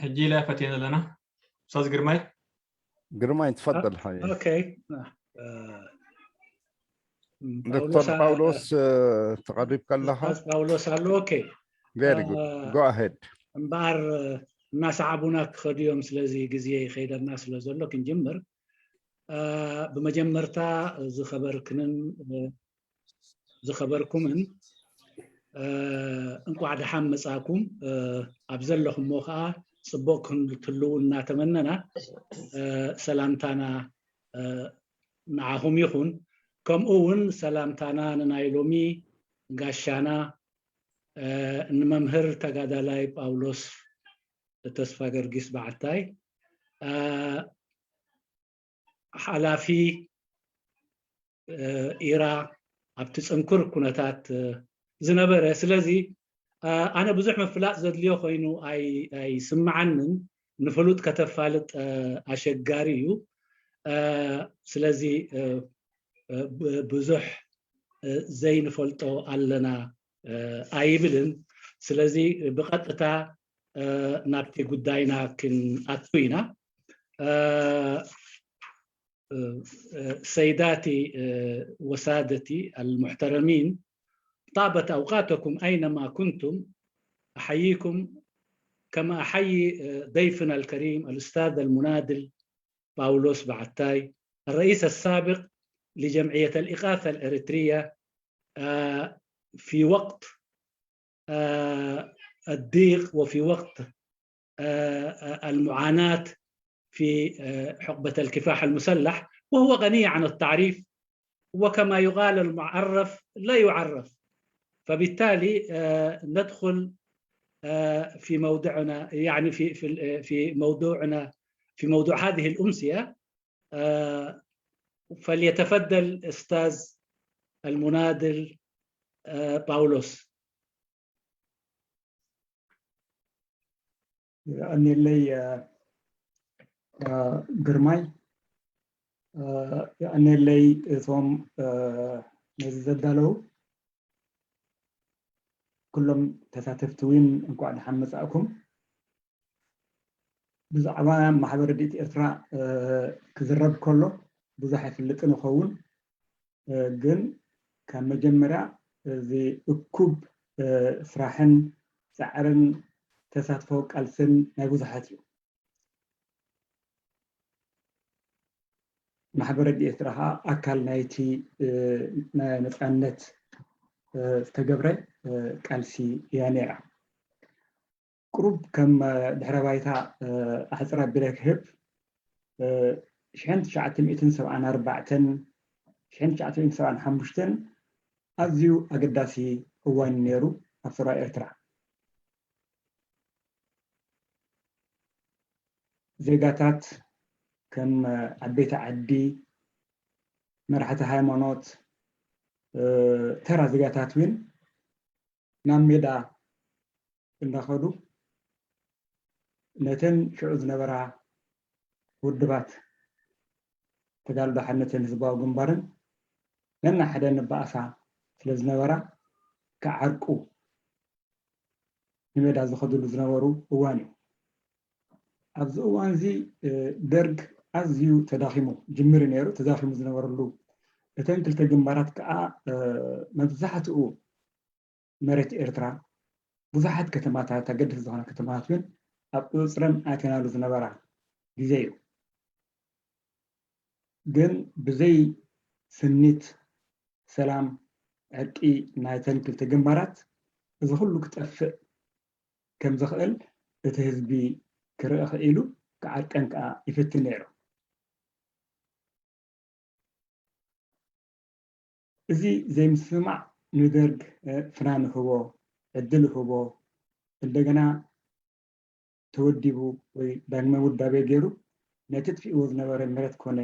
ሕጂ ኢለ ፈትየን ዘለና። ኡስታዝ ግርማይ። ግርማይ፣ ትፈደል ሓይ። ኦኬ። ዶክተር ጳውሎስ፣ ተቐሪብካ ኣለኻ? ኡስታዝ ጳውሎስ ኣሎ። ኦኬ። Very good. Go ahead. እምበኣር እናሰዓቡና ክኸዱ እዮም። ስለዚ ግዜ ይኸይደና ስለ ዘሎ ክንጅምር። ብመጀመርታ ዝኸበርክንን ዝኸበርኩምን እንቋዕ ደሓን መጻኩም። ኣብ ዘለኹሞ ከዓ ጽቡቕ ክትህልዉ እናተመነና ሰላምታና ንዓኹም ይኹን። ከምኡ እውን ሰላምታና ንናይ ሎሚ ጋሻና ንመምህር ተጋዳላይ ጳውሎስ ተስፋ ገርጊስ በዓታይ፣ ሓላፊ ኢራ ኣብቲ ጽንኩር ኩነታት ዝነበረ። ስለዚ ኣነ ብዙሕ ምፍላጥ ዘድልዮ ኮይኑ ኣይስምዓንን። ንፍሉጥ ከተፋልጥ ኣሸጋሪ እዩ። ስለዚ ብዙሕ ዘይንፈልጦ ኣለና ኣይብልን። ስለዚ ብቐጥታ ናብቲ ጉዳይና ክንኣቱ ኢና። سيداتي وسادتي المحترمين، طابت أوقاتكم أينما كنتم. أحييكم كما أحيي ضيفنا الكريم الأستاذ المناضل باولوس بعتاي، الرئيس السابق لجمعية الإغاثة الإريترية، في وقت الضيق وفي وقت المعاناة في حقبة الكفاح المسلح، وهو غني عن التعريف، وكما يقال المعرف لا يعرف. فبالتالي ندخل في موضعنا، يعني في في في موضوعنا، في موضوع هذه الأمسية. فليتفضل أستاذ المناضل باولوس. የቐንየለይ ግርማይ፣ የቐንየለይ እቶም ነዚ ዘዳለዉ ኩሎም ተሳተፍቲ እውን እንኳዕ ደሓን መጻእኩም። ብዛዕባ ማሕበር ረድኤት ኤርትራ ክዝረብ ከሎ ብዙሕ ኣይፍልጥን ይኸውን፣ ግን ካብ መጀመርያ እዚ እኩብ ስራሕን ጻዕርን ተሳትፎ ቃልስን ናይ ብዙሓት እዩ። ማሕበር ረድኤት ኤርትራ ከዓ ኣካል ናይቲ ናይ ነፃነት ዝተገብረ ቃልሲ እያ ነይራ። ቁሩብ ከም ድሕረ ባይታ ኣሕፅር ኣቢለ ክህብ፣ ሽሕን ትሽዓተ ሚእትን ሰብዓን ኣርባዕተን ሽሕን ትሽዓተ ሚእትን ሰብዓን ሓሙሽተን ኣዝዩ ኣገዳሲ እዋን ነይሩ ኣብ ሰውራ ኤርትራ። ዜጋታት ከም ዓበይቲ ዓዲ፣ መራሕቲ ሃይማኖት፣ ተራ ዜጋታት እውን ናብ ሜዳ እንዳኸዱ ነተን ሽዑ ዝነበራ ውድባት ተጋድሎ ሓርነትን ህዝባዊ ግንባርን ነናይ ሓደ ንበኣሳ ስለ ዝነበራ ክዓርቁ ንሜዳ ዝኸድሉ ዝነበሩ እዋን እዩ። ኣብዚ እዋን እዚ ደርግ ኣዝዩ ተዳኺሙ ጅምር ነይሩ። ተዳኺሙ ዝነበረሉ እተን ክልተ ግንባራት ከዓ መብዛሕትኡ መሬት ኤርትራ ብዙሓት ከተማታት ኣገደስቲ ዝኾና ከተማታት እውን ኣብ ቁፅፅረን ኣትየናሉ ዝነበራ ግዜ እዩ። ግን ብዘይ ስኒት ሰላም ዕርቂ ናይተን ክልተ ግንባራት እዚ ኩሉ ክጠፍእ ከም ዝኽእል እቲ ህዝቢ ክርኢ ክኢሉ ክዓርቀን ከዓ ይፍትን ነይሩ። እዚ ዘይምስምማዕ ንደርግ ፍናን ይህቦ፣ ዕድል ይህቦ፣ እንደገና ተወዲቡ ወይ ዳግመ ውዳቤ ገይሩ ነቲ ጥፊእዎ ዝነበረ መሬት ኮነ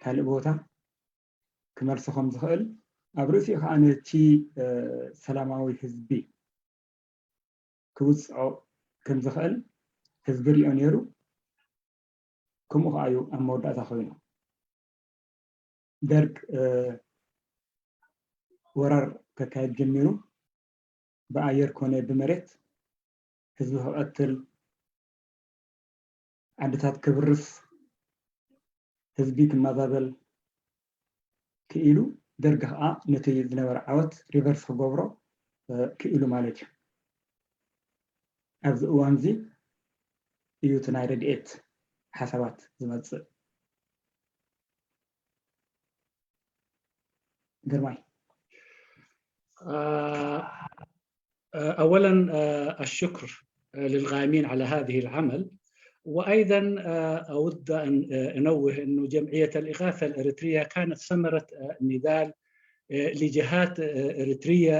ካልእ ቦታ ክመልሶ ከም ዝኽእል ኣብ ርእሲኡ ከዓ ነቲ ሰላማዊ ህዝቢ ክውፅዖ ከም ዝኽእል ህዝቢ ሪኦ ነይሩ። ከምኡ ከዓ እዩ ኣብ መወዳእታ ኮይኑ። ደርግ ወራር ከካየድ ጀሚሩ ብኣየር ኮነ ብመሬት ህዝቢ ክቐትል ዓድታት ክብርስ፣ ህዝቢ ክመዛበል ክኢሉ፣ ደርጊ ከዓ ነቲ ዝነበረ ዓወት ሪቨርስ ክገብሮ ክኢሉ ማለት እዩ። ኣብዚ እዋን እዚ እዩ እቲ ናይ ረድኤት ሓሳባት ዝመፅእ። ግርማይ። أولا الشكر للقائمين على هذه العمل. وأيضا أود أن أنوه أن جمعية الإغاثة الإريترية كانت ثمرة نضال لجهات إريترية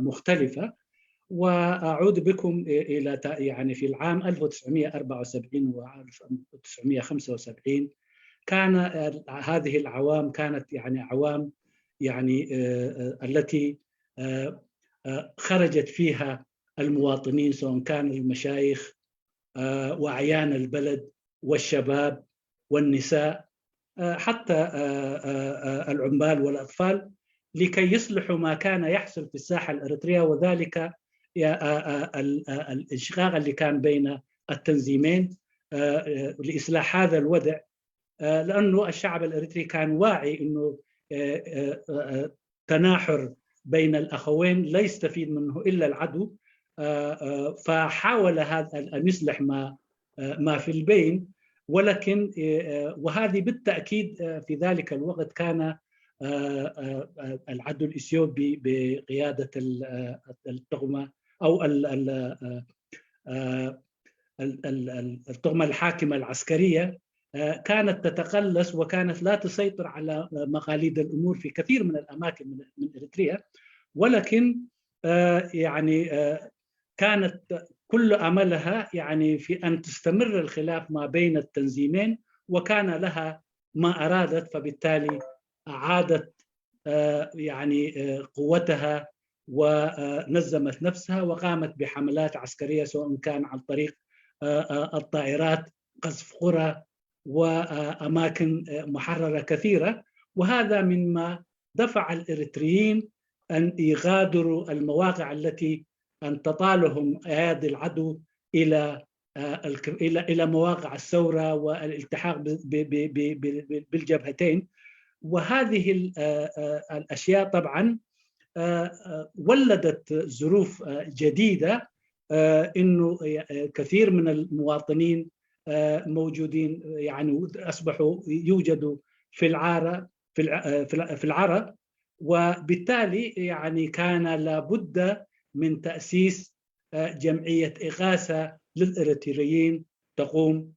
مختلفة. وأعود بكم إلى يعني في العام ألف وتسعمية وأربعة وسبعين و ألف وتسعمية وخمسة وسبعين كان هذه العوام كانت يعني عوام يعني التي خرجت فيها المواطنين سواء كان المشايخ وأعيان البلد والشباب والنساء حتى العمال والأطفال لكي يصلحوا ما كان يحصل في الساحة الإريترية وذلك الانشقاق اللي كان بين التنظيمين لإصلاح هذا الوضع لأنه الشعب الإريتري كان واعي أنه تناحر بين الأخوين لا يستفيد منه إلا العدو. فحاول هذا أن يصلح ما ما في البين، ولكن وهذه بالتأكيد في ذلك الوقت كان العدو الإثيوبي بقيادة الطغمة أو الطغمة الحاكمة العسكرية كانت تتقلص وكانت لا تسيطر على مقاليد الأمور في كثير من الأماكن من إريتريا، ولكن يعني كانت كل أملها يعني في أن تستمر الخلاف ما بين التنظيمين، وكان لها ما أرادت، فبالتالي أعادت يعني قوتها ونظمت نفسها وقامت بحملات عسكرية سواء كان عن طريق الطائرات، قصف قرى وأماكن محررة كثيرة. وهذا مما دفع الإريتريين أن يغادروا المواقع التي أن تطالهم أيادي العدو إلى الى الى مواقع الثوره والالتحاق بالجبهتين. وهذه الاشياء طبعا ولدت ظروف جديده، انه كثير من المواطنين موجودين، يعني اصبحوا يوجدوا في العاره في العرب، وبالتالي يعني كان لابد من تاسيس جمعيه اغاثه للاريتريين تقوم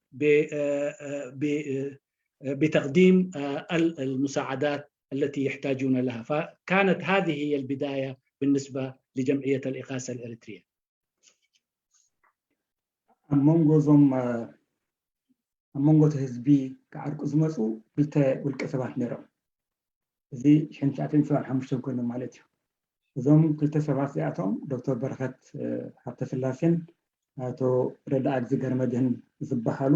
بتقديم المساعدات التي يحتاجون لها. فكانت هذه هي البدايه بالنسبه لجمعيه الاغاثه الاريتريه. ኣብ መንጎ እዞም ኣብ መንጎ እቲ ህዝቢ ክዓርቁ ዝመፁ ክልተ ውልቀ ሰባት ነይሮም። እዚ ሽሕን ትሽዓተ ሚእትን ሰብዓን ሓሙሽተን ኮይኖም ማለት እዩ። እዞም ክልተ ሰባት እዚኣቶም ዶክተር በረኸት ሃብተስላሴን ኣቶ ረዳኢ ኣግዚ ገረመድህን ዝበሃሉ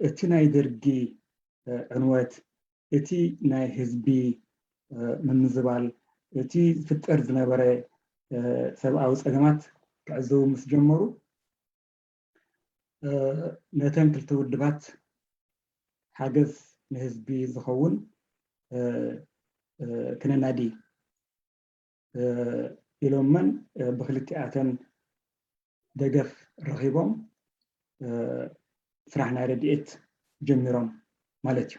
እቲ ናይ ደርጊ ዕንወት፣ እቲ ናይ ህዝቢ ምምዝባል፣ እቲ ዝፍጠር ዝነበረ ሰብኣዊ ፀገማት ክዕዘቡ ምስ ጀመሩ ነተን ክልተ ውድባት ሓገዝ ንህዝቢ ዝኸውን ክነናዲ ኢሎመን ብክልቲኣተን ደገፍ ረኺቦም ስራሕ ናይ ረድኤት ጀሚሮም ማለት እዩ።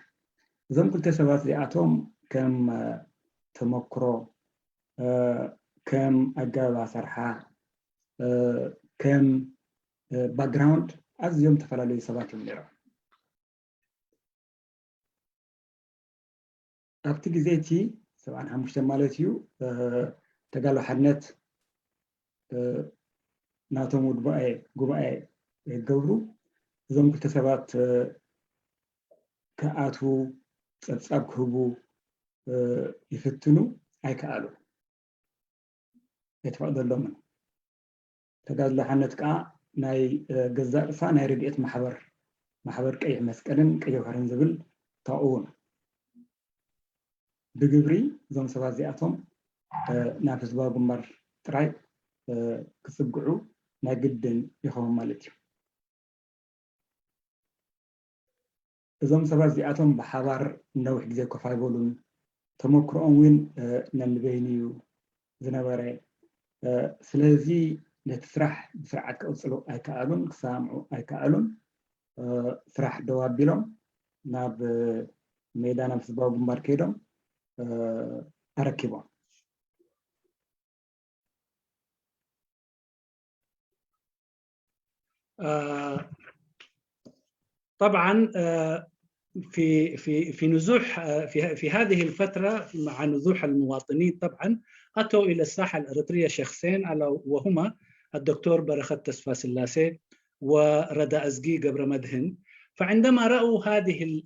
እዞም ክልተ ሰባት እዚኣቶም ከም ተመክሮ፣ ከም ኣገባብ ኣሰርሓ፣ ከም ባክግራውንድ ኣዝዮም ዝተፈላለዩ ሰባት እዮም ነይሮም። ኣብቲ ግዜ እቲ ሰብዓን ሓሙሽተን ማለት እዩ፣ ተጋድሎ ሓርነት ናቶም ውድባኤ ጉባኤ ክገብሩ እዞም ክልተ ሰባት ክኣትዉ ጸብጻብ ክህቡ ይፍትኑ፣ ኣይከኣሉን። ኣይተፈቕደሎምን። ተጋድሎ ሓርነት ከዓ ናይ ገዛእ ርእሳ ናይ ረድኤት ማሕበር፣ ማሕበር ቀይሕ መስቀልን ቀይሕ ባሕርን ዝብል ተቋቑሙ። ብግብሪ እዞም ሰባት እዚኣቶም ናብ ህዝባዊ ግንባር ጥራይ ክጽግዑ ናይ ግድን ይኸውን ማለት እዩ። እዞም ሰባት እዚኣቶም ብሓባር ነዊሕ ግዜ ኮፍ ኣይበሉን። ተመክሮኦም እውን ነንበይኑ እዩ ዝነበረ። ስለዚ ነቲ ስራሕ ብስርዓት ክቕፅሉ ኣይከኣሉን፣ ክሰማምዑ ኣይከኣሉን። ስራሕ ደው ኣቢሎም ናብ ሜዳ፣ ናብ ህዝባዊ ግንባር ከይዶም ኣረኪቦም። طبعا في في في نزوح في في هذه الفتره مع نزوح المواطنين طبعا اتوا الى الساحه الاريتريه شخصين الا وهما الدكتور برخت تسفاسلاسي وردا ازقي قبر مدهن. فعندما راوا هذه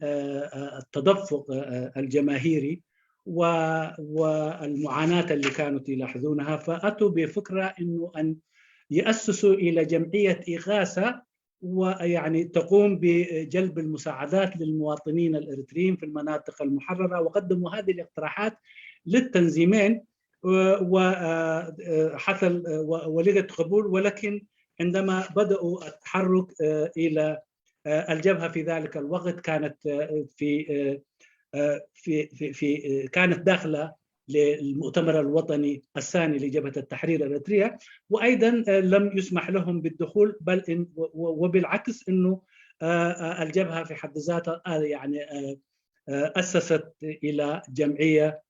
التدفق الجماهيري والمعاناه اللي كانوا يلاحظونها، فاتوا بفكره انه ان ياسسوا الى جمعيه اغاثه، ويعني تقوم بجلب المساعدات للمواطنين الاريتريين في المناطق المحرره، وقدموا هذه الاقتراحات للتنظيمين وحصل ولقت قبول. ولكن عندما بداوا التحرك الى الجبهه في ذلك الوقت كانت في في في, في كانت داخله للمؤتمر الوطني الثاني لجبهه التحرير الاريتريه، وايضا لم يسمح لهم بالدخول، بل إن وبالعكس انه الجبهه في حد ذاتها يعني اسست الى جمعيه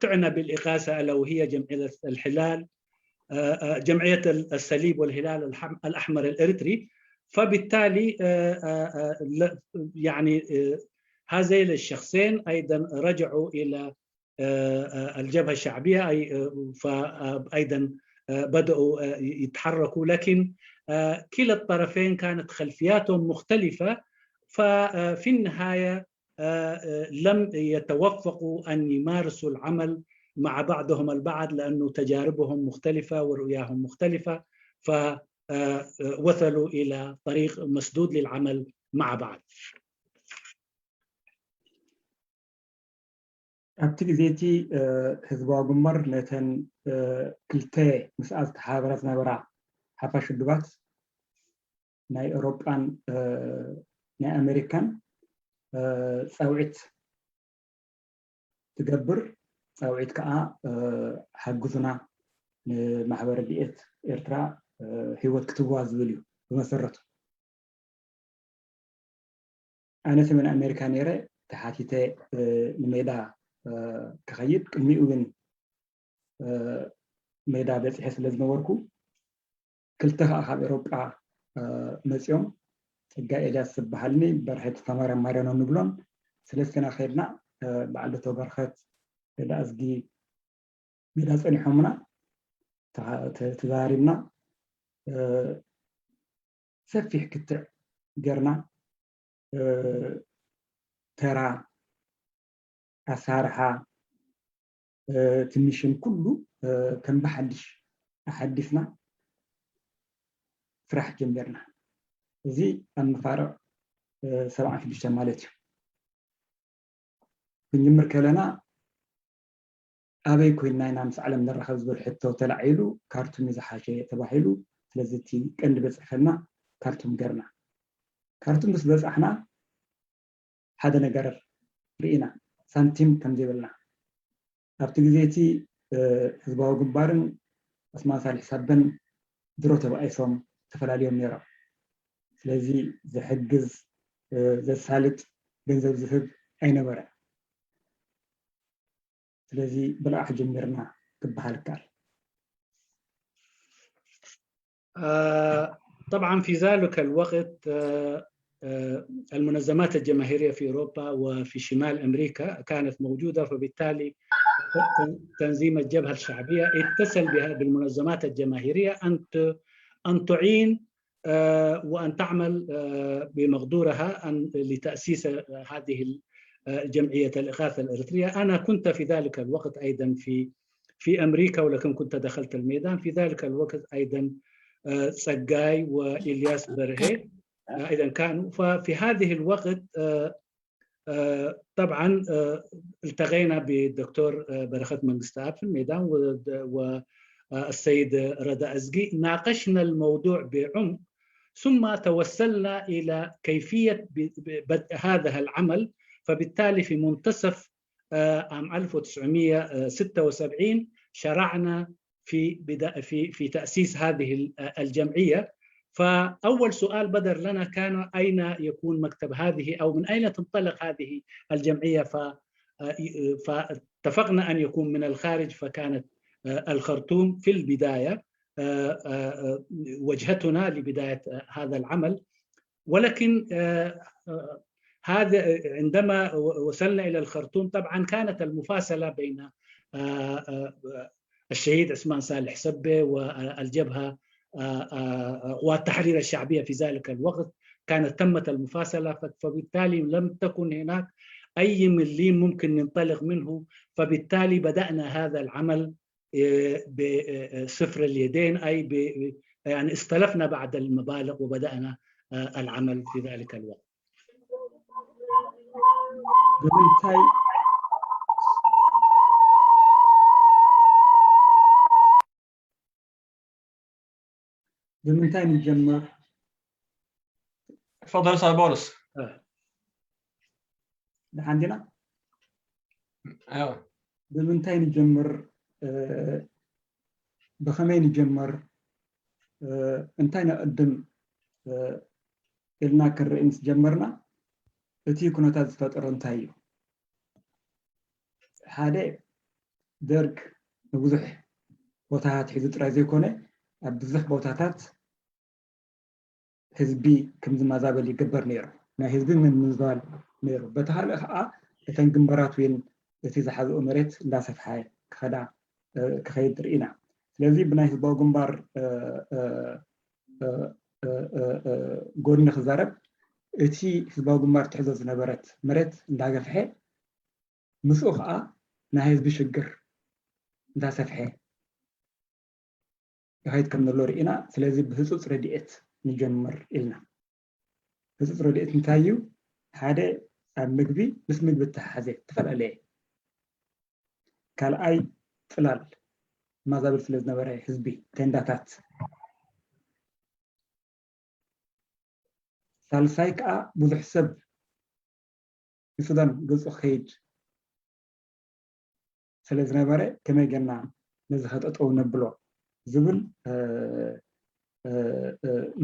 تعنى بالاغاثه الا وهي جمعيه الهلال، جمعيه الصليب والهلال الاحمر الاريتري. فبالتالي يعني هذين الشخصين ايضا رجعوا الى الجبهه الشعبيه اي فايضا بداوا يتحركوا، لكن كلا الطرفين كانت خلفياتهم مختلفه. ففي النهايه لم يتوفقوا ان يمارسوا العمل مع بعضهم البعض لانه تجاربهم مختلفه ورؤياهم مختلفه، فوصلوا الى طريق مسدود للعمل مع بعض. ኣብቲ ግዜ እቲ ህዝባዊ ግንባር ነተን ክልተ ምስኣ ዝተሓባበራ ዝነበራ ሓፋሽ ውድባት ናይ ኤውሮጳን ናይ ኣሜሪካን ፃውዒት ትገብር። ፃውዒት ከዓ ሓግዙና፣ ንማሕበር ረድኤት ኤርትራ ህይወት ክትዋ ዝብል እዩ ብመሰረቱ። ኣነ ሰሜን ኣሜሪካ ነይረ ተሓቲተ ንሜዳ ክኸይድ፣ ቅድሚኡ ግን ሜዳ በፂሐ ስለ ዝነበርኩ ክልተ ከዓ ካብ ኤሮጳ መፂኦም፣ ፀጋ ኤልያስ ዝበሃልኒ በርሀ ተስፋማርያም ማርያኖ ንብሎን ስለስትና ከይድና በዓል ዶክተር በርኸት ደኣዝጊ ሜዳ ፀኒሖምና ተዛሪብና ሰፊሕ ክትዕ ገርና ተራ ኣሳርሓ ትንሽን ኩሉ ከም ብሓድሽ ኣሓዲስና ስራሕ ጀሚርና። እዚ ኣብ መፋርቕ ሰብዓን ሽዱሽተን ማለት እዩ። ክንጅምር ከለና ኣበይ ኮይንና ኢና ምስ ዓለም ንራኸብ ዝብል ሕቶ ተላዒሉ ካርቱም እዩ ዝሓሸ ተባሂሉ። ስለዚ እቲ ቀንዲ በፅሕፈልና ካርቱም ገርና። ካርቱም ምስ በፃሕና ሓደ ነገር ርኢና፣ ሳንቲም ከም ዘይብልና። ኣብቲ ግዜ እቲ ህዝባዊ ግንባርን ዑስማን ሳልሕ ሳበን ድሮ ተባኢሶም ተፈላልዮም ነይሮም። ስለዚ ዝሕግዝ ዘሳልጥ ገንዘብ ዝህብ ኣይነበረን። ስለዚ ብልቓሕ ጀሚርና ክበሃል ይከኣል። طبعا في ذلك الوقت المنظمات الجماهيرية في أوروبا وفي شمال أمريكا كانت موجودة، فبالتالي تنظيم الجبهة الشعبية اتصل بها بالمنظمات الجماهيرية أن أن تعين وأن تعمل بمقدورها أن لتأسيس هذه الجمعية الإغاثة الإريترية. أنا كنت في ذلك الوقت أيضا في في أمريكا، ولكن كنت دخلت الميدان في ذلك الوقت أيضا. ጸጋይ وإلياس برهي أيضا كانوا. ففي هذه الوقت طبعا التقينا بالدكتور برخت منقستاب في الميدان والسيد رضا أزقي، ناقشنا الموضوع بعمق. ثم توصلنا إلى كيفية بدء هذا العمل. فبالتالي في منتصف عام ألف وتسعمية وستة وسبعين شرعنا في في في تاسيس هذه الجمعيه. فاول سؤال بدر لنا كان اين يكون مكتب هذه او من اين تنطلق هذه الجمعيه؟ فاتفقنا ان يكون من الخارج، فكانت الخرطوم في البدايه وجهتنا لبدايه هذا العمل. ولكن هذا عندما وصلنا الى الخرطوم طبعا كانت المفاصله بين الشهيد عثمان صالح سبه والجبهه قوات التحرير الشعبيه في ذلك الوقت، كانت تمت المفاصله. فبالتالي لم تكن هناك اي مليم ممكن ننطلق منه. فبالتالي بدانا هذا العمل بصفر اليدين، اي يعني استلفنا بعض المبالغ وبدانا العمل في ذلك الوقت. ብምንታይ ብምንታይ ንጀምር? تفضل استاذ بولس. ደሓን ዲና? ايوه ብምንታይ ንጀምር? ብኸመይ ንጀምር? እንታይ ነቐድም? ኢልና ክንርኢ ምስ ጀመርና እቲ ኩነታት ዝፈጠሮ እንታይ እዩ? ሓደ ደርግ ንብዙሕ ቦታታት ሒዙ ጥራይ ዘይኮነ ኣብ ብዙሕ ቦታታት ህዝቢ ከም ዝመዛበል ይግበር ነይሩ። ናይ ህዝቢ ምምዝባል ነይሩ። በቲ ካልእ ከዓ እተን ግንባራት እውን እቲ ዝሓዝኦ መሬት እንዳሰፍሐ ክኸዳ ክኸይድ ርኢና። ስለዚ ብናይ ህዝባዊ ግንባር ጎኒ ክዛረብ እቲ ህዝባዊ ግንባር ትሕዞ ዝነበረት መሬት እንዳገፍሐ ምስኡ ከዓ ናይ ህዝቢ ሽግር እንዳሰፍሐ ይኸይድ ከም ዘሎ ርኢና። ስለዚ ብህፁፅ ረድኤት ንጀምር ኢልና። ህፁፅ ረድኤት እንታይ እዩ? ሓደ ኣብ ምግቢ ምስ ምግቢ እተሓሓዘ ዝተፈላለየ ካልኣይ ፅላል ማዛብል ስለ ዝነበረ ህዝቢ ቴንዳታት ሳልሳይ ከዓ ብዙሕ ሰብ ንሱዳን ገፁ ክኸይድ ስለ ዝነበረ ከመይ ጌርና ነዚ ከጠጠው ነብሎ ዝብል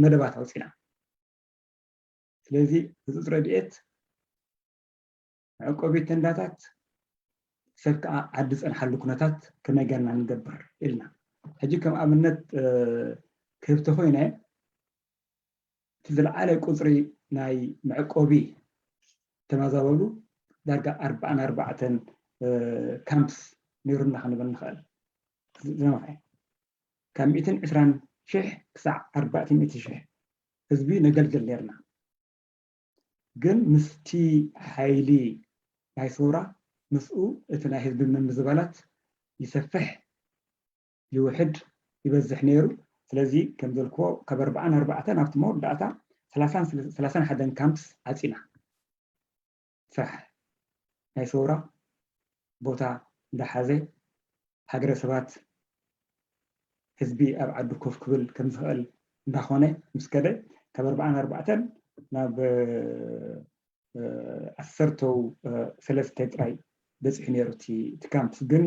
መደባት ኣውፂና። ስለዚ ህፁፅ ረድኤት መዕቆቢ ተንዳታት ሰብ ከዓ ዓዲ ፀንሓሉ ኩነታት ከመይ ጌርና ንገብር ኢልና ሕጂ ከም ኣብነት ክህብ ተኮይነ እቲ ዝለዓለ ቁፅሪ ናይ መዕቆቢ ተመዛበሉ ዳርጋ ኣርባዓን ኣርባዕተን ካምፕስ ነይሩና ክንብል ንኽእል። ዝነውሐ ካብ ሚእትን ዕስራን ሽሕ ክሳዕ ኣርባዕተ ሚእቲ ሽሕ ህዝቢ ነገልግል ነይርና። ግን ምስቲ ሓይሊ ናይ ሰውራ ምስኡ እቲ ናይ ህዝቢ ምምዝባላት ይሰፍሕ ይውሕድ ይበዝሕ ነይሩ። ስለዚ ከም ዘልክዎ ካብ ኣርባዓን ኣርባዕተን ኣብቲ መወዳእታ ሰላሳን ሓደን ካምፕስ ዓፂና። ስራሕ ናይ ሰውራ ቦታ እንዳሓዘ ሃገረሰባት ህዝቢ ኣብ ዓዱ ኮፍ ክብል ከም ዝኽእል እንዳኾነ ምስ ከደ ካብ ኣርባዓን ኣርባዕተን ናብ ዓሰርተው ሰለስተ ጥራይ በፂሑ ነይሩ እቲ ካምፕስ። ግን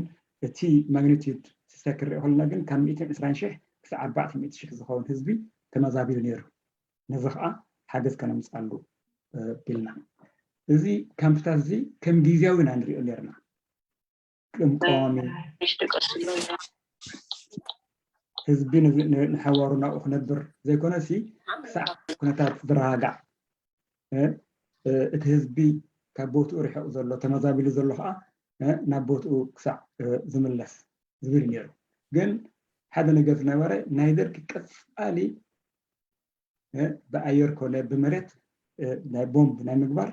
እቲ ማግኒቲዩድ ስታይ ክሪኦ ከለና ግን ካብ ሚእትን ዕስራን ሽሕ ክሳብ ኣርባዕተ ሚእቲ ሽሕ ዝኸውን ህዝቢ ተመዛቢሉ ነይሩ። ነዚ ከዓ ሓገዝ ከነምፅኣሉ ቢልና እዚ ካምፕታት እዚ ከም ግዝያዊ ኢና ንሪኦ ነርና። ቅምቃሚ ህዝቢ ንሓዋሩ ናብኡ ክነብር ዘይኮነ ሲ ክሳዕ ኩነታት ዝረጋጋዕ እቲ ህዝቢ ካብ ቦትኡ ርሒቑ ዘሎ ተመዛቢሉ ዘሎ ከዓ ናብ ቦትኡ ክሳዕ ዝምለስ ዝብል ነይሩ። ግን ሓደ ነገር ዝነበረ ናይ ደርግ ቀፃሊ ብኣየር ኮነ ብመሬት ናይ ቦምብ ናይ ምግባር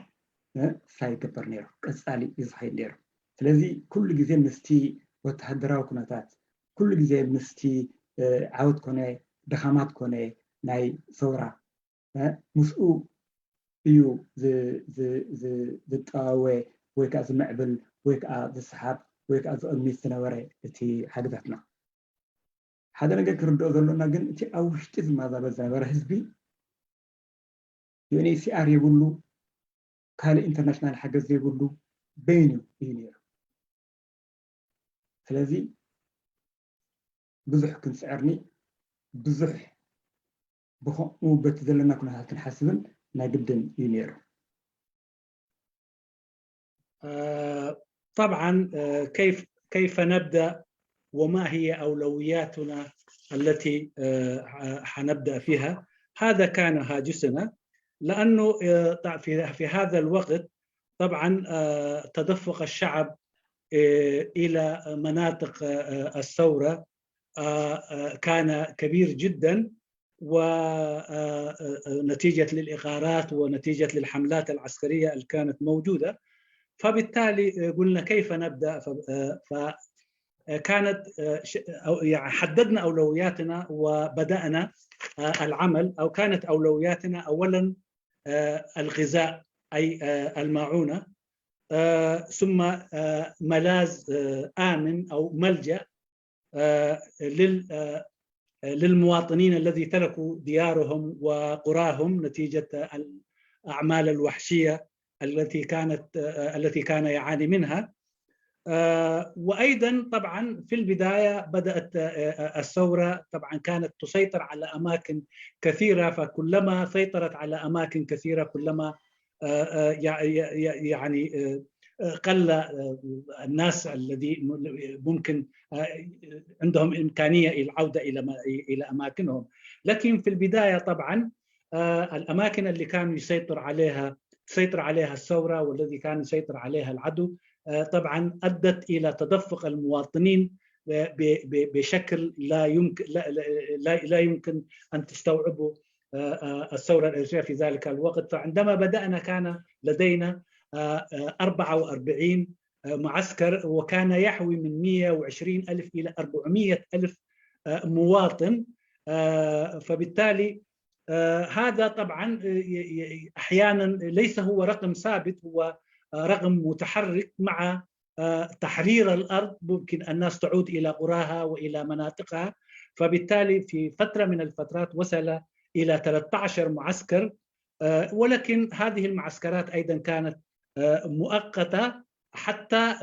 ስታይ ይግበር ነይሩ። ቀፃሊ እዩ ዝኸይድ ነይሩ። ስለዚ ኩሉ ግዜ ምስቲ ወተሃደራዊ ኩነታት ኩሉ ግዜ ምስቲ ዓወት ኮነ ድኻማት ኮነ ናይ ሰውራ ምስኡ እዩ ዝጠዋወ ወይ ከዓ ዝምዕብል ወይ ከዓ ዝሰሓብ ወይ ከዓ ዝቕድሚት ዝነበረ እቲ ሓግዛትና። ሓደ ነገር ክርድኦ ዘሎና ግን እቲ ኣብ ውሽጢ ዝመዛበል ዝነበረ ህዝቢ ዩ ኤን ኤች ሲ ኣር የብሉ፣ ካልእ ኢንተርናሽናል ሓገዝ ዘይብሉ በይኑ እዩ ነይሩ። ስለዚ ብዙሕ ክንስዕርኒ፣ ብዙሕ ብኸምኡ በቲ ዘለና ኩነታት ክንሓስብን ናይ ግድን እዩ ነይሩ። طبعا كيف كيف نبدأ وما هي أولوياتنا التي حنبدأ فيها. هذا كان هاجسنا لأنه في هذا الوقت طبعا تدفق الشعب إلى مناطق الثورة كان كبير جدا ونتيجة للإغارات ونتيجة للحملات العسكرية اللي كانت موجودة. فبالتالي قلنا كيف نبدأ؟ فكانت يعني حددنا أولوياتنا وبدأنا العمل، أو كانت أولوياتنا أولا الغذاء، أي الماعونة، ثم ملاذ آمن أو ملجأ للمواطنين الذي تركوا ديارهم وقراهم نتيجة الأعمال الوحشية التي كانت التي كان يعاني منها. وأيضا طبعا في البداية بدأت الثورة طبعا كانت تسيطر على أماكن كثيرة، فكلما سيطرت على أماكن كثيرة كلما يعني قل الناس الذي ممكن عندهم إمكانية العودة إلى إلى أماكنهم. لكن في البداية طبعا الأماكن اللي كان يسيطر عليها تسيطر عليها الثورة والذي كان يسيطر عليها العدو طبعا أدت إلى تدفق المواطنين بشكل لا يمكن لا, لا, لا يمكن أن تستوعبه الثورة الإريترية في ذلك الوقت. فعندما بدأنا كان لدينا أربعة وأربعين معسكر، وكان يحوي من مئة وعشرين ألف إلى أربعمئة ألف مواطن. فبالتالي هذا طبعا أحيانا ليس هو رقم ثابت، هو رقم متحرك مع تحرير الأرض، ممكن الناس تعود إلى قراها وإلى مناطقها. فبالتالي في فترة من الفترات وصل إلى ثلاثة عشر معسكر، ولكن هذه المعسكرات أيضا كانت مؤقتة حتى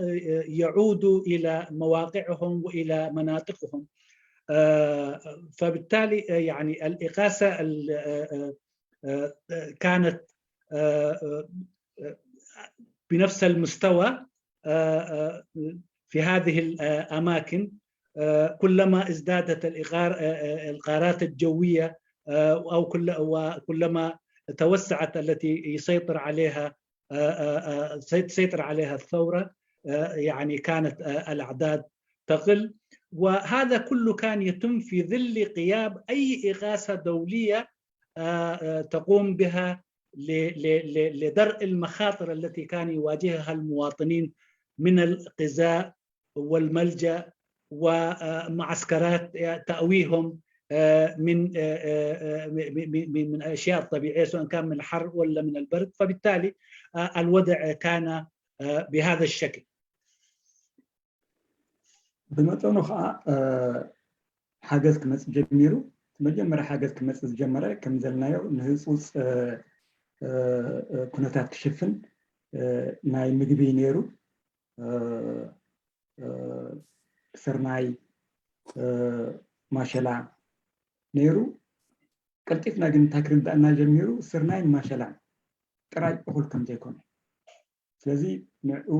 يعودوا إلى مواقعهم وإلى مناطقهم. فبالتالي يعني الإغاثة كانت بنفس المستوى في هذه الأماكن. كلما ازدادت الغارات الجوية أو كلما توسعت التي يسيطر عليها تسيطر عليها الثورة، يعني كانت الأعداد تقل، وهذا كله كان يتم في ظل غياب أي إغاثة دولية تقوم بها لدرء المخاطر التي كان يواجهها المواطنين من الغذاء والملجأ ومعسكرات تأويهم من من الاشياء الطبيعيه، سواء كان من الحر ولا من البرد. فبالتالي الوضع كان بهذا الشكل. ብመጠኑ ከዓ ሓገዝ ክመፅእ ጀሚሩ። መጀመርያ ሓገዝ ክመፅእ ዝጀመረ ከም ዘልናዮ ንህፁፅ ኩነታት ክሽፍን ናይ ምግቢ ነይሩ፣ ስርናይ፣ ማሸላ ነይሩ። ቀልጢፍና ግን እንታይ ክርዳእና ጀሚሩ፣ ስርናይን ማሸላን ጥራይ እኹል ከም ዘይኮነ፣ ስለዚ ንዕኡ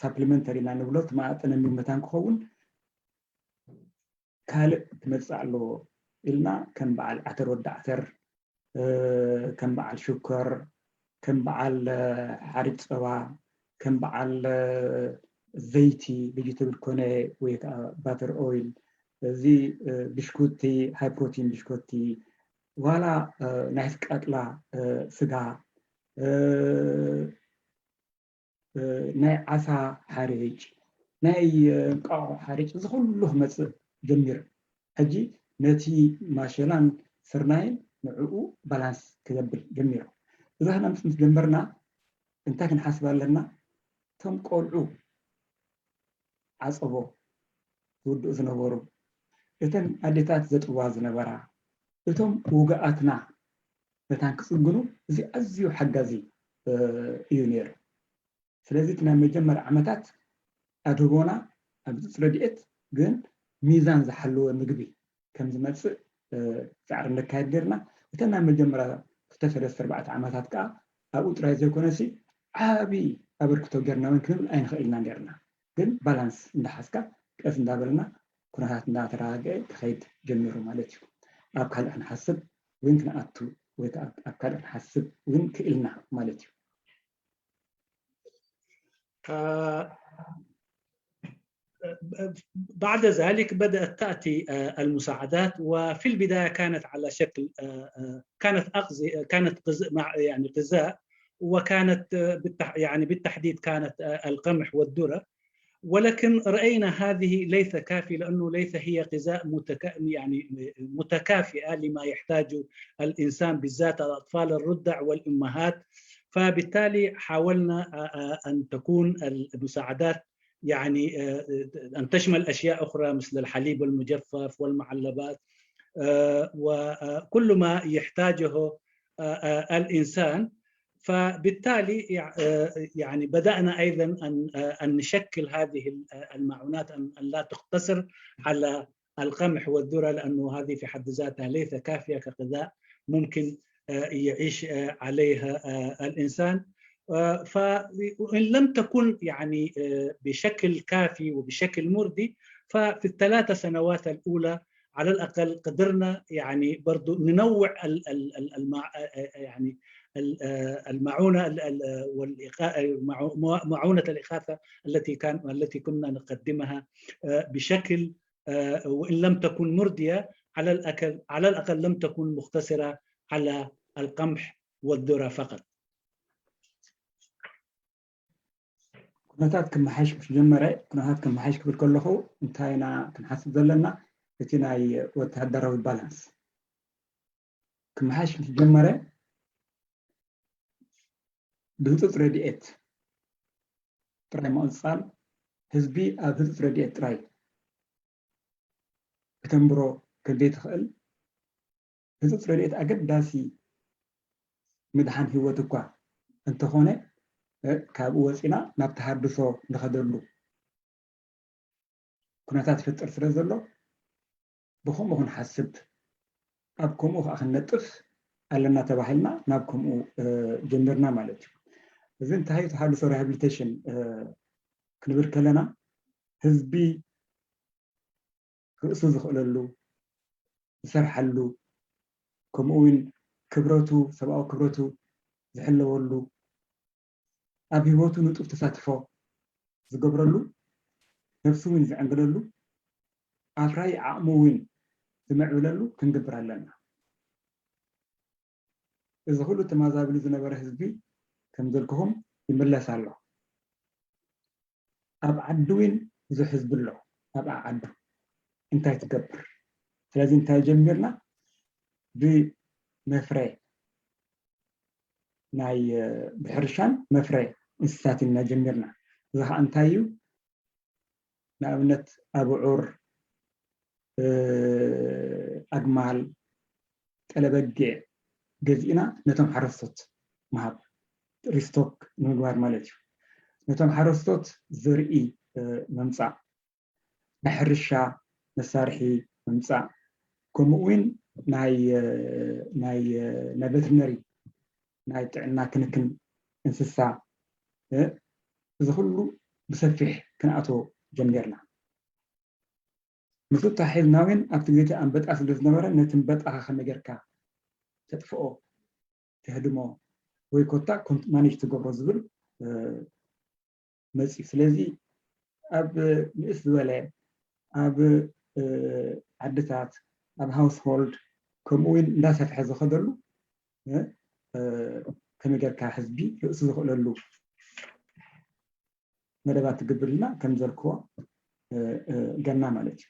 ሳፕሊመንተሪ ኢና ንብሎ፣ እቲ መኣጠነ ምግቢ መታን ክኸውን ካልእ ክመፅእ ኣለዎ ኢልና፣ ከም በዓል ዓተር ወዲ ዓተር፣ ከም በዓል ሽኮር፣ ከም በዓል ሓርጭ ፀባ፣ ከም በዓል ዘይቲ፣ ቬጅተብል ኮነ ወይ ከዓ ባተር ኦይል፣ እዚ ብሽኩቲ፣ ሃይ ፕሮቲን ብሽኩቲ፣ ዋላ ናይ ስቃጥላ ስጋ፣ ናይ ዓሳ ሓርጭ፣ ናይ እንቋቑሖ ሓርጭ፣ እዚ ኩሉ ክመፅእ ጀሚሩ። ሕጂ ነቲ ማሸላን ስርናይን ንዕኡ ባላንስ ክገብር ጀሚሩ። እዛ ክነምፅእ ምስ ጀመርና እንታይ ክንሓስብ ኣለና? እቶም ቆልዑ ዓፀቦ ዝውድኡ ዝነበሩ፣ እተን ኣዴታት ዘጥብዋ ዝነበራ፣ እቶም ውጉኣትና መታን ክፅግኑ፣ እዚ ኣዝዩ ሓጋዚ እዩ ነይሩ። ስለዚ እቲ ናይ መጀመርያ ዓመታት ኣድህቦና ኣብ ህፁፅ ረድኤት ግን ሚዛን ዝሓለወ ምግቢ ከም ዝመፅእ ፃዕሪ ነካየድ ጌርና። እተን ናይ መጀመርያ ክልተ ሰለስተ ኣርባዕተ ዓመታት ከዓ ኣብኡ ጥራይ ዘይኮነሲ ዓብዪ ኣበርክቶ ጌርና እውን ክንብል ኣይንኽእልና ኔርና። ግን ባላንስ እንዳሓዝካ ቀስ እንዳበልና ኩነታት እንዳተረጋግአ ክኸይድ ጀሚሩ ማለት እዩ። ኣብ ካልእ ክንሓስብ እውን ክንኣቱ ወይ ከዓ ኣብ ካልእ ክንሓስብ እውን ክእልና ማለት እዩ። آه، بعد ذلك بدأت تأتي آه، المساعدات، وفي البداية كانت على شكل آه، آه، كانت أغذية، كانت غذاء، مع- يعني غذاء، وكانت آه، بالتح يعني بالتحديد كانت آه، القمح والذرة، ولكن رأينا هذه ليس كافي، لأنه ليس هي غذاء متك يعني متكافئة لما يحتاجه الإنسان، بالذات الأطفال الرضع والأمهات. فبالتالي حاولنا آه، آه، أن تكون المساعدات يعني آه، أن تشمل أشياء أخرى مثل الحليب المجفف والمعلبات آه، وكل ما يحتاجه آه، آه، الإنسان. فبالتالي يع- آه، يعني بدأنا أيضا أن آه، أن نشكل هذه ال- آه، المعونات، أن أن لا تقتصر على القمح والذرة، لأنه هذه في حد ذاتها ليس كافية كغذاء ممكن آه، يعيش آه، عليها آه، الإنسان. آه، فإن لم تكن يعني آه، بشكل كافي وبشكل مرضي، ففي الثلاث سنوات الأولى على الأقل قدرنا يعني برضو ننوع ال- ال- ال- المع- آه، آه، يعني ال- آه، المعونة ال- ال- آه، والإقا- آه، معو- مع- معونة الإغاثة التي كان التي كنا نقدمها آه، بشكل آه، وإن لم تكن مرضية، على الأقل على الأقل لم تكن مقتصرة على القمح والذرة فقط. ኩነታት ክመሓሽ ምስ ጀመረ፣ ኩነታት ክመሓሽ ክብል ከለኹ እንታይ ኢና ክንሓስብ ዘለና? እቲ ናይ ወተሃደራዊ ባላንስ ክመሓሽ ምስ ጀመረ፣ ብህፁፅ ረድኤት ጥራይ ምቕፃል፣ ህዝቢ ኣብ ህፁፅ ረድኤት ጥራይ ከተንብሮ ከም ዘይትኽእል፣ ህፁፅ ረድኤት ኣገዳሲ ምድሓን ህይወት እኳ እንተኾነ፣ እ፣ ካብኡ ወፂና ናብ ተሃድሶ ንኸደሉ ኩነታት ይፈጥር ስለ ዘሎ፣ ብኸምኡ ክንሓስብ፣ ኣብ ከምኡ ከዓ ክንነጥፍ ኣለና ተባሂልና ናብ ከምኡ እ፣ ጀሚርና ማለት እዩ። እዚ እንታይ እዩ ተሃድሶ ሪሃብሊቴሽን እ፣ ክንብል ከለና፣ ህዝቢ ርእሱ ዝኽእለሉ፣ ዝሰርሓሉ፣ ከምኡ እውን ክብረቱ፣ ሰብኣዊ ክብረቱ ዝሕለወሉ፣ ኣብ ህይወቱ ንጡፍ ተሳትፎ ዝገብረሉ፣ ነብሱ እውን ዝዕንግለሉ፣ ኣፍራይ ዓቕሙ እውን ዝምዕብለሉ ክንገብር ኣለና። እዚ ኩሉ ተማዛብሊ ዝነበረ ህዝቢ ከም ዘልክኹም ይምለስ ኣሎ። ኣብ ዓዲ እውን ብዙሕ ህዝቢ ኣሎ። ኣብ ዓዓዱ እንታይ ትገብር? ስለዚ እንታይ ጀሚርና? ብመፍረ ናይ እ፣ ብሕርሻን መፍረ እንስሳትን ኢና ጀሚርና። እዚ ከዓ እንታይ እዩ? ንኣብነት ኣቡዑር፣ እ፣ ኣግማል፣ ጠለበጊዕ ገዚእና ነቶም ሓረስቶት ምሃብ፣ ሪስቶክ ንምግባር ማለት እዩ። ነቶም ሓረስቶት ዘርኢ እ፣ ምምፃእ፣ ናይ ሕርሻ መሳርሒ ምምፃእ፣ ከምኡ እውን ናይ እ፣ ናይ እ፣ ናይ ቨተርነሪ ናይ ጥዕና ክንክን እንስሳ እ፣ እዚ ኩሉ ብሰፊሕ ክንኣትዎ ጀሚርና። ምስኡ ተታሒዝና እውን ኣብቲ ግዜ እቲ ኣንበጣ ስለ ዝነበረ ነቲ ኣንበጣ ከመይ ጌርካ ተጥፍኦ፣ ተህድሞ ወይ ኮታ ኮንት- ማኔጅ ትገብሮ ዝብል እ፣ መፅዩ። ስለዚ ኣብ ንእስ ዝበለ ኣብ እ፣ ዓድታት ኣብ ሃውስሆልድ ከምኡ እውን እንዳሰፍሐ ዝኸደሉ እ፣ እ፣ ከመይ ጌርካ ህዝቢ ርእሱ ዝኽእለሉ መደባት ትግብርልና ከም ዘልክዎ እ፣ እ፣ ገና ማለት እዩ።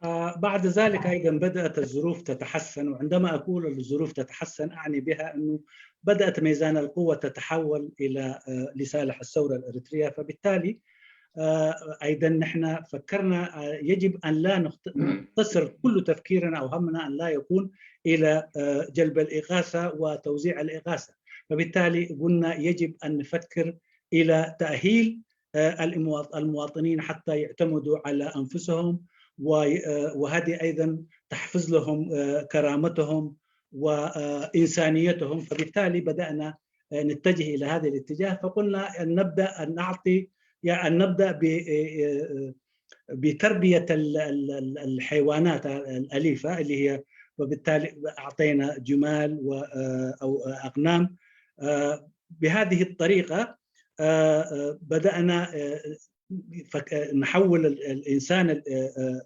آه، بعد ذلك أيضا بدأت الظروف تتحسن، وعندما أقول الظروف تتحسن أعني بها أنه بدأت ميزان القوة تتحول إلى آه، لصالح الثورة الإريترية، فبالتالي آه، أيضًا نحن فكرنا، آه، يجب أن لا نخت- نقتصر كل تفكيرنا أو همنا أن لا يكون إلى، آه، جلب الإغاثة وتوزيع الإغاثة. فبالتالي قلنا يجب أن نفكر إلى تأهيل، آه، المواط- المواطنين حتى يعتمدوا على أنفسهم، و- آه، وهذه أيضًا تحفظ لهم، آه، كرامتهم وإنسانيتهم. فبالتالي بدأنا، آه، نتجه إلى هذا الاتجاه، فقلنا أن نبدأ أن نعطي، يعني أن نبدأ ب- آه، آه، بتربية ال- ال- ال- الحيوانات الأليفة اللي هي، وبالتالي أعطينا جمال و- آه، أو أغنام. آه، بهذه الطريقة، آه، آه، بدأنا، آه، فك- نحول ال- الإنسان ال- آه، آه،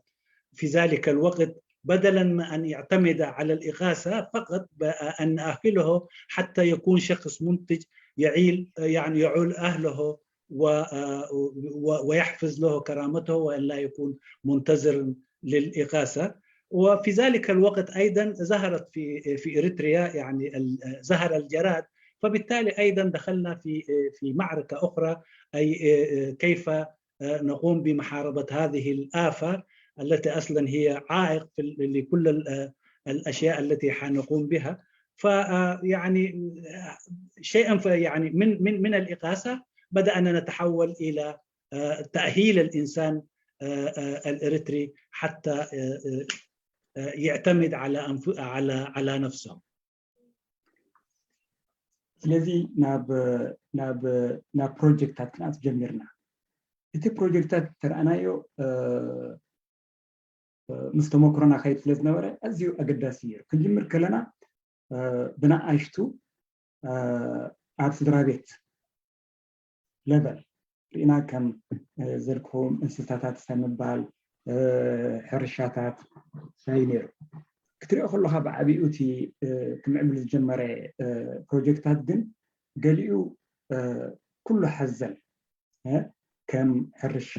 في ذلك الوقت، بدلا من أن يعتمد على الإغاثة فقط، ب- أن نأهله حتى يكون شخص منتج، يعيل، يعني يعول أهله و- آه، و- ويحفظ له كرامته، وأن لا يكون منتظر للإغاثة. وفي ذلك الوقت أيضًا ظهرت في في إريتريا، يعني ال- ظهر الجراد، فبالتالي أيضًا دخلنا في في معركة أخرى، أي كيف نقوم بمحاربة هذه الآفة التي أصلًا هي عائق في ال- لكل ال- الأشياء التي حنقوم بها. فيعني شيئًا ف- يعني من من من الإغاثة بدأنا نتحول إلى، آه، تأهيل الإنسان، آه، آه، الإريتري حتى، آه، آه، آه، يعتمد على أنف- على على نفسه. ስለዚ ናብ ናብ ናብ ፕሮጀክታት ክንኣት ጀሚርና። እቲ ፕሮጀክታት ተረኣናዮ ምስ ተመክሮና ከይድ ስለ ዝነበረ ኣዝዩ ኣገዳሲ እዩ። ክንጅምር ከለና ብንኣሽቱ ኣብ ስድራ ቤት ለቨል ርኢና ከም ዘልክኹም እንስሳታት ሰብ ምባል ሕርሻታት ናይ ነይሩ ክትሪኦ ከለካ ብዓቢኡ እቲ ክምዕብል ዝጀመረ ፕሮጀክታት ግን ገሊኡ ኩሉ ሓዘል ከም ሕርሻ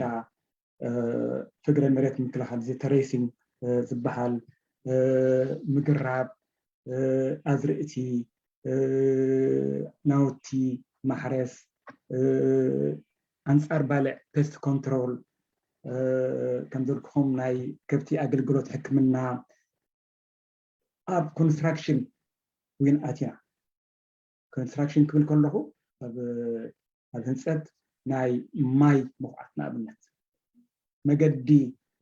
ፍግረ መሬት ምክልኻል እዚ ተሬሲንግ ዝበሃል ምግራብ ኣዝርእቲ ናውቲ ማሕረስ ኣንፃር ባልዕ ፔስት ኮንትሮል ከም ዘልክኹም ናይ ከብቲ ኣገልግሎት ሕክምና ኣብ ኮንስትራክሽን እውን ኣቲና ኮንስትራክሽን ክብል ከለኹ ኣብ ህንፀት ናይ ማይ ምኹዓት ንኣብነት መገዲ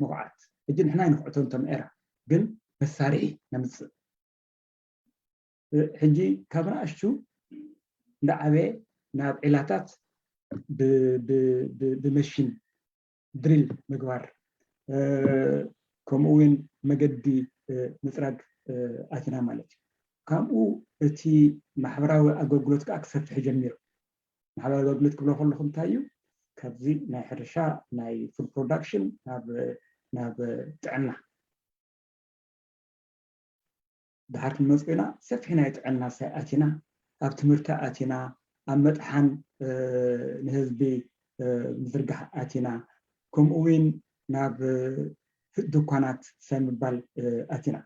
ምኹዓት ሕጂ ንሕና ይንኩዕቶ እንቶም ኤራ ግን መሳርሒ ነምፅእ ሕጂ ካብ ንኣሽቱ እንዳዓበየ ናብ ዒላታት ብመሽን ድሪል ምግባር ከምኡ እውን መገዲ ምፅራግ ኣቲና ማለት እዩ። ካብኡ እቲ ማሕበራዊ ኣገልግሎት ከዓ ክሰፍሕ ጀሚሩ። ማሕበራዊ ኣገልግሎት ክብሎ ከለኹ እንታይ እዩ? ካብዚ ናይ ሕርሻ ናይ ፉድ ፕሮዳክሽን ናብ ጥዕና ድሓር ክንመፅኡ ኢና። ሰፊሕ ናይ ጥዕና ሳይ ኣቲና፣ ኣብ ትምህርቲ ኣቲና፣ ኣብ መጥሓን ንህዝቢ ምዝርጋሕ ኣቲና፣ ከምኡ እውን ናብ ድኳናት ሳይ ምባል ኣቲና።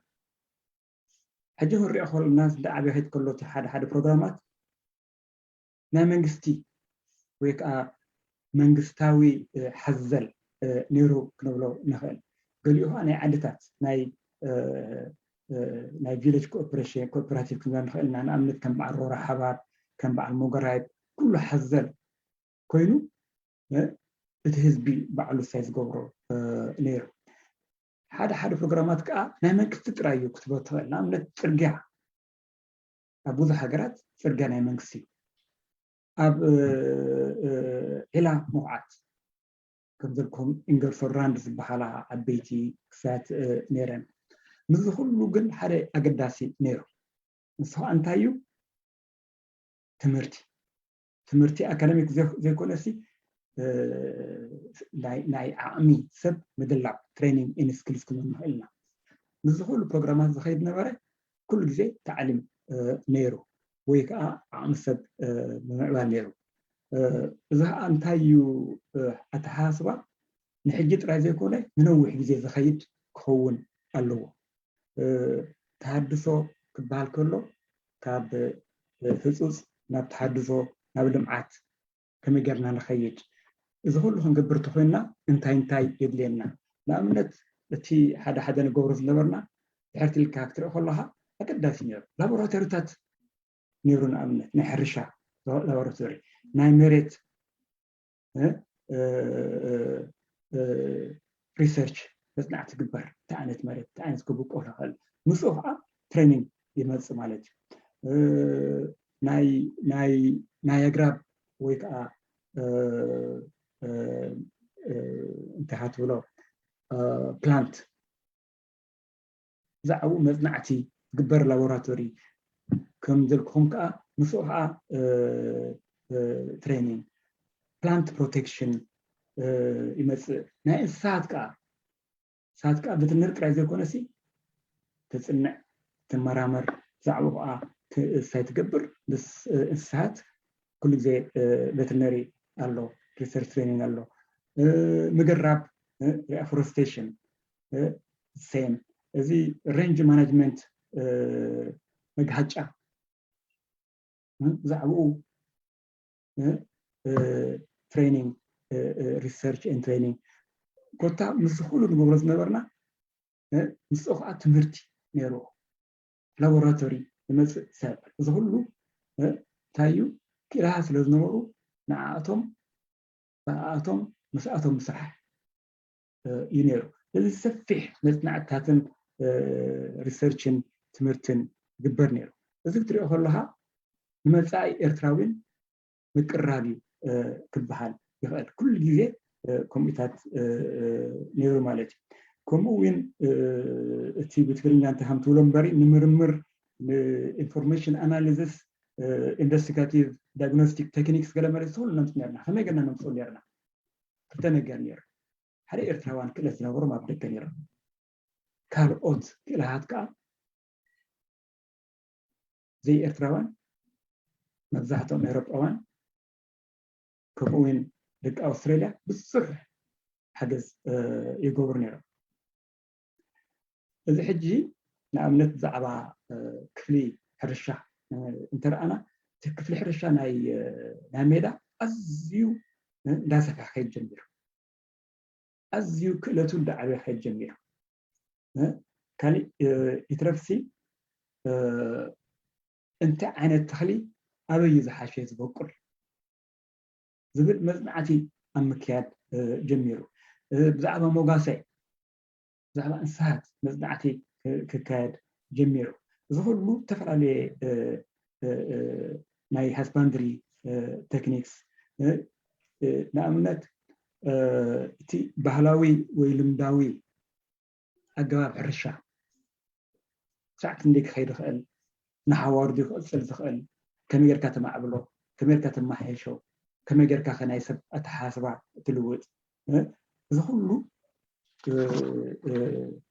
ሕጂ ክንሪኦ ከለና እንዳ ዓብያ ከይድ ከሎ እቲ ሓደ ሓደ ፕሮግራማት ናይ መንግስቲ ወይ ከዓ መንግስታዊ ሓዘል ነይሩ ክንብሎ ንኽእል። ገሊኡ ከዓ ናይ ዓድታት ናይ ናይ ቪሌጅ ኮኦፕሬሽን ኮኦፐራቲቭ ክንብላ ንኽእል ኢና። ንኣብነት ከም በዓል ሮራ ሓባር፣ ከም በዓል ሞገራይብ ኩሉ ሓዘል ኮይኑ እቲ ህዝቢ ባዕሉ ሳይ ዝገብሮ ነይሩ። ሓደ ሓደ ፕሮግራማት ከዓ ናይ መንግስቲ ጥራይ እዩ ክትበል ትኽእል። ንኣብነት ፅርግያ ኣብ ብዙሕ ሃገራት ፅርግያ ናይ መንግስቲ እዩ። ኣብ ዒላ ምኹዓት ከም ዘልኩም ኢንገርሶ ራንድ ዝበሃላ ዓበይቲ ክሳያት ነይረን። ምስዚ ኩሉ ግን ሓደ ኣገዳሲ ነይሩ። ንሱ ከዓ እንታይ እዩ? ትምህርቲ ትምህርቲ ኣካደሚክ ዘይኮነሲ ናይ ዓቕሚ ሰብ ምድላብ ትሬኒንግ ኢን ስኪልስ ክንብል ንኽእል ኢና። ምስዚ ኩሉ ፕሮግራማት ዝኸይድ ነበረ ኩሉ ግዜ ታዕሊም ነይሩ ወይ ከዓ ዓቕሚ ሰብ ብምዕባል ነይሩ። እዚ ከዓ እንታይ እዩ ኣተሓሳስባ ንሕጂ ጥራይ ዘይኮነ ንነዊሕ ግዜ ዝኸይድ ክኸውን ኣለዎ። ተሃድሶ ክበሃል ከሎ ካብ ህፁፅ ናብ ተሃድሶ ናብ ልምዓት ከመይ ጌርና ንኸይድ እዚ ኩሉ ክንገብር ተኮይንና እንታይ እንታይ የድልየና? ንኣብነት እቲ ሓደ ሓደ ንገብሮ ዝነበርና ድሕርቲ ኢልካ ክትርኢ ከለካ ኣገዳሲ ነይሩ። ላቦራቶሪታት ነይሩ፣ ንኣብነት ናይ ሕርሻ ላቦራቶሪ፣ ናይ መሬት ሪሰርች መፅናዕቲ ግበር፣ እንታይ ዓይነት መሬት እንታይ ዓይነት ክብቆል ይኽእል፣ ምስኡ ከዓ ትሬኒንግ ይመፅእ ማለት እዩ። ናይ ኣግራብ ወይ ከዓ እንታይ ትብሎ ፕላንት ብዛዕባኡ መፅናዕቲ ዝግበር ላቦራቶሪ ከም ዘልክኹም ከዓ ምስኡ ከዓ ትሬኒንግ ፕላንት ፕሮቴክሽን ይመፅእ። ናይ እንስሳት ከዓ እንስሳት ከዓ ቬተርነሪ ጥራይ ዘይኮነሲ ተፅንዕ፣ ትመራመር፣ ብዛዕባኡ ከዓ እንታይ ትገብር ምስ እንስሳት ኩሉ ግዜ ቬተርነሪ ኣሎ፣ ሪሰርች ትሬኒንግ ኣሎ። ምግራብ ሪኣፎረስቴሽን ሴም፣ እዚ ሬንጅ ማናጅመንት መግሃጫ ብዛዕባኡ ትሬኒንግ ሪሰርች ን ትሬኒንግ ኮታ ምስ ኩሉ ንገብሮ ዝነበርና ምስኡ ከዓ ትምህርቲ ነይርዎ። ላቦራቶሪ ዝመፅእ ሰብ እዚ ኩሉ እንታይ እዩ ክኢላታት ስለ ዝነበሩ ንዓኣቶም ብኣኣቶም ምስኣቶም ምስራሕ እዩ ነይሩ። ስለዚ ሰፊሕ መፅናዕትታትን ሪሰርችን ትምህርትን ግበር ነይሩ። እዚ ክትሪኦ ከለካ ንመፃኢ ኤርትራዊን ምቅራብ እዩ ክበሃል ይኽእል። ኩሉ ግዜ ከምኡታት ነይሩ ማለት እዩ። ከምኡ እውን እቲ ብትግርኛ እንታይ ከም ትብሎ እምበሪ ንምርምር ኢንፎርሜሽን ኣናሊሲስ ኢንቨስቲጋቲቭ ዳያግኖስቲክ ቴክኒክስ ገለ መለ ዝትብሉ ነምፅ ነርና። ከመይ ገና ነምፅኡ ነርና? ክልተ ነገር ነይሩ። ሓደ ኤርትራውያን ክእለት ዝነበሮም ኣብ ደገ ነይሮም። ካልኦት ክእላሃት ከዓ ዘይኤርትራውያን መብዛሕትኦም ኤውሮጳውያን ከምኡ እውን ደቂ ኣውስትራልያ ብዙሕ ሓገዝ ይገብሩ ነይሮም። እዚ ሕጂ ንኣብነት ብዛዕባ ክፍሊ ሕርሻ እንተረኣና እቲ ክፍሊ ሕርሻ ናይ ሜዳ ኣዝዩ እንዳሰፍሐ ከይድ ጀሚሩ፣ ኣዝዩ ክእለቱ እንዳዓበየ ከይድ ጀሚሩ። ካሊእ ይትረፍሲ እንታይ ዓይነት ተኽሊ ኣበይ እዩ ዝሓሸ ዝበቁል ዝብል መፅናዕቲ ኣብ ምክያድ ጀሚሩ። ብዛዕባ ሞጋሰ ብዛዕባ እንስሳት መፅናዕቲ ክካየድ ጀሚሩ። እዚ ኩሉ ዝተፈላለየ ናይ ሃስባንድሪ ቴክኒክስ ንኣብነት እቲ ባህላዊ ወይ ልምዳዊ ኣገባብ ሕርሻ ስርዓት እንደ ክኸይድ ይኽእል፣ ንሓዋሩ ድዩ ክቕፅል ዝኽእል፣ ከመይ ጌርካ ተማዕብሎ፣ ከመይ ጌርካ ተማሓየሾ፣ ከመይ ጌርካ ከ ናይ ሰብ ኣተሓሳስባ ትልውጥ፣ እዚ ኩሉ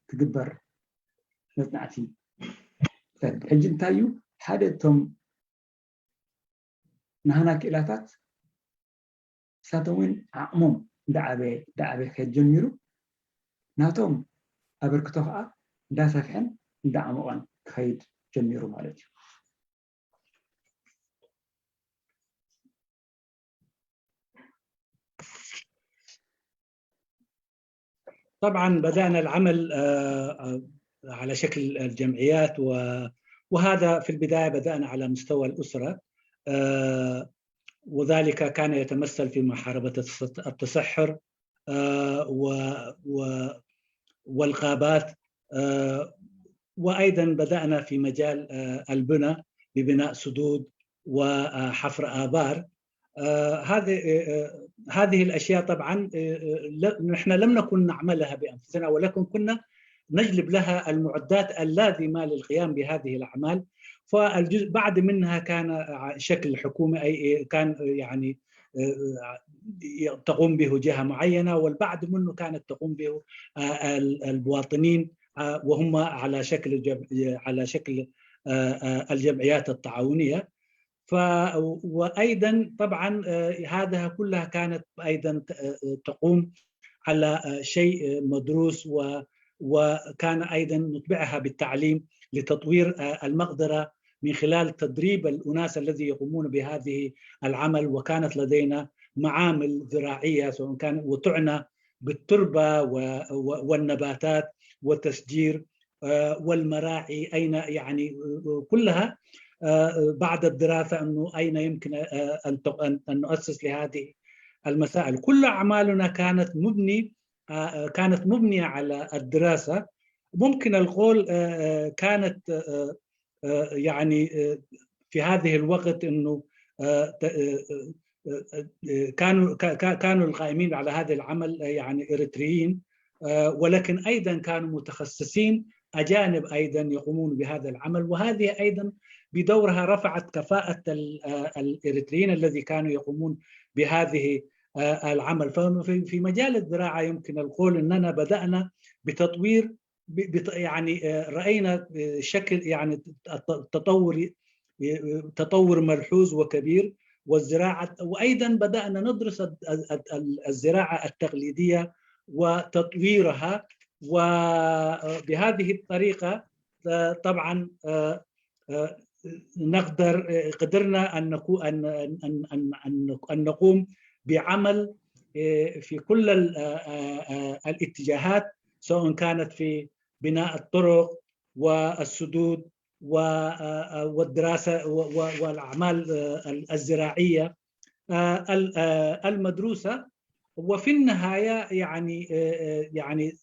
ክግበር መፅናዕቲ። ሕጂ እንታይ እዩ ሓደ እቶም ናህና ክእላታት ንሳቶም እውን ዓቕሞም እንዳዓበየ እንዳዓበየ ክኸይድ ጀሚሩ፣ ናቶም ኣበርክቶ ከዓ እንዳሰፍሐን እንዳዓመቐን ክኸይድ ጀሚሩ ማለት እዩ። طبعا بدأنا العمل على شكل الجمعيات، وهذا في البداية بدأنا على مستوى الأسرة، وذلك كان يتمثل في محاربة التصحر والغابات، وأيضا بدأنا في مجال البنى ببناء سدود وحفر آبار. هذه هذه الاشياء طبعا نحن لم نكن نعملها بانفسنا، ولكن كنا نجلب لها المعدات اللازمه للقيام بهذه الاعمال. فالجزء بعد منها كان شكل حكومي، اي كان يعني تقوم به جهه معينه، والبعض منه كانت تقوم به المواطنين وهم على شكل على شكل الجمعيات التعاونيه. ف وايضا طبعا هذا كلها كانت ايضا تقوم على شيء مدروس، وكان ايضا نتبعها بالتعليم لتطوير المقدره من خلال تدريب الاناس الذي يقومون بهذه العمل. وكانت لدينا معامل زراعية، سواء كان وتعنى بالتربة و- و- والنباتات والتشجير، آه، والمراعي، أين يعني، آه، كلها، آه، بعد الدراسة أنه أين يمكن، آه، أن ت- أن أن نؤسس لهذه المسائل. كل أعمالنا كانت مبني آه، كانت مبنية على الدراسة. ممكن القول، آه، آه، كانت، آه، آه، يعني، آه، في هذه الوقت أنه، آه، ت- آه، آه، آه، كانوا ك- ك- كانوا القائمين على هذا العمل، آه، يعني إريتريين، آه، ولكن أيضا كانوا متخصصين أجانب أيضا يقومون بهذا العمل، وهذه أيضا بدورها رفعت كفاءة ال- آه، الإريتريين الذي كانوا يقومون بهذه، آه، العمل. ففي في مجال الزراعة يمكن القول أننا بدأنا بتطوير، ب- بت- يعني، آه، رأينا، آه، شكل، يعني، الت- التطور، آه، تطور ملحوظ وكبير. والزراعة، وأيضا بدأنا ندرس ال- ال- ال- الزراعة التقليدية وتطويرها. وبهذه الطريقة، آه، طبعا، آه، آه، نقدر، آه، قدرنا أن نكو- أن أن أن أن أن نقوم بعمل، آه، في كل ال- آه، آه، آه، الاتجاهات، سواء كانت في بناء الطرق والسدود و- آه، آه، والدراسة و- و- والأعمال، آه، الزراعية، آه، ال- آه، المدروسة. وفي النهاية يعني، آه، آه، يعني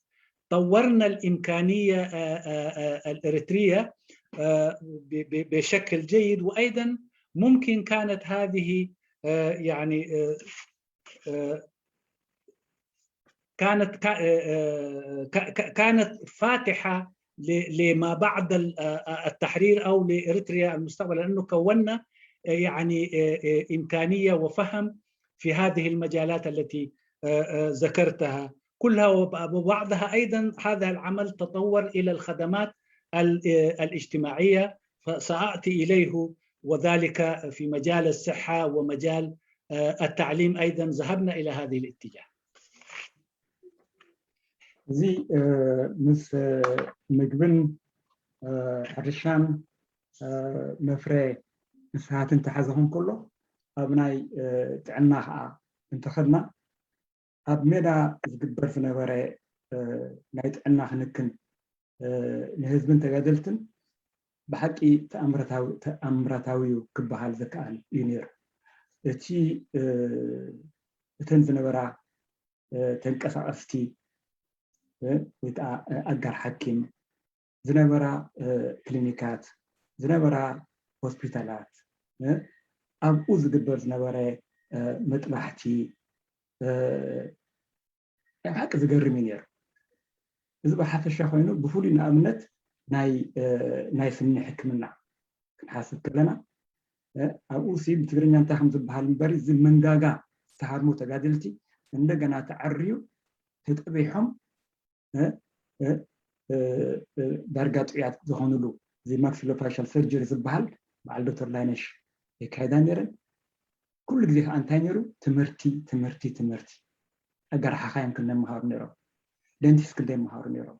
طورنا الإمكانية، آه، آه، آه، الإريترية، آه، ب- ب- بشكل جيد. وأيضا ممكن كانت هذه، آه، يعني، آه، آه، كانت ك- آه، آه، ك- ك- كانت فاتحة ل- لما بعد ال- آه، آه، التحرير أو لإريتريا المستقبل، لأنه كونا، آه، يعني، آه، آه، إمكانية وفهم في هذه المجالات التي، آه، آه، ذكرتها كلها، وب- وبعضها أيضا هذا العمل تطور إلى الخدمات ال- آه، الاجتماعية، فسأأتي إليه، وذلك في مجال الصحة ومجال، آه، التعليم أيضا ذهبنا إلى هذه الاتجاه. እዚ እ፣ ምስ እ፣ ምግብን እ፣ ሕርሻን እ፣ መፍረ ንስሃትን ተሓዘኹም ከሎ ኣብ ናይ እ፣ ጥዕና ከዓ እንተኸድና ኣብ ሜዳ ዝግበር ዝነበረ እ፣ ናይ ጥዕና ክንክን እ፣ ንህዝብን ተጋደልትን ብሓቂ ተኣምረታዊ ተኣምራታዊ እዩ ክበሃል ዝከኣል እዩ ነይሩ። እቲ እ፣ እተን ዝነበራ እ፣ ተንቀሳቐስቲ እ፣ ወይ ከዓ እ፣ ኣጋር ሓኪም ዝነበራ እ፣ ክሊኒካት ዝነበራ ሆስፒታላት እ፣ ኣብኡ ዝግበር ዝነበረ እ፣ መጥባሕቲ እ፣ ናይ ብሓቂ ዝገርም እዩ ነይሩ። እዚ ብሓፈሻ ኮይኑ ብፍሉይ ንኣብነት ናይ እ፣ ናይ ስኒ ሕክምና ክንሓስብ ከለና እ፣ ኣብኡ ሲ ብትግርኛ እንታይ ከም ዝበሃል እምበሪ እዚ መንጋጋ ዝተሃርሙ ተጋደልቲ እንደገና ተዓርዩ ተጠቢሖም እ፣ እ፣ እ፣ እ፣ ዳርጋ ጥዑያት ዝኾኑሉ እዚ ማክሲሎፋሻል ሰርጀሪ ዝበሃል በዓል ዶክተር ላይነሽ የካየዳ ነይረን። ኩሉ ግዜ ከዓ እንታይ ነይሩ? ትምህርቲ ትምህርቲ ትምህርቲ። ኣጋር ሓኻይም ክንደይ መሃሩ ነይሮም፣ ደንቲስት ክንደይ መሃሩ ነይሮም።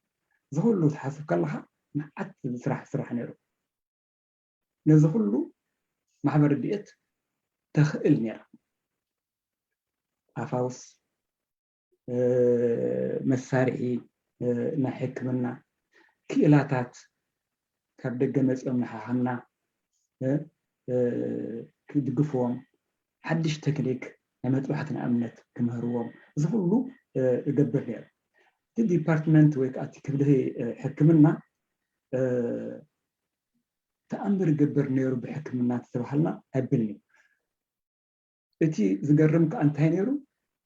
እዚ ኩሉ ትሓስብ ከለካ መዓት ስራሕ ስራሕ ነይሩ። ነዚ ኩሉ ማሕበር ረድኤት ተኽእል ነይራ። ኣፋውስ፣ እ፣ መሳርሒ እ፣ ናይ ሕክምና ክኢላታት ካብ ደገ መፂኦም ንሓኻምና እ፣ እ፣ ክድግፍዎም፣ ሓድሽ ቴክኒክ ናይ መጥባሕቲ ንኣብነት ክምህርዎም፣ እዚ ኩሉ እ፣ እገብር ነይሩ። እቲ ዲፓርትመንት ወይ ከዓ እቲ ክፍሊ እ፣ ሕክምና እ፣ ተኣምር ይገብር ነይሩ ብሕክምና ተተባሃልና ኣይብልን እዩ። እቲ ዝገርም ከዓ እንታይ ነይሩ?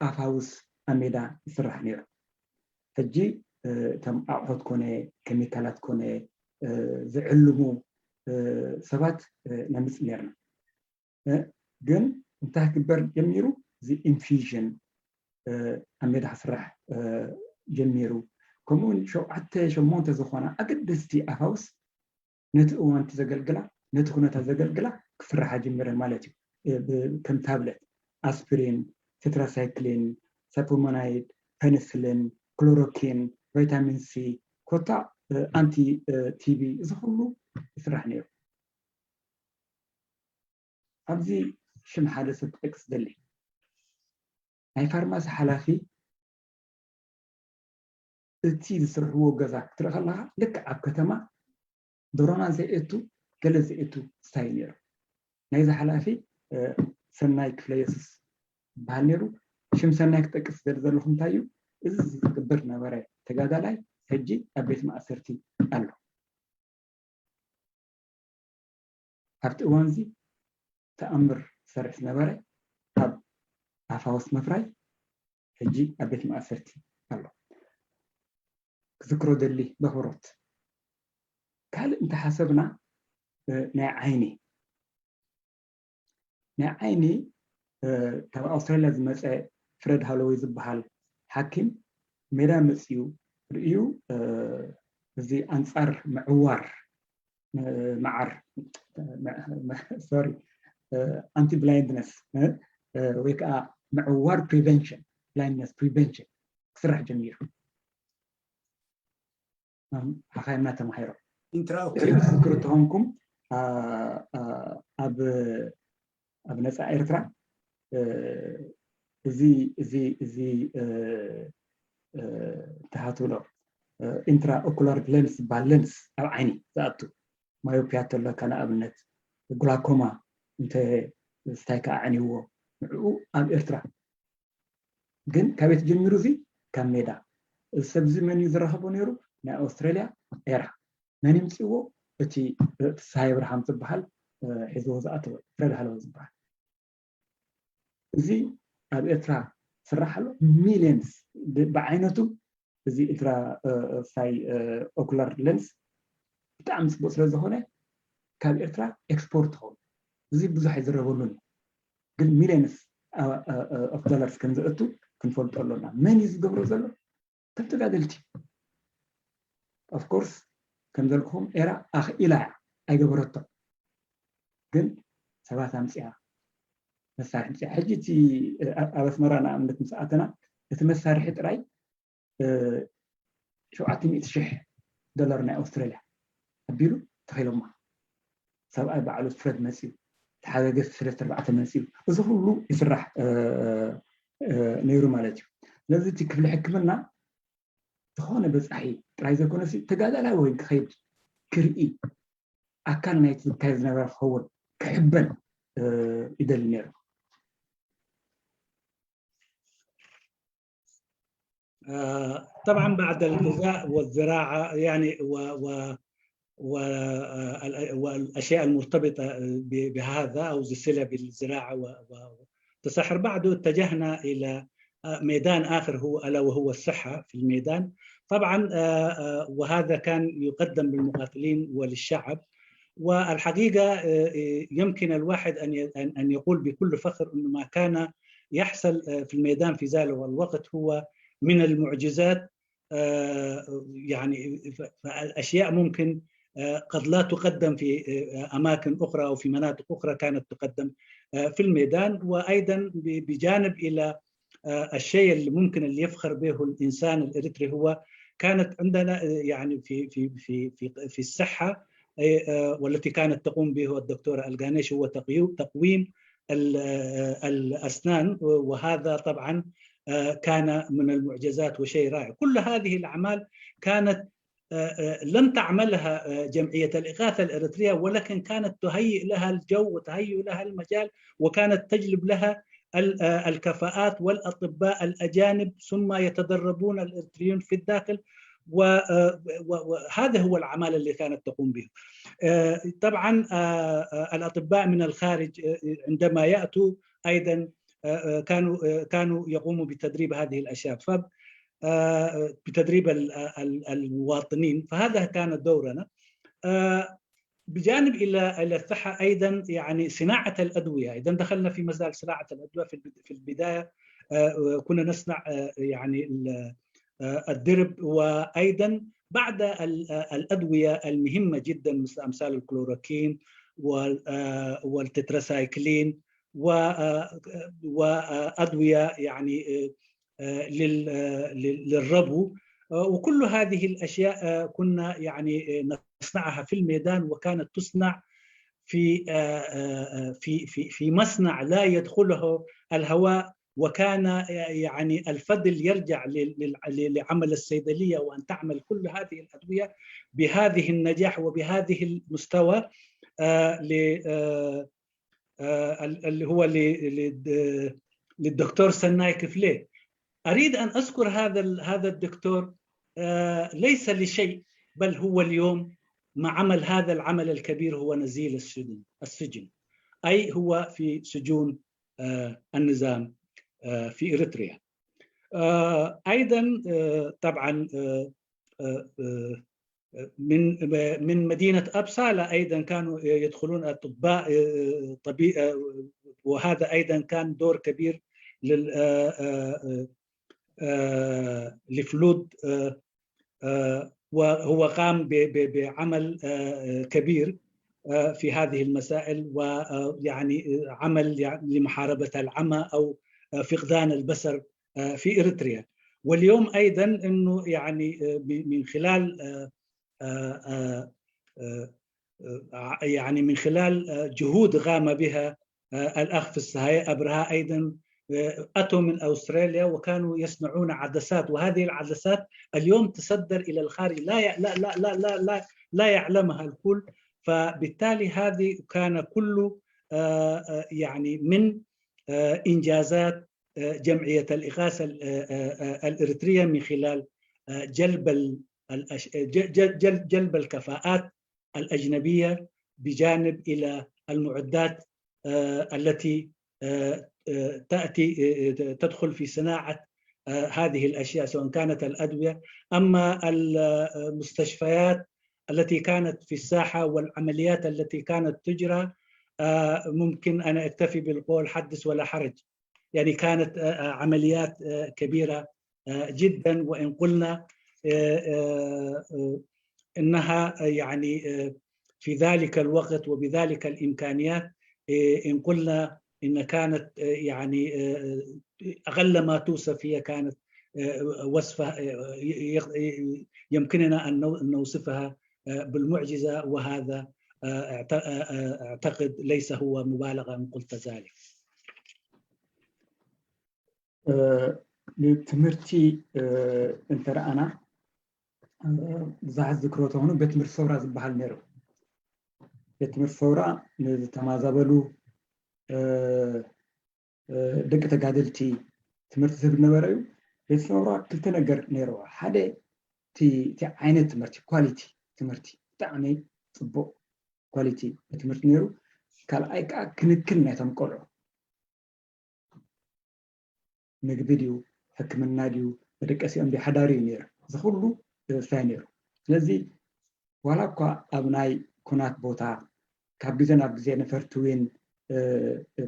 ኣፋውስ ኣብ ሜዳ ይስራሕ ነይሩ። ሕጂ እ፣ እቶም ኣቑሑት ኮነ ኬሚካላት ኮነ እ፣ ዝዕልሙ እ፣ ሰባት እ፣ ነምፅእ ነይርና። እ፣ ግን እንታይ ክግበር ጀሚሩ? እዚ ኢንፊዥን እ፣ ኣብ ሜዳ ክስራሕ እ፣ ጀሚሩ። ከምኡ እውን ሸውዓተ ሸሞንተ ዝኾና ኣገደስቲ ኣፋውስ ነቲ እዋን እቲ ዘገልግላ ነቲ ኩነታት ዘገልግላ ክስራሓ ጀሚረን ማለት እዩ። እ፣ ብ- ከም ታብለት፣ ኣስፕሪን፣ ቴትራሳይክሊን፣ ሳፖሞናይድ፣ ፐኒስሊን፣ ክሎሮኪን፣ ቫይታሚን ሲ፣ ኮታ እ፣ ኣንቲ እ፣ ቲቢ፣ እዚ ኩሉ ይስራሕ ነይሩ። ኣብዚ ሽም ሓደ ሰብ ክጠቅስ ደሊ። ናይ ፋርማሲ ሓላፊ እቲ ዝስርሕዎ ገዛ ክትርኢ ከለኻ ልክዕ ኣብ ከተማ ዶሮና ዘየእቱ ገለ ዘየእቱ ስታይ ነይሩ። ናይዚ ሓላፊ ሰናይ ክፍለ የሱስ ዝበሃል ነይሩ። ሽም ሰናይ ክጠቅስ ዝደሊ ዘለኹ እንታይ እዩ? እዚ ዝገብር ነበረ ተጋዳላይ ሕጂ ኣብ ቤት ማእሰርቲ ኣሎ። ኣብቲ እዋን እዚ ተኣምር ዝሰርሕ ዝነበረ ካብ ኣፋውስ ምፍራይ ሕጂ ኣብ ቤት ማእሰርቲ ኣሎ። ክዝክሮ ደሊ በክብሮት። ካልእ እንተሓሰብና ናይ ዓይኒ ናይ ዓይኒ ካብ ኣውስትራልያ ዝመፀ ፍረድ ሃሎወይ ዝበሃል ሓኪም ሜዳ መፅዩ ርእዩ እዚ ኣንፃር ምዕዋር መዓር sorry ኣንቲ ብላይንድነስ ወይ ከዓ ምዕዋር prevention blindness prevention ክስራሕ ጀሚሩ ሓኻይምና ተማሂሮም ኢንትራ ትዝክሩ ተኾንኩም ኣብ ኣብ ነፃ ኤርትራ እዚ እዚ እዚ ተሃትብሎ ኢንትራ ኦኩላር ሌንስ ዝበሃል ሌንስ ኣብ ዓይኒ ዝኣቱ ማዮፒያ ተሎካ ንኣብነት ግላኮማ እንተ ስታይ ከዓዕንዎ ንዕኡ ኣብ ኤርትራ ግን ካበይ ተጀሚሩ እዚ ካብ ሜዳ እዚ ሰብ እዚ መን እዩ ዝረኸቦ ነይሩ ናይ ኣውስትራልያ ኤራ መን ይምፅዎ እቲ ፍስሃይ ኣብርሃም ዝበሃል ሒዝዎ ዝኣተወ ፍረድ ሃለወ ዝበሃል እዚ ኣብ ኤርትራ ስራሕ ኣሎ ሚሊየንስ ብዓይነቱ እዚ ኢልትራ ሳይ ኦኩላር ሌንስ ብጣዕሚ ፅቡቅ ስለ ዝኾነ ካብ ኤርትራ ኤክስፖርት ትኸውን እዚ ብዙሕ ኣይዝረበሉን እዩ ግን ሚሊየንስ ኦፍ ዶላርስ ከም ዘእቱ ክንፈልጦ ኣሎና መን እዩ ዝገብሮ ዘሎ ከም ተጋደልቲ ኦፍኮርስ ከም ዘልክኹም ኤራ ኣኽኢላ እያ ኣይገበረቶ ግን ሰባት ኣምፅያ መሳርሒ ምፅያ ሕጂ እቲ ኣብ ኣስመራ ንኣብነት ምስ ኣተና እቲ መሳርሒ ጥራይ ሸውዓተ ሚእቲ ሽሕ ዶላር ናይ ኣውስትራልያ ኣቢሉ ተኺሎማ ሰብኣይ ባዕሉ ፍረድ መፅዩ ተሓጋገዝቲ ሰለስተ ኣርባዕተ መፅዩ እዚ ኩሉ ይስራሕ ነይሩ ማለት እዩ ስለዚ እቲ ክፍሊ ሕክምና ዝኾነ በፃሒ ጥራይ ዘይኮነሲ ተጋዳላይ ወይ ክኸይድ ክርኢ ኣካል ናይቲ ዝካየድ ዝነበረ ክኸውን ክሕበን ይደሊ ነይሩ طبعا بعد الغذاء والزراعة يعني و, و, و والأشياء المرتبطة بهذا أو الصلة بالزراعة والتسحر بعده اتجهنا إلى ميدان آخر هو ألا وهو الصحة في الميدان طبعا وهذا كان يقدم للمقاتلين وللشعب والحقيقة يمكن الواحد أن أن يقول بكل فخر أنه ما كان يحصل في الميدان في ذلك الوقت هو من المعجزات يعني فالأشياء ممكن قد لا تقدم في أماكن أخرى أو في مناطق أخرى كانت تقدم في الميدان وأيضا بجانب إلى الشيء اللي ممكن اللي يفخر به الإنسان الإريتري هو كانت عندنا يعني في في في في في الصحة والتي كانت تقوم به الدكتورة الجانيش هو تقويم الأسنان وهذا طبعا كان من المعجزات وشيء رائع كل هذه الأعمال كانت لم تعملها جمعية الإغاثة الإريترية ولكن كانت تهيئ لها الجو وتهيئ لها المجال وكانت تجلب لها الكفاءات والأطباء الأجانب ثم يتدربون الإريتريون في الداخل وهذا هو العمل اللي كانت تقوم به طبعا الأطباء من الخارج عندما يأتوا أيضا كانوا كانوا يقوموا بتدريب هذه الأشياء ف بتدريب المواطنين فهذا كان دورنا بجانب الى الى الصحه ايضا يعني صناعه الادويه اذا دخلنا في مجال صناعه الادويه في في البدايه كنا نصنع يعني الدرب وايضا بعد الادويه المهمه جدا مثل امثال الكلوروكين والتتراسايكلين وادويه يعني للربو وكل هذه الاشياء كنا يعني نصنعها في الميدان وكانت تصنع في في في في مصنع لا يدخله الهواء وكان يعني الفضل يرجع لعمل الصيدلية وأن تعمل كل هذه الأدوية بهذه النجاح وبهذه المستوى اللي هو للدكتور سناي كفلي. أريد أن أذكر هذا هذا الدكتور ليس لشيء، بل هو اليوم ما عمل هذا العمل الكبير هو نزيل السجن السجن أي هو في سجون النظام في إريتريا. أيضا طبعا من من مدينة أبسالا أيضا كانوا يدخلون أطباء طبيب، وهذا أيضا كان دور كبير لل لفلود وهو قام بعمل كبير في هذه المسائل، ويعني عمل لمحاربة العمى أو فقدان البصر في إريتريا. واليوم أيضا أنه يعني من خلال يعني من خلال جهود قام بها الأخ في السهاية أبرها أيضا أتوا من أستراليا وكانوا يصنعون عدسات، وهذه العدسات اليوم تصدر إلى الخارج، لا لا لا لا لا لا, لا يعلمها الكل. فبالتالي هذه كان كله يعني من إنجازات جمعية الإغاثة الإريترية من خلال جلب جلب الكفاءات الأجنبية بجانب إلى المعدات التي تأتي تدخل في صناعة هذه الأشياء، سواء كانت الأدوية أما المستشفيات التي كانت في الساحة والعمليات التي كانت تجرى. ممكن أنا أكتفي بالقول حدث ولا حرج، يعني كانت عمليات كبيرة جدا، وإن قلنا إنها يعني في ذلك الوقت وبذلك الإمكانيات، إن قلنا إن كانت يعني أقل ما توصف هي كانت وصفة يمكننا أن نوصفها بالمعجزة، وهذا أعتقد ليس هو مبالغة إن قلت ذلك. ትምህርቲ እንተ ረኣና ብዙሓት ዝክሮ ተኾኑ ቤት ትምህርቲ ሰውራ ዝበሃል ነይሩ። ቤት ትምህርቲ ሰውራ ንዝተማዛበሉ ደቂ ተጋደልቲ ትምህርቲ ዝህብ ነበረ እዩ። ቤት ሰውራ ክልተ ነገር ነይርዎ። ሓደ እቲ ዓይነት ትምህርቲ ኳሊቲ ትምህርቲ ብጣዕሚ ፅቡቅ ኳሊቲ ትምህርቲ ነይሩ። ካልኣይ ከዓ ክንክን ናይቶም ቆልዑ ምግቢ ድዩ ሕክምና ድዩ መደቀሲኦም ድዩ ሓዳሪ እዩ ነይሩ። እዚ ኩሉ እንታይ ነይሩ። ስለዚ ዋላ እኳ ኣብ ናይ ኩናት ቦታ ካብ ግዜ ናብ ግዜ ነፈርቲ እውን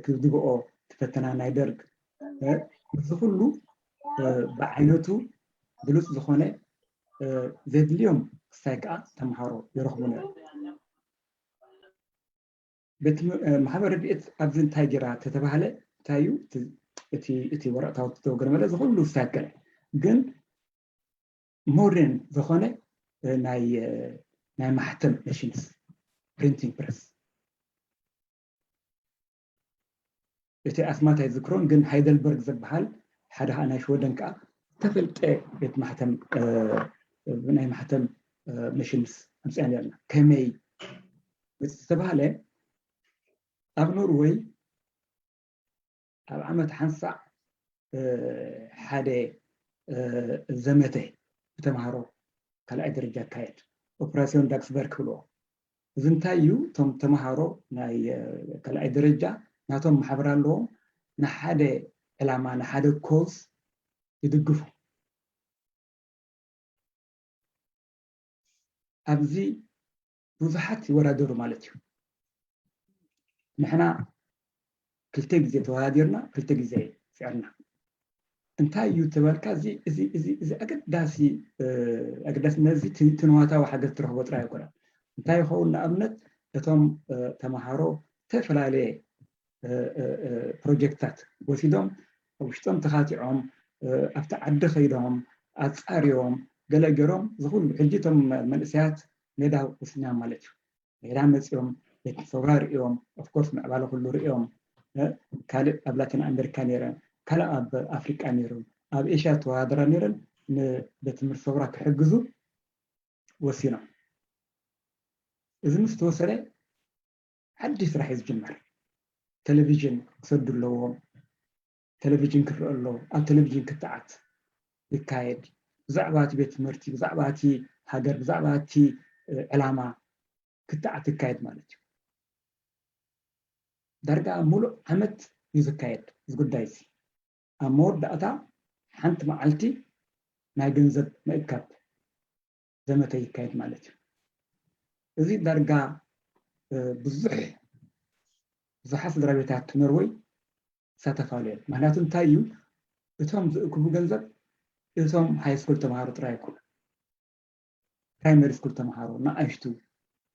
ክድብኦ ትፈተና ናይ ደርግ እዚ ኩሉ ብዓይነቱ ብሉፅ ዝኾነ ዘድልዮም ክሳይ ከዓ ተምሃሮ ይረኽቡ ነይሩ። ቤት ማሕበር ረድኤት ኣብዚ እንታይ ጌራ ተተባህለ እንታይ እዩ እቲ ወረቕታ ወትተወገረ መለ ዝኩሉ ዝሳከለ ግን ሞደርን ዝኾነ ናይ ማሕተም መሽንስ ፕሪንቲንግ ፕረስ እቲ ኣስማት ኣይዝክሮን ግን ሃይደልበርግ ዝበሃል ሓደ ናይ ሽወደን ከዓ ዝተፈልጠ ቤት ማሕተም ናይ ማሕተም መሽንስ ኣምፅያ ነርና ከመይ ዝተባሃለ ኣብ ኖርወይ ኣብ ዓመት ሓንሳዕ ሓደ ዘመተ ብተምሃሮ ካልኣይ ደረጃ ኣካየድ ኦፕራሲዮን ዳግስበርግ ክብልዎ። እዚ እንታይ እዩ? እቶም ተምሃሮ ናይ ካልኣይ ደረጃ ናቶም ማሕበር ኣለዎም፣ ንሓደ ዕላማ ንሓደ ኮዝ ይድግፉ። ኣብዚ ብዙሓት ይወዳደሩ ማለት እዩ። ንሕና ክልተ ግዜ ተወዳዲርና ክልተ ግዜ ስዕርና። እንታይ እዩ ተበልካ እዚ እዚ እዚ እዚ ኣገዳሲ ኣገዳሲ ነዚ ትንዋታዊ ሓገዝ ትረኽቦ ጥራይ ኣይኮነን። እንታይ ይኸውን ንኣብነት እቶም ተምሃሮ ዝተፈላለየ ፕሮጀክትታት ወሲዶም ውሽጦም ተኻቲዖም ኣብቲ ዓዲ ከይዶም ኣፃሪዮም ገለ ገይሮም ዝኩሉ ሕጂ እቶም መንእሰያት ሜዳ ወሲድና ማለት እዩ። ሜዳ መፂኦም ቤት ሰውራ ሪኦም ኦፍኮርስ ምዕባለ ኩሉ ሪኦም ካልእ ኣብ ላቲን ኣሜሪካ ነይረ ካልእ ኣብ ኣፍሪቃ ነይሩ፣ ኣብ ኤሽያ ተወዳደራ ነይረን ንቤት ትምህርቲ ሰውራ ክሕግዙ ወሲኖም። እዚ ምስ ተወሰነ ሓድሽ ስራሕ እዩ ዝጅመር። ቴሌቪዥን ክሰዱ ኣለዎም። ቴሌቪዥን ክረአ ኣለዎ። ኣብ ቴሌቪዥን ክትዓት ይካየድ። ብዛዕባ እቲ ቤት ትምህርቲ፣ ብዛዕባ እቲ ሃገር፣ ብዛዕባ እቲ ዕላማ ክትዓት ይካየድ ማለት እዩ። ዳርጋ ሙሉእ ዓመት እዩ ዝካየድ እዚ ጉዳይ እዚ። ኣብ መወዳእታ ሓንቲ መዓልቲ ናይ ገንዘብ ምእካብ ዘመተ ይካየድ ማለት እዩ። እዚ ዳርጋ ብዙሕ ብዙሓት ስድራ ቤታት ኖርወይ ይሳተፋሉ እየን። ምክንያቱ እንታይ እዩ፣ እቶም ዝእክቡ ገንዘብ እቶም ሃይስኩል ተምሃሮ ጥራይ ኣይኮኑ፣ ፕራይመሪ ስኩል ተምሃሮ ንኣሽቱ፣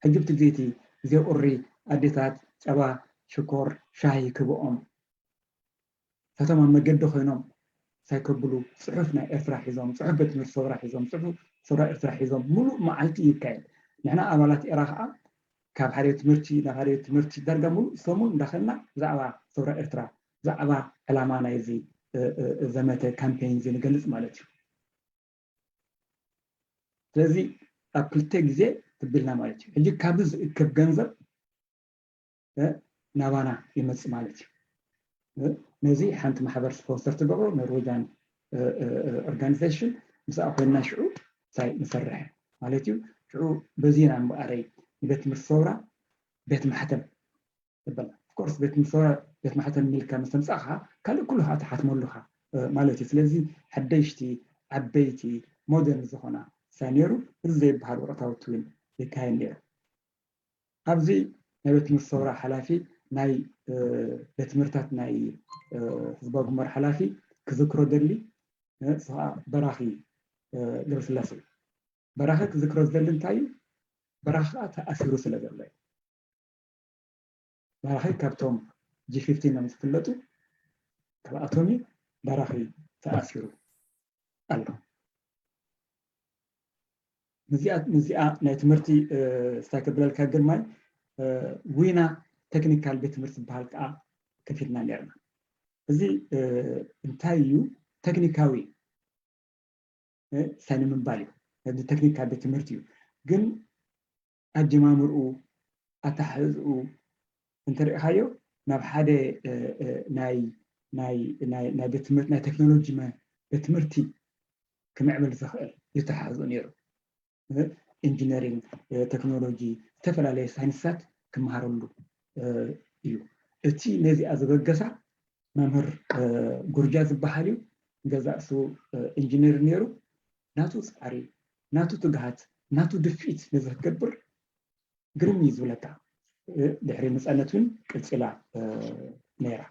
ሕጂ ብቲ ግዜ እቲ ግዜ ቁሪ ኣዴታት ጸባ፣ ሽኮር፣ ሻሂ ክብኦም እሳቶም ኣብ መገዲ ኮይኖም እንታይ ከብሉ፣ ጽሑፍ ናይ ኤርትራ ሒዞም፣ ጽሑፍ ቤት ትምህርቲ ሰውራ ሒዞም፣ ጽሑፍ ሰውራ ኤርትራ ሒዞም ሙሉእ መዓልቲ ይካየድ። ንሕና ኣባላት ኤራ ከዓ ካብ ሓደ ትምህርቲ ናብ ሓደ ትምህርቲ ዳርጋ ሙሉእ ሰሙን እንዳኸድና ብዛዕባ ሰውራ ኤርትራ፣ ብዛዕባ ዕላማ ናይዚ ዘመተ ካምፔይን እዚ ንገልጽ ማለት እዩ። ስለዚ ኣብ ክልተ ግዜ ትብልና ማለት እዩ። ሕጂ ካብዚ ዝእከብ ገንዘብ ናባና ይመጽእ ማለት እዩ። ነዚ ሓንቲ ማሕበር ስፖንሰር ትገብሮ ኖርዌጃን ኦርጋኒዜሽን ምስኣ ኮይንና ሽዑ እንታይ ንሰርሕ ማለት እዩ። ሽዑ በዚ ኢና እምበኣረይ ንቤት ትምህርቲ ሰውራ ቤት ማሕተም ትበል። ኦፍኮርስ ቤት ትምህርቲ ሰውራ ቤት ማሕተም ኢልካ ምስ ተምጻእካ ካልእ ኩሉ ከዓ ትሓትመሉ ኢኻ ማለት እዩ። ስለዚ ሓደሽቲ ዓበይቲ ሞደርን ዝኾና ሳይ ነይሩ እዚ ዘይበሃል ወረቕታዊ ትዊን ይካየድ ነይሩ። ኣብዚ ናይ ቤት ትምህርቲ ሰውራ ሓላፊ ናይ ቤት ትምህርታት ናይ ህዝባዊ ግንባር ሓላፊ ክዝክሮ ደሊ እሱ ከዓ በራኺ ገብረስላሴ እዩ። በራኺ ክዝክሮ ዝደሊ እንታይ እዩ? በራኺ ከዓ ተኣሲሩ ስለ ዘሎ እዩ። በራኺ ካብቶም ጂ ፊፍቲን እዮም ዝፍለጡ፣ ካብኣቶም እዩ። በራኺ ተኣሲሩ ኣሎ። ንዚኣ ናይ ትምህርቲ ስታይ ከብለልካ ግርማይ ዊና ቴክኒካል ቤት ትምህርቲ ዝበሃል ከዓ ከፊትና ነርና። እዚ እንታይ እዩ? ቴክኒካዊ ሳይ ንምባል እዩ። እዚ ቴክኒካል ቤት ትምህርቲ እዩ። ግን ኣጀማምርኡ ኣተሓሕዝኡ እንተሪእኻዮ ናብ ሓደ ናይ ናይ ናይ ናይ ቤት ትምህርቲ ናይ ቴክኖሎጂ ቤት ትምህርቲ ክምዕብል ዝኽእል ዝተሓሕዝኡ ነይሩ። ኢንጂነሪንግ፣ ቴክኖሎጂ፣ ዝተፈላለየ ሳይንስታት ክመሃረሉ እዩ። እቲ ነዚኣ ዘበገሳ መምህር ጉርጃ ዝበሃል እዩ። ገዛእ እሱ ኢንጂነር ነይሩ። ናቱ ፃዕሪ፣ ናቱ ትግሃት፣ ናቱ ድፍኢት ነዚ ክገብር ግርም እዩ ዝብለካ። ድሕሪ ነፃነት እውን ቀፂላ ነይራ።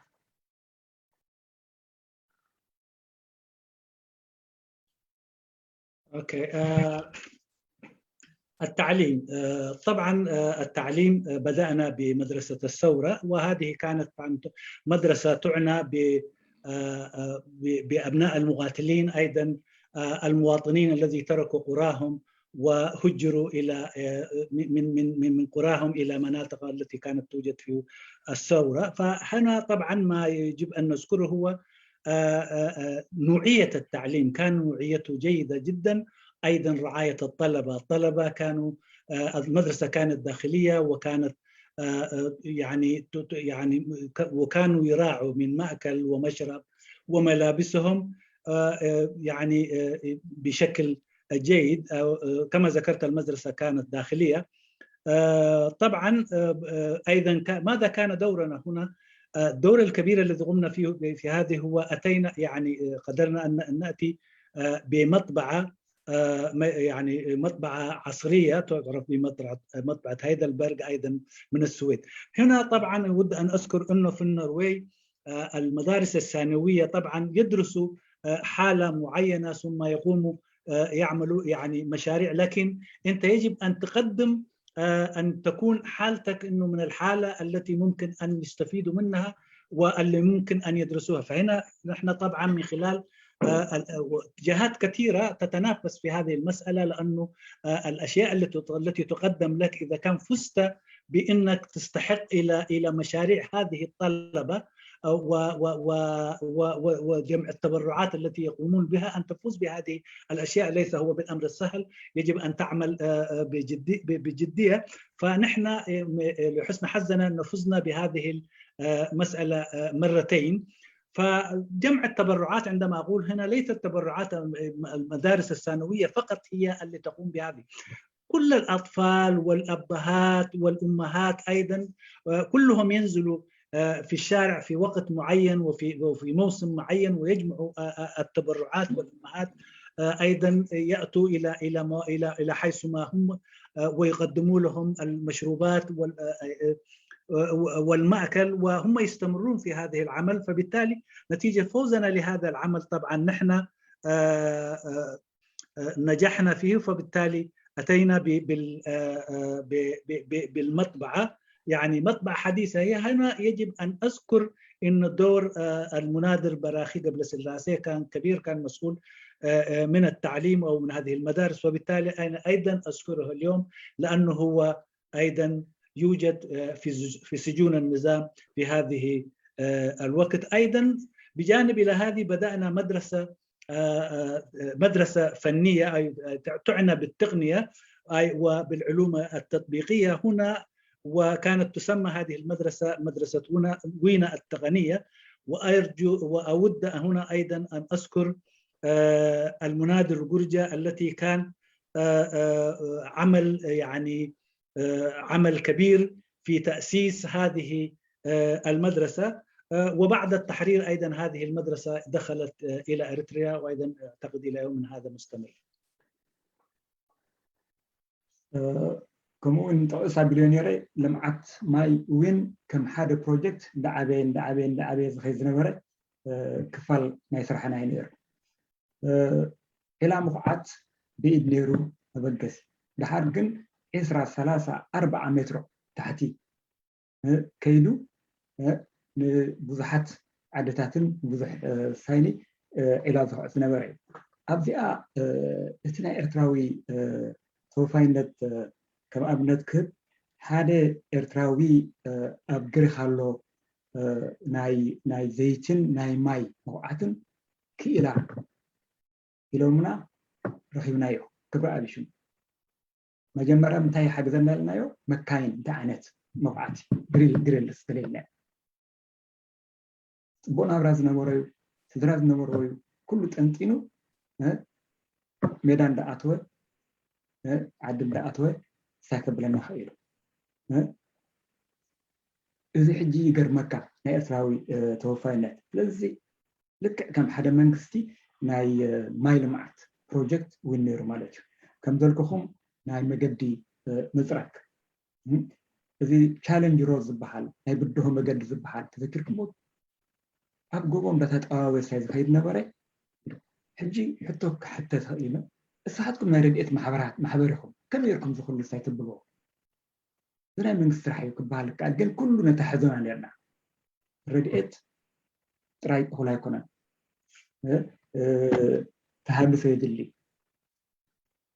اوكي آه التعليم آه طبعا آه التعليم آه بدأنا بمدرسة الثورة، وهذه كانت مدرسة تعنى ب بأبناء المقاتلين، أيضا المواطنين الذي تركوا قراهم وهجروا الى من من من من قراهم الى مناطق التي كانت توجد في الثوره. فهنا طبعا ما يجب ان نذكره هو نوعيه التعليم، كان نوعيته جيده جدا. ايضا رعايه الطلبه، الطلبه كانوا المدرسه كانت داخليه وكانت يعني يعني وكانوا يراعوا من ماكل ومشرب وملابسهم يعني بشكل جيد. كما ذكرت المدرسه كانت داخليه. طبعا ايضا ماذا كان دورنا هنا؟ الدور الكبير الذي قمنا فيه في هذه هو اتينا يعني قدرنا ان ناتي بمطبعه يعني مطبعه عصريه تعرف بمطبعه مطبعه هايدلبرغ ايضا من السويد. هنا طبعا اود ان اذكر انه في النرويج المدارس الثانويه طبعا يدرسوا حاله معينه ثم يقوموا يعملوا يعني مشاريع، لكن انت يجب ان تقدم ان تكون حالتك انه من الحاله التي ممكن ان يستفيدوا منها واللي ممكن ان يدرسوها. فهنا نحن طبعا من خلال جهات كثيره تتنافس في هذه المساله، لانه الاشياء التي التي تقدم لك اذا كان فزت بانك تستحق الى الى مشاريع هذه الطلبه آه، و- و- و- و- و- وجمع التبرعات التي يقومون بها، أن تفوز بهذه الأشياء ليس هو بالأمر السهل. يجب أن تعمل، آه، آه، بجدي- ب- بجدية. فنحن، آه، م- آه، لحسن حظنا نفزنا بهذه المسألة، آه، مرتين. فجمع التبرعات، عندما أقول هنا، ليست تبرعات المدارس الثانوية فقط هي اللي تقوم بهذه. كل الأطفال والأبهات والأمهات أيضا، آه، كلهم ينزلوا، آه، في الشارع في وقت معين وفي وفي موسم معين، ويجمعوا، آه، آه، التبرعات، والأمهات، آه، أيضا يأتوا إلى إلى ما إلى إلى حيث ما هم، آه، ويقدموا لهم المشروبات وال- آه، آه، آه، والمأكل، وهم يستمرون في هذه العمل. فبالتالي نتيجة فوزنا لهذا العمل، طبعا نحن، آه، آه، آه، نجحنا فيه، فبالتالي أتينا ب- بال- آه، آه، ب- ب- ب- بالمطبعة، يعني مطبعة حديثة. هي هنا يجب أن أذكر أن دور، آه، المناضل براخي قبل سلاسة كان كبير، كان مسؤول، آه، آه، من التعليم أو من هذه المدارس، وبالتالي أنا أيضا أذكره اليوم، لأنه هو أيضا يوجد، آه، في زج- في سجون النظام في هذه، آه، الوقت. أيضا بجانب إلى هذه بدأنا مدرسة، آه، آه، مدرسة فنية، أي تعنى بالتقنية، أي وبالعلوم التطبيقية هنا. وكانت تسمى هذه المدرسة مدرسة وينا، وينا التقنية. وأرجو وأود هنا أيضا أن أذكر، آه، المناضل جورجيا التي كان، آه، آه، عمل، يعني، آه، عمل كبير في تأسيس هذه، آه، المدرسة. آه، وبعد التحرير أيضا هذه المدرسة دخلت، آه، إلى أريتريا، وأيضا أعتقد إلى يومنا هذا مستمر. ከምኡ እውን ጥቕስ ኣቢለ ነይረ። ልምዓት ማይ እውን ከም ሓደ ፕሮጀክት እንዳዓበየ እንዳዓበየ እንዳዓበየ ዝኸይድ ዝነበረ ክፋል ናይ ስራሕና እዩ ነይሩ። ዒላ ምኹዓት ብኢድ ነይሩ መበገሲ። ድሓር ግን ዒስራ፣ ሰላሳ፣ ኣርብዓ ሜትሮ ታሕቲ ከይዱ ንብዙሓት ዓድታትን ብዙሕ ሳይኒ ዒላ ዝኹዕት ዝነበረ እዩ። ኣብዚኣ እቲ ናይ ኤርትራዊ ተወፋይነት ከም ኣብነት ክህብ፣ ሓደ ኤርትራዊ ኣብ ግሪኽ ኣሎ ናይ ዘይትን ናይ ማይ ምኹዓትን ክኢላ ኢሎምና ረኺብናዮ። ክብሪ ኣብ ሽሙ። መጀመርያ ምንታይ ሓግዘና ኢልናዮ? መካይን፣ እንታይ ዓይነት መኹዓቲ፣ ድሪል፣ ድሪል ስለለና። ጽቡቕ ናብራ ዝነበሮ እዩ፣ ስድራ ዝነበሮ እዩ። ኩሉ ጠንጢኑ ሜዳ እንዳኣተወ ዓዲ እንዳኣተወ እንታይ ከብለና ክኢሉ። እዚ ሕጂ ይገርመካ ናይ ኤርትራዊ ተወፋይነት። ስለዚ ልክዕ ከም ሓደ መንግስቲ ናይ ማይ ልምዓት ፕሮጀክት እውን ነይሩ ማለት እዩ። ከም ዘልኩኹም ናይ መገዲ ምፅራግ፣ እዚ ቻለንጅ ሮድ ዝበሃል ናይ ብድሆ መገዲ ዝበሃል ተዘኪርኩሞ ኣብ ጎቦ እንዳተጠዋወሳይ ዝኸይድ ነበረ። ሕጂ ሕቶ ክሕተት ክእል፣ ንስኻትኩም ናይ ረድኤት ማሕበራት ማሕበር ኢኹም፣ ከመይ ኢልኩም ዝኹሉ ሳይ ትብልዎ? እዚ ናይ መንግስቲ ስራሕ እዩ ክበሃል ይከኣል፣ ግን ኩሉ ነታሕዞና ነርና። ረድኤት ጥራይ እኹል ኣይኮነን። ተሃድሶ የድሊ፣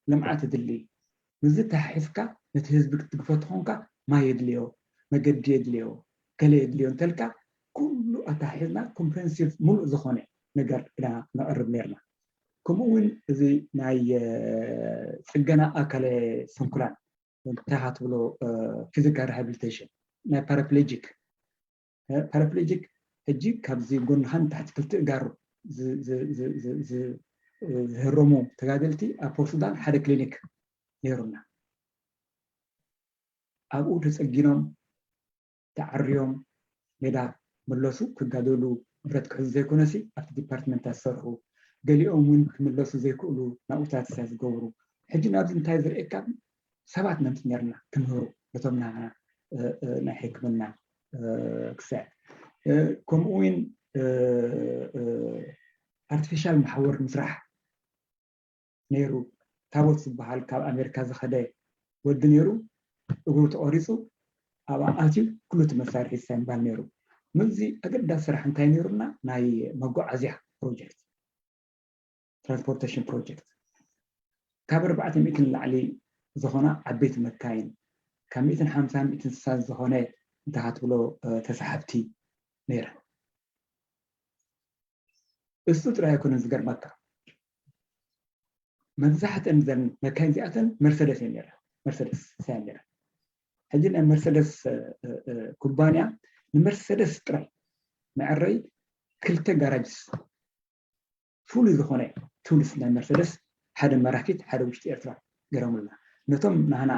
ልምዓት የድሊ። ምስዚ ተሓሒዝካ ነቲ ህዝቢ ክትድግፎ ተኾንካ ማይ የድልዮ፣ መገዲ የድልዮ፣ ገለ የድልዮ እንተልካ ኩሉ ኣተሓሒዝና ኮምፕሬንሲቭ ሙሉእ ዝኾነ ነገር ኢና ነቕርብ ነርና። ከምኡ እውን እዚ ናይ ፅገና ኣካለ ስንኩላን እንታይ ትብሎ ፊዚካል ሪሃብሊቴሽን ናይ ፓራፕሌጂክ ፓራፕሌጂክ ሕጂ ካብዚ ጎንኻን ታሕቲ ክልተ እጋሩ ዝህረሙ ተጋደልቲ ኣብ ፖርት ሱዳን ሓደ ክሊኒክ ነይሩና። ኣብኡ ተፀጊኖም ተዓርዮም ሜዳ መለሱ። ክጋደሉ ብረት ክሕዙ ዘይኮነሲ ኣብቲ ዲፓርትመንታት ዝሰርሑ፣ ገሊኦም እውን ክምለሱ ዘይክእሉ ናብኡታት ዝገብሩ። ሕጂ ናብዚ እንታይ ዝርእየካ ሰባት ነምፅእ ነርና ክምህሩ ነቶም ናይ ሕክምና ክስዕብ። ከምኡ እውን ኣርቲፊሻል መሓወር ምስራሕ ነይሩ። ታቦት ዝበሃል ካብ ኣሜሪካ ዝኸደ ወዲ ነይሩ። እግሩ ተቆሪፁ ኣብኣ ኣትዩ ኩሉ እቲ መሳርሒ ዝሳይ ምባል ነይሩ። ምዚ ኣገዳሲ ስራሕ እንታይ ነይሩና? ናይ መጓዓዝያ ፕሮጀክት፣ ትራንስፖርቴሽን ፕሮጀክት። ካብ ኣርባዕተ ሚእቲ ንላዕሊ ዝኾና ዓበይቲ መካይን፣ ካብ ሚእትን ሓምሳን ሚእትን ስሳን ዝኾነ እንታይ ትብሎ ተሳሓብቲ ነይረን። እሱ ጥራይ ኣይኮነን ዝገርመካ፣ መብዛሕትአን ዘን መካይን እዚኣተን መርሰደስ እየን ነይረን። መርሰደስ ሳያን ነይረን። ሕጂ ናይ መርሰደስ ኩባንያ ንመርሰደስ ጥራይ መዐረይ ክልተ ጋራጅስ ፍሉይ ዝኾነ ቱልስ ናይ መርሰደስ፣ ሓደ መራፊት ሓደ ውሽጢ ኤርትራ ገረሙልና። ነቶም ናህና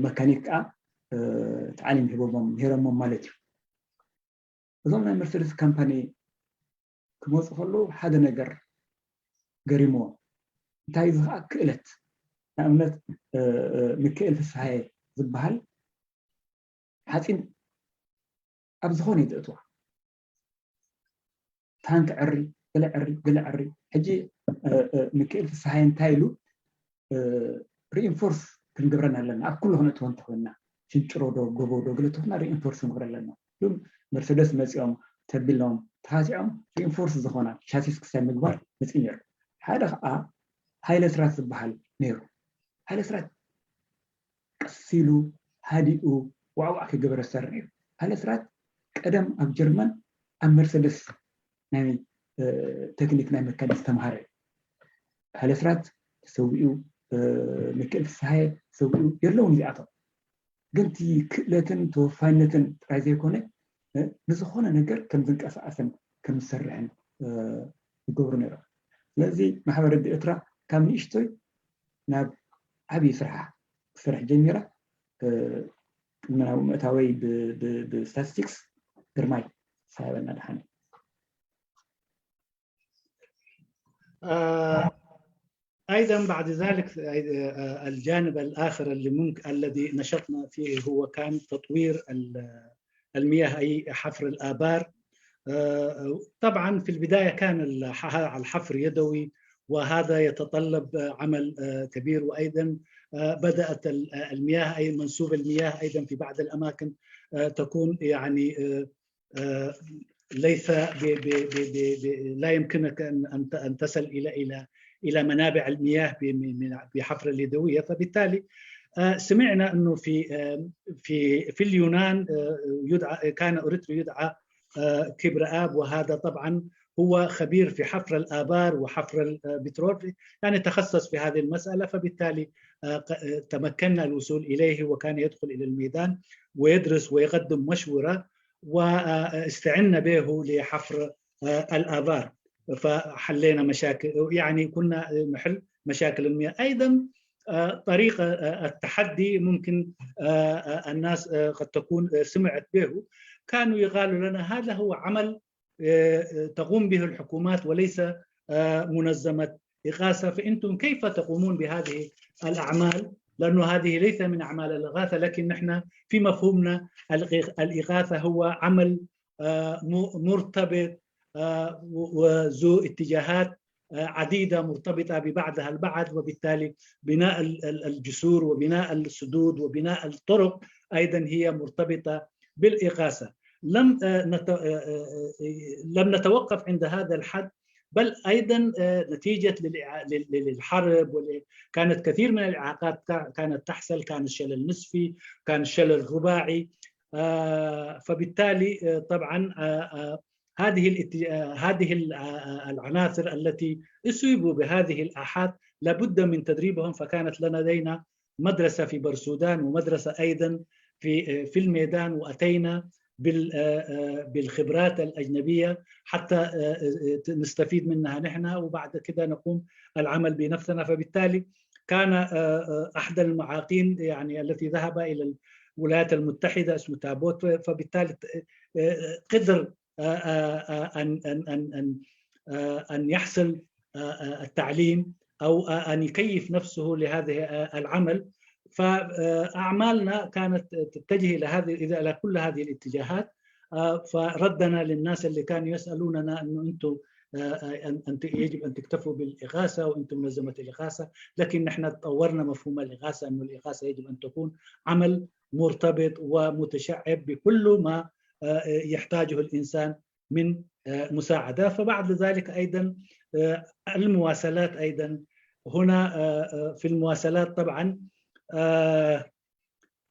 መካኒክ ከዓ ተዓሊም ሂቦሞም ሄረሞም ማለት እዩ። እዞም ናይ መርሰደስ ካምፓኒ ክመፁ ከለዉ ሓደ ነገር ገሪምዎም። እንታይ እዚ ከዓ ክእለት፣ ንኣብነት ምክኤል ፍስሃየ ዝበሃል ሓፂን ኣብ ዝኾነ እዩ ዘእትዋ። ታንክ ዕሪ፣ ገለ ዕሪ፣ ገለ ዕሪ። ሕጂ ምክኤል ፍስሃየ እንታይ ኢሉ፣ ሪኢንፎርስ ክንገብረን ኣለና፣ ኣብ ኩሉ ክነእትዎ እንተኮይንና፣ ሽንጭሮ ዶ ጎቦ ዶ ገለ ተኮና ሪኢንፎርስ ክንገብረ ኣለና። ግን መርሰደስ መፂኦም ተቢሎም ተኻሲዖም ሪኢንፎርስ ዝኾና ቻሲስ ክሳይ ምግባር መፂኡ ነይሩ። ሓደ ከዓ ሃይለ ስራት ዝበሃል ነይሩ። ሃይለ ስራት ቀስ ኢሉ ሃዲኡ ዋዕዋዕ ክገበረ ዝሰርሕ እዩ። ሃይለ ስራት ቀደም ኣብ ጀርመን ኣብ መርሰደስ ናይ ቴክኒክ ናይ መካኒክ ዝተምሃረ እዩ። ሃይለ ስራት ተሰዊኡ፣ ምክኤል ፍስሃየ ተሰዊኡ የለውን እዚኣቶም። ግን እቲ ክእለትን ተወፋይነትን ጥራይ ዘይኮነ ንዝኾነ ነገር ከም ዝንቀሳቀስን ከም ዝሰርሕን ይገብሩ ነይሮም። ስለዚ ማሕበር ኣደ ኤርትራ ካብ ንእሽቶይ ናብ ዓብዪ ስራሕ ክሰርሕ ጀሚራ። ቅድሚ ናብ ምእታወይ ብስታቲስቲክስ ግርማይ ሳይበና ደሓነ። أيضا بعد ذلك الجانب الآخر اللي ممكن الذي نشطنا فيه هو كان تطوير المياه، أي حفر الآبار. طبعا في البداية كان الحفر يدوي، وهذا يتطلب عمل كبير، وأيضا بدأت المياه، أي منسوب المياه أيضا في بعض الأماكن تكون يعني ليس ب ب ب ب ب لا يمكنك ان ان تصل الى الى الى منابع المياه بحفر اليدويه. فبالتالي سمعنا انه في في في اليونان يدعى، كان اريتري يدعى كبر اب، وهذا طبعا هو خبير في حفر الابار وحفر البترول، يعني تخصص في هذه المساله. فبالتالي تمكنا الوصول اليه، وكان يدخل الى الميدان ويدرس ويقدم مشوره، واستعنا به لحفر الآبار، فحلينا مشاكل، يعني كنا نحل مشاكل المياه. أيضا طريقة التحدي ممكن الناس قد تكون سمعت به، كانوا يقالوا لنا: هذا هو عمل تقوم به الحكومات وليس منظمة إغاثة، فأنتم كيف تقومون بهذه الأعمال؟ لأنه هذه ليس من أعمال الإغاثة، لكن نحن في مفهومنا الإغاثة هو عمل مرتبط وذو اتجاهات عديدة مرتبطة ببعضها البعض، وبالتالي بناء الجسور وبناء السدود وبناء الطرق أيضا هي مرتبطة بالإغاثة. لم لم نتوقف عند هذا الحد، بل ايضا نتيجه للحرب، كانت كثير من الاعاقات كانت تحصل، كان الشلل النصفي، كان الشلل الرباعي. فبالتالي طبعا هذه هذه العناصر التي اصيبوا بهذه الاحاد لابد من تدريبهم، فكانت لدينا مدرسه في برسودان ومدرسه ايضا في في الميدان، واتينا بالخبرات الاجنبيه حتى نستفيد منها نحن، وبعد كده نقوم العمل بنفسنا. فبالتالي كان احد المعاقين يعني التي ذهب الى الولايات المتحده اسمه تابوت، فبالتالي قدر ان ان ان ان ان يحصل التعليم او ان يكيف نفسه لهذه العمل. فاعمالنا كانت تتجه الى هذه الى كل هذه الاتجاهات. فردنا للناس اللي كانوا يسالوننا انه انتم يجب ان تكتفوا بالاغاثه وانتم منظمه الاغاثه، لكن نحن طورنا مفهوم الاغاثه انه الاغاثه يجب ان تكون عمل مرتبط ومتشعب بكل ما يحتاجه الانسان من مساعده. فبعد ذلك ايضا المواصلات ايضا هنا في المواصلات طبعا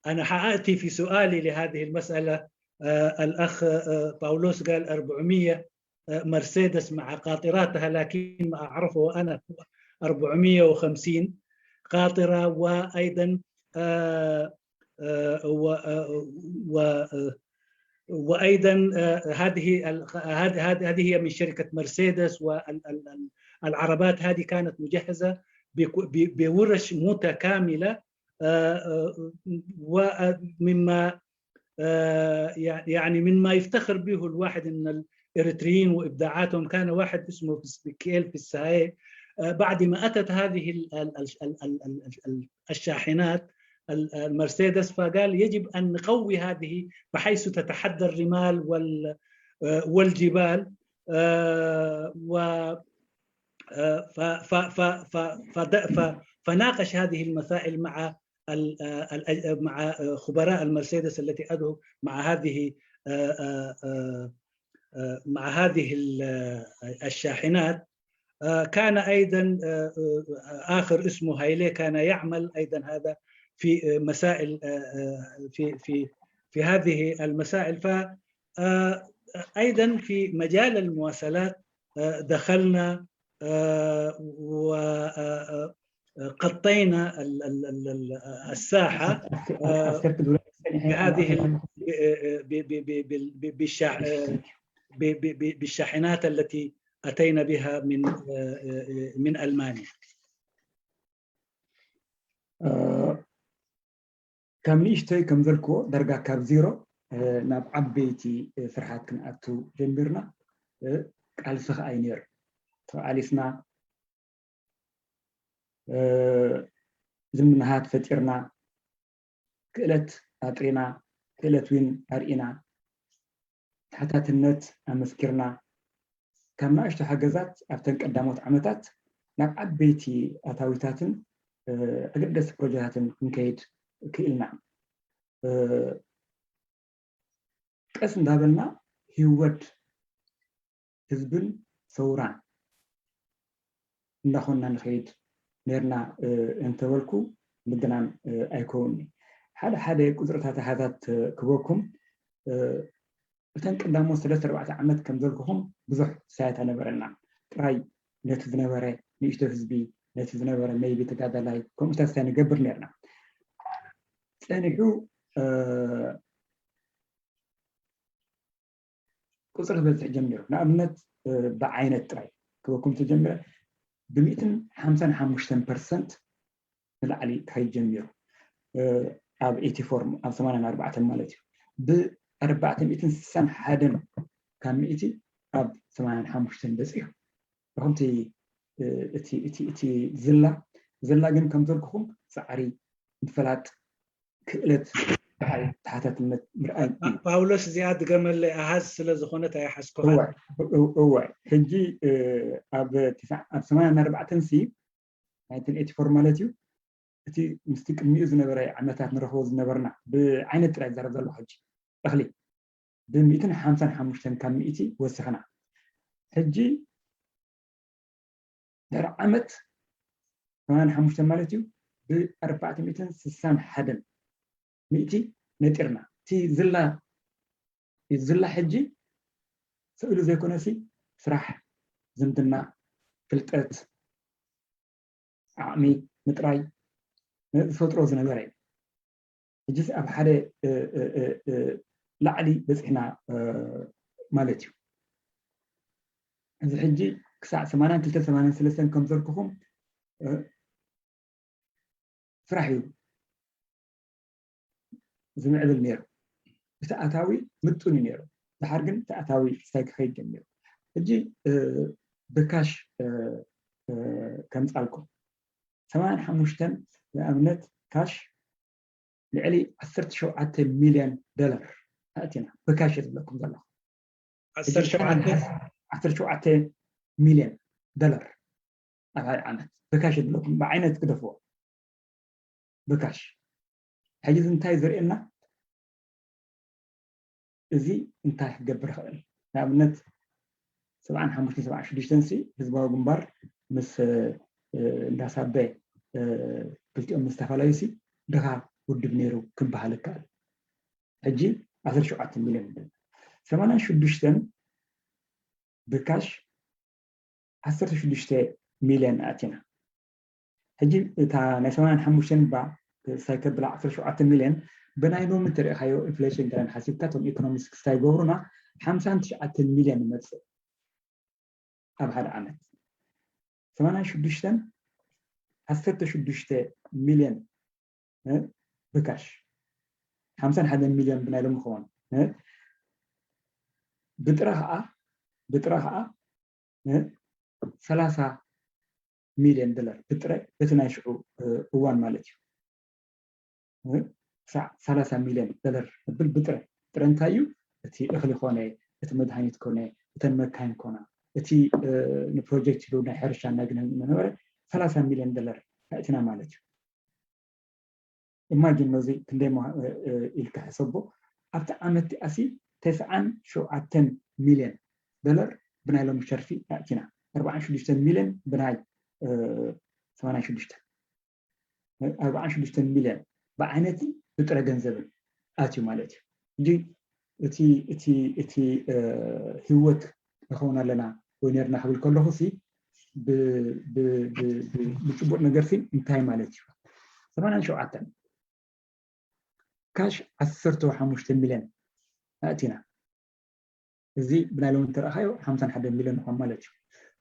انا حاتي في سؤالي لهذه المساله. الاخ باولوس قال أربعمية مرسيدس مع قاطراتها، لكن ما أعرفه أنا أربعمية وخمسين قاطرة، وأيضا آه، آه، و- آه، و- آه، وأيضا آه، هذه ال- هذه هذه هذه هي من شركة مرسيدس، والعربات هذه كانت مجهزة بك- ب- بورش متكاملة، آه، آه، ومما آه، يع- يعني مما يفتخر به الواحد أن الإريتريين وإبداعاتهم، كان واحد اسمه في- كيل في السهاي، آه، بعد ما أتت هذه ال- ال- ال- ال- ال- ال- ال- الشاحنات ال- المرسيدس، فقال يجب أن نقوي هذه بحيث تتحدى الرمال وال- آه، والجبال، آه، و آه، ف- ف- ف- ف- فد- ف- فناقش هذه المسائل مع ال- آه، ال- مع آه، خبراء المرسيدس التي أدوا مع هذه آه، آه، آه، آه، مع هذه ال- آه، الشاحنات. آه، كان أيضا آه، آه، آخر اسمه هايلي، كان يعمل أيضا هذا في آه، مسائل آه، آه، في في في هذه المسائل. ف آه، أيضا في مجال المواصلات آه، دخلنا وقطينا الساحة بهذه بالشاحنات التي أتينا بها من من ألمانيا. ካብ ንእሽተይ ከም ዘልክዎ ዳርጋ ካብ ዜሮ ናብ ዓበይቲ ስርሓት ክንኣቱ ጀሚርና። ቃልሲ ከኣ እዩ ነይሩ። ተቓሊስና፣ ዝምንሃት ፈጢርና፣ ክእለት ኣጥሪና፣ ክእለት እውን ኣርኢና፣ ተሓታትነት ኣመስኪርና፣ ካብ ንኣሽቱ ሓገዛት ኣብተን ቀዳሞት ዓመታት ናብ ዓበይቲ ኣታዊታትን ኣገደስቲ ፕሮጀክታትን ክንከይድ ክኢልና። ቀስ እንዳበልና ህይወት ህዝብን ሰውራን እንዳኾንና ንኸይድ ነርና እንተበልኩ ምግናን ኣይከውንኒ። ሓደ ሓደ ቁፅርታት ኣሃዛት ክበኩም። እተን ቀዳሞት ሰለስተ ኣርባዕተ ዓመት ከም ዘልኩኹም ብዙሕ ሳያት ኣነበረና። ጥራይ ነቲ ዝነበረ ንእሽቶ ህዝቢ፣ ነቲ ዝነበረ maybe ተጋዳላይ ከምኡታት ሳይ ንገብር ነርና። ፀኒሑ ቁፅሪ ክበዝሕ ጀሚሩ። ንኣብነት ብዓይነት ጥራይ ክበኩም ተጀሚረ ብሚእትን ሓምሳን ሓሙሽተን ፐርሰንት ንላዕሊ ክኸይድ ጀሚሩ። ኣብ ኤቲ ፎር ኣብ ሰማንያን ኣርባዕተን ማለት እዩ። ብኣርባዕተ ሚእትን ስሳን ሓደን ካብ ሚእቲ ኣብ ሰማንያን ሓሙሽተን በፂሑ። ከምቲ እቲ ዝላ ዝላ ግን ከም ዘልኩኹም ፃዕሪ ምፍላጥ ክእለት ተሓታትነት ምርኣይ እዩ። ፓውሎስ እዚኣ ድገመለይ ኣሃዝ ስለ ዝኾነት ኣይሓዝኩኻን። እዋይ ሕጂ ኣብ ሰማንያን ኣርባዕተን ሲ ናይትን ኤቲ ፎር ማለት እዩ። እቲ ምስቲ ቅድሚኡ ዝነበረ ዓመታት ንረኽቦ ዝነበርና ብዓይነት ጥራይ ዘረብ ዘሎ ሕጂ እኽሊ ብሚእትን ሓምሳን ሓሙሽተን ካብ ሚእቲ ወሲኽና ሕጂ ድሕሪ ዓመት ሰማንያን ሓሙሽተን ማለት እዩ ብኣርባዕተ ሚእትን ስሳን ሓደን ሚእቲ ነጢርና። እቲ ዝላ ዝላ ሕጂ ስእሉ ዘይኮነሲ ስራሕ፣ ዝምድና፣ ፍልጠት፣ ዓቕሚ ምጥራይ ዝፈጥሮ ዝነበረ እዩ። ሕጂስ ኣብ ሓደ ላዕሊ በፂሕና ማለት እዩ። እዚ ሕጂ ክሳዕ ሰማንያን ክልተን ሰማንያን ሰለስተን ከም ዘልኩኹም ስራሕ እዩ ዝምዕብል ነይሩ። እቲ ኣታዊ ምጡን እዩ ነይሩ። ድሓር ግን እቲ ኣታዊ ሳይ ክኸይድ ጀሚሩ። ሕጂ ብካሽ ከምፃልኩም ሰማንያን ሓሙሽተን ንኣብነት ካሽ ልዕሊ ዓሰርተ ሸውዓተ ሚልዮን ዶላር ኣእቲና ብካሽ እየ ዝብለኩም ዘለኹ። ዓሰርተ ሸውዓተ ሚልዮን ዶላር ኣብ ሓደ ዓመት ብካሽ እየ ዝብለኩም። ብዓይነት ግደፍዎ ብካሽ። ሕጂ እዚ እንታይ ዘርእየና? እዚ እንታይ ክገብር ይኽእል? ንኣብነት ሰብዓን ሓሙሽተን ሰብዓን ሽዱሽተን ሲ ህዝባዊ ግንባር ምስ እንዳሳበ ክልቲኦም ምስ ተፈላለዩ ሲ ድኻ ውድብ ነይሩ ክበሃል ይከኣል። ሕጂ ዓሰርተ ሸውዓተ ሚልዮን ይብል። ሰማንያን ሽዱሽተን ብካሽ ዓሰርተ ሽዱሽተ ሚልዮን ኣእቲና። ሕጂ እታ ናይ ሰማንያን ሓሙሽተን ባ ሳይከብል ዓሰርተ ሸውዓተ ሚልዮን ብናይ ሎሚ እንተሪእኻዮ ኢንፍሌሽን ገለን ሓሲብካ እቶም ኢኮኖሚስት ክስታይ ይገብሩና ሓምሳን ትሽዓተን ሚልዮን ይመፅእ ኣብ ሓደ ዓመት። ሰማንያን ሽዱሽተን ዓሰርተ ሽዱሽተ ሚልዮን ብካሽ ሓምሳን ሓደን ሚልዮን ብናይ ሎሚ ክኸውን ብጥረ ከዓ ብጥረ ከዓ ሰላሳ ሚልዮን ዶላር ብጥረ በቲ ናይ ሽዑ እዋን ማለት እዩ። ክሳዕ ሰላሳ ሚልዮን ዶላር ብል ብጥረ ጥረ እንታይ እዩ? እቲ እኽሊ ኮነ፣ እቲ መድሃኒት ኮነ፣ እተን መካይን ኮና፣ እቲ ንፕሮጀክት ኢሉ ናይ ሕርሻ እናግነ ነበረ ሰላሳ ሚልዮን ዶላር ኣእቲና ማለት እዩ። ኢማጂን ነዚ ክንደይ ኢልካ ሕሰቦ። ኣብቲ ዓመት እቲኣሲ ተስዓን ሸውዓተን ሚልዮን ዶላር ብናይ ሎሚ ሸርፊ ኣእቲና። ኣርባዓን ሽዱሽተን ሚልዮን ብናይ ሰማንያን ሽዱሽተን ኣርባዓን ሽዱሽተን ሚልዮን ብዓይነትን ብጥረ ገንዘብን ኣትዩ ማለት እዩ። ሕጂ እቲ እቲ እቲ ህይወት ንኸውን ኣለና ወይ ነርና ክብል ከለኹ ሲ ብጭቡጥ ነገር ሲ እንታይ ማለት እዩ? ሰማንያን ሸውዓተን ካሽ ዓሰርተ ሓሙሽተ ሚልዮን ኣእቲና። እዚ ብናይ ሎሚ እንተረኣኻዮ ሓምሳን ሓደ ሚልዮን ይኾን ማለት እዩ።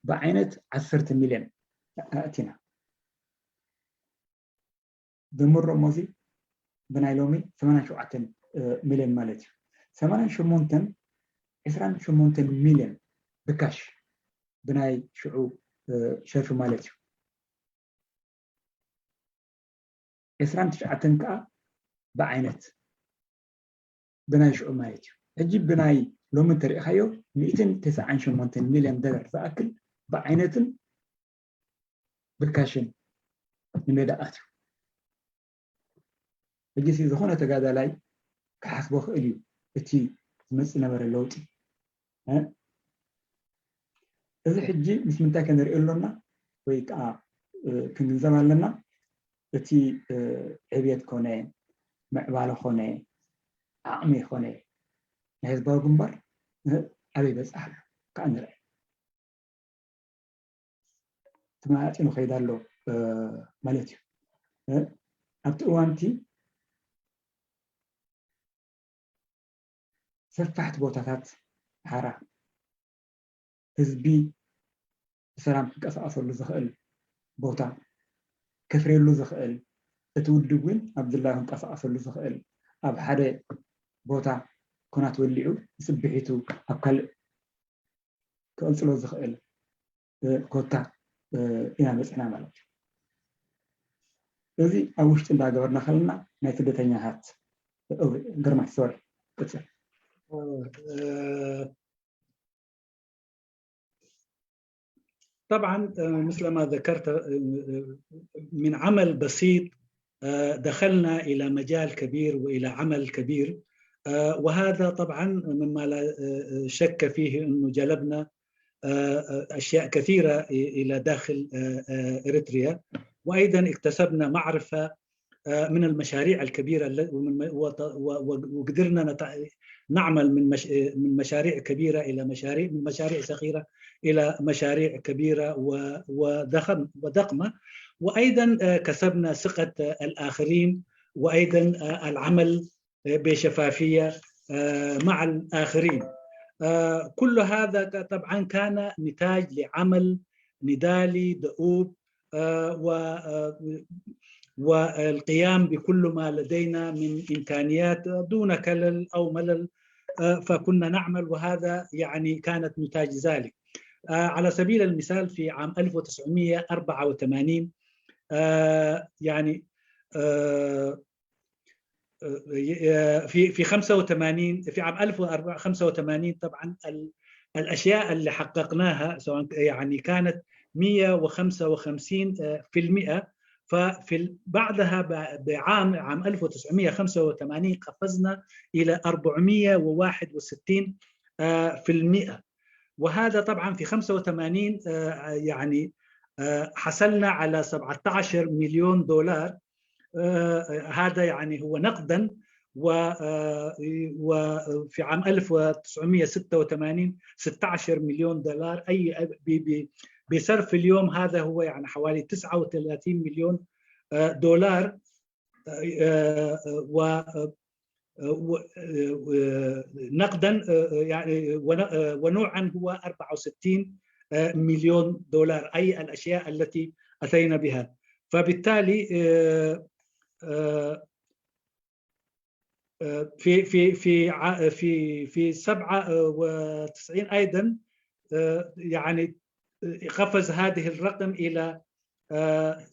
ብዓይነት ዓሰርተ ሚልዮን ኣእቲና። ደምሮ እሞ እዚ ብናይ ሎሚ ሰማንያን ሸውዓተን ሚልዮን ማለት እዩ። ሰማንያን ሸሞንተን ዕስራን ሸሞንተን ሚልዮን ብካሽ ብናይ ሽዑ ሸርፊ ማለት እዩ። ዕስራን ትሽዓተን ከዓ ብዓይነት ብናይ ሽዑ ማለት እዩ። ሕጂ ብናይ ሎሚ እንተሪእኻዮ ሚእትን ተስዓን ሸሞንተን ሚልዮን ዶላር ዝኣክል ብዓይነትን ብካሽን ንሜዳ ኣትዩ። ሕጂ ሲ ዝኾነ ተጋዳላይ ክሓስቦ ክእል እዩ እቲ ዝመፅእ ነበረ ለውጢ። እዚ ሕጂ ምስ ምንታይ ከነርኢ ኣሎና ወይ ከዓ ክንግንዘብ ኣለና? እቲ ዕብየት ኮነ ምዕባለ ኮነ ዓቕሚ ኮነ ናይ ህዝባዊ ግንባር ኣበይ በፅሕ ኣሎ ከዓ ንርአ። ተመጣጢኑ ከይድ ኣሎ ማለት እዩ። ኣብቲ እዋንቲ ሰፋሕቲ ቦታታት ሓራ ህዝቢ ብሰላም ክንቀሳቀሰሉ ዝኽእል ቦታ ከፍርየሉ ዝኽእል እቲ ውድብ እውን ኣብ ድላዩ ክንቀሳቀሰሉ ዝኽእል ኣብ ሓደ ቦታ ኩናት ወሊዑ ንፅብሒቱ ኣብ ካልእ ክቕፅሎ ዝኽእል ኮታ ኢና መፅና ማለት እዩ። እዚ ኣብ ውሽጢ እንዳገበርና ከለና ናይ ስደተኛታት ግርማይ ሶሪ ቅፅል طبعا مثل ما ذكرت من عمل بسيط دخلنا الى مجال كبير والى عمل كبير وهذا طبعا مما لا شك فيه انه جلبنا اشياء كثيره الى داخل اريتريا وايضا اكتسبنا معرفه من المشاريع الكبيره وقدرنا نعمل من من مشاريع كبيره الى مشاريع من مشاريع صغيره الى مشاريع كبيره وضخمه وايضا كسبنا ثقه الاخرين وايضا العمل بشفافيه مع الاخرين. كل هذا طبعا كان نتاج لعمل نضالي دؤوب و والقيام بكل ما لدينا من امكانيات دون كلل او ملل فكنا نعمل وهذا يعني كانت نتاج ذلك. على سبيل المثال في عام ألف وتسعمية وأربعة وثمانين يعني في في خمسة وثمانين في عام ألف وخمسة وثمانين طبعا الاشياء اللي حققناها سواء يعني كانت مية وخمسة وخمسين في المية ففي بعدها بعام عام ألف وتسعمية وخمسة وثمانين قفزنا الى أربعمية وواحد وستين في المية وهذا طبعا في خمسة وثمانين يعني حصلنا على سبعتاشر مليون دولار هذا يعني هو نقدا و وفي عام ألف وتسعمية ستة وثمانين ستعشر مليون دولار. أي بصرف اليوم هذا هو يعني حوالي تسعة وثلاثين مليون دولار، و نقدا يعني، ونوعا هو أربعة وستين مليون دولار، أي الأشياء التي أتينا بها. فبالتالي في في في في في سبعة وتسعين أيضا، يعني قفز هذه الرقم إلى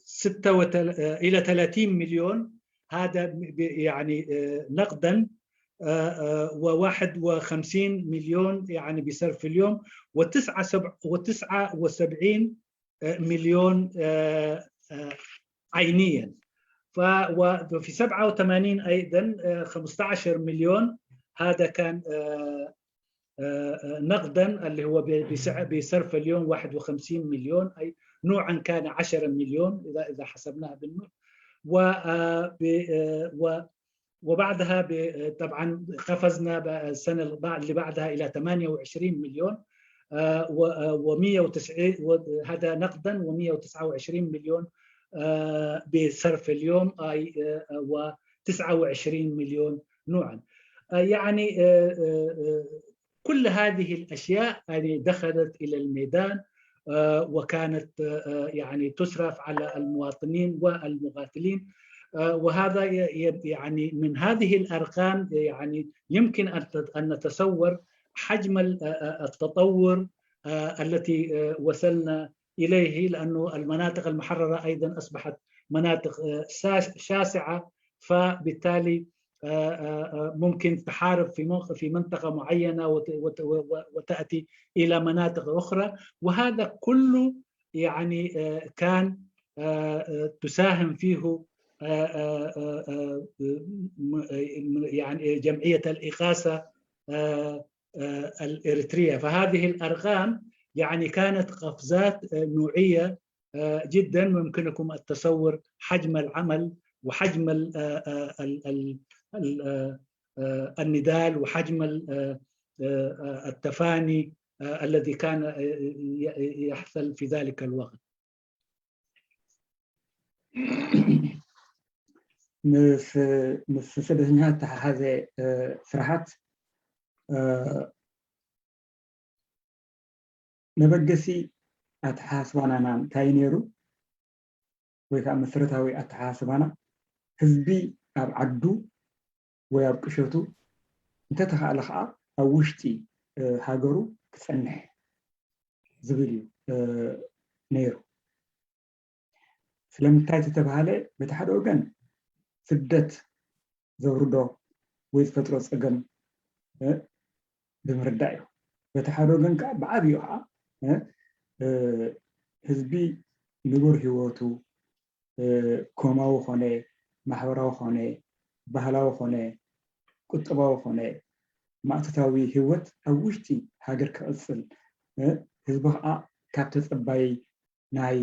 ستة وتل... إلى ثلاثين مليون، هذا يعني نقدا، و51 مليون يعني بصرف اليوم، وتسعة سبع و79 مليون عينيا. ففي سبعة وثمانين أيضا خمسة عشر مليون، هذا كان نقدا اللي هو بصرف اليوم واحد وخمسين مليون، أي نوعا كان عشرة مليون إذا إذا حسبناها بالنوع. و وبعدها طبعا قفزنا السنه اللي بعدها الى ثمانية وعشرين مليون و190، هذا نقدا، و129 مليون بصرف اليوم، اي و29 مليون نوعا. يعني كل هذه الاشياء يعني دخلت الى الميدان، وكانت يعني تصرف على المواطنين والمقاتلين. وهذا يعني من هذه الارقام يعني يمكن ان نتصور حجم التطور التي وصلنا اليه، لانه المناطق المحرره ايضا اصبحت مناطق شاسعه، فبالتالي ممكن تحارب في في منطقه معينه وتاتي الى مناطق اخرى، وهذا كله يعني كان تساهم فيه يعني جمعيه الاغاثه الاريتريه. فهذه الارقام يعني كانت قفزات نوعيه جدا، ويمكنكم التصور حجم العمل وحجم ال ال ال ال النضال وحجم التفاني الذي كان يحصل في ذلك الوقت. ምስ ምስ ስደተኛታት ተሓሓዘ ስራሓት መበገሲ ኣተሓሳስባና እንታይ ነይሩ? ወይ ከዓ መሰረታዊ ኣተሓሳስባና ህዝቢ ኣብ ዓዱ ወይ ኣብ ቅሸቱ እንተተኻእለ ከዓ ኣብ ውሽጢ ሃገሩ ክፀንሕ ዝብል እዩ ነይሩ። ስለምንታይ ተተባሃለ፣ በቲ ሓደ ወገን ስደት ዘውርዶ ወይ ዝፈጥሮ ፀገም ብምርዳእ እዩ። በቲ ሓደ ወገን ከዓ ብዓብዩ ከዓ ህዝቢ ንቡር ህይወቱ ኮማዊ ኮነ ማሕበራዊ ኮነ ባህላዊ ኮነ ቁጠባዊ ኮነ ማእቶታዊ ህይወት ኣብ ውሽጢ ሃገር ክቕፅል ህዝቢ ከዓ ካብ ተፀባይ ናይ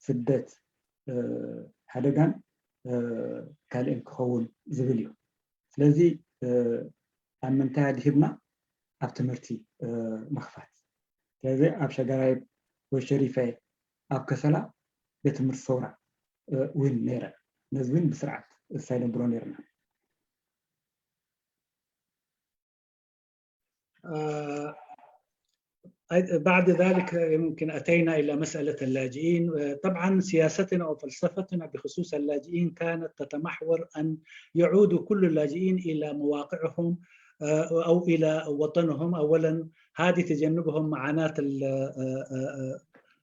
ስደት ሓደጋን ካልእን ክኸውን ዝብል እዩ። ስለዚ ኣብ ምንታይ ኣድሂብና ኣብ ትምህርቲ ምኽፋት። ስለዚ ኣብ ሸጋራይ ወይ ሸሪፈ ኣብ ከሰላ ቤት ትምህርቲ ሰውራ እውን ነይረ። ነዚ እውን ብስርዓት ሳይነብሮ ነይርና። بعد ذلك ممكن أتينا إلى مسألة اللاجئين. طبعا سياستنا وفلسفتنا بخصوص اللاجئين كانت تتمحور أن يعودوا كل اللاجئين إلى مواقعهم أو إلى وطنهم. أولا هذه تجنبهم معاناة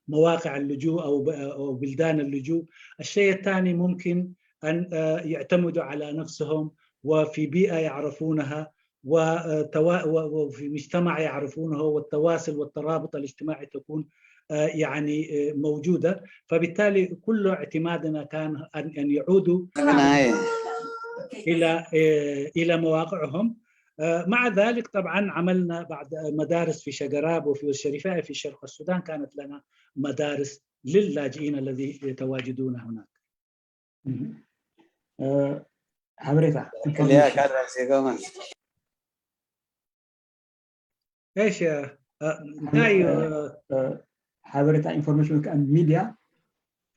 مواقع اللجوء أو بلدان اللجوء. الشيء الثاني ممكن أن يعتمدوا على نفسهم وفي بيئة يعرفونها وفي مجتمع يعرفونه، والتواصل والترابط الاجتماعي تكون يعني موجودة. فبالتالي كل اعتمادنا كان أن يعودوا إلى إلى مواقعهم. مع ذلك طبعا عملنا بعد مدارس في شقراب وفي الشريفاء في شرق السودان، كانت لنا مدارس للاجئين الذي يتواجدون هناك. ሓበሬታ ክልያ ካልራሴ ከማን እሺ እንታይ እዩ ሓበሬታ ኢንፎርሜሽን ወይ ከዓ ሚድያ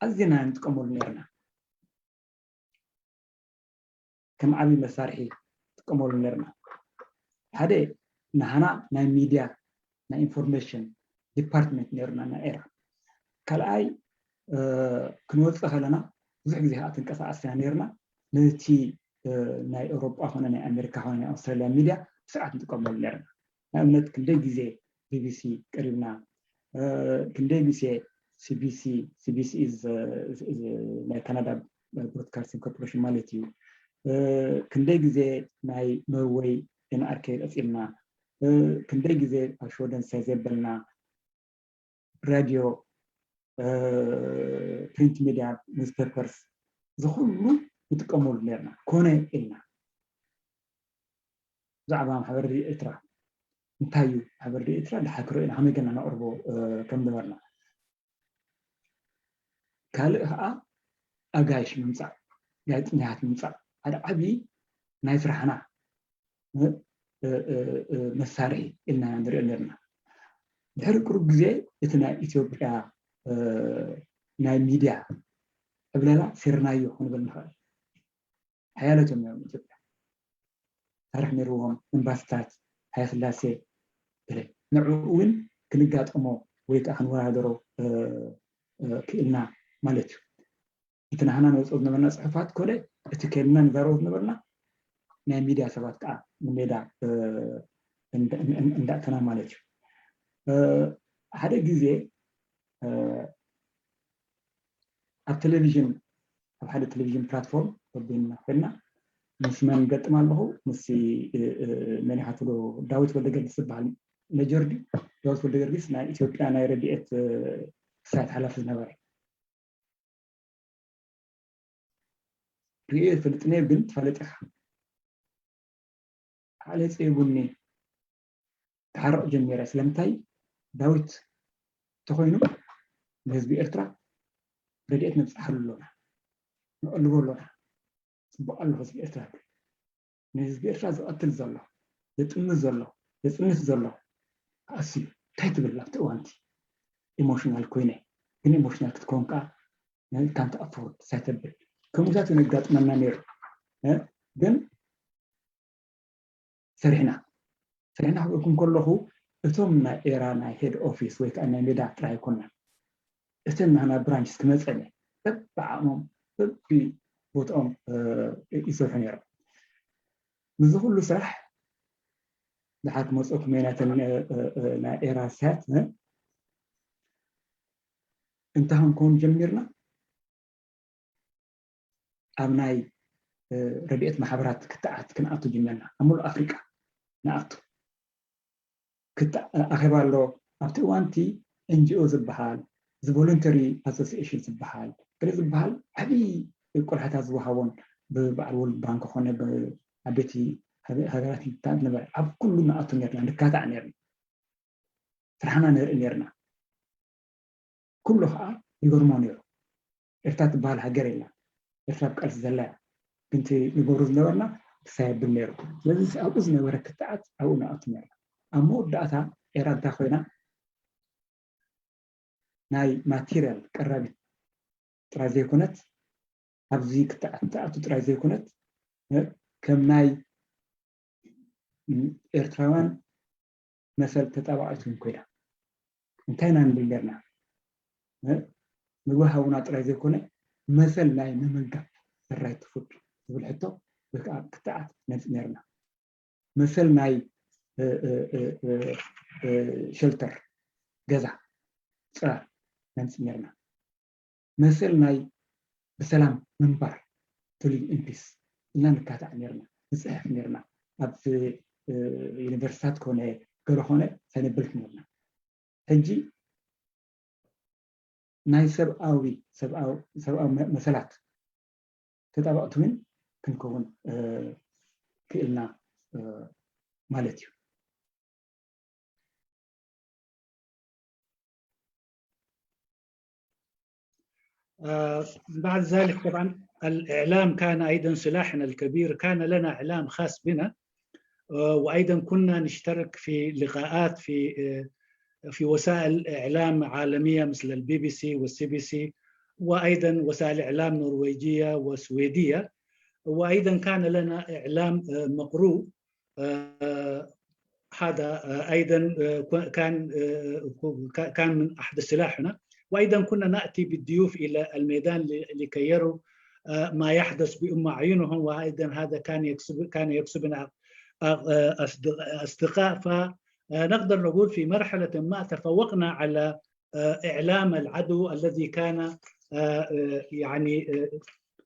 ኣዝና ንጥቀመሉ ነርና ከም ዓብዪ መሳርሒ ጥቀመሉ ነርና ሓደ ንሃና ናይ ሚድያ ናይ ኢንፎርሜሽን ዲፓርትመንት ነርና ናይ ኤራ ካልኣይ ክንወፅእ ከለና ብዙሕ ግዜ ከዓ ትንቀሳቀስና ነርና ነቲ ናይ ኤውሮጳ ኮነ ናይ ኣሜሪካ ኮነ ናይ ኣውስትራሊያ ሚድያ ብስርዓት ንጥቀመሉ ነርና ንኣብነት ክንደይ ግዜ ቢቢሲ ቀሪብና ክንደይ ግዜ ሲቢሲ ሲቢሲ ናይ ካናዳ ብሮድካስቲንግ ኮርፖሬሽን ማለት እዩ ክንደይ ግዜ ናይ ኖርወይ ኤንኣርኬ ቀፂልና ክንደይ ግዜ ኣብ ሽወደን ሳይ ዘበልና ራድዮ ፕሪንት ሚድያ ኒውስፔፐርስ ዝኩሉ ንጥቀመሉ ነርና ኮነ ኢልና ብዛዕባ ማሕበር ኤርትራ እንታይ እዩ ማሕበር ኤርትራ ድሓክሮ ኢና ከመይ ገና ነቅርቦ ከም ነበርና ካልእ ከዓ ኣጋይሽ ምምፃእ ጋዜጠኛታት ምምፃእ ሓደ ዓብዪ ናይ ስራሕና መሳርሒ ኢልና ንሪኦ ነርና ድሕሪ ቅሩብ ግዜ እቲ ናይ ኢትዮጵያ ናይ ሚድያ ዕብለላ ሴርናዮ ክንብል ንኽእል ሓያለት እዮም ነሮም ኢትዮጵያ ታሪክ ነርዎም ኤምባስታት ሃይስላሴ ገለ ንዕኡ እውን ክንጋጠሞ ወይ ከዓ ክንወዳደሮ ክእልና ማለት እዩ እቲ ናህና ንወፅኦ ዝነበርና ፅሑፋት ኮለ እቲ ከልና ንዛረቦ ዝነበርና ናይ ሚድያ ሰባት ከዓ ንሜዳ እንዳእተና ማለት እዩ ሓደ ግዜ ኣብ ቴሌቪዥን ኣብ ሓደ ቴሌቪዥን ፕላትፎርም ወቢና ኮይና ምስ መን ገጥም ኣለኹ ምስ መን ሓፍሎ ዳዊት ወልደገርጊስ ዝበሃል መጀር ድዩ ዳዊት ወልደገርጊስ ናይ ኢትዮጵያ ናይ ረድኤት ክሳት ሓላፊ ዝነበረ ርእዮ ይፈልጥን እየ ግን ትፋለጥ ኢኻ ዓሌ ጸይቡኒ ክሓርቕ ጀሚረ ስለምንታይ ዳዊት ተኾይኑ ንህዝቢ ኤርትራ ረድኤት ነብፅሓሉ ኣሎና ንቐልቦ ኣሎና ፅቡቕ ኣሎ ህዝቢ ኤርትራ ንህዝቢ ኤርትራ ዝቐትል ዘሎ ዘጥምት ዘሎ ዘፅንት ዘሎ ኣስዩ እንታይ ትብል ኣብቲ እዋንቲ ኢሞሽናል ኮይነ ግን ኢሞሽናል ክትከውን ከዓ ንህዝብካ ኣፎርድ ሳይተብል ከምኡታት ነጋጥመና ነይሩ ግን ሰሪሕና ሰሪሕና ክብለኩም ከለኹ እቶም ናይ ኤራ ናይ ሄድ ኦፊስ ወይ ከዓ ናይ ሜዳ ጥራይ ኣይኮና እተን ናህና ብራንች ክመፀነ በብዓቕሞም በቢ ቦትኦም ይሰርሑ ነይሮም ምዚ ኩሉ ስራሕ ድሓር ክመፀኩም ናተን ናይ ኤራ ሳት እንታይ ክንከውን ጀሚርና ኣብ ናይ ረድኤት ማሕበራት ክትዓት ክንኣቱ ጀመርና ኣብ ሙሉእ ኣፍሪቃ ንኣቱ ኣኼባ ኣሎ ኣብቲ እዋንቲ ኤንጂኦ ዝበሃል ዝቮለንተሪ ኣሶሲሽን ዝበሃል ገለ ዝበሃል ዓብዪ ቆልሓታት ዝወሃቦን ብበዓል ወርልድ ባንክ ኮነ ዓበይቲ ሃገራት ንታን ነበረ ኣብ ኩሉ ንኣቱ ነርና ንካታዕ ነርና ስራሕና ንርኢ ነርና ኩሉ ከዓ ይገርሞ ነይሩ ኤርትራ ትበሃል ሃገር የላ ኤርትራ ብቃልሲ ዘላ እያ ግን ንገብሮ ዝነበርና ክሳየብል ነይሩ ስለዚ ኣብኡ ዝነበረ ክትዓት ኣብኡ ንኣቱ ነርና ኣብ መወዳእታ ኤራ እንታይ ኮይና ናይ ማቴርያል ቀራቢት ጥራይ ዘይኮነት ኣብዚ ክትኣቱ ጥራይ ዘይኮነት ከም ናይ ኤርትራውያን መሰል ተጣባቂት እውን ኮይና እንታይ ኢና ንብል ነርና ምግቢ ሃቡና ጥራይ ዘይኮነ መሰል ናይ ምምጋብ ራይት ፉድ ዝብል ሕቶ ወይ ከዓ ክትዓት ነምፅ ነርና መሰል ናይ ሸልተር ገዛ ፅላል ነምፅእ ነርና መሰል ናይ ብሰላም ምንባር to live in peace ኢልና ንካታዕ ነርና ንፅሕፍ ነርና ኣብ ዩኒቨርሲታት ኮነ ገለ ኮነ ሰነብልት ነርና ሕጂ ናይ ሰብኣዊ ሰብኣዊ መሰላት ተጣበቕቲ እውን ክንከውን ክእልና ማለት እዩ بعد ذلك طبعا الإعلام كان أيضًا سلاحنا الكبير، كان لنا إعلام خاص بنا، آه، وأيضًا كنا نشترك في لقاءات في، آه، في وسائل إعلام عالمية مثل البي بي سي والسي بي سي، وأيضًا وسائل إعلام نرويجية وسويدية، وأيضًا كان لنا إعلام، آه، مقروء. آه، هذا، آه، أيضًا، آه، كان، آه، كان من أحد سلاحنا. وأيضًا كنا نأتي بالضيوف إلى الميدان ل-، لكي يروا، آه، ما يحدث بأم أعينهم، وأيضًا هذا كان يكسب، كان يكسبنا، آه، آه، أصد-، أصدقاء. فنقدر نقول في مرحلة ما تفوقنا على، آه، إعلام العدو الذي كان، آه، آه، يعني،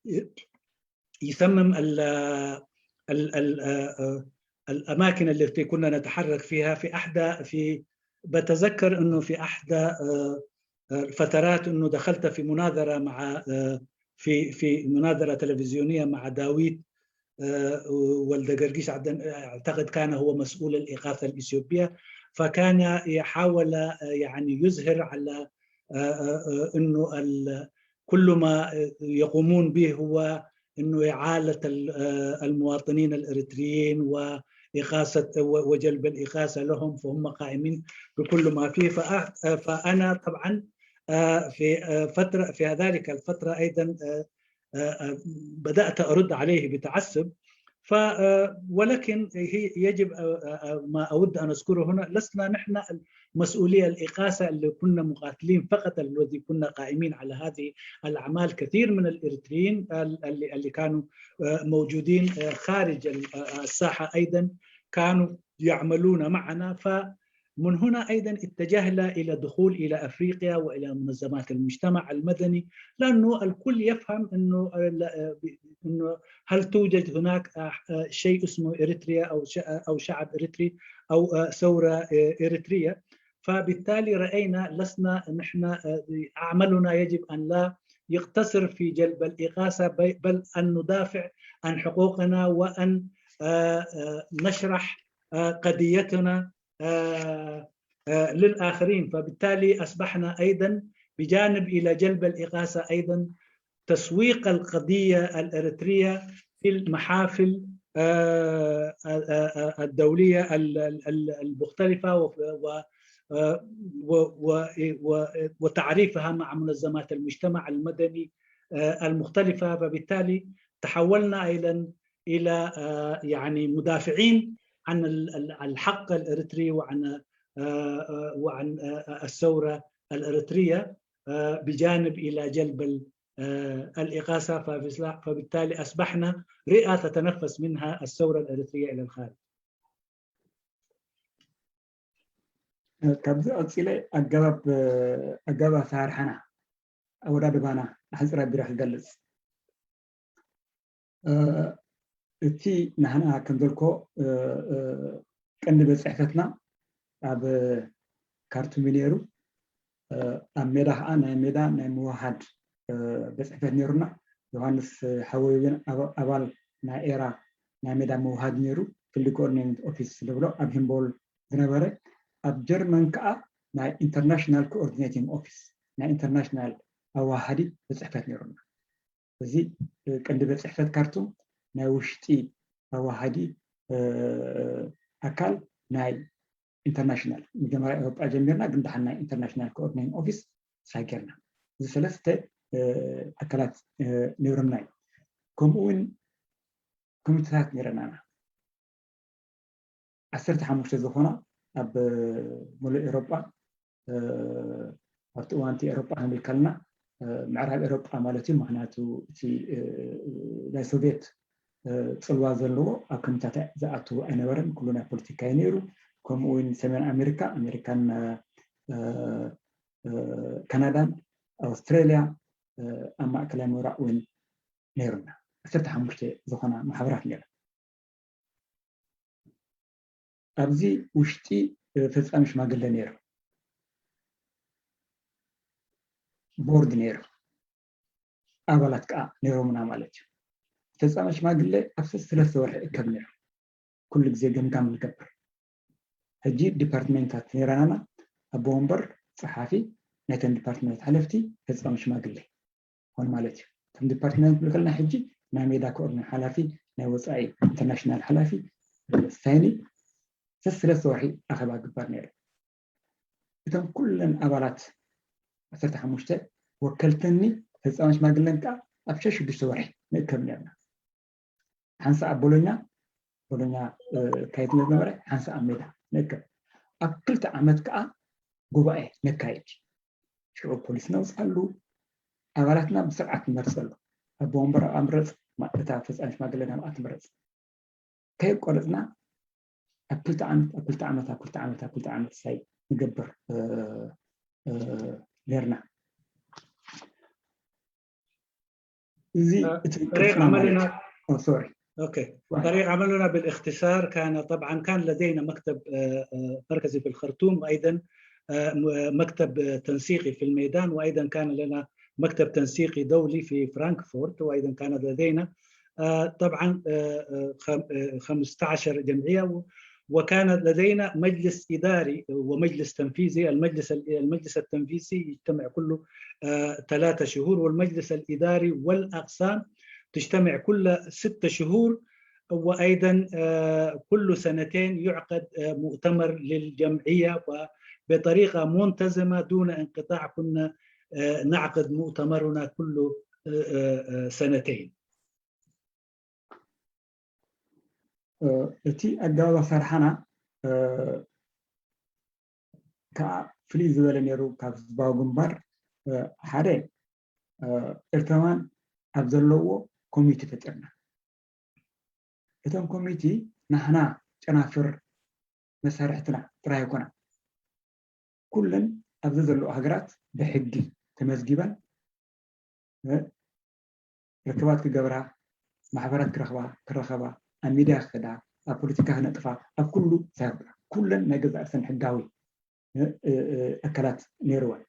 آه، يصمم ال-، ال-، ال-، آه، آه، الأماكن التي كنا نتحرك فيها. في أحدى، في، بتذكر أنه في أحدى، آه، آه، الفترات أنه دخلت في مناظرة مع، آه، في، في مناظرة تلفزيونية مع داويد، آه، ولد قرقيش عدن، أعتقد كان هو مسؤول الإغاثة الإثيوبية، فكان يحاول، آه، يعني يظهر على، آه، آه، آه، أنه ال-، كل ما، آه، يقومون به هو أنه إعالة ال-، آه، المواطنين الإريتريين وإغاثة و-، وجلب الإغاثة لهم، فهم قائمين بكل ما فيه. فأ-، آه، فأنا طبعًا، آه، في، آه، فترة، في ذلك الفترة أيضًا، آه، آه، آه، بدأت أرد عليه بتعسف. ف-، آه، ولكن هي يجب، آه، آه، آه، ما أود أن أذكره هنا، لسنا نحن المسؤولية الإغاثة اللي كنا مقاتلين فقط، الذي كنا قائمين على هذه الأعمال. كثير من الإريتريين ال-، اللي، اللي كانوا، آه، موجودين، آه، خارج ال-، آه، الساحة أيضًا كانوا يعملون معنا. فمن هنا أيضًا اتجهنا إلى دخول إلى أفريقيا وإلى منظمات المجتمع المدني، لأنه الكل يفهم أنه، آه، لا، آه، ب-، أنه هل توجد هناك، آه، آه، شيء اسمه إريتريا أو ش-، أو شعب إريتري أو، آه، ثورة، آه، إريترية. فبالتالي رأينا لسنا نحن، آه، عملنا يجب أن لا يقتصر في جلب الإغاثة، بي-، بل أن ندافع عن حقوقنا وأن، آه، آه، نشرح، آه، قضيتنا، آه، آه، للآخرين. فبالتالي أصبحنا أيضًا بجانب إلى جلب الإغاثة أيضًا تسويق القضية الإريترية في المحافل، آه، آه، آه، الدولية ال-، ال-، ال-، المختلفة و-، و-، آه، و-، و-، و-، وتعريفها مع منظمات المجتمع المدني، آه، المختلفة. فبالتالي تحولنا أيضًا إلى، آه، يعني مدافعين عن ال-، ال-، الحق الإريتري وعن، آه، آه، وعن، آه، آه، الثورة الإريترية، آه، بجانب إلى جلب ال-، آه، الإغاثة. فبالتالي أصبحنا رئة تتنفس منها الثورة الإريترية إلى الخارج. ካብዚ ቀፂለ ኣገባብ ኣገባብ ኣሰራርሓና ኣወዳድባና ኣሕፅር ኣቢረ ክገልፅ። እቲ ንሕና ከም ዘልኮ ቀንዲ ቤት ፅሕፈትና ኣብ ካርቱም እዩ ነይሩ። ኣብ ሜዳ ከዓ ናይ ሜዳ ናይ ምውሃድ ቤት ፅሕፈት ነይሩና። ዮሃንስ ሓወይ እውን ኣባል ናይ ኤራ ናይ ሜዳ ምውሃድ ነይሩ። ፊልድ ኮኦርዲኔት ኦፊስ ዝብሎ ኣብ ሂምቦል ዝነበረ፣ ኣብ ጀርመን ከዓ ናይ ኢንተርናሽናል ኮኦርዲኔቲንግ ኦፊስ፣ ናይ ኢንተርናሽናል ኣዋሃዲ ቤት ፅሕፈት ነይሩና። እዚ ቀንዲ ቤት ፅሕፈት ካርቱም ናይ ውሽጢ ኣዋሃዲ ኣካል ናይ ኢንተርናሽናል፣ መጀመርያ ኤውሮጳ ጀሚርና፣ ግን ደሓን ናይ ኢንተርናሽናል ኮኦርዲኔቲንግ ኦፊስ ሳጌርና። እዚ ሰለስተ ኣካላት ነይሮምና እዩ። ከምኡ እውን ኮሚቴታት ነይረናና። ዓሰርተ ሓሙሽተ ዝኾና ኣብ ሙሉእ ኤውሮጳ፣ ኣብቲ እዋንቲ ኤውሮጳ ክንብል ከለና ምዕራብ ኤውሮጳ ማለት እዩ። ምክንያቱ እቲ ናይ ሶቪየት ፅልዋ ዘለዎ ኣብ ኮሚቴታት ዝኣቱ ኣይነበረን። ኩሉ ናይ ፖለቲካ እዩ ነይሩ። ከምኡ እውን ሰሜን ኣሜሪካ፣ ኣሜሪካን ካናዳን ኣውስትራሊያ ኣብ ማእከላይ ምብራቕ እውን ነይሩና። ዓሰርተ ሓሙሽተ ዝኾና ማሕበራት ነይሩ። ኣብዚ ውሽጢ ፈፃሚ ሽማግለ ነይሩ፣ ቦርድ ነይሩ፣ ኣባላት ከዓ ነይሮምና ማለት እዩ። ፈፃሚ ሽማግለ ኣብ ሰለስተ ወርሒ እከብ ነይሩ። ኩሉ ግዜ ገምጋም ንገብር። ሕጂ ዲፓርትሜንታት ነይረናና፣ ኣቦ ወንበር፣ ፀሓፊ፣ ናይተን ዲፓርትሜንት ሓለፍቲ፣ ፈፃሚ ሽማግለ ኾን ማለት እዩ። ከም ዲፓርትመንት ንብል ከለና ሕጂ ናይ ሜዳ ኮኦርዲኔሽን ሓላፊ፣ ናይ ወፃኢ ኢንተርናሽናል ሓላፊ ሳይኒ ሰለስተ ወርሒ ኣኸባ ግበር ነይሩ። እቶም ኩለን ኣባላት ዓሰርተ ሓሙሽተ ወከልተኒ ፈፃሚ ሽማግለን ከዓ ኣብ ሸሽ ሽዱሽተ ወርሒ ንእከብ ነርና። ሓንሳ ኣብ ቦሎኛ፣ ቦሎኛ ካየድ ዝነበረ ሓንሳ ኣብ ሜዳ ንእከብ። ኣብ ክልተ ዓመት ከዓ ጉባኤ ነካየድ። ሽዑ ፖሊሲ ነውፅኣሉ፣ ኣባላትና ብስርዓት ንመርፀሉ። ኣቦ ወንበር ኣብኣ ምረፅ፣ እታ ፈፃሚ ሽማግለ ናብኣ ትምረፅ። ከየቆረፅና ኣብ ክልተ ዓመት ኣብ ክልተ ዓመት ኣብ ክልተ ዓመት ኣብ ክልተ ዓመት ሳይ ንገብር ነርና። እዚ እቲ طريق عملنا ሶሪ اوكي طريق عملنا بالاختصار كان طبعا كان لدينا مكتب مركزي في الخرطوم وايضا مكتب تنسيقي في الميدان وايضا كان لنا مكتب تنسيقي دولي في فرانكفورت وايضا كان لدينا طبعا خمستعش جمعيه وكان لدينا مجلس اداري ومجلس تنفيذي، المجلس المجلس التنفيذي يجتمع كل ثلاثة شهور، والمجلس الاداري والاقسام تجتمع كل ست شهور، وايضا كل سنتين يعقد مؤتمر للجمعيه وبطريقه منتظمه دون انقطاع كنا نعقد مؤتمرنا كل سنتين. እቲ ኣገባብ ኣሰራርሓና ከዓ ፍልይ ዝበለ ነይሩ ካብ ህዝባዊ ግንባር። ሓደ ኤርትራውያን ኣብ ዘለዎ ኮሚቴ ፈጢርና። እቶም ኮሚቴ ናህና ጨናፍር መሳርሕትና ጥራይ ኣይኮና። ኩለን ኣብዚ ዘለዋ ሃገራት ብሕጊ ተመዝጊበን ርክባት ክገብራ፣ ማሕበራት ክረኽባ ክረኸባ፣ ኣብ ሚድያ ክኸዳ፣ ኣብ ፖለቲካ ክነጥፋ፣ ኣብ ኩሉ ይሳተፋ። ኩለን ናይ ገዛእ ርእሰን ሕጋዊ ኣካላት ነይርወን።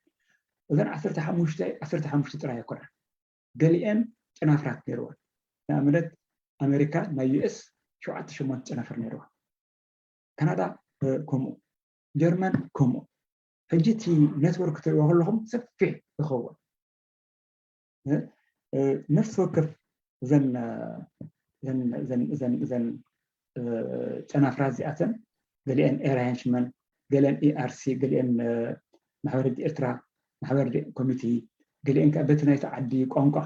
እዘን ዓሰርተ ሓሙሽተ ዓሰርተ ሓሙሽተ ጥራይ ኣይኮና፣ ገሊአን ጨናፍራት ነይርወን። ንኣብነት ኣሜሪካ ናይ ዩኤስ ሸውዓተ ሸሞንተ ጨናፍር ነይርወን። ካናዳ ከምኡ፣ ጀርመን ከምኡ። ሕጂ እቲ ኔትወርክ ክትሪእዎ ከለኹም ሰፊሕ ይኸውን። ነፍሲ ወከፍ እዘን ጨናፍራት እዚኣተን ገሊአን ኤራንሽመን፣ ገሊአን ኢኣርሲ፣ ገሊአን ማሕበር ህግ ኤርትራ፣ ማሕበር ኮሚቴ፣ ገሊአን ከዓ በቲ ናይቲ ዓዲ ቋንቋ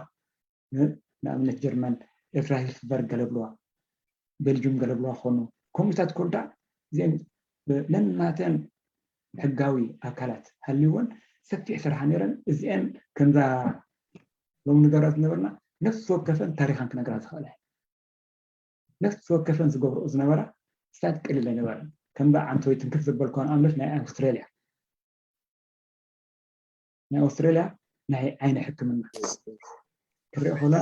ንኣብነት ጀርመን ኤርትራ ሂልፍበርግ ገለ ብለዋ፣ ቤልጅም ገለ ብለዋ ክኾኑ። ከምኡታት ኮዳ እዚአን ነናተን ሕጋዊ ኣካላት ሃልይወን ሰፊሕ ስራሕ ነይረን። እዚአን ከምዛ ሎም ንገራት ዝነበርና ነፍሲ ወከፈን ታሪኻን ክነግራ ዝኽእላ ነፍሲ ወከፈን ዝገብርኦ ዝነበራ ስታት ቅልል ኣይነበረን። ከምዛ ዓንተወይ ትንክፍ ዘበልኳ ንኣብነት ናይ ኣውስትራልያ ናይ ኣውስትራልያ ናይ ዓይኒ ሕክምና ክሪኦ ከለና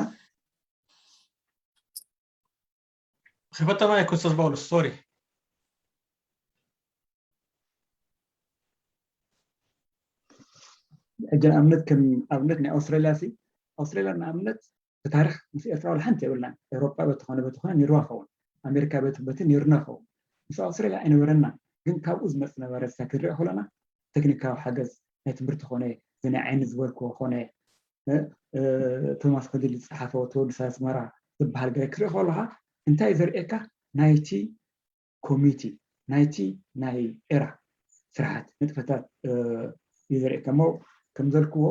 ክፈተና ይኮን ኡስታዝ ጳውሎስ ሶሪ ሕጂ ንኣብነት ከም ኣብነት ናይ ኣውስትራልያ ሲ ኣውስትራልያ ንኣብነት ብታሪክ ምስ ኤርትራ ወላ ሓንቲ የብልናን። ኤውሮጳ በቲ ኮነ በቲ ኮነ ነይርዋ ኸውን፣ ኣሜሪካ በቲ በቲ ነይሩና ኸውን። ምስ ኣውስትራልያ ኣይነበረናን። ግን ካብኡ ዝመፅ ነበረ ሳ ክንሪኦ ከለና ቴክኒካዊ ሓገዝ ናይ ትምህርቲ ኮነ እዚ ናይ ዓይኒ ዝበልክዎ ኮነ ቶማስ ኮሊል ዝፀሓፎ ተወልሳ ኣስመራ ዝበሃል ገለ ክትሪኦ ከለካ እንታይ ዘርእየካ ናይቲ ኮሚቲ ናይቲ ናይ ኤራ ስራሓት ንጥፈታት እዩ ዘርእየካ እሞ ከም ዘልክዎ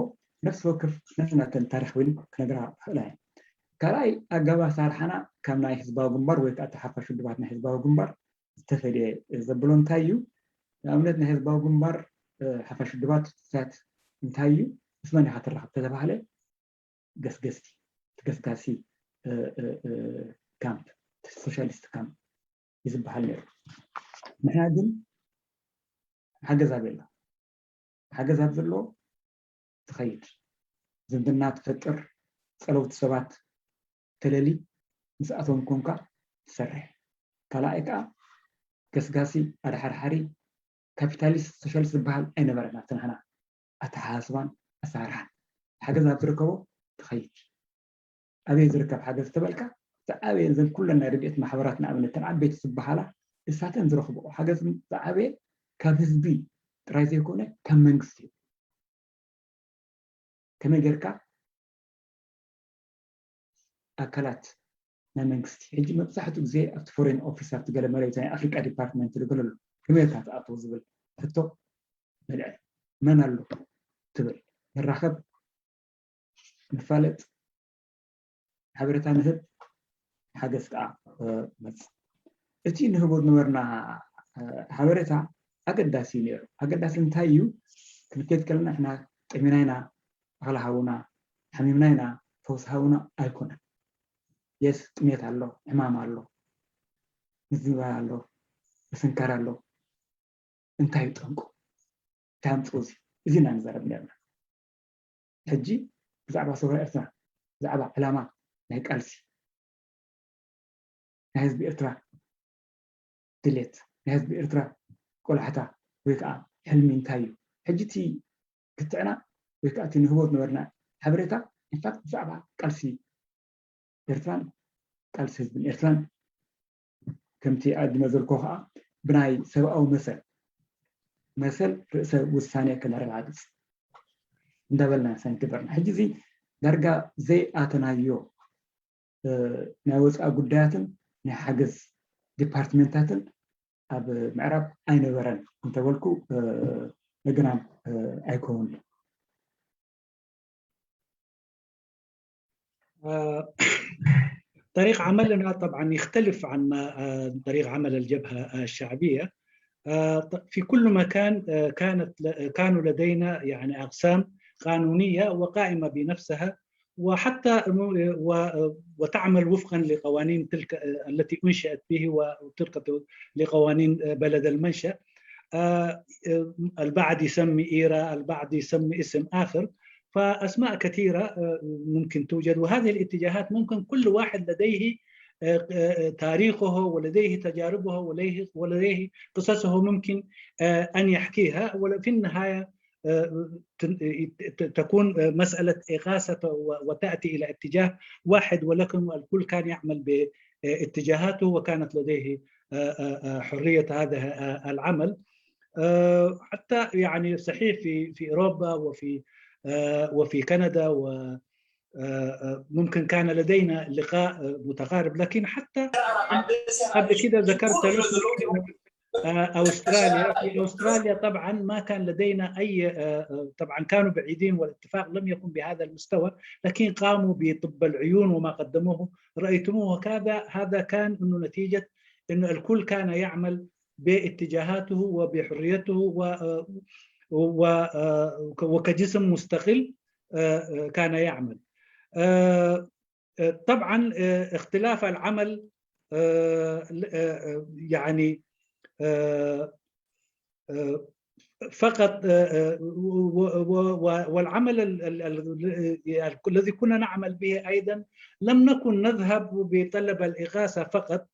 ነፍሲ ወከፍ ነናተን ታሪክ እውን ክነግራ ክኽእላ እየን። ካልኣይ ኣገባብ ኣሰራርሓና ካብ ናይ ህዝባዊ ግንባር ወይ ከዓ ሓፋሽ ውድባት ናይ ህዝባዊ ግንባር ዝተፈለየ ዘብሎ እንታይ እዩ? ንኣብነት ናይ ህዝባዊ ግንባር ሓፋሽ ውድባት ስታት እንታይ እዩ? ምስ መን ኢኻ ትራኸብ ተተባህለ ገስገስቲ፣ ገስጋሲ ካምፕ፣ ሶሻሊስት ካምፕ እዩ ዝበሃል ነይሩ። ንሕና ግን ሓገዝ ኣበይ ኣሎ? ሓገዝ ኣብ ዘሎ ትኸይድ፣ ዝምድና ትፈጥር፣ ፀለውቲ ሰባት ተለሊ ምስኣቶም ኮንካ ትሰርሕ። ካልኣይ ከዓ ገስጋሲ ኣድሓርሓሪ ካፒታሊስት ሶሻሊስት ዝበሃል ኣይነበረን ኣብቲ ንሕና ኣተሓሳስባን ኣሰራርሓን። ሓገዝ ኣብ ዝርከቦ ትኸይድ። ኣበይ ዝርከብ ሓገዝ ተበልካ ዝዓበየ ዘን ኩለን ናይ ረድኤት ማሕበራት ንኣብነት ተን ዓበይቲ ዝበሃላ እሳተን ዝረኽብኦ ሓገዝ ዝዓበየ ካብ ህዝቢ ጥራይ ዘይኮነ ካብ መንግስቲ እዩ። ከመይ ጌርካ ኣካላት ናይ መንግስቲ። ሕጂ መብዛሕትኡ ግዜ ኣብቲ ፎሬን ኦፊስ ኣብቲ ገለ መለይት ናይ ኣፍሪቃ ዲፓርትመንት ዝገለሉ ከመይ ኢልካ ትኣትዎ ዝብል ሕቶ መልዕል። መን ኣሎ ትብል፣ ንራኸብ፣ ንፋለጥ፣ ሓበሬታ ንህብ፣ ሓገዝ ከዓ መፅ። እቲ ንህቦ ዝነበርና ሓበሬታ ኣገዳሲ እዩ ነይሩ። ኣገዳሲ እንታይ እዩ? ክንከይድ ከለና ንሕና ጠሚና ኢና፣ ኣኽሊ ሃቡና፣ ሓሚምና ኢና፣ ፈውሲ ሃቡና ኣይኮነን። የስ ጥሜት ኣሎ፣ ዕማም ኣሎ፣ ምዝንባል ኣሎ፣ ምስንካር ኣሎ። እንታይ እዩ ጠንቁ? እንታይ ኣምፅኡ? እዚ እዚ ኢና ንዛረብ ነርና። ሕጂ ብዛዕባ ሰውራ ኤርትራ፣ ብዛዕባ ዕላማ ናይ ቃልሲ ናይ ህዝቢ ኤርትራ ድሌት፣ ናይ ህዝቢ ኤርትራ ቆላሕታ ወይ ከዓ ሕልሚ እንታይ እዩ? ሕጂ እቲ ክትዕና ወይ ከዓ እቲ ንህቦ ዝነበርና ሓበሬታ ኢንፋክት ብዛዕባ ቃልሲ ኤርትራን ቃልሲ ህዝብን ኤርትራን ከምቲ ኣድመ ዘልኮ ከዓ ብናይ ሰብኣዊ መሰል መሰል ርእሰ ውሳኔ ከነረጋግፅ እንዳበልና ሰንክ በርና። ሕጂ እዚ ዳርጋ ዘይኣተናዮ ናይ ወፃኢ ጉዳያትን ናይ ሓገዝ ዲፓርትመንታትን ኣብ ምዕራብ ኣይነበረን እንተበልኩ መገናም ኣይከውን። طريق عملنا طبعا يختلف عن ما طريق عمل الجبهة الشعبية. في كل مكان كانت كانوا لدينا يعني أقسام قانونية وقائمة بنفسها وحتى وتعمل وفقا لقوانين تلك التي انشئت به وطبقت لقوانين بلد المنشا. البعض يسمي ايرا، البعض يسمي اسم اخر، فاسماء كثيره ممكن توجد، وهذه الاتجاهات ممكن كل واحد لديه تاريخه ولديه تجاربه ولديه قصصه ممكن ان يحكيها، وفي النهايه تكون مسألة إغاثة وتأتي إلى اتجاه واحد، ولكن الكل كان يعمل باتجاهاته وكانت لديه حرية هذا العمل. حتى يعني صحيح في في أوروبا وفي وفي كندا و ممكن كان لدينا لقاء متقارب، لكن حتى قبل كده ذكرت لكم استراليا. في استراليا طبعا ما كان لدينا اي، طبعا كانوا بعيدين والاتفاق لم يكن بهذا المستوى، لكن قاموا بطب العيون وما قدموه رايتموه. هذا هذا كان انه نتيجه انه الكل كان يعمل باتجاهاته وبحريته و وكجسم مستقل كان يعمل. طبعا اختلاف العمل يعني فقط والعمل الذي كنا نعمل به ايضا لم نكن نذهب بطلب الاغاثه فقط،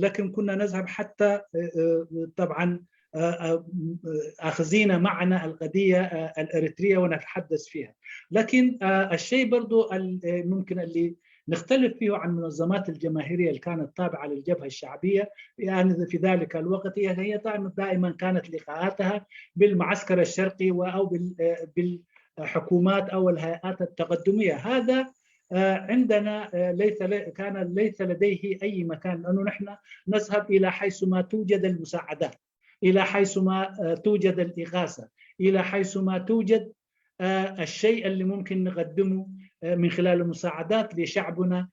لكن كنا نذهب حتى طبعا اخذينا معنا القضيه الاريتريه ونتحدث فيها. لكن الشيء برضو ممكن اللي نختلف فيه عن المنظمات الجماهيريه اللي كانت تابعه للجبهه الشعبيه، يعني في ذلك الوقت هي هي دائما كانت لقاءاتها بالمعسكر الشرقي او بالحكومات او الهيئات التقدميه. هذا عندنا ليس كان ليس لديه اي مكان، لانه نحن نذهب الى حيث ما توجد المساعدات، الى حيث ما توجد الاغاثه، الى حيث ما توجد الشيء اللي ممكن نقدمه من خلال المساعدات لشعبنا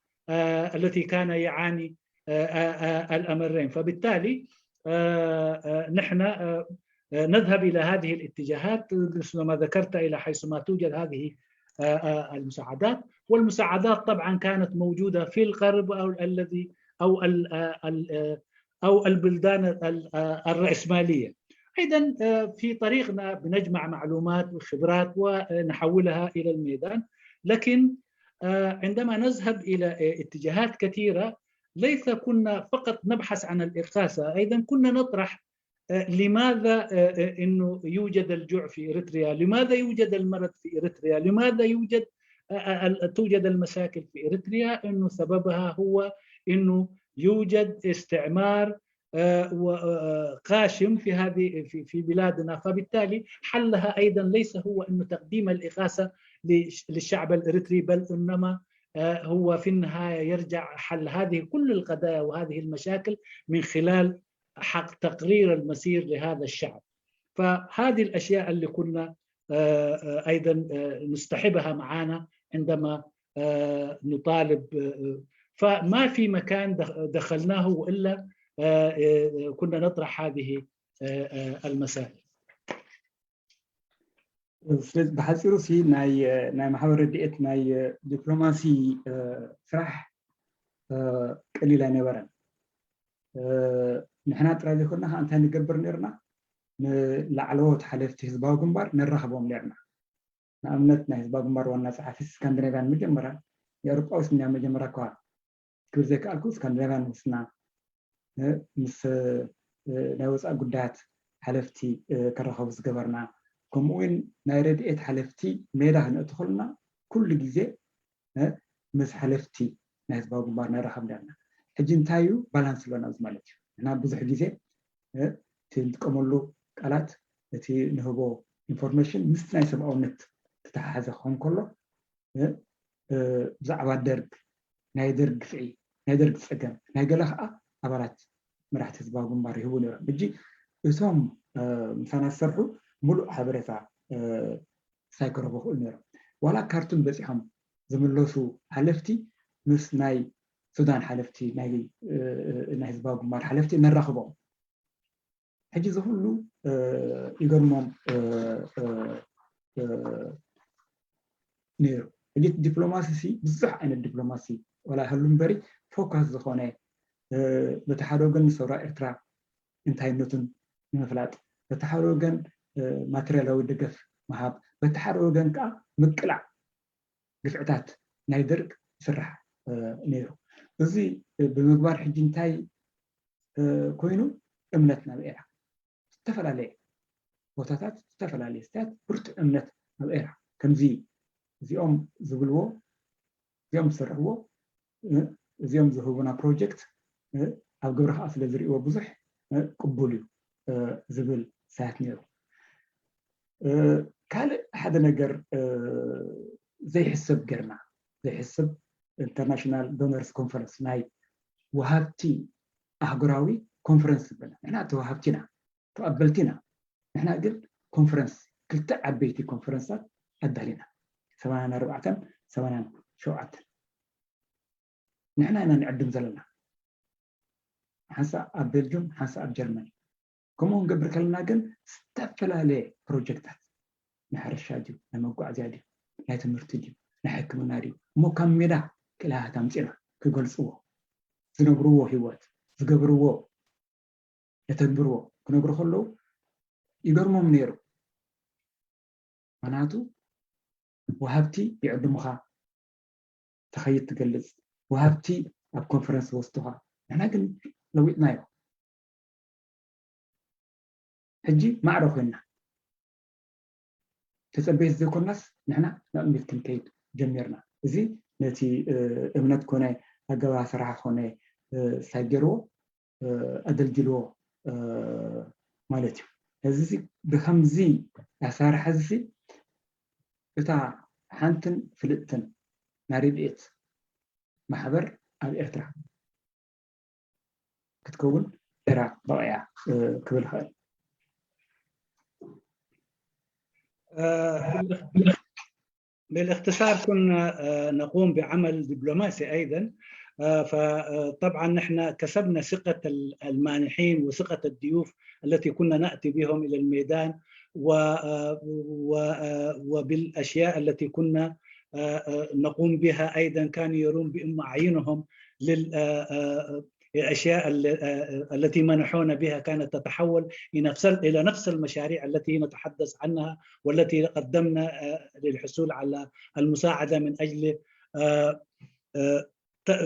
الذي كان يعاني الامرين. فبالتالي نحن نذهب الى هذه الاتجاهات مثل ما ذكرت، الى حيث ما توجد هذه المساعدات. والمساعدات طبعا كانت موجوده في الغرب او الذي او او البلدان الراسماليه. ايضا في طريقنا بنجمع معلومات وخبرات ونحولها الى الميدان، لكن عندما نذهب الى اتجاهات كثيره ليس كنا فقط نبحث عن الاغاثه، ايضا كنا نطرح لماذا انه يوجد الجوع في اريتريا؟ لماذا يوجد المرض في اريتريا؟ لماذا يوجد توجد المشاكل في اريتريا؟ انه سببها هو انه يوجد استعمار قاشم في هذه في في بلادنا، فبالتالي حلها ايضا ليس هو انه تقديم الاغاثه للشعب الاريتري، بل انما آه، هو في النهاية يرجع حل هذه كل القضايا وهذه المشاكل من خلال حق تقرير المصير لهذا الشعب. فهذه الأشياء اللي كنا آه، آه، أيضا آه، نصطحبها معنا عندما آه، نطالب آه، فما في مكان دخ- دخلناه إلا آه، آه، كنا نطرح هذه آه، آه، المسائل. ስለዚ ብሓፂሩ ሲ ናይ ናይ ማሕበር ረድኤት ናይ ዲፕሎማሲ ስራሕ ቀሊል ኣይነበረን። ንሕና ጥራይ ዘይኮንና ከዓ እንታይ ንገብር ነርና? ንላዕለዎት ሓለፍቲ ህዝባዊ ግንባር ነራኽቦም ነርና። ንኣብነት ናይ ህዝባዊ ግንባር ዋና ፀሓፊ ስካንዲናቪያን መጀመርያ የኣውሮጳዊ ስምያ መጀመርያ እኳ ክብል ዘይከኣልኩ ስካንዲናቪያን ምስና ምስ ናይ ወፃኢ ጉዳያት ሓለፍቲ ከራኸቡ ዝገበርና፣ ከምኡ እውን ናይ ረድኤት ሓለፍቲ ሜዳ ክነእትኸሉና ኩሉ ግዜ ምስ ሓለፍቲ ናይ ህዝባዊ ግንባር ነራኸብ ኣለና። ሕጂ እንታይ እዩ ባላንስ ኣሎና እዚ ማለት እዩ? ንሕና ብዙሕ ግዜ እቲ ንጥቀመሉ ቃላት፣ እቲ ንህቦ ኢንፎርሜሽን ምስ ናይ ሰብኣውነት ዝተሓሓዘ ክኸውን ከሎ ብዛዕባ ደርግ፣ ናይ ደርግ ግፍዒ፣ ናይ ደርግ ፀገም፣ ናይ ገለ ከዓ ኣባላት መራሕቲ ህዝባዊ ግንባር ይህቡ ነይሮም። ሕጂ እቶም ምሳና ዝሰርሑ ሙሉእ ሓበሬታ ሳይክረቡ ክእሉ ነይሮም። ዋላ ካርቱም በፂሖም ዝምለሱ ሓለፍቲ ምስ ናይ ሱዳን ሓለፍቲ፣ ናይ ህዝባዊ ግንባር ሓለፍቲ ነራኽቦም። ሕጂ እዚ ኩሉ ይገርሞም ነይሩ። ሕጂ ዲፕሎማሲ ሲ ብዙሕ ዓይነት ዲፕሎማሲ ዋላ ይህሉ እምበሪ ፎካስ ዝኾነ በቲ ሓደ ወገን ንሰውራ ኤርትራ እንታይነቱን ንምፍላጥ፣ በቲ ሓደ ወገን ማቴሪያላዊ ደገፍ ምሃብ፣ በቲ ሓደ ወገን ከዓ ምቅላዕ ግፍዕታት ናይ ደርግ ይስራሕ ነይሩ። እዚ ብምግባር ሕጂ እንታይ ኮይኑ? እምነት ናብ ኤራ ዝተፈላለየ ቦታታት ዝተፈላለየ ስታት ብርቱዕ እምነት ኣብ ኤራ ከምዚ እዚኦም ዝብልዎ እዚኦም ዝሰርሕዎ እዚኦም ዝህቡና ፕሮጀክት ኣብ ግብሪ ከዓ ስለ ዝርእዎ ብዙሕ ቅቡል እዩ ዝብል ሳያት ነይሩ። ካልእ ሓደ ነገር ዘይሕሰብ ገርና ዘይሕሰብ ኢንተርናሽናል ዶነርስ ኮንፈረንስ ናይ ወሃብቲ ኣህጉራዊ ኮንፈረንስ ዝበለ ንሕና ተወሃብቲ ኢና ተቐበልቲ ኢና። ንሕና ግን ኮንፈረንስ ክልተ ዓበይቲ ኮንፈረንሳት ኣዳሊና ሰማንያን ኣርባዕተን ሰማንያን ሸውዓተን ንሕና ኢና ንዕድም ዘለና። ሓንሳእ ኣብ ቤልጁም ሓንሳእ ኣብ ጀርመን። ከምኡ ክንገብር ከለና ግን ዝተፈላለየ ፕሮጀክታት ናይ ሕርሻ ድዩ ናይ መጓዓዝያ ድዩ ናይ ትምህርቲ ድዩ ናይ ሕክምና ድዩ እሞ ካብ ሜዳ ክእላሃት ኣምፂና ክገልፅዎ ዝነብርዎ ህይወት ዝገብርዎ የተግብርዎ ክነግሩ ከለዉ ይገርሞም ነይሩ። ምክንያቱ ወሃብቲ ይዕድሙኻ ትኸይድ ትገልፅ ወሃብቲ ኣብ ኮንፈረንስ ወስዱኻ ንሕና ግን ለዊጥናዮ። ሕጂ ማዕረ ኮይና ተፀበይቲ ዘይኮናስ ንሕና ናብ እምነት ክንከይድ ጀሚርና። እዚ ነቲ እምነት ኮነ ኣገባ ስራሕ ኮነ ሳይገርዎ ኣደልድልዎ ማለት እዩ። እዚ ብከምዚ ኣሰራርሓ እዚ እታ ሓንትን ፍልጥትን ናይ ረድኤት ማሕበር ኣብ ኤርትራ ክትከውን ኤራ በቕያ ክብል ይኽእል። بالاختصار كنا نقوم بعمل دبلوماسي أيضا. فطبعا نحن كسبنا ثقة المانحين وثقة الضيوف التي كنا نأتي بهم إلى الميدان وبالأشياء التي كنا نقوم بها أيضا كانوا يرون بأم أعينهم لل الأشياء التي منحونا بها كانت تتحول إلى نفس المشاريع التي نتحدث عنها والتي قدمنا للحصول على المساعدة من أجل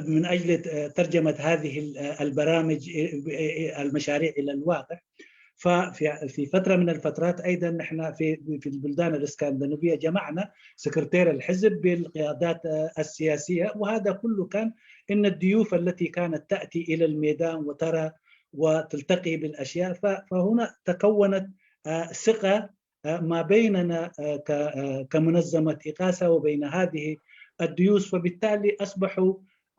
من أجل ترجمة هذه البرامج المشاريع إلى الواقع. ففي فترة من الفترات أيضا نحن في في البلدان الإسكندنافية جمعنا سكرتير الحزب بالقيادات السياسية وهذا كله كان إن الضيوف التي كانت تأتي إلى الميدان وترى وتلتقي بالأشياء فهنا تكونت ثقة ما بيننا كمنظمة إغاثة وبين هذه الديوث، فبالتالي أصبحوا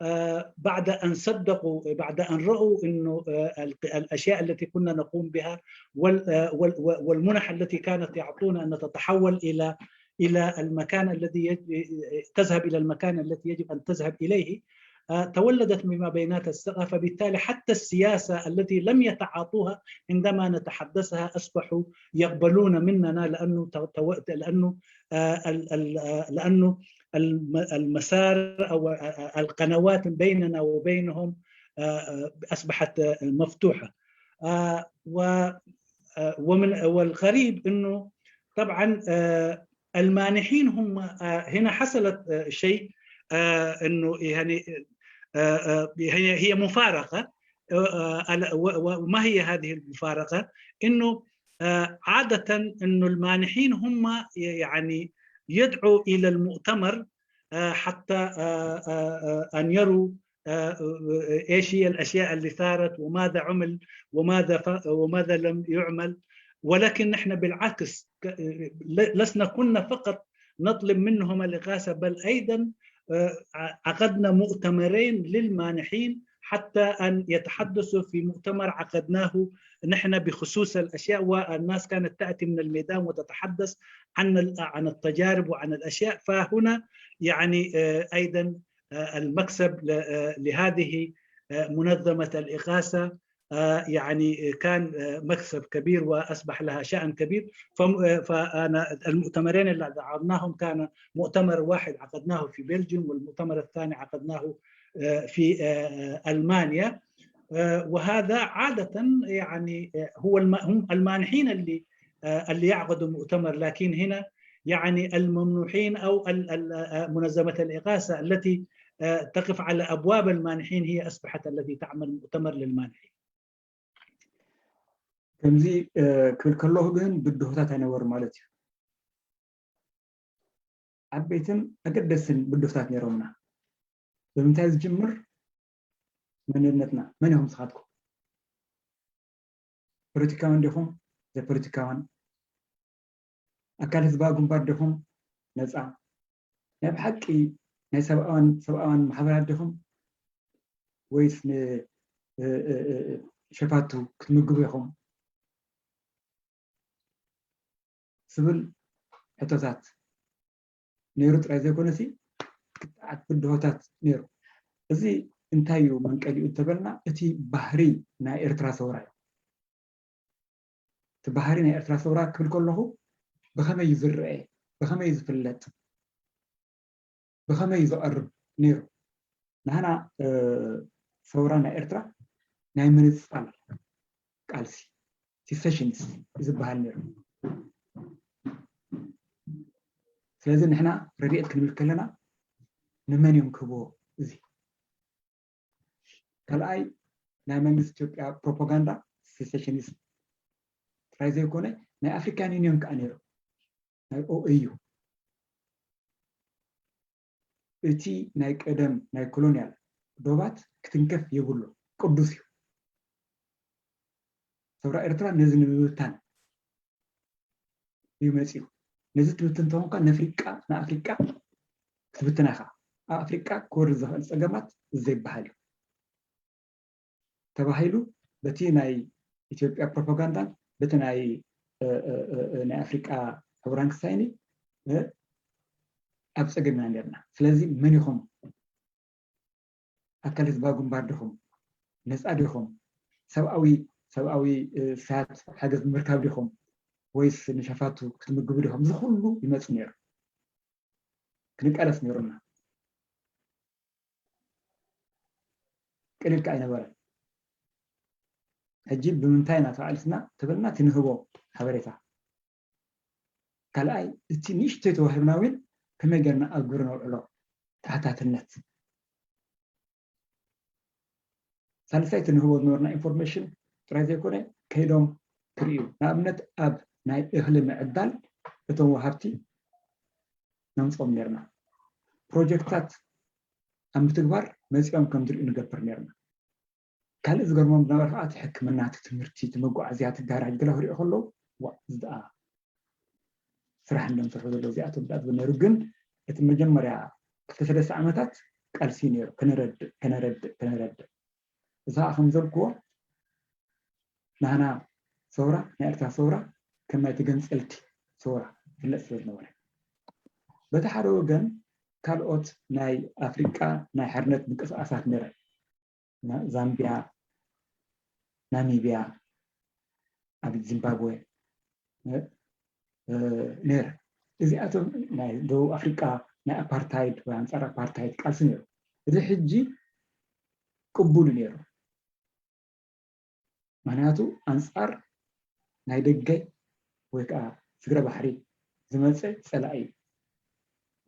آه، بعد أن صدقوا، بعد أن رأوا أنه آه، الق- الأشياء التي كنا نقوم بها وال- آه، وال- والمنح التي كانت يعطونا أن تتحول إلى إلى المكان الذي يج- تذهب إلى المكان التي يجب أن تذهب إليه، آه، تولدت مما بينات الثقة. فبالتالي حتى السياسة التي لم يتعاطوها عندما نتحدثها أصبحوا يقبلون مننا، لأنه تو- تو- لأنه آه، ال- ال- آه، لأنه الم- المسار أو آه، القنوات بيننا وبينهم آه، آه، أصبحت آه، مفتوحة. آه، و- آه، ومن والغريب أنه طبعا آه، المانحين هم آه، هنا حصلت آه، شيء آه، أنه يعني آه، آه، هي هي مفارقة. آه، آه، ال- و- و- وما هي هذه المفارقة؟ أنه آه، عادة أنه المانحين هم يعني يدعوا إلى المؤتمر آه، حتى آه، آه، آه، أن يروا آه، آه، إيش هي الأشياء اللي صارت وماذا عمل وماذا ف- وماذا لم يعمل. ولكن نحن بالعكس ك- ل- لسنا كنا فقط نطلب منهم الإغاثة، بل أيضا آه، ع- عقدنا مؤتمرين للمانحين حتى أن يتحدثوا في مؤتمر عقدناه نحن بخصوص الأشياء، والناس كانت تأتي من الميدان وتتحدث عن ال- عن التجارب وعن الأشياء. فهنا يعني آه، أيضا آه، المكسب ل- آه، لهذه آه، منظمة الإغاثة آه، يعني كان آه، مكسب كبير وأصبح لها شأن كبير. فم- آه، فأنا المؤتمرين اللي عقدناهم كان مؤتمر واحد عقدناه في بلجيوم، والمؤتمر الثاني عقدناه آه، في آه، ألمانيا. آه، وهذا عادة يعني آه، هو الم- هم المانحين اللي آه، اللي يعقدوا مؤتمر، لكن هنا يعني الممنوحين أو ال- ال- آه، منظمة الإغاثة التي آه، تقف على أبواب المانحين هي أصبحت التي تعمل مؤتمر للمانحين. ከምዚ ክብል ከለኹ ግን ብድሆታት ኣይነበሩ ማለት እዩ። ዓበይትን ኣገደስትን ብድሆታት ነይሮምና። ብምንታይ ዝጅምር? መንነትና። መን ኢኹም ንስኻትኩም? ፖለቲካውያን ዲኹም? ዘይፖለቲካውያን? ኣካል ህዝባዊ ግንባር ዲኹም? ነፃ ናይ ብሓቂ ናይ ሰብኣውያን ሰብኣውያን ማሕበራት ዲኹም ወይስ ንሸፋቱ ክትምግቡ ኢኹም ዝብል ሕቶታት ነይሩ ጥራይ ዘይኮነሲ ክትዓት ብድሆታት ነይሩ። እዚ እንታይ እዩ መንቀሊኡ እንተበልና እቲ ባህሪ ናይ ኤርትራ ሰውራ እዩ። እቲ ባህሪ ናይ ኤርትራ ሰውራ ክብል ከለኹ ብኸመይ እዩ ዝረአ፣ ብኸመይ እዩ ዝፍለጥ፣ ብኸመይ እዩ ዝቐርብ ነይሩ። ንሕና ሰውራ ናይ ኤርትራ ናይ ምንፃል ቃልሲ ሴሴሽኒስት ዝበሃል ነይሩ። ስለዚ ንሕና ረድኤት ክንብል ከለና ንመን እዮም ክህብዎ? እዚ ካልኣይ ናይ መንግስቲ ኢትዮጵያ ፕሮፓጋንዳ ሴሴሽኒስት ጥራይ ዘይኮነ ናይ ኣፍሪካን ዩኒዮን ከዓ ነይሩ፣ ናይ ኦኤዩ። እቲ ናይ ቀደም ናይ ኮሎኒያል ዶባት ክትንከፍ የብሉ፣ ቅዱስ እዩ። ሰውራ ኤርትራ ነዚ ንምብታን እዩ መፂኡ። ነዚ ትብትን እንተኾንካ ነፍሪቃ ንኣፍሪቃ ክትብትና ኢኻ። ኣብ ኣፍሪቃ ክወርድ ዝኽእል ፀገማት ዘይበሃል እዩ ተባሂሉ በቲ ናይ ኢትዮጵያ ፕሮፓጋንዳን በቲ ናይ ናይ ኣፍሪቃ ሕቡራን ክሳይኒ ኣብ ፀገም ኢና ነርና። ስለዚ መን ኢኹም ኣካል ህዝባዊ ግንባር ዲኹም? ነፃ ዲኹም? ሰብኣዊ ሰብኣዊ ስያት ሓገዝ ንምርካብ ዲኹም ወይስ ንሸፋቱ ክትምግቡ ዲኹም? እዚ ኩሉ ይመፅ ነይሩ። ክንቃለስ ነይሩና። ቅልል ከዓ ኣይነበረን። ሕጂ ብምንታይ ኢና ተባዕልስና ተበልና እቲ ንህቦ ሓበሬታ ካልኣይ እቲ ንእሽተይ ተዋሂብና እውን ከመይ ጌርና ኣብ ግብሪ ነውዕሎ ተሓታትነት። ሳልሳይ እቲ ንህቦ ዝነበርና ኢንፎርሜሽን ጥራይ ዘይኮነ ከይዶም ክርእዩ ንኣብነት ኣብ ናይ እኽሊ ምዕዳል እቶም ወሃብቲ ነምፅኦም ነርና። ፕሮጀክትታት ኣብ ምትግባር መፂኦም ከም ዝርእዩ ንገብር ነርና። ካልእ ዝገርሞም ዝነበረ ከዓ እቲ ሕክምና፣ እቲ ትምህርቲ፣ እቲ መጓዓዝያ፣ እቲ ጋራጅ ገለ ክሪኦ ከለዉ ዋ እዚ ደኣ ስራሕ እንደምሰርሑ ዘሎ እዚኣቶም ደኣ ዝብል ነይሩ። ግን እቲ መጀመርያ ክልተ ሰለስተ ዓመታት ቃልሲ ነይሩ። ከነረድእ ከነረድእ ከነረድእ እዛ ከም ዘልክዎ ናህና ሰውራ ናይ ኤርትራ ሰውራ ከም ናይ ተገንጸልቲ ሰውራ ፍለጥ ስለ ዝነበረ በቲ ሓደ ወገን ካልኦት ናይ ኣፍሪቃ ናይ ሓርነት ምንቅስቃሳት ነረ ዛምቢያ፣ ናሚቢያ፣ ኣብ ዚምባብወ ነረ። እዚኣቶም ናይ ደቡብ ኣፍሪቃ ናይ ኣፓርታይድ ወይ ኣንፃር ኣፓርታይድ ቃልሲ ነሩ። እዚ ሕጂ ቅቡል ነሩ። ምክንያቱ ኣንፃር ናይ ደገ ወይ ከዓ ስግረ ባሕሪ ዝመፀ ፀላኢ እዩ።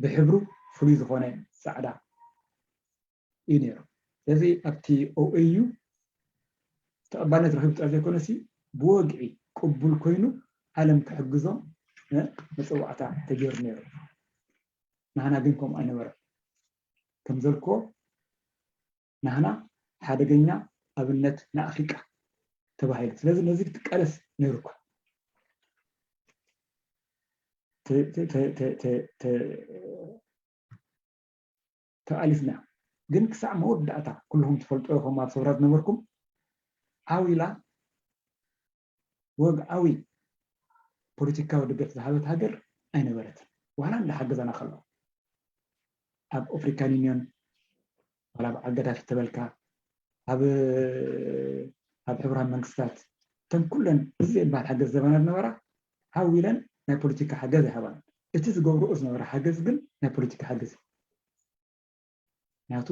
ብሕብሩ ፍሉይ ዝኾነ ፃዕዳ እዩ ነሩ። ስለዚ ኣብቲ ኦኤዩ ተቐባልነት ረኺቡ ጥራሕ ዘይኮነሲ ብወግዒ ቅቡል ኮይኑ ዓለም ክሕግዞ መፀዋዕታ ተገይሩ ነሩ። ናህና ግን ከምኡ ኣይነበረ። ከም ዘልኮ ናህና ሓደገኛ ኣብነት ንኣፍሪቃ ተባሂሉ። ስለዚ ነዚ ትቃለስ ነሩ እኳ ተኣሊፍና ግን ክሳዕ መወዳእታ ኩልኹም ትፈልጦ ኢኹም ኣብ ሰውራ ዝነበርኩም ዓው ኢላ ወግዓዊ ፖለቲካዊ ደገፍ ዝሃበት ሃገር ኣይነበረትን ዋላ እንዳሓገዛና ከሎ ኣብ ኣፍሪካን ዩኒዮን ዋላ በዓል ገዳፊ ተበልካ ኣብ ኣብ ሕብራዊ መንግስታት እተን ኩለን እዚ ዘይበሃል ሓገዝ ዘበና ዝነበራ ሃው ኢለን ናይ ፖለቲካ ሓገዝ ኣይሃባን። እቲ ዝገብርኦ ዝነበረ ሓገዝ ግን ናይ ፖለቲካ ሓገዝ እዩ። ምክንያቱ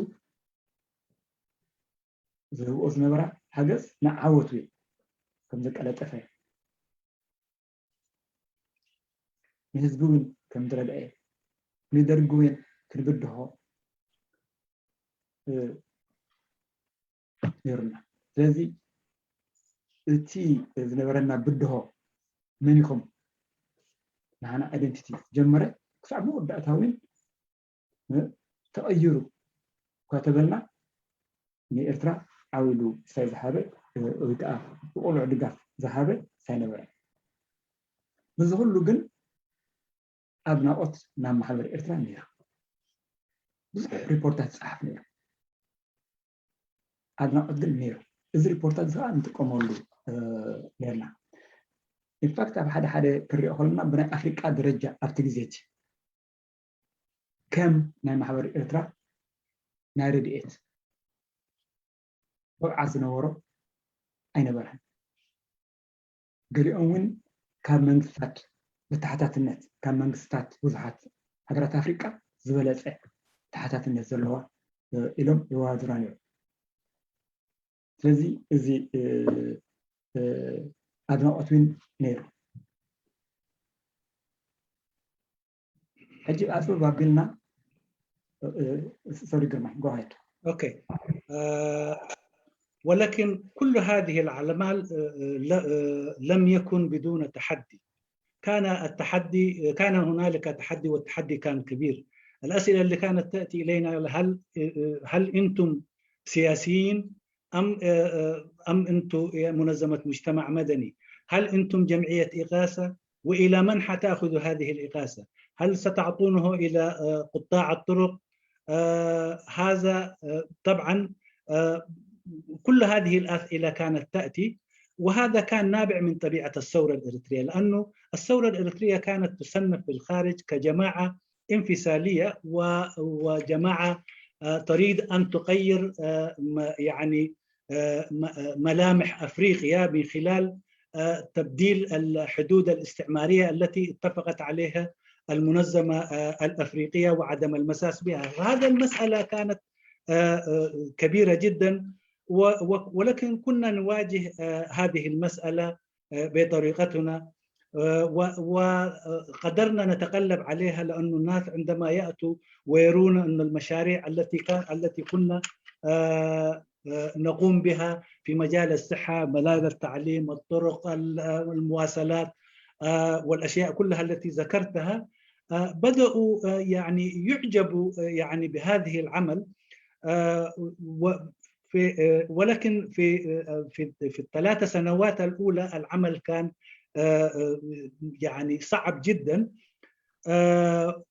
ዝህብኦ ዝነበራ ሓገዝ ንዓወት እዩ ከም ዘቀለጠፈ ንህዝቢ እውን ከም ዝረድአ ንደርጊ እውን ክንብድሆ ነሩና። ስለዚ እቲ ዝነበረና ብድሆ መን ኢኹም ንሃና ኣይደንቲቲ ጀመረ ክሳዕ መወዳእታ እውን ተቐይሩ እኳ ተበልና ንኤርትራ ዓው ኢሉ ሳይ ዝሃበ ወይ ከዓ ብቆልዑ ድጋፍ ዝሃበ ሳይ ነበረ። በዚ ኩሉ ግን ኣድናቆት ናብ ማሕበር ኤርትራ ነይሩ። ብዙሕ ሪፖርታት ዝፀሓፍ ነይሩ። ኣድናቆት ግን ነይሩ። እዚ ሪፖርታት እዚ ከዓ ንጥቀመሉ ነርና። ኢንፋክት ኣብ ሓደ ሓደ ክንሪኦ ከለና ብናይ ኣፍሪቃ ደረጃ ኣብቲ ግዜ እቲ ከም ናይ ማሕበር ኤርትራ ናይ ረድኤት ብቕዓት ዝነበሮ ኣይነበረን። ገሊኦም እውን ካብ መንግስታት ብተሓታትነት ካብ መንግስታት ብዙሓት ሃገራት ኣፍሪቃ ዝበለፀ ተሓታትነት ዘለዋ ኢሎም የዋድራ ነይሩ። ስለዚ እዚ ኣድናቆት እውን ነይሩ። ሕጂ ኣፅብብ ኣቢልና ሶሪ ግርማይ go ahead. Okay. آه، ولكن كل هذه الأعمال آه، ل- آه، لم يكن بدون تحدي. كان التحدي كان هنالك تحدي والتحدي كان كبير. الأسئلة اللي كانت تأتي إلينا هل آه، هل أنتم سياسيين أم آه، آه، أم أنتم منظمة مجتمع مدني؟ هل أنتم جمعية إغاثة؟ وإلى من حتأخذ هذه الإغاثة؟ هل ستعطونه إلى آه، قطاع الطرق؟ آه، هذا آه، طبعا آه، كل هذه الأسئلة كانت تأتي وهذا كان نابع من طبيعة الثورة الإريترية لأنه الثورة الإريترية كانت تصنف في الخارج كجماعة انفصالية و- وجماعة آه، تريد أن تغير آه، م- يعني آه، م- آه، ملامح أفريقيا من خلال آه، تبديل الحدود الاستعمارية التي اتفقت عليها المنظمة آه، الأفريقية وعدم المساس بها. وهذه المسألة كانت آه، آه، كبيرة جدا و- و- ولكن كنا نواجه آه، هذه المسألة آه، بطريقتنا آه، و- وقدرنا نتغلب عليها لأن الناس عندما يأتوا ويرون أن المشاريع التي كان التي كنا آه، آه، نقوم بها في مجال الصحة، ملاذ التعليم، الطرق، ال- المواصلات آه، والأشياء كلها التي ذكرتها آه، بدأوا آه، يعني يعجبوا آه، يعني بهذه العمل آه، و- في آه، ولكن في آه، في في الثلاث سنوات الأولى العمل كان آه، آه، يعني صعب جدا آه،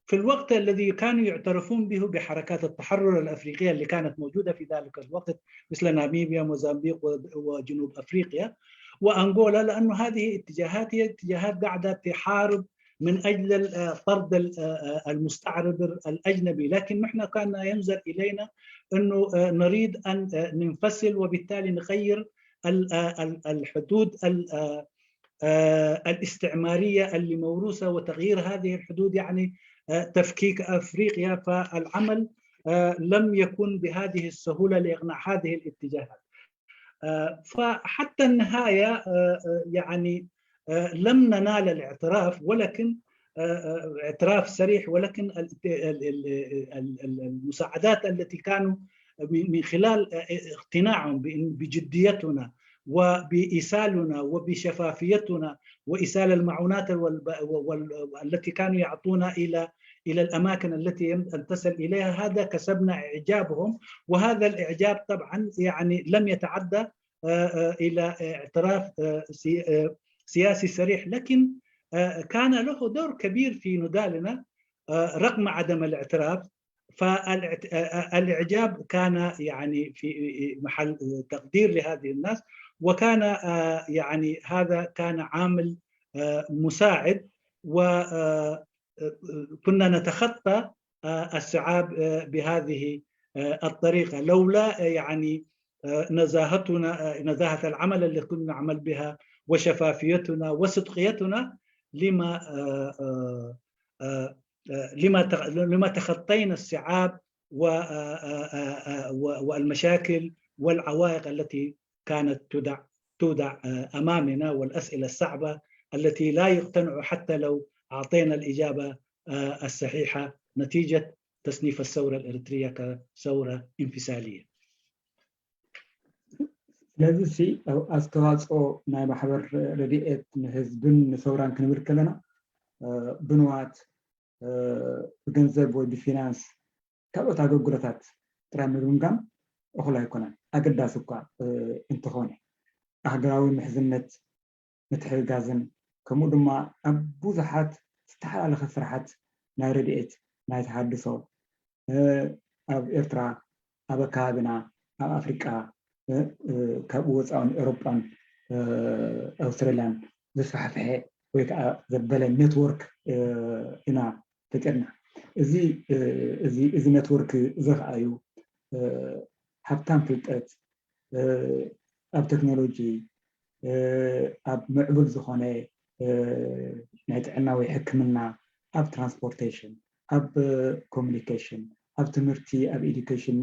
في الوقت الذي كانوا يعترفون به بحركات التحرر الأفريقية اللي كانت موجودة في ذلك الوقت، مثل ناميبيا، موزمبيق، و-، وجنوب أفريقيا وأنغولا، لأنه هذه اتجاهات هي اتجاهات قاعدة تحارب من أجل ال-، آه، طرد ال-، آه، آه، المستعرض الأجنبي. لكن نحن كان ينظر إلينا أنه، آه، نريد أن، آه، ننفصل، وبالتالي نغير ال-، آه، ال-، الحدود ال-، آه، آه، الاستعمارية اللي موروثة، وتغيير هذه الحدود يعني، آه، تفكيك أفريقيا. فالعمل، آه، لم يكن بهذه السهولة لإقناع هذه الاتجاهات. آه، فحتى النهاية، آه، آه، يعني، آه، لم ننال الاعتراف، ولكن، آه، آه، اعتراف صريح، ولكن ال-، ال-، ال-، ال-، ال-، المساعدات التي كانوا من من خلال، آه، اقتناعهم بإن-، بجديتنا وبإيصالنا وبشفافيتنا وإيصال المعونات وال-، وال-، التي كانوا يعطونا إلى، إلى الأماكن التي يم-، أن تصل إليها. هذا كسبنا إعجابهم، وهذا الإعجاب طبعًا يعني لم يتعدى، آه، آه، إلى اعتراف، آه، سي-، آه، سياسي صريح، لكن، آه، كان له دور كبير في نضالنا، آه، رغم عدم الاعتراف. فالاعت-، آه، آه، الإعجاب كان يعني في محل تقدير لهذه الناس، وكان، آه، يعني هذا كان عامل، آه، مساعد، و، آه، آه، كنا نتخطى، آه، الصعاب، آه، بهذه، آه، الطريقة. لولا، آه، يعني، آه، نزاهتنا، آه، نزاهة العمل اللي كنا نعمل بها وشفافيتنا وصدقيتنا، لما، آه، آه، آه، آه، لما تغ-، لما تخطينا الصعاب و، آه، آه، آه، آه، و-، والمشاكل والعوائق التي كانت تودع، تودع، آه، أمامنا، والأسئلة الصعبة التي لا يقتنع حتى لو أعطينا الإجابة، آه، الصحيحة نتيجة تصنيف الثورة الإريترية كثورة انفصالية. ስለዚ ሲ ኣስተዋፅኦ ናይ ማሕበር ረድኤት ንህዝብን ንሰውራን ክንብል ከለና ብንዋት ብገንዘብ ወይ ብፊናንስ ካልኦት ኣገልግሎታት ጥራይ ምግምጋም እኹል ኣይኮነን። ኣገዳሲ እኳ እንተኾነ ኣህገራዊ ምሕዝነት ምትሕግጋዝን ከምኡ ድማ ኣብ ብዙሓት ዝተሓላለኸ ስራሓት ናይ ረድኤት ናይ ተሃድሶ ኣብ ኤርትራ ኣብ ኣከባቢና ኣብ ኣፍሪቃ ካብኡ ወፃእን ኤውሮጳን ኣውስትራልያን ዘስፋሕፍሐ ወይ ከዓ ዘበለ ኔትወርክ ኢና ፈጢርና። እዚ እዚ እዚ ኔትወርክ እዚ ከዓ እዩ ሃብታም ፍልጠት ኣብ ቴክኖሎጂ ኣብ ምዕቡል ዝኾነ ናይ ጥዕና ወይ ሕክምና ኣብ ትራንስፖርቴሽን ኣብ ኮሚኒኬሽን ኣብ ትምህርቲ ኣብ ኤዱኬሽን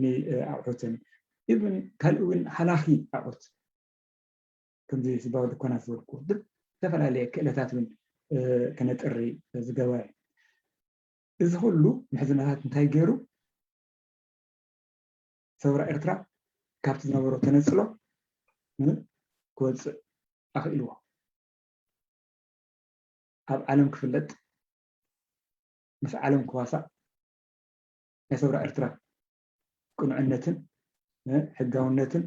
ኣቑሑትን ኢቭን ካልእ እውን ሃላኺ ኣቑሑት ከምዚ ህዝባዊ ድኳናት ዝበልኩ ብዝተፈላለየ ክእለታት እውን ከነጥሪ ዝገበረ እዚ ኩሉ ምሕዝነታት እንታይ ገይሩ ሰውራ ኤርትራ ካብቲ ዝነበሮ ተነፅሎ ክወፅእ ኣኽኢልዎ ኣብ ዓለም ክፍለጥ ምስ ዓለም ክዋሳእ ናይ ሰውራ ኤርትራ ቅኑዕነትን ሕጋውነትን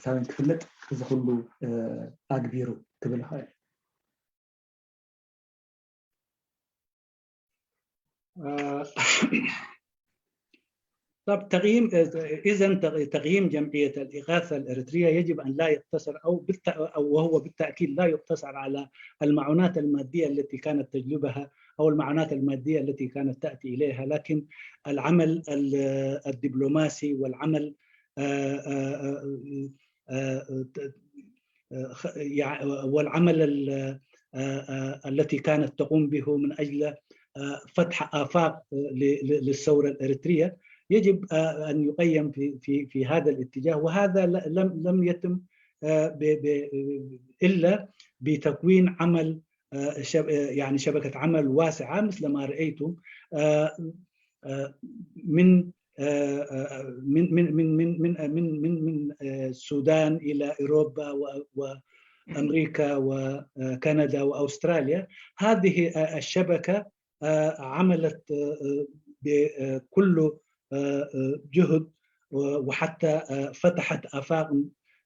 ሳውን ክፍለጥ እዚ ኩሉ ኣግቢሩ ክብል ይኽእል طب تقييم اذا تقييم جمعيه الاغاثه الاريتريه يجب ان لا يقتصر او بالت... او وهو بالتاكيد لا يقتصر على المعونات الماديه التي كانت تجلبها او المعونات الماديه التي كانت تاتي اليها، لكن العمل الدبلوماسي والعمل والعمل التي كانت تقوم به من اجل فتح افاق للثوره الاريتريه يجب ان يقيم في في في هذا الاتجاه، وهذا لم لم يتم الا بتكوين عمل يعني شبكه عمل واسعه مثل ما رايتم من من من من من من من من السودان الى اوروبا وامريكا وكندا واستراليا. هذه الشبكه عملت بكل جهد وحتى فتحت افاق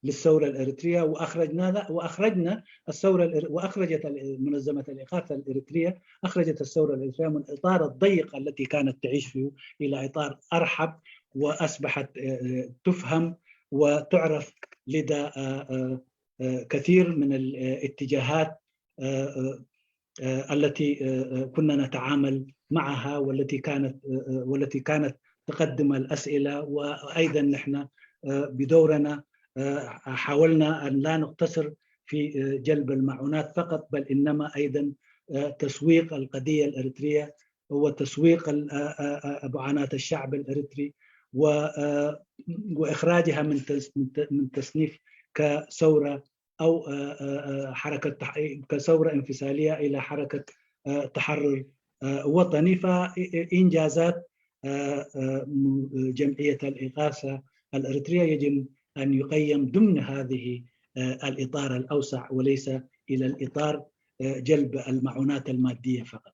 للثورة الإريترية، وأخرجنا، وأخرجنا الثورة الإر-، وأخرجت ال-، منظمة الإغاثة الإريترية، أخرجت الثورة الإريترية من إطار الضيق التي كانت تعيش فيه إلى إطار أرحب، وأصبحت، آه، آه، تفهم وتعرف لدى، آه، آه، آه، كثير من الاتجاهات، آه، آه، آه، التي، آه، آه، كنا نتعامل معها، والتي كانت، آه، آه، والتي كانت تقدم الأسئلة. وأيضًا نحن، آه، بدورنا، آه، حاولنا أن لا نقتصر في، آه، جلب المعونات فقط، بل إنما أيضًا، آه، تسويق القضية الإريترية، هو تسويق ال-، آه، آه، آه، معاناة الشعب الإريتري و-، آه، وإخراجها من تس-، من ت-، من تصنيف كثورة أو، آه، آه، آه، حركة تح-، كثورة انفصالية إلى حركة، آه، تحرر، آه، وطني. فإنجازات، آه، آه، م-، جمعية الإغاثة الإريترية يجب أن يقيم ضمن هذه، آه، الإطار الأوسع، وليس إلى الإطار، آه، جلب المعونات المادية فقط.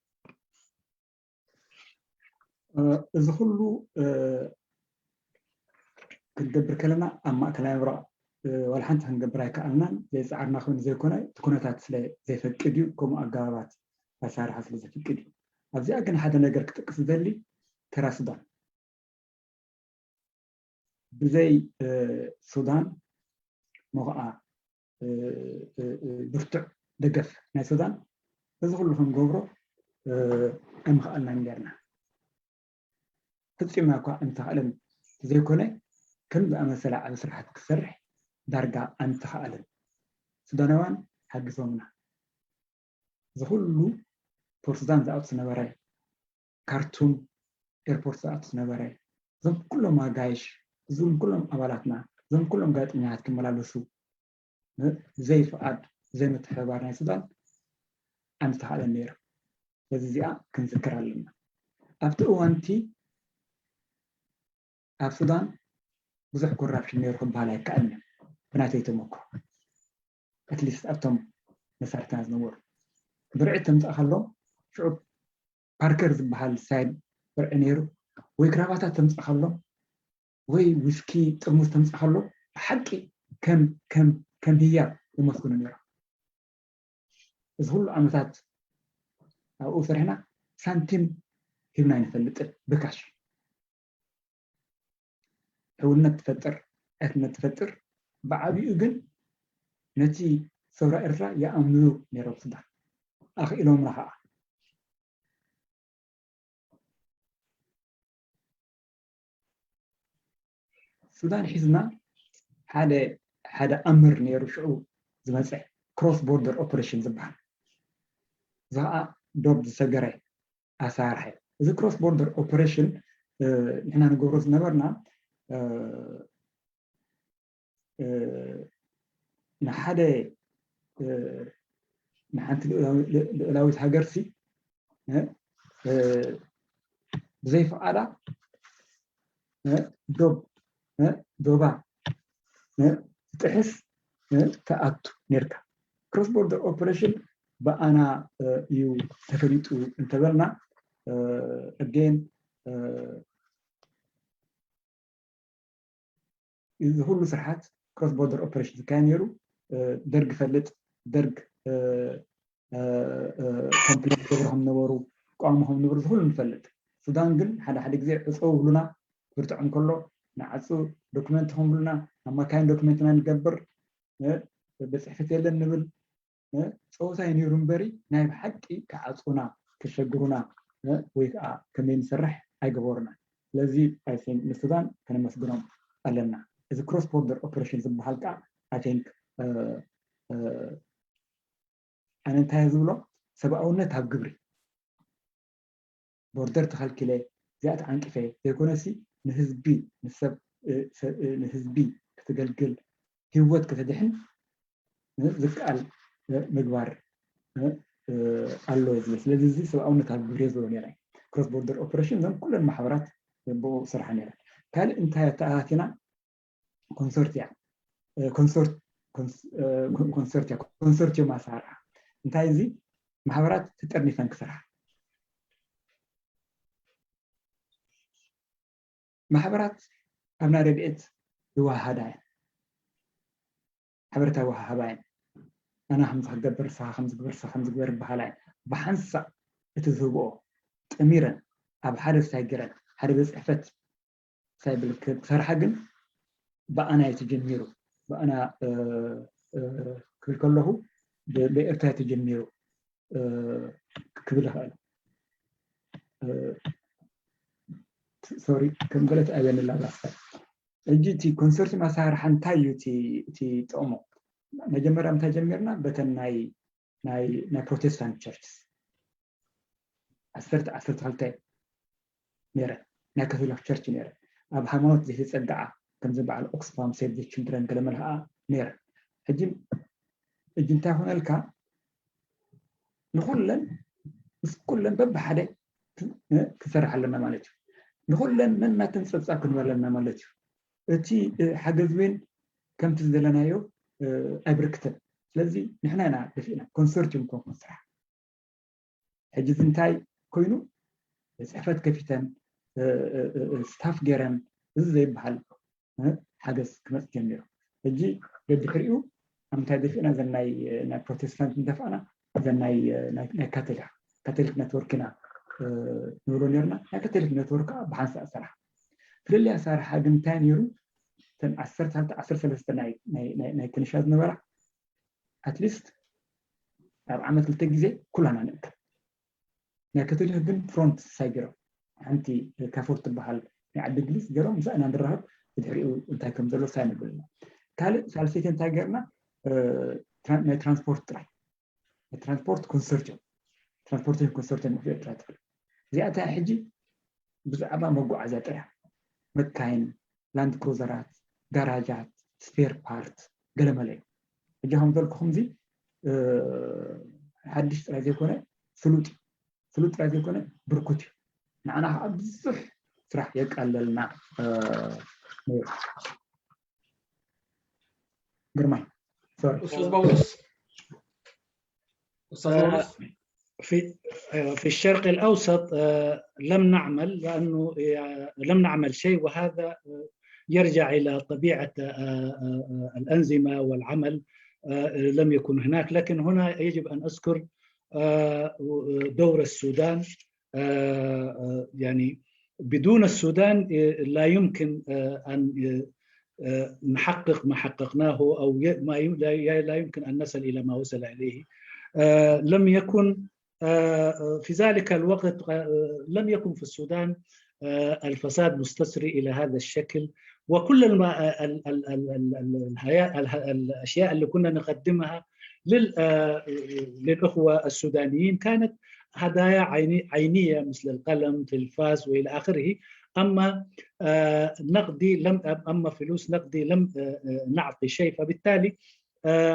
እዚ ኩሉ ክንገብር ከለና ኣብ ማእከላይ ምብራቕ ዋላ ሓንቲ ክንገብር ኣይከኣልናን። ዘይፀዓርና ኮይኑ ዘይኮነ፣ እቲ ኩነታት ስለ ዘይፈቅድ እዩ። ከምኡ ኣገባባት ኣሰራርሓ ስለ ዘፍቅድ እዩ። ኣብዚኣ ግን ሓደ ነገር ክጠቅስ ዝደሊ፣ ተራ ሱዳን፣ ብዘይ ሱዳን ሞኸዓ ብርቱዕ ደገፍ ናይ ሱዳን እዚ ኩሉ ክንገብሮ ኣይምኽኣልናን ጌርና። ፈፂምና እኳ ኣይምተኻእለን። ዘይኮነ ከም ዝኣመሰለ ዓብ ስራሕቲ ክሰርሕ ዳርጋ ኣይምተኻእለን። ሱዳናውያን ሓጊዞምና። እዚ ኩሉ ፖርት ሱዳን ዝኣቱ ዝነበረ፣ ካርቱም ኤርፖርት ዝኣቱ ዝነበረ፣ እዞም ኩሎም ኣጋይሽ፣ እዞም ኩሎም ኣባላትና፣ እዞም ኩሎም ጋዜጠኛታት ክመላለሱ ብዘይ ፍቓድ፣ ብዘይ ምትሕብባር ናይ ሱዳን ኣይምተኻእለን ነይሩ። ስለዚ እዚኣ ክንዝክር ኣለና። ኣብቲ እዋንቲ ኣብ ሱዳን ብዙሕ ኮራፕሽን ነይሩ ክበሃል ኣይከኣልን እዩ፣ ብናተይ ተመክሮ። ኣትሊስት ኣብቶም መሳርሕትና ዝነበሩ ብርዒ ተምፃእ ከሎ ሽዑ ፓርከር ዝበሃል ሳይድ ብርዒ ነይሩ፣ ወይ ክራባታት ተምፃእ ከሎ ወይ ዊስኪ ጥርሙዝ ተምፃእ ከሎ ብሓቂ ከም ከም ከም ህያብ የመስግኑ ነይሮም። እዚ ኩሉ ዓመታት ኣብኡ ሰሪሕና ሳንቲም ሂብና ኣይንፈልጥን ብካሽ። ሕውነት ትፈጥር፣ ዕርክነት ትፈጥር። ብዓቢኡ ግን ነቲ ሰውራ ኤርትራ ይኣምንሉ ነይሮም ሱዳን። ኣኽኢሎምና ኸዓ። ሱዳን ሒዝና ሓደ ሓደ ኣምር ነይሩ ሽዑ ዝመፀ ክሮስ ቦርደር ኦፐሬሽን ዝበሃል። እዚ ኸዓ ዶብ ዝሰገረ ኣሰራርሓ እዩ። እዚ ክሮስ ቦርደር ኦፐሬሽን ንሕና ንገብሮ ዝነበርና ንሓደ ንሓንቲ ልኡላዊት ሃገርሲ ብዘይ ፍቓዳ ዶብ ዶባ ዝጥሕስ ትኣቱ ነይርካ። ክሮስ ቦርደር ኦፐሬሽን ብኣና እዩ ተፈሊጡ እንተበልና ኣጌን እዚ ኩሉ ስርሓት ክሮስ ቦርደር ኦፐሬሽን ዝካየድ ነይሩ። ደርግ ፈልጥ፣ ደርግ ኮምፕሌን ዝገብሩ ከም ነበሩ፣ ይቃወሙ ከም ነበሩ እዚ ኩሉ ንፈልጥ። ሱዳን ግን ሓደ ሓደ ግዜ ዕፀው ይብሉና፣ ብርትዖም ከሎ ንዓፁ፣ ዶክመንት ከም ይብሉና፣ ኣብ ማካይን ዶክመንትና ንገብር፣ ቤት ፅሕፈት የለን ንብል። ፀወታ እዩ ነይሩ እምበሪ ናይ ብሓቂ ክዓፁና፣ ከሸግሩና ወይ ከዓ ከመይ ንሰርሕ ኣይገበሩናን። ስለዚ I think ንሱዳን ከነመስግኖም ኣለና። እዚ ክሮስ ቦርደር ኦፐሬሽን ዝበሃል ከዓ I think ኣነ እንታይ ዝብሎ ሰብኣውነት ኣብ ግብሪ። ቦርደር ተኸልኪለ እዚኣ ተዓንቂፈ ዘይኮነሲ ንህዝቢ ንሰብ ንህዝቢ ክተገልግል ህይወት ከተድሕን ዝከኣል ምግባር ኣሎ ዝብል። ስለዚ እዚ ሰብኣውነት ኣብ ግብሪ ዝብሎ ነይረ። ክሮስ ቦርደር ኦፐሬሽን እዞም ኩለን ማሕበራት ብኡ ስርሓ ነይረ። ካልእ እንታይ ኣተኣታቲና ኮንሶርትያ ኮንሶርትያ ኮንሶርትዮም ኣሰራርሓ እንታይ እዚ ማሕበራት ተጠርኒፈን ክሰርሓ። ማሕበራት ኣብ ናይ ረድኤት ይወሃሃዳ እየን። ሓበሬታ ወሃሃባ እየን። ኣና ከምዚ ክገብር፣ ንስኻ ከምዚ ግበር፣ ንስኻ ከምዚ ግበር ይበሃላ እየን። ብሓንሳእ እቲ ዝህብኦ ጠሚረን ኣብ ሓደ ሳይገረን ሓደ ቤት ጽሕፈት ሳይብል ክሰርሓ ግን ብኣና እዩ ተጀሚሩ። ብኣና ክብል ከለኹ ብኤርትራ እዩ ተጀሚሩ ክብል ይኽእል። ሶሪ ከም ገለት ኣበን ላባስታ። ሕጂ እቲ ኮንሰርቲም ኣሰራርሓ እንታይ እዩ እቲ ጥቕሙ? መጀመርያ እንታይ ጀሚርና? በተን ናይ ናይ ፕሮቴስታንት ቸርችስ ዓሰርተ ዓሰርተ ክልተ ነረ ናይ ካቶሊክ ቸርች ነረ ኣብ ሃይማኖት ዘይተፀግዓ ከምዚ በዓል ኦክስፋም ሴቭ ዘ ችልድረን ገለ መልክዓ ነረ። ሕጂ ሕጂ እንታይ ኾነልካ? ንኹለን ምስ ኩለን በብሓደ ክንሰርሕ ኣለና ማለት እዩ። ንኹለን ነናተን ፀብፃብ ክንበለና ማለት እዩ። እቲ ሓገዝ እውን ከምቲ ዝደለናዮ ኣይብርክትን። ስለዚ ንሕና ኢና ደፊእና ኮንሰርቲም ኮንኮን ስራሕ። ሕጂ እዚ እንታይ ኮይኑ? ጽሕፈት ከፊተን ስታፍ ገይረን እዚ ዘይበሃል ሓገዝ ክመፅ ጀሚሩ። ሕጂ ደድሕሪኡ ኣብ ምንታይ ደፊእና? ዘን ናይ ፕሮቴስታንት እንደፋእና ዘን ናይ ካቶሊክ ካቶሊክ ነትወርክ ኢና ንብሎ ነርና። ናይ ካቶሊክ ነትወርክ ብሓንሳእ ሰራሕ ፍልልይ ኣሰራርሓ ግን እንታይ ነይሩ? እተን ዓሰርተ ክልተ ዓሰርተ ሰለስተ ናይ ክንሻ ዝነበራ ኣትሊስት ኣብ ዓመት ክልተ ግዜ ኩላና ንእከብ። ናይ ካቶሊክ ግን ፍሮንት ሳይገሮም ሓንቲ ካፎር ትበሃል ናይ ዓዲ እንግሊዝ ገሮም ምሳእና ንራኸብ። ብድሕሪኡ እንታይ ከም ዘሎ ሳይ ንብል ኢና። ካልእ ሳልሰይቲ እንታይ ገርና? ናይ ትራንስፖርት ጥራይ ናይ ትራንስፖርት ኮንሰርት እዮም። ትራንስፖርቴሽን ኮንሰርት እዮም ኤርትራ ትብል። እዚኣታ ሕጂ ብዛዕባ መጓዓዝያ ጥራይ መካይን፣ ላንድ ክሩዘራት፣ ጋራጃት፣ ስፔር ፓርት ገለመለ እዩ። ሕጂ ከም ዘልኩኹም እዚ ሓድሽ ጥራይ ዘይኮነ ፍሉጥ ፍሉጥ ጥራይ ዘይኮነ ብርኩት እዩ። ንዓና ከዓ ብዙሕ ስራሕ የቃለልና ነይሩ። ግርማይ استاذ بولس استاذ بولس في في الشرق الاوسط لم نعمل لانه لم نعمل شيء وهذا يرجع الى طبيعه الانظمه والعمل لم يكن هناك لكن هنا يجب ان اذكر دور السودان يعني بدون السودان لا يمكن ان نحقق ما حققناه او ما لا يمكن ان نصل الى ما وصل اليه. لم يكن في ذلك الوقت لم يكن في السودان الفساد مستسري الى هذا الشكل وكل الاشياء اللي كنا نقدمها للاخوه السودانيين كانت هدايا عينيه مثل القلم، تلفاز والى اخره. اما نقدي لم اما فلوس نقدي لم نعطي شيء فبالتالي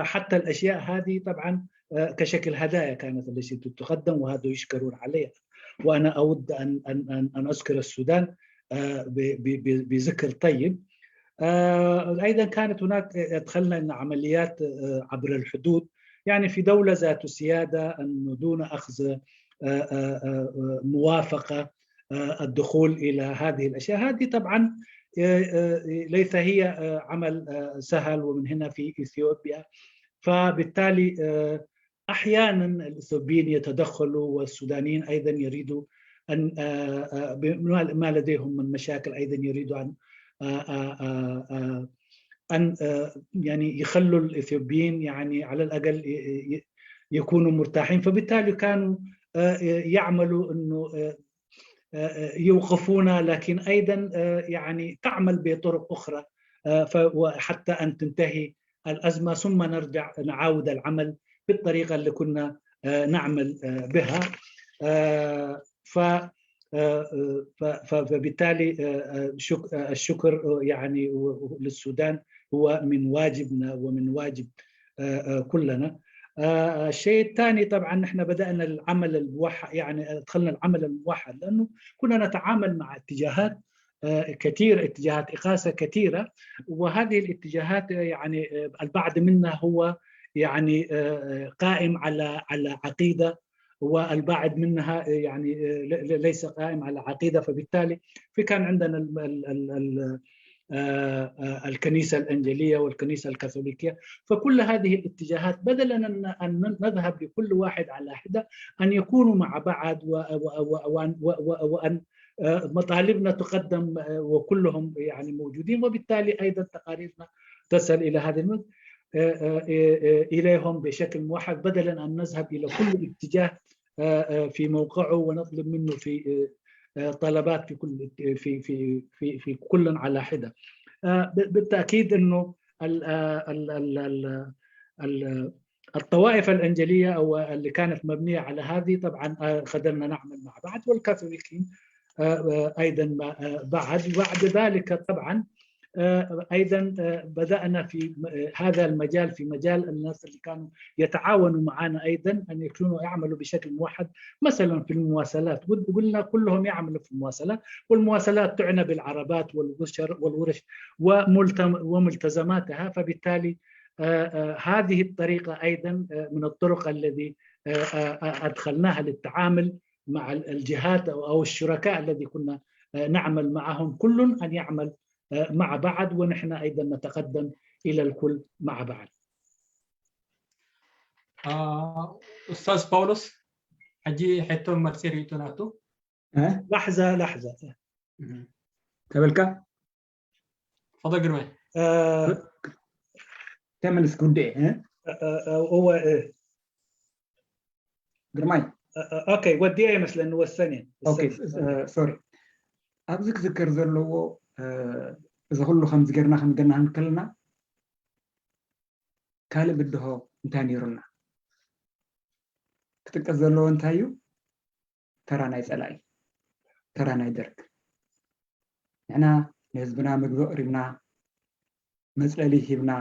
حتى الاشياء هذه طبعا كشكل هدايا كانت التي تقدم وهذا يشكرون عليها. وانا اود ان ان ان اذكر السودان بذكر طيب. ايضا كانت هناك دخلنا عمليات عبر الحدود يعني في دوله ذات سياده انه دون اخذ موافقه الدخول الى هذه الاشياء هذه طبعا ليس هي عمل سهل ومن هنا في اثيوبيا فبالتالي احيانا الاثيوبيين يتدخلوا والسودانيين ايضا يريدوا ان ما لديهم من مشاكل ايضا يريدوا ان ان يعني يخلوا الاثيوبيين يعني على الاقل يكونوا مرتاحين فبالتالي كانوا يعملوا انه يوقفونا لكن ايضا يعني تعمل بطرق اخرى حتى ان تنتهي الازمه ثم نرجع نعاود العمل بالطريقه اللي كنا نعمل بها. ف فبالتالي الشكر يعني للسودان هو من واجبنا ومن واجب كلنا. الشيء الثاني طبعا نحن بدانا العمل الموحد يعني دخلنا العمل الموحد لانه كنا نتعامل مع اتجاهات كثير اتجاهات اقاصه كثيره وهذه الاتجاهات يعني البعض منها هو يعني قائم على على عقيده والبعض منها يعني ليس قائم على عقيده فبالتالي في كان عندنا آه، آه، الكنيسة الأنجلية والكنيسة الكاثوليكية. فكل هذه الاتجاهات، بدلا أن أن نذهب لكل واحد على حدة، أن يكونوا مع بعض و- و- و- وأن و- و- وأن آه، مطالبنا تقدم، آه، وكلهم يعني موجودين، وبالتالي أيضا تقاريرنا تصل إلى هذه المد... آه، آه، آه، آه، إليهم بشكل موحد، بدلا أن نذهب إلى كل اتجاه آه، آه، في موقعه ونطلب منه في آه، آه، طلبات في كل في في في في كل على حده. آه، ب- بالتاكيد انه ال- آه، ال- ال- ال- ال- الطوائف الانجيليه او اللي كانت مبنيه على هذه، طبعا آه، قدرنا نعمل مع بعض، والكاثوليكيين آه، آه، ايضا مع- آه، بعد. وبعد ذلك طبعا آه، ايضا آه، بدانا في م- آه، هذا المجال، في مجال الناس اللي كانوا يتعاونوا معنا ايضا، ان يكونوا يعملوا بشكل موحد، مثلا في المواصلات. قل- قلنا كلهم يعملوا في المواصلات، والمواصلات تعنى بالعربات والورش والورش وملتم- وملتزماتها. فبالتالي آه، آه، هذه الطريقه ايضا آه، من الطرق الذي آه، آه، آه، ادخلناها للتعامل مع ال- الجهات او أو الشركاء الذي كنا آه، نعمل معهم، كل ان يعمل آه، مع بعض، ونحن ايضا نتقدم الى الكل مع بعض. ኣስታዝ ፓውሎስ፣ ሕጂ ሕቶ መልሲ ርእይቶ ናቱ። እ? ላሕዛ ላሕዛ ተበልካ ፈዶ ግርማይ እ፣ ተመልስ ጉዳይ እ? እ፣ እ፣ እወ እ፣ ግርማይ እ፣ እ፣ ኦኬ፣ ወዲያ ይመስለኒ፣ ወሰን እየ። ኦኬ፣ ሶሪ። ኣብዚ ክዝከር ዘለዎ እ፣ እዚ ኩሉ ከምዚ ጌርና ከምገና ክንከልና ካልእ ብድሆ እንታይ ነይሩና? ክጥቀስ ዘለዎ እንታይ እዩ? ተራ ናይ ፀላኢ፣ ተራ ናይ ደርግ። ንሕና ንህዝብና ምግቢ ኣቕሪብና፣ መፅለሊ ሂብና፣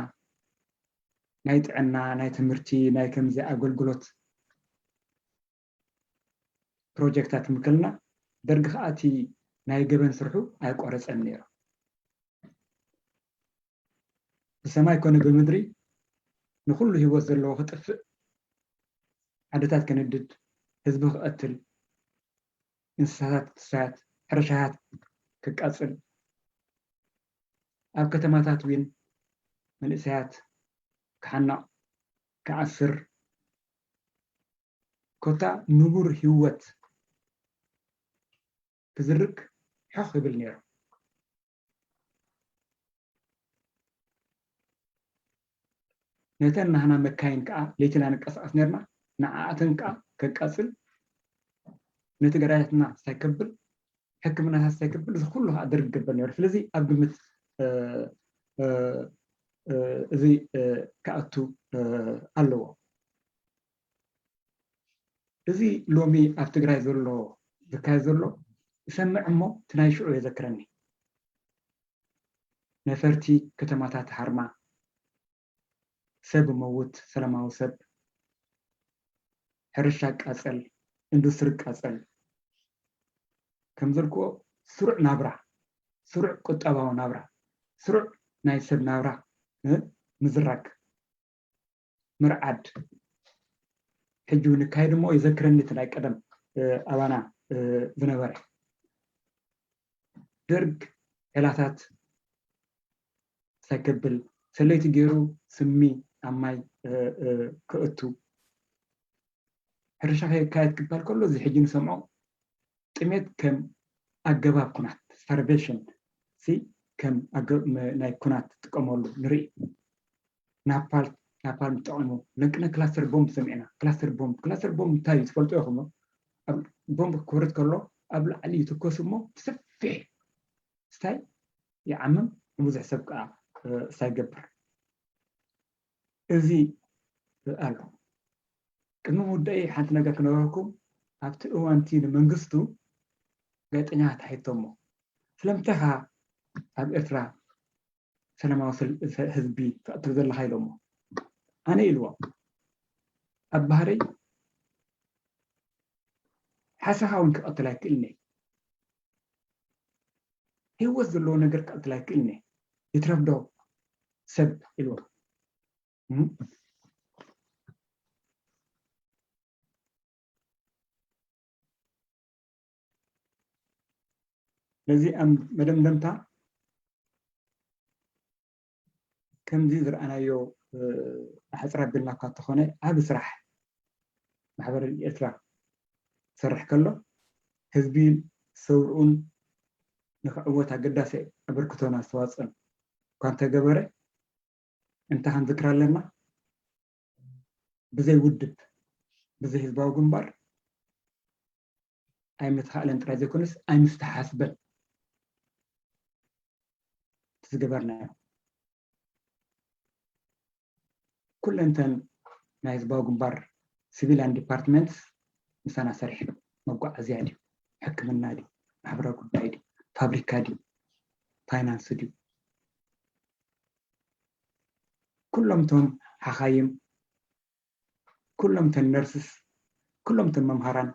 ናይ ጥዕና፣ ናይ ትምህርቲ፣ ናይ ከምዚ ኣገልግሎት ፕሮጀክታት ምክልና፣ ደርግ ከዓ እቲ ናይ ገበን ስርሑ ኣይቆረፀን ነይሩ። ብሰማይ ኮነ ብምድሪ ንኩሉ ህይወት ዘለዎ ክጥፍእ፣ ዓድታት ከንድድ፣ ህዝቢ ክቐትል፣ እንስሳታት ክሳያት፣ ሕርሻታት ክቃፅል፣ ኣብ ከተማታት እውን መንእሰያት ክሓናቕ፣ ክኣስር፣ ኮታ ንቡር ህይወት ክዝርግ ሕኽ ይብል ነይሩ። ነተን ናህና መካይን ከዓ ለይትና ንቀሳቀስ ነርና፣ ንዓኣተን ከዓ ከቃፅል፣ ነቲ ገዳያትና ሳይ ከብል፣ ሕክምናታት ሳይ ከብል፣ እዚ ኩሉ ከዓ ደርግ ይገብር ነይሩ። ስለዚ ኣብ ግምት እ፣ እ፣ እ፣ እዚ እ፣ ክኣቱ እ፣ ኣለዎ። እዚ ሎሚ ኣብ ትግራይ ዘሎ ዝካየድ ዘሎ እሰምዕ እሞ እቲ ናይ ሽዑ የዘክረኒ። ነፈርቲ ከተማታት ሃርማ፣ ሰብ መውት፣ ሰላማዊ ሰብ፣ ሕርሻ ቃፀል፣ ኢንዱስትሪ ቃፀል፣ ከም ዘልክዎ ስሩዕ ናብራ፣ ስሩዕ ቁጠባዊ ናብራ፣ ስሩዕ ናይ ሰብ ናብራ እ፣ ምዝራግ፣ ምርዓድ ሕጂ እውን ይካየድ እሞ ይዘክረኒ እቲ ናይ ቀደም እ፣ ኣባና እ፣ ዝነበረ ደርግ ዒላታት ሳይከብል ሰለይቲ ገይሩ ስሚ ኣብ ማይ እ፣ እ፣ ክእቱ ሕርሻ ከየካየድ ክባል ከሎ እዚ ሕጂ ንሰምዖ ጥሜት ከም ኣገባብ ኩናት ስታርቬሽን ሲ ከም ኣገ- መ- ናይ ኩናት ጥቀመሉ ንርኢ። ናፓል ናፓል ተጠቂሙ ለቅነ ክላስተር ቦምብ ሰሚዕና። ክላስተር ቦምብ ክላስተር ቦምብ እንታይ እዩ ትፈልጡ ኢኹም? ኣብ ቦምብ ክወርድ ከሎ ኣብ ላዕሊ ይትኮስ እሞ ብሰፊሕ ስታይ ይዓምም፣ ንብዙሕ ሰብ ከዓ እ፣ ስታይ ይገብር። እዚ ኣሎ። ቅድሚ ምውዳእይ ሓንቲ ነገር ክነግረኩም። ኣብቲ እዋንቲ ንመንግስቱ ጋዜጠኛታት ሓቲቶሞ፣ ስለምንታይ ኢኻ ኣብ ኤርትራ ሰላማዊ ሰል- ሰ- ህዝቢ ትቐትል ዘለኻ ኢሎሞ። ኣነ ኢልዎም ኣብ ባህረይ ሓሰኻ እውን ክቐትል ኣይክእልን እየ። ህይወት ዘለዎ ነገር ክቐትል ኣይክእልን እየ። ይትረፍ ዶ ሰብ ኢልዎም። እም? ነዚ ኣብ መደምደምታ ከምዚ ዝረኣናዮ ኣሕፅር ኣቢልና እኳ እንተኾነ ዓቢ ስራሕ ማሕበር ኤርትራ ክሰርሕ ከሎ ህዝቢን ሰውርኡን ንክዕወት ኣገዳሲ ኣበርክቶን ኣስተዋፅኦን እኳ እንተገበረ እንታይ ክንዝክር ኣለና? ብዘይ ውድብ ብዘይ ህዝባዊ ግንባር ኣይምተኻእለን ጥራይ ዘይኮነስ ኣይምስተሓስበን። እቲ ዝገበርናዮ ኩለንተን ናይ ህዝባዊ ግንባር ሲቪላን ዲፓርትመንት ምሳና ሰሪሐን። መጓዓዝያ ድዩ፣ ሕክምና ድዩ፣ ማሕበራዊ ጉዳይ ድዩ፣ ፋብሪካ ድዩ፣ ፋይናንስ ድዩ፣ ኩሎም ቶም ሓኻይም፣ ኩሎም ቶም ነርስስ፣ ኩሎም ቶም መምሃራን፣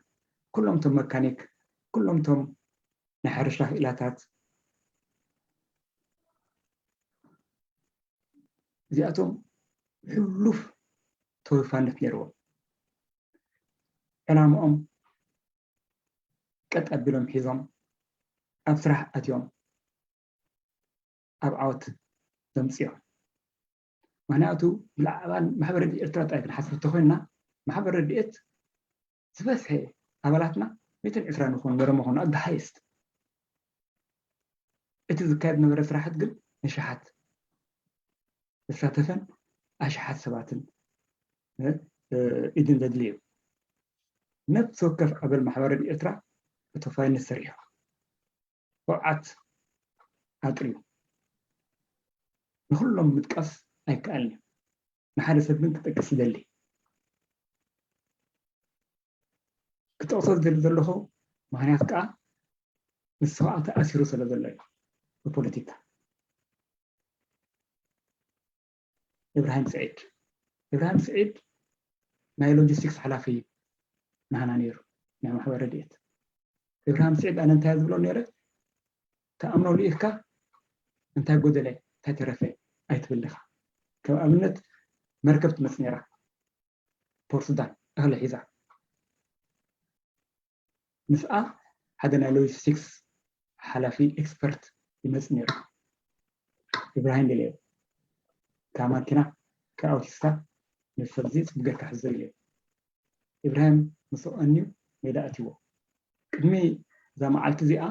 ኩሎም ቶም መካኒክ፣ ኩሎም ቶም ናይ ሕርሻ ክኢላታት እዚኣቶም ሕሉፍ ተወፋይነት ነይርዎም። ዕላምኦም ቀጥ ኣቢሎም ሒዞም ኣብ ስራሕ ኣትዮም ኣብ ዓወት ዘምፅኦም። ምክንያቱ ብዛዕባ ማሕበር ረድኤት ኤርትራ ጥራይ ክንሓስብ እንተኮይንና ማሕበር ረድኤት ዝበዝሐ ኣባላትና ሚእትን ዕስራን ይኾኑ ነይሮም ይኾኑ ኣብ ሃይስት። እቲ ዝካየድ ነበረ ስራሕት ግን ንሽሓት ዘሳተፈን ኣሽሓት ሰባትን ኢድን ዘድልዩ ነፍሲ ወከፍ ኣባል ማሕበር ረድኤት ኤርትራ ብተወፋይነት ሰሪሑ ብቕዓት ኣጥርዩ። ንኹሎም ምጥቃስ ኣይከኣልን እዩ። ንሓደ ሰብ ግን ክጠቅስ ይደሊ። ክጠቕሶ ዝደሊ ዘለኹ ምኽንያት ከዓ ንሱ ከዓ ተኣሲሩ ስለ ዘሎ እዩ ብፖለቲካ። ኢብራሂም ስዒድ ኢብራሂም ስዒድ ናይ ሎጂስቲክስ ሓላፊ ናህና ነይሩ ናይ ማሕበር ረድኤት። ኢብራሂም ስዒድ ኣነ እንታይ ዝብሎ ነይረ፣ ተኣምኖ ልኢኽካ እንታይ ጎደለ እንታይ ተረፈ ኣይትብል ኢኻ። ከም ኣብነት መርከብ ትመጽእ ነይራ ፖርት ሱዳን እኽሊ ሒዛ። ምስኣ ሓደ ናይ ሎጂስቲክስ ሓላፊ ኤክስፐርት ይመጽእ ነይሩ። ኢብራሂም ኢለዮ ካብ ማኪና ካብ ኣውቲስታ ነዚ ሰብ እዚ ጽቡቅ ጌርካ ሕዞ ኢለዮ። ኢብራሂም ምስኡ ቀንዩ ሜዳ ኣትይዎ። ቅድሚ እዛ መዓልቲ እዚኣ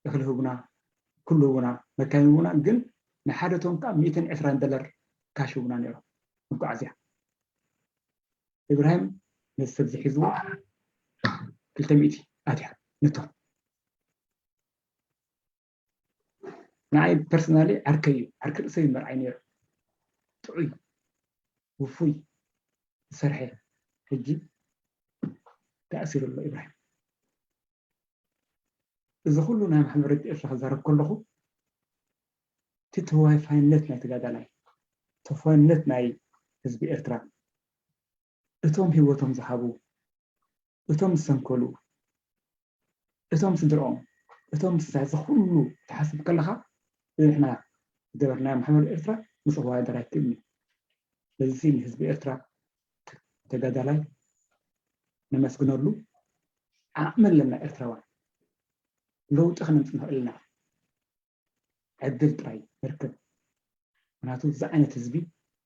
እኽሊ ህቡና፣ ኩሉ ህቡና፣ መካይን ህቡና፣ ግን ንሓደ ቶን ከዓ ሚእትን ዕስራን ዶላር ካሽ ህቡና ነይሮም መጓዓዝያ። ኢብራሂም ነዚ ሰብ እዚ ሒዝዎ ክልተ ሚእቲ ኣትያ ንቶን። ንዓይ ፐርሰናሊ ዓርከይ እዩ፣ ዓርኪ ርእሰይ እዩ መርዓይ ነይሩ። ጥዑይ፣ ውፉይ፣ ዝሰርሐ፣ ሕጂ ተኣሲሩ ኣሎ ኢብራሂም። እዚ ኩሉ ናይ ማሕበረ ኤርትራ ክዛረብ ከለኹ እቲ ተወፋይነት ናይ ተጋዳላይ፣ ተወፋይነት ናይ ህዝቢ ኤርትራ፣ እቶም ህይወቶም ዝሃቡ፣ እቶም ዝሰንከሉ፣ እቶም ስድርኦም፣ እቶም እዚ ኩሉ ትሓስብ ከለኻ ንሕና ዝገበርናዮ ማሕበር ኤርትራ ምስ ኣወዳድር ኣይክእልን እዩ። ስለዚ ንህዝቢ ኤርትራ ተጋዳላይ ነመስግነሉ ዓቕሚ ኣለና ኤርትራውያን ለውጢ ክነምፅእ ንኽእል ኢና። ዕድል ጥራይ ንርክብ። ምክንያቱ እዚ ዓይነት ህዝቢ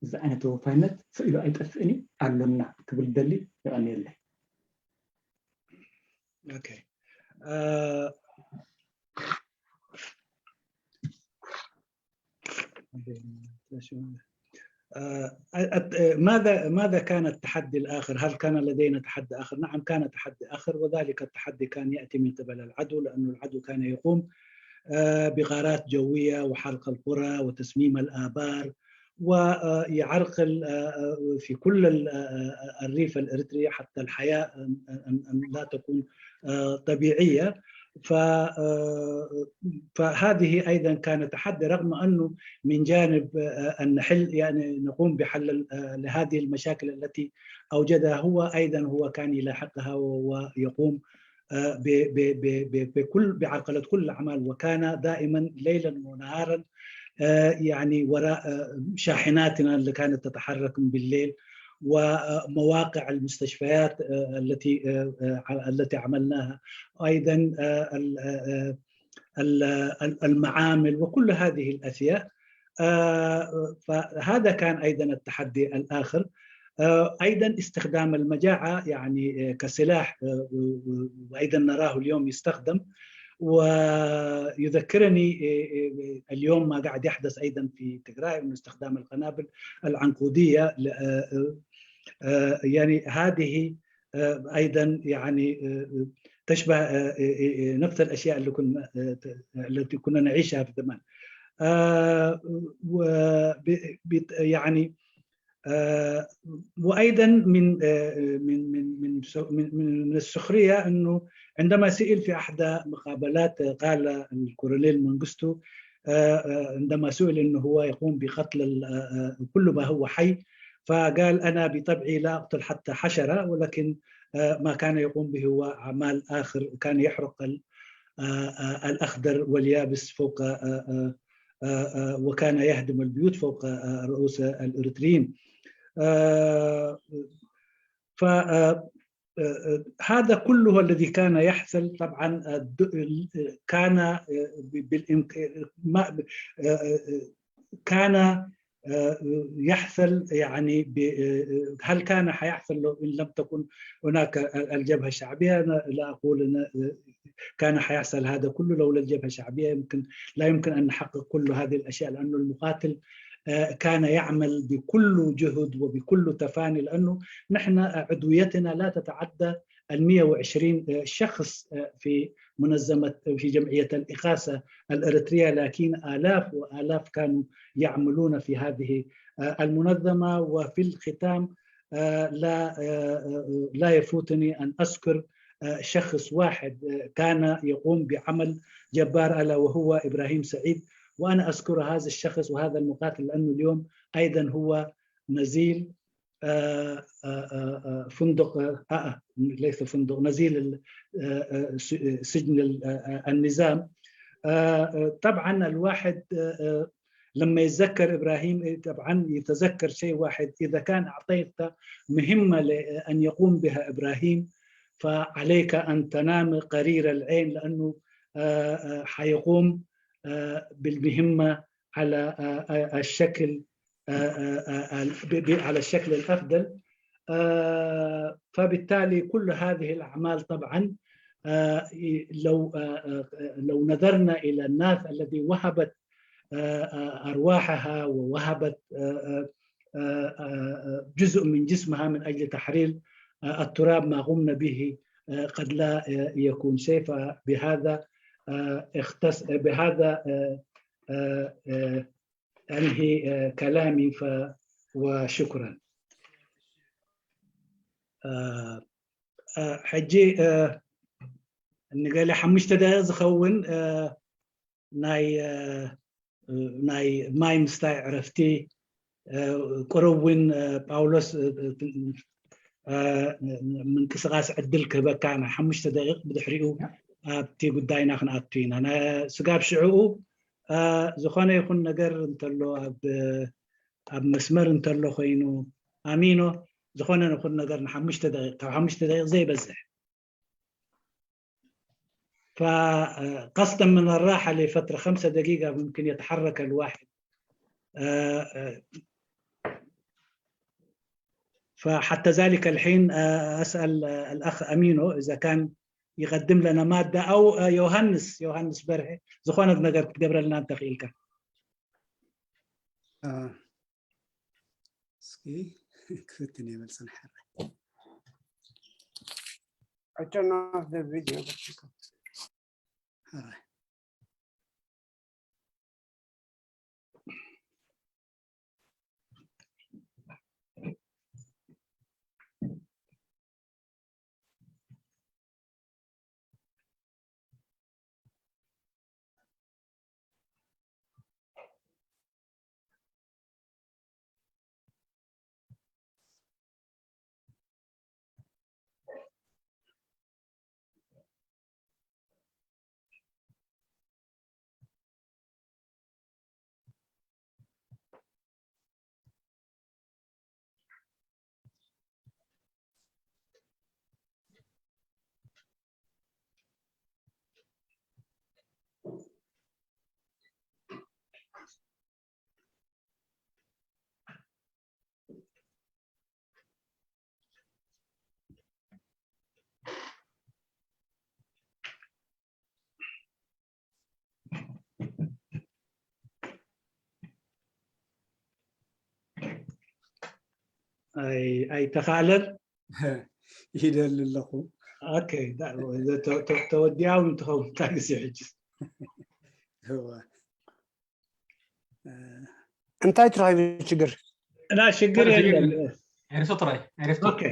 እዚ ዓይነት ተወፋይነት ስኢሉ ኣይጠፍእን እዩ ኣሎና ክብል ደሊ። የቐንየለይ። Okay. Uh, ماذا ماذا كان التحدي الاخر؟ هل كان لدينا تحدي اخر؟ نعم، كان تحدي اخر، وذلك التحدي كان ياتي من قبل العدو، لانه العدو كان يقوم بغارات جويه وحرق القرى وتسميم الابار ويعرقل في كل الريف الاريتري حتى الحياه لا تكون طبيعيه. فهذه ايضا كان تحدي، رغم انه من جانب ان نحل، يعني نقوم بحل لهذه المشاكل التي اوجدها هو، ايضا هو كان يلاحقها ويقوم بكل بعرقله كل الاعمال، وكان دائما ليلا ونهارا يعني وراء شاحناتنا اللي كانت تتحرك بالليل ومواقع المستشفيات التي التي عملناها، ايضا المعامل وكل هذه الاشياء. آه، فهذا كان أيضًا التحدي الآخر. آه، أيضًا استخدام المجاعة، يعني، آه، كسلاح، آه، و-، و-، وأيضًا نراه اليوم يستخدم. ويذكرني، آه، آه، اليوم ما قاعد يحدث أيضًا في تجراي، إنه استخدام القنابل العنقودية ل-، آه، آه، آه، يعني هذه، آه، أيضًا يعني، آه، تشبه، آه، آه، آه، نفس الأشياء اللي كنا، آه، ت-، التي كنا نعيشها في زمان. آه، وب-، بت-، يعني، آه، وأيضًا من، آه، من، من، من س-، من، من، من السخرية أنه عندما سئل في أحدى مقابلات، آه، قال الكولونيل مانجستو، آه، آه، عندما سئل أنه هو يقوم بقتل ال-، آه، آه، كل ما هو حي، فقال: "أنا بطبعي لا أقتل حتى حشرة"، ولكن، آه، ما كان يقوم به هو أعمال آخر، كان يحرق ال-، آه، آه، الأخضر واليابس فوق، آه، آه، آه، آه، وكان يهدم البيوت فوق، آه، رؤوس الإريتريين. آه، ف-، آه، آه، آه، هذا كله الذي كان يحصل طبعًا، آه، د-، ال-، كان، آه، ب-، بالإمك-، آه، ما، آه، آه، كان، آه، يحصل يعني ب-، آه، هل كان حيحصل لو إن لم تكن هناك ال-، الجبهة الشعبية؟ أنا لا أقول أن، آه، كان حيحصل هذا كله لولا الجبهة الشعبية. يمكن، لا يمكن أن نحقق كل هذه الأشياء، لأنه المقاتل، آه، كان يعمل بكل جهد وبكل تفاني، لأنه نحن عضويتنا لا تتعدى ال مية وعشرين، آه، شخص، آه، في منظمة، في جمعية الإغاثة الإريترية، لكن آلاف وآلاف كانوا يعملون في هذه، آه، المنظمة. وفي الختام، آه، لا، آه، آه، لا يفوتني أن أذكر، آه، شخص واحد، آه، كان يقوم بعمل جبار، ألا وهو إبراهيم سعيد. وأنا أذكر هذا الشخص وهذا المقاتل لأنه اليوم أيضًا هو نزيل، آه، آه، آه، آه، فندق، آه، آه، آه، ليس فندق، نزيل ال-، آه، آه، س-، آه، سجن ال-، آه، آه، النظام. آه، آه، طبعًا الواحد، آه، آه، لما يتذكر إبراهيم، آه، طبعًا يتذكر شيء واحد: إذا كان أعطيت مهمة لأن يقوم بها إبراهيم، فعليك أن تنام قرير العين، لأنه، آه، آه، حيقوم، آه، بالمهمة على، آه، آه، الشكل، آه، آه، آه، آه، ب-، ب-، على الشكل الأفضل. آه، فبالتالي كل هذه الأعمال طبعًا، آه، لو، آه، آه، لو نظرنا إلى الناس الذي وهبت، آه، آه، أرواحها ووهبت، آه، آه، آه، آه، جزء من جسمها من أجل تحرير، آه، التراب، ما قمنا به، آه، قد لا، آه، يكون شيء. فبهذا، آه، اختص-، بهذا، آه، آه، آه، أنهي، آه، كلامي ف-، وشكرًا. آه، آه، ሕጂ፣ آه، ንገለ ሓሙሽተ ደቂቕ ዝኸውን፣ آه، ናይ፣ آه، ናይ ማይ ምስታይ ዕረፍቲ፣ آه، ቁሩብ እውን، آه، ጳውሎስ፣ آه، آه، ምንቅስቓስ ዕድል ክህበካ ናይ ሓሙሽተ ደቂቕ፣ ብድሕሪኡ ኣብቲ ጉዳይና ክንኣቱ ኢና። ናይ ስጋብ ሽዕኡ፣ آه، ዝኾነ ይኹን ነገር እንተሎ ኣብ ኣብ መስመር እንተሎ ኮይኑ ኣሚኖ ዝኾነ ይኹን ነገር ንሓሙሽተ ደቂቕ፣ ካብ ሓሙሽተ ደቂቕ ዘይበዝሕ። فقصدا من الراحة لفترة خمسة دقيقة ممكن يتحرك الواحد. آه، آه، فحتى ذلك الحين، آه، أسأل، آه، الأخ أمينو إذا كان يقدم لنا مادة أو، آه، يوهانس، يوهانس برهي، ዝኾነ ነገር ክትገብረልና እንተኽኢልካ። آه. እስኪ ክፍትን ይበል ጽንሓረ። I turn off the video. ሕራይ። ኣይ- ኣይተኻእለን። ይደሊ ኣለኹ። ኦኬ፣ ተ- ተ- ተ- ተወዲኣ እውን ትኸውን እታ ግዜ ሕጂ። እወ። እንታይ ትረኺቡ ሽግር? እና ሽግር የለን። ኤርሶ ጥራይ ኤርሶ ኦኬ፣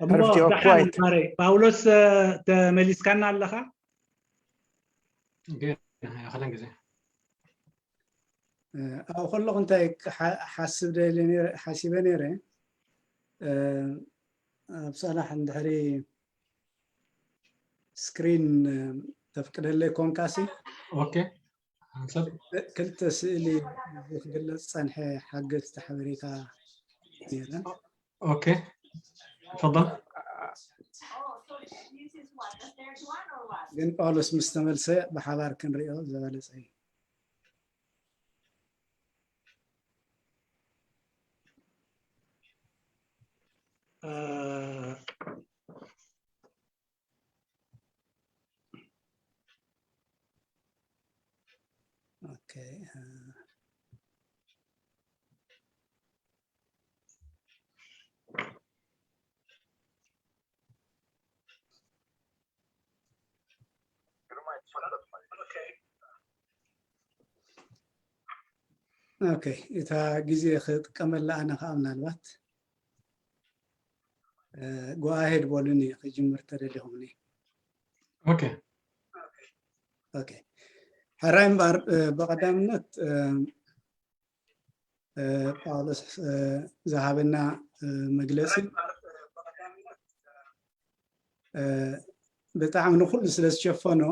እሞ ዕረፍቲ ደሓን ኳይት። ማረይ። ጳውሎስ፣ እ፣ ተመሊስካና ኣለኻ? ገና ኣይኣኸለን ግዜ እ፣ ኣብኡ ከለኹ እንታይ ክሓ- ሓስብ ደልየ ነይረ- ሓሲበ ነይረ። እ፣ ኣብ ሳላሕ እንድሕሪ ስክሪን፣ እ፣ ተፍቅደለይ ኮንካሲ ኦኬ ሓንሳብ ክልተ ስእሊ ክግለጽ ጸንሐ ሓገዝቲ ሓበሬታ ነይረ። ኦኬ ተፈضل ግን ጳውሎስ ምስ ተመልሰ ብሓባር ክንሪኦ ዝበለጸ እዩ። እ፣ ኦኬ እ፣ ኦኬ እታ ግዜ ክጥቀመላ ኣነ ከዓ ምናልባት እ፣ go ahead በሉኒ ክጅምር ተደሊኹምኒ። ኦኬ ኦኬ ሕራይ እምበኣር እ፣ ብቐዳምነት እ፣ እ፣ ጳውሎስ እ፣ ዝሃበና እ፣ መግለፂ እ፣ ብጣዕሚ ንኩሉ ስለ ዝሸፈኖ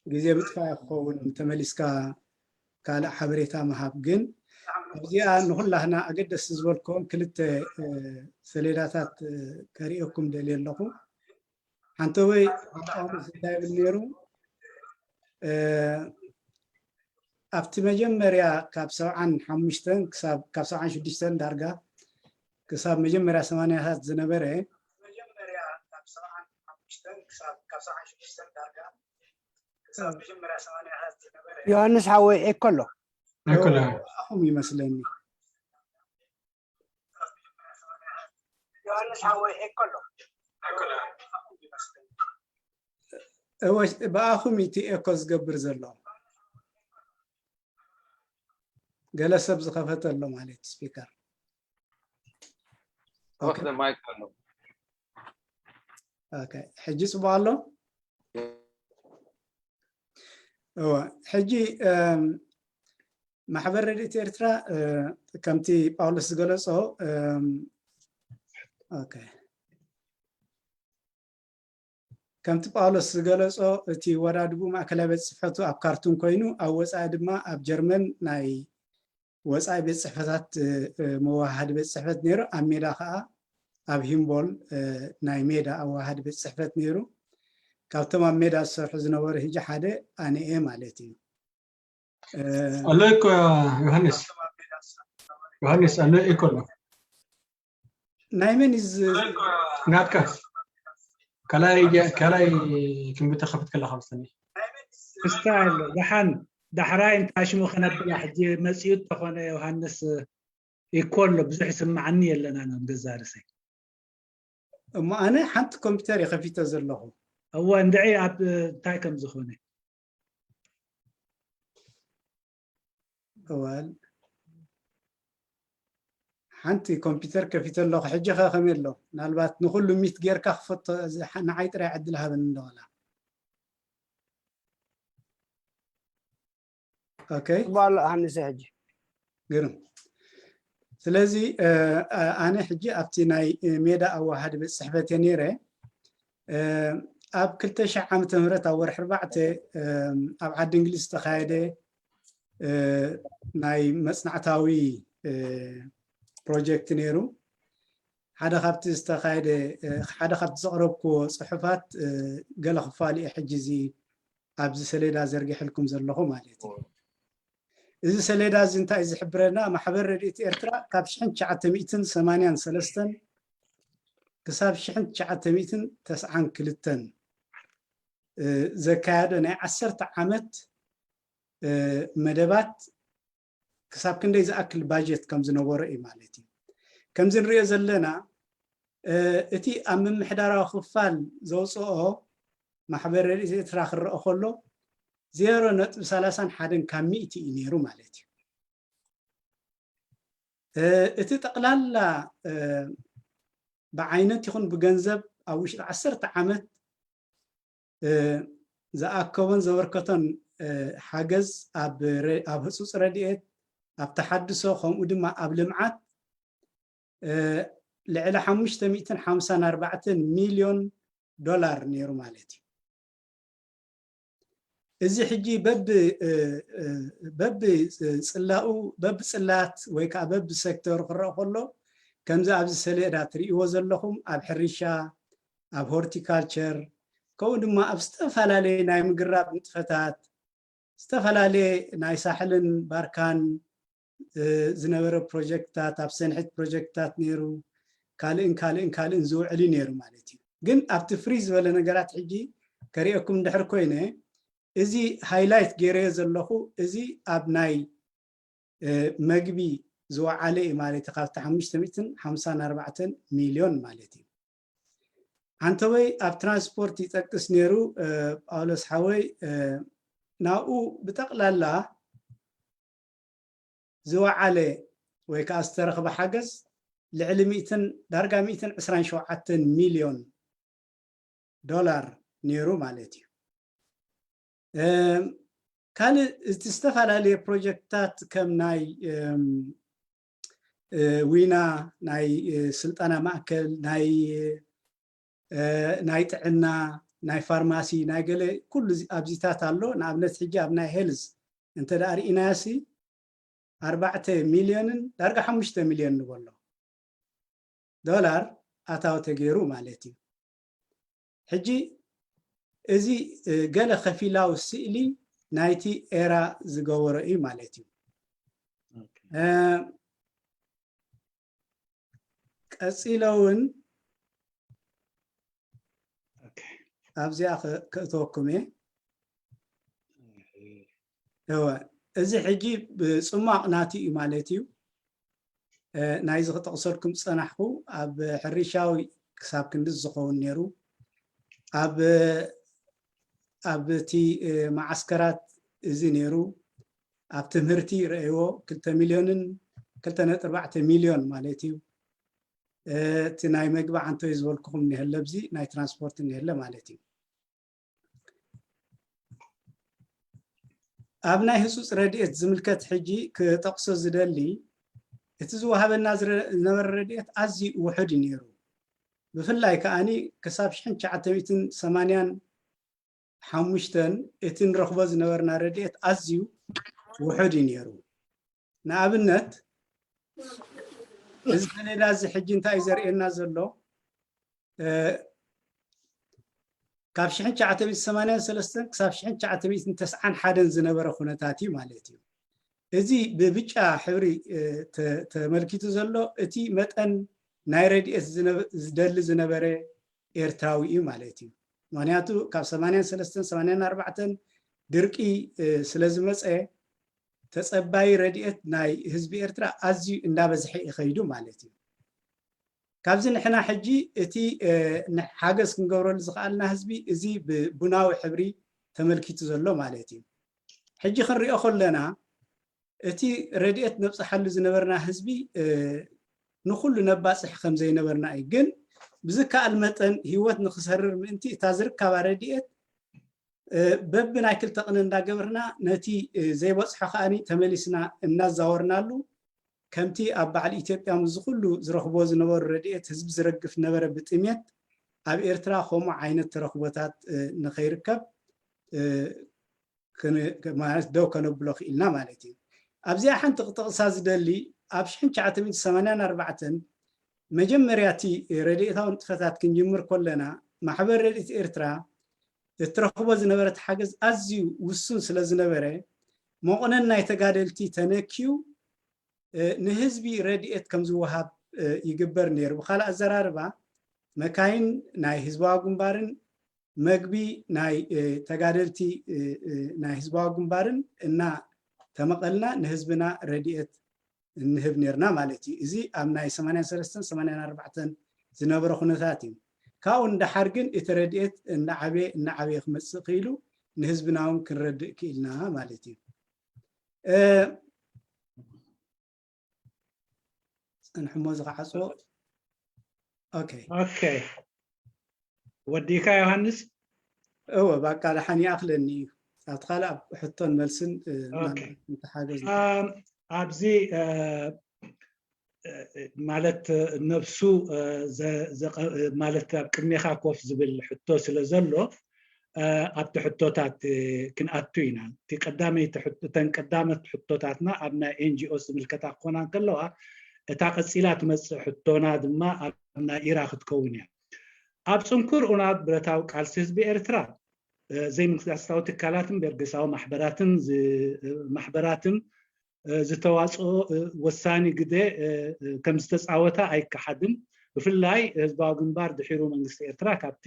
ግዜ ምጥፋእ ክኸውን ተመሊስካ ካልእ ሓበሬታ ምሃብ ግን ኣብዚኣ ንኩላህና ኣገደስቲ ዝበልኮም ክልተ እ፣ ሰሌዳታት እ፣ ከርእየኩም ደልየ ኣለኹ። ሓንተወይ ጳውሎስ እንታይ ይብል ነይሩ? እ፣ ኣብቲ መጀመርያ ካብ ሰብዓን ሓሙሽተን ክሳብ ካብ ሰብዓን ሽዱሽተን ዳርጋ ክሳብ መጀመርያ ሰማንያታት ዝነበረ ዮሃንስ ሓወይ ኤኮ ኣሎ። ኣይኮነ ኣኹም ይመስለኒ። ዮሃንስ ሓወይ ኤኮ ኣሎ። እወ ብኣኹም እቲ ኤኮ ዝገብር ዘሎ ገለ ሰብ ዝኸፈተ ኣሎ ማለት ስፒከር። Off the mic ኣሎ። ኦኬ ሕጂ ጽቡቅ ኣሎ። እወ ሕጂ እም፣ ማሕበር ረድኤት ኤርትራ እ፣ ከምቲ ጳውሎስ ዝገለጾ እም፣ ኦኬ ከምቲ ጳውሎስ ዝገለጾ እቲ ወዳድቡ ማእከላይ ቤት ጽሕፈቱ ኣብ ካርቱም ኮይኑ ኣብ ወጻኢ ድማ ኣብ ጀርመን ናይ ወጻኢ ቤት ጽሕፈታት እ፣ እ፣ መወሃሃዲ ቤት ጽሕፈት ነይሩ። ኣብ ሜዳ ከዓ ኣብ ሂምቦል እ፣ ናይ ሜዳ ኣወሃሃዲ ቤት ጽሕፈት ነይሩ። ካብቶም ኣብ ሜዳ ዝሰርሑ ዝነበሩ ሕጂ ሓደ ኣነ እየ ማለት እዩ። እ፣ ኣሎ እኮ ዮሃንስ ዮሃንስ ኣሎ እኮ ኣሎ ናይ መን እዩ ዝ- ናትካ ካልኣይ ካልኣይ ክንቢ ተኸፍት ከለካ መስለኒ ክስታይ ኣሎ ደሓን ዳሕራይ እንታይ ሽሙ ከነብላ ሕጂ መፅኡ ተኾነ ዮሃንስ ይኮሎ ብዙሕ ይስምዓኒ የለና ናብ ገዛ ርእሰይ እሞ ኣነ ሓንቲ ኮምፒተር እየ ከፊተ ዘለኹ። እወ እንድዒ ኣብ እንታይ ከም ዝኾነ እዋል ሓንቲ ኮምፒተር ከፊተ ኣለኹ። ሕጂ ኸ ከመይ ኣሎ? ምናልባት ንኹሉ ሚት ጌርካ ክፈቶ እዚ ሓ- ንዓይ ጥራይ ዕድል ሃበኒ እንደዋላ። ኦኬ ባሎ ሃንሰ ሕጂ ግርም። ስለዚ እ፣ እ፣ ኣነ ሕጂ ኣብቲ ናይ እ፣ ሜዳ ኣዋሃዲ ቤት ጽሕፈት እየ ነይረ። እ፣ ኣብ ክልተ ሺሕ ዓመተ ምህረት ኣብ ወርሒ ኣርባዕተ እ፣ ኣብ ዓዲ እንግሊዝ ዝተኻየደ እ፣ ናይ መጽናዕታዊ እ፣ ፕሮጀክት ነይሩ። ሓደ ካብቲ ዝተኻየደ እ፣ ሓደ ካብቲ ዘቕረብክዎ ጽሑፋት እ፣ ገለ ክፋሉ እየ ሕጂ እዚ ኣብዚ ሰሌዳ ዘርጊሕልኩም ዘለኹ ማለት እዩ። እዚ ሰሌዳ እዚ እንታይ እዩ ዝሕብረና? ማሕበር ረድኤት ኤርትራ ካብ ሽሕን ትሽዓተ ሚእትን ሰማንያን ሰለስተን ክሳብ ሽሕን ትሽዓተ ሚእትን ተስዓን ክልተን እ፣ ዘካየዶ ናይ ዓሰርተ ዓመት እ፣ መደባት ክሳብ ክንደይ ዝኣክል ባጀት ከም ዝነበሮ እዩ ማለት እዩ። ከምዚ ንሪኦ ዘለና እቲ ኣብ ምምሕዳራዊ ክፋል ዘውፅኦ ማሕበር ረድኤት ኤርትራ ክረአ ከሎ ዜሮ ነጥቢ ሰላሳን ሓደን ካብ ሚእቲ እዩ ነይሩ ማለት እዩ። እቲ ጠቕላላ ብዓይነት ይኹን ብገንዘብ ኣብ ውሽጢ ዓሰርተ ዓመት ዝኣከቦን ዘበርከቶን ሓገዝ ኣብ ህፁፅ ረድኤት፣ ኣብ ተሓድሶ፣ ከምኡ ድማ ኣብ ልምዓት ልዕሊ ሓሙሽተ ሚእትን ሓምሳን ኣርባዕተን ሚልዮን ዶላር ነይሩ ማለት እዩ። እዚ ሕጂ በብፅላኡ በብፅላት ወይ ከዓ በብሴክተሩ ክረአ ከሎ ከምዚ ኣብዚ ሰሌዳ ትርእይዎ ዘለኹም ኣብ ሕርሻ፣ ኣብ ሆርቲካልቸር፣ ከምኡ ድማ ኣብ ዝተፈላለየ ናይ ምግራብ ንጥፈታት ዝተፈላለየ ናይ ሳሕልን ባርካን ዝነበረ ፕሮጀክትታት፣ ኣብ ሰንሒት ፕሮጀክትታት ነይሩ፣ ካልእን ካልእን ካልእን ዝውዕል እዩ ነይሩ ማለት እዩ። ግን ኣብቲ ፍሪ ዝበለ ነገራት ሕጂ ከርእየኩም እንድሕር ኮይነ፣ እዚ ሃይላይት ገይረዮ ዘለኹ እዚ ኣብ ናይ መግቢ ዝወዓለ እዩ ማለት እዩ። ካብቲ ሓሙሽተ ሚእትን ሓምሳን ኣርባዕተን ሚልዮን ማለት እዩ። ዓንተወይ ኣብ ትራንስፖርት ይጠቅስ ነይሩ። ጳውሎስ ሓወይ ናብኡ ብጠቕላላ ዝወዓለ ወይ ከዓ ዝተረኽበ ሓገዝ ልዕሊ ሚእትን ዳርጋ ሚእትን ዕስራን ሸውዓተን ሚልዮን ዶላር ነይሩ ማለት እዩ። ካልእ እቲ ዝተፈላለየ ፕሮጀክትታት ከም ናይ ዊና፣ ናይ ስልጠና ማእከል፣ ናይ ናይ ጥዕና፣ ናይ ፋርማሲ፣ ናይ ገለ ኩሉ ኣብዚታት ኣሎ። ንኣብነት ሕጂ ኣብ ናይ ሄልዝ እንተ ደኣ ርኢናዮ ሲ ኣርባዕተ ሚልዮንን ዳርጋ ሓሙሽተ ሚልዮን ንበሎ ዶላር ኣታዊ ተገይሩ ማለት እዩ። ሕጂ እዚ ገለ ከፊላዊ ስእሊ ናይቲ ኤራ ዝገበሮ እዩ ማለት እዩ። ቀፂለ እውን ኣብዚኣ ከእተወኩም እየ። እወ፣ እዚ ሕጂ ብፅሟቕ ናቲ እዩ ማለት እዩ። ናይዚ ክጠቕሰልኩም ዝፀናሕኩ ኣብ ሕርሻዊ ክሳብ ክንድዚ ዝኸውን ነይሩ። ኣብ ኣብቲ መዓስከራት እዚ ነይሩ። ኣብ ትምህርቲ ረእይዎ ክልተ ሚልዮንን ክልተ ነጥቢ ኣርባዕተ ሚልዮን ማለት እዩ። እቲ ናይ መግቢ ዓንቶይ ዝበልኩኹም እኒሀለ፣ ኣብዚ ናይ ትራንስፖርት እኒሀለ ማለት እዩ። ኣብ ናይ ህፁፅ ረድኤት ዝምልከት ሕጂ ክጠቕሶ ዝደሊ እቲ ዝወሃበና ዝነበረ ረድኤት ኣዝዩ ውሑድ እዩ ነይሩ። ብፍላይ ከዓኒ ክሳብ ሽሕን ትሽዓተ ሚእትን ሰማንያን ሓሙሽተን እቲ ንረኽቦ ዝነበርና ረድኤት ኣዝዩ ውሑድ እዩ ነይሩ። ንኣብነት እዚ ሰሌዳ እዚ ሕጂ እንታይ እዩ ዘርእየና ዘሎ? ካብ ሽሕን ትሽዓተ ሚእትን ሰማንያን ሰለስተን ክሳብ ሽሕን ትሽዓተ ሚእትን ተስዓን ሓደን ዝነበረ ኩነታት እዩ ማለት እዩ። እዚ ብብጫ ሕብሪ ተመልኪቱ ዘሎ እቲ መጠን ናይ ረድኤት ዝደሊ ዝነበረ ኤርትራዊ እዩ ማለት እዩ። ምክንያቱ ካብ ሰማንያን ሰለስተን ሰማንያን ኣርባዕተን ድርቂ ስለ ዝመፀ ተፀባይ ረድኤት ናይ ህዝቢ ኤርትራ ኣዝዩ እንዳበዝሐ ይኸይዱ ማለት እዩ። ካብዚ ንሕና ሕጂ እቲ ሓገዝ ክንገብረሉ ዝኸኣልና ህዝቢ እዚ ብቡናዊ ሕብሪ ተመልኪቱ ዘሎ ማለት እዩ። ሕጂ ክንሪኦ ከለና እቲ ረድኤት ነብፅሓሉ ዝነበርና ህዝቢ ንኩሉ ነባፅሕ ከም ዘይነበርና እዩ። ግን ብዝከኣል መጠን ህይወት ንክሰርር ምእንቲ እታ ዝርከባ ረድኤት በብናይ ክልተ ቅነ እንዳገበርና ነቲ ዘይበፅሖ ከዓኒ ተመሊስና እናዛወርናሉ ከምቲ ኣብ በዓል ኢትዮጵያ ምስ ዝኩሉ ዝረኽቦ ዝነበሩ ረድኤት ህዝቢ ዝረግፍ ነበረ ብጥሜት ኣብ ኤርትራ ከምኡ ዓይነት ተረኽቦታት ንኸይርከብ ማለት ደው ከነብሎ ክኢልና ማለት እዩ። ኣብዚኣ ሓንቲ ክጠቕሳ ዝደሊ ኣብ ሽሕን ትሽዓተ ሚእትን ሰማንያን ኣርባዕተን መጀመርያ እቲ ረድኤታዊ ንጥፈታት ክንጅምር ከለና ማሕበር ረድኤት ኤርትራ እትረኽቦ ዝነበረት ሓገዝ ኣዝዩ ውሱን ስለ ዝነበረ መቑነን ናይ ተጋደልቲ ተነክዩ ንህዝቢ ረድኤት ከም ዝወሃብ ይግበር ነይሩ። ብካልእ ኣዘራርባ መካይን ናይ ህዝባዊ ግንባርን መግቢ ናይ ተጋደልቲ ናይ ህዝባዊ ግንባርን እና ተመቐልና ንህዝብና ረድኤት እንህብ ነርና ማለት እዩ። እዚ ኣብ ናይ ሰማንያን ሰለስተን ሰማንያን ኣርባዕተን ዝነበረ ኩነታት እዩ። ካብኡ ንደሓር ግን እቲ ረድኤት እናዓበየ እናዓበየ ክመፅእ ክኢሉ፣ ንህዝብና እውን ክንረድእ ክኢልና ማለት እዩ። እ፣ ፀንሕሞ ዝኸዓፅዎ። ኦኬ። ኦኬ። ወዲእካ ዮሃንስ? እወ፣ በቃ ደሓን ይኣኽለኒ እዩ። ኣብቲ ካልእ ኣብ ሕቶን መልስን፣ እ፣ ኦኬ። ምናልባት እንተሓገዝ ኣም፣ ኣብዚ፣ እ፣ እ፣ ማለት፣ እ፣ ነብሱ፣ እ፣ ዘ-፣ ዘቐ-፣ እ፣ ማለት ኣብ ቅድሜኻ ኮፍ ዝብል ሕቶ ስለ ዘሎ፣ እ፣ ኣብቲ ሕቶታት፣ እ፣ ክንኣቱ ኢና። እቲ ቀዳመይቲ ሕቶ፣ እተን ቀዳመት ሕቶታትና ኣብ ናይ ኤን ጂ ኦስ ዝምልከታ ክኾና እንከለዋ፣ እታ ቀጺላ ትመጽእ ሕቶና ድማ ኣብ ናይ ኢራ ክትከውን እያ። ኣብ ጽንኩር ኡናት ብረታዊ ቃልሲ ህዝቢ ኤርትራ፣ እ፣ ዘይመንግስታዊ ትካላትን በርገሳዊ ማሕበራትን ዝ-፣ እ፣ ማሕበራትን፣ እ፣ ዝተዋጽኦ፣ እ፣ ወሳኒ ግደ፣ እ፣ እ፣ ከም ዝተጻወታ ኣይከሓድን። ብፍላይ ህዝባዊ ግንባር ድሒሩ መንግስቲ ኤርትራ ካብቲ፣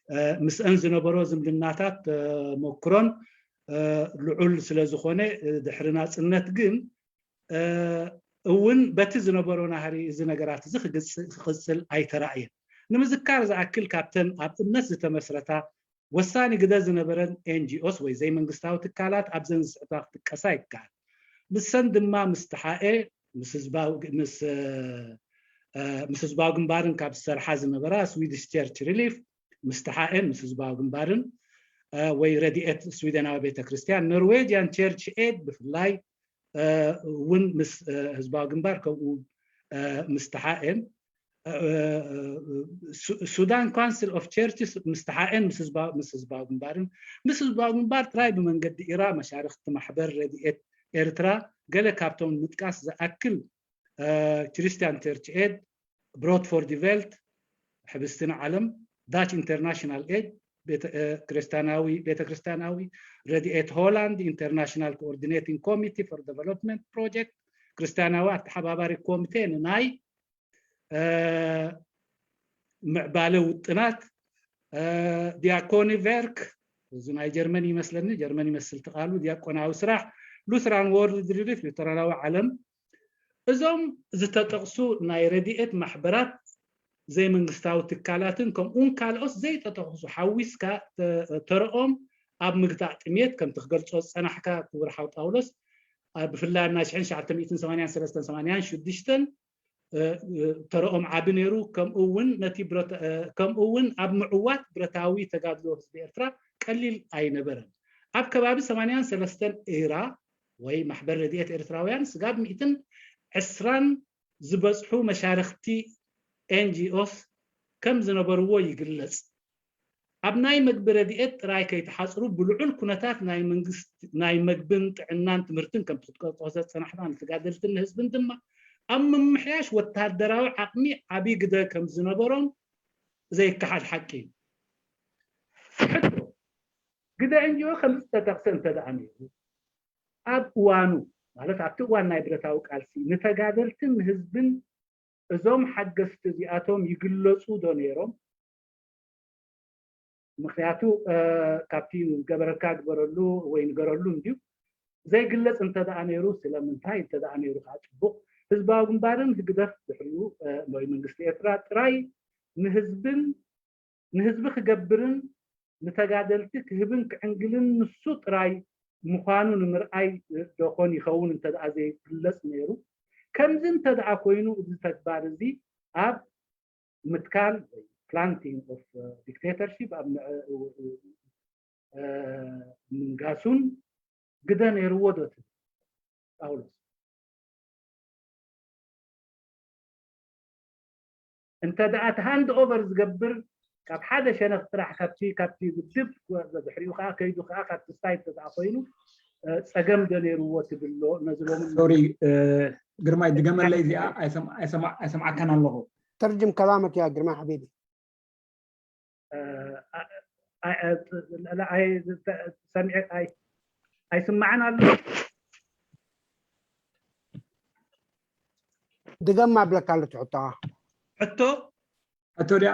እ፣ ምስአን ዝነበሮ ዝምድናታት፣ እ፣ ተመኩሮን፣ እ፣ ልዑል ስለ ዝኾነ፣ እ፣ ድሕሪ ናጽነት ግን፣ እ፣ እውን በቲ ዝነበሮ ናህሪ እዚ ነገራት እዚ ክግጽ-፣ ክቕጽል ኣይተራእየን። ንምዝካር ዝኣክል ካብተን ኣብ እምነት ዝተመስረታ ወሳኒ ግደ ዝነበረን ኤን ጂ ኦስ ወይ ዘይመንግስታዊ ትካላት ኣብዘን ዝስዕባ ክጥቀሳ ይከኣል። ንሰን ድማ ምስ ተሓኤ፣ ምስ ህዝባዊ፣ ምስ፣ እ፣ እ፣ ምስ ህዝባዊ ግንባርን ካብ ዝሰርሓ ዝነበራ ስዊዲሽ ቸርች ሪሊፍ፣ ምስ ተሓኤን ምስ ህዝባዊ ግንባርን፣ እ፣ ወይ ረድኤት ስዊደናዊ ቤተክርስትያን፣ ኖርዌጅያን ቸርች ኤድ ብፍላይ፣ እ፣ እውን ምስ፣ እ፣ ህዝባዊ ግንባር ከምኡ፣ እ፣ ምስ ተሓኤን፣ እ፣ እ፣ ሱ-፣ ሱዳን ካውንስል ኦፍ ቸርችስ ምስ ተሓኤን ምስ ህዝባ-፣ ምስ ህዝባዊ ግንባርን፣ ምስ ህዝባዊ ግንባር ጥራይ ብመንገዲ ኢራ መሻርኽቲ ማሕበር ረድኤት ኤርትራ፣ ገለ ካብቶም ምጥቃስ ዝኣክል፣ እ፣ ክርስቲያን ቸርች ኤድ፣ ብሮት ፎር ዲ ቬልት፣ ሕብስቲ ንዓለም፣ ዳች ኢንተርናሽናል ኤድ፣ ቤተ፣ እ፣ ክርስቲያናዊ፣ ቤተ ክርስቲያናዊ ረድኤት ሆላንድ፣ ኢንተርናሽናል ኮኦርዲኔቲንግ ኮሚቴ ፎር ዴቨሎፕመንት ፕሮጀክት፣ ክርስቲያናዊ ኣተሓባባሪ ኮሚቴ ንናይ፣ እ፣ ምዕባለ ውጥናት፣ እ፣ ዲያኮኒ ቨርክ፣ እዚ ናይ ጀርመን ይመስለኒ፣ ጀርመን ይመስል ትቃሉ፣ ዲያቆናዊ ስራሕ፣ ሉትራን ወርልድ ሪሊፍ፣ ሉተራናዊ ዓለም፣ እዞም ዝተጠቕሱ ናይ ረድኤት ማሕበራት ዘይመንግስታዊ ትካላትን ከምኡውን ካልኦት ዘይተጠቕሱ ሓዊስካ ተ-፣ ተረኦም ኣብ ምግታእ ጥሜት ከምቲ ክገልጾ ዝጸናሕካ ክቡር ሓው ጳውሎስ፣ ኣብ ብፍላይ ኣብ ናይ ሽሕን ትሽዓተ ሚእትን ሰማንያን ሰለስተን ሰማንያን ሽዱሽተን፣ እ፣ እ፣ ተረኦም ዓቢ ነይሩ። ከምኡ እውን ነቲ ብረት-፣ እ፣ ከምኡ እውን ኣብ ምዕዋት ብረታዊ ተጋድሎ ህዝቢ ኤርትራ ቀሊል ኣይነበረን። ኣብ ከባቢ ሰማንያን ሰለስተን ኢራ ወይ ማሕበር ረድኤት ኤርትራውያን ስጋብ ሚእትን ዕስራን ዝበጽሑ መሻርኽቲ ኤን ጂ ኦስ ከም ዝነበርዎ ይግለጽ። ኣብ ናይ መግቢ ረድኤት ጥራይ ከይተሓጽሩ፣ ብልዑል ኩነታት ናይ መንግስቲ፣ ናይ መግብን ጥዕናን ትምህርትን ከምቲ ክትጠቕሶ ዝጸናሕካ ንተጋደልትን ንህዝብን ድማ ኣብ ምምሕያሽ ወተሃደራዊ ዓቕሚ ዓቢ ግደ ከም ዝነበሮም ዘይከሓድ ሓቂ እዩ። ሕቶ፣ ግደ ኤን ጂ ኦ ከም ዝተጠቕሰ እንተ ደኣ ነይሩ፣ ኣብ እዋኑ፣ ማለት ኣብቲ እዋን ናይ ብረታዊ ቃልሲ፣ ንተጋደልትን ንህዝብን እዞም ሓገዝቲ እዚኣቶም ይግለጹ ዶ ነይሮም? ምኽንያቱ፣ እ፣ ካብቲ ዝገበረልካ ግበረሉ ወይ ንገረሉ እንድዩ። ዘይግለጽ እንተ ደኣ ነይሩ፣ ስለምንታይ እንተ ደኣ ነይሩ ከዓ ጽቡቕ። ህዝባዊ ግንባርን ህግደፍ ድሕሪኡ፣ እ፣ ወይ መንግስቲ ኤርትራ ጥራይ ንህዝብን፣ ንህዝቢ ክገብርን ንተጋደልቲ ክህብን ክዕንግልን ንሱ ጥራይ ምዃኑ ንምርኣይ ዶ ኾን ይኸውን እንተ ደኣ ዘይግለጽ ነይሩ? ከምዚ እንተ ደኣ ኮይኑ፣ እዚ ተግባር እዚ ኣብ ምትካል ወይ ፕላንቲንግ ኦፍ ዲክቴተርሺፕ ኣብ ምዕ-፣ እ፣ ምንጋሱን ግደ ነይርዎ ዶ ትብል ጳውሎስ? እንተ ደኣ እቲ ሃንድ ኦቨር ዝገብር ካብ ሓደ ሸነኽ ጥራሕ ካብቲ፣ ካብቲ ውድብ፣ ድሕሪኡ ከዓ ከይዱ ከዓ ካብቲ ሳይት እንተ ደኣ ኮይኑ፣ እ፣ ጸገም ዶ ነይርዎ ትብል ኣሎ? ነዚ ሎሚ ሶሪ፣ እ፣ ግርማይ፣ ድገመለይ እዚኣ፣ ኣይሰም-፣ ኣይሰማ-፣ ኣይሰምዓካን ኣለኹ። ترجم كلامك يا جرماح حبيبي. እ፣ ኣ-፣ ኣ-፣ ኣ-፣ ላ-፣ ኣይ-፣ ተ-፣ ሰሚዐ-፣ ኣይ-፣ ኣይስማዕን ኣሎ። ድገም ኣብለካ ኣሎ ትሕቶ። ሕቶ? ሕቶ ድያ?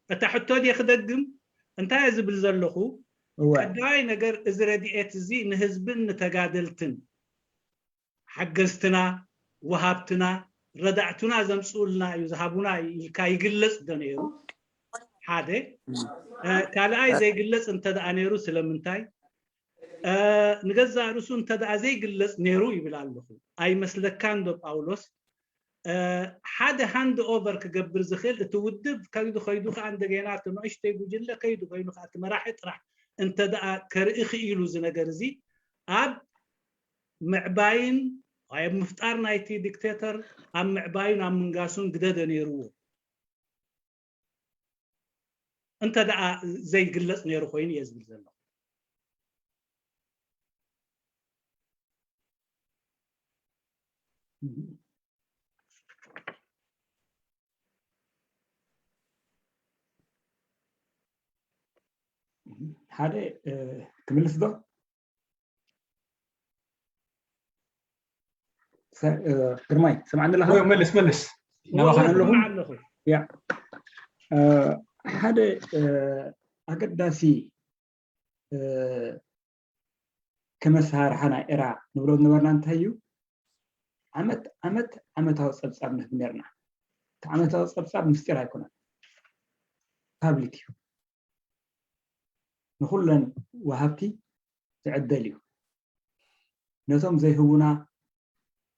እታ ሕቶ ድየ ክደግም? እንታይ እየ ዝብል ዘለኹ? እወ። ቀዳማይ ነገር፣ እዚ ረድኤት እዚ ንህዝብን ንተጋደልትን ሓገዝትና ወሃብትና ረዳዕቱና ዘምፅኡልና እዩ ዝሃቡና እዩ ኢልካ ይግለፅ ዶ ነይሩ? ሓደ ካልኣይ ዘይግለፅ እንተደኣ ነይሩ ስለምንታይ? ንገዛእ ርእሱ እንተደኣ ዘይግለፅ ነይሩ ይብል ኣለኹ። ኣይመስለካን ዶ ጳውሎስ? ሓደ ሃንድ ኦቨር ክገብር ዝኽእል እቲ ውድብ ከይዱ ከይዱ ከዓ እንደገና እቲ ንእሽተይ ጉጅለ ከይዱ ከይዱ ከዓ እቲ መራሒ ጥራሕ እንተደኣ ከርኢ ክኢሉ እዚ ነገር እዚ ኣብ ምዕባይን ኣብ ምፍጣር ናይቲ ዲክቴተር ኣብ ምዕባዩን ኣብ ምንጋሱን ግደ ዶ ነይርዎ? እንተ ደኣ ዘይግለጽ ነይሩ ኮይኑ እየ ዝብል ዘለኹ። ሓደ ክምልስ ዶ? ግርማይ ትሰምዓኒ ኣለኻ? መልስ መልስ። ሓደ ኣገዳሲ ከመሳርሓ ናይ ኤራ ንብሎ ዝነበርና እንታይ እዩ? ዓመት ዓመት ዓመታዊ ፀብፃብ ንህብ ነርና። እቲ ዓመታዊ ፀብፃብ ምስጢር ኣይኮነን፣ ፓብሊክ እዩ። ንኩለን ወሃብቲ ዝዕደል እዩ። ነቶም ዘይህቡና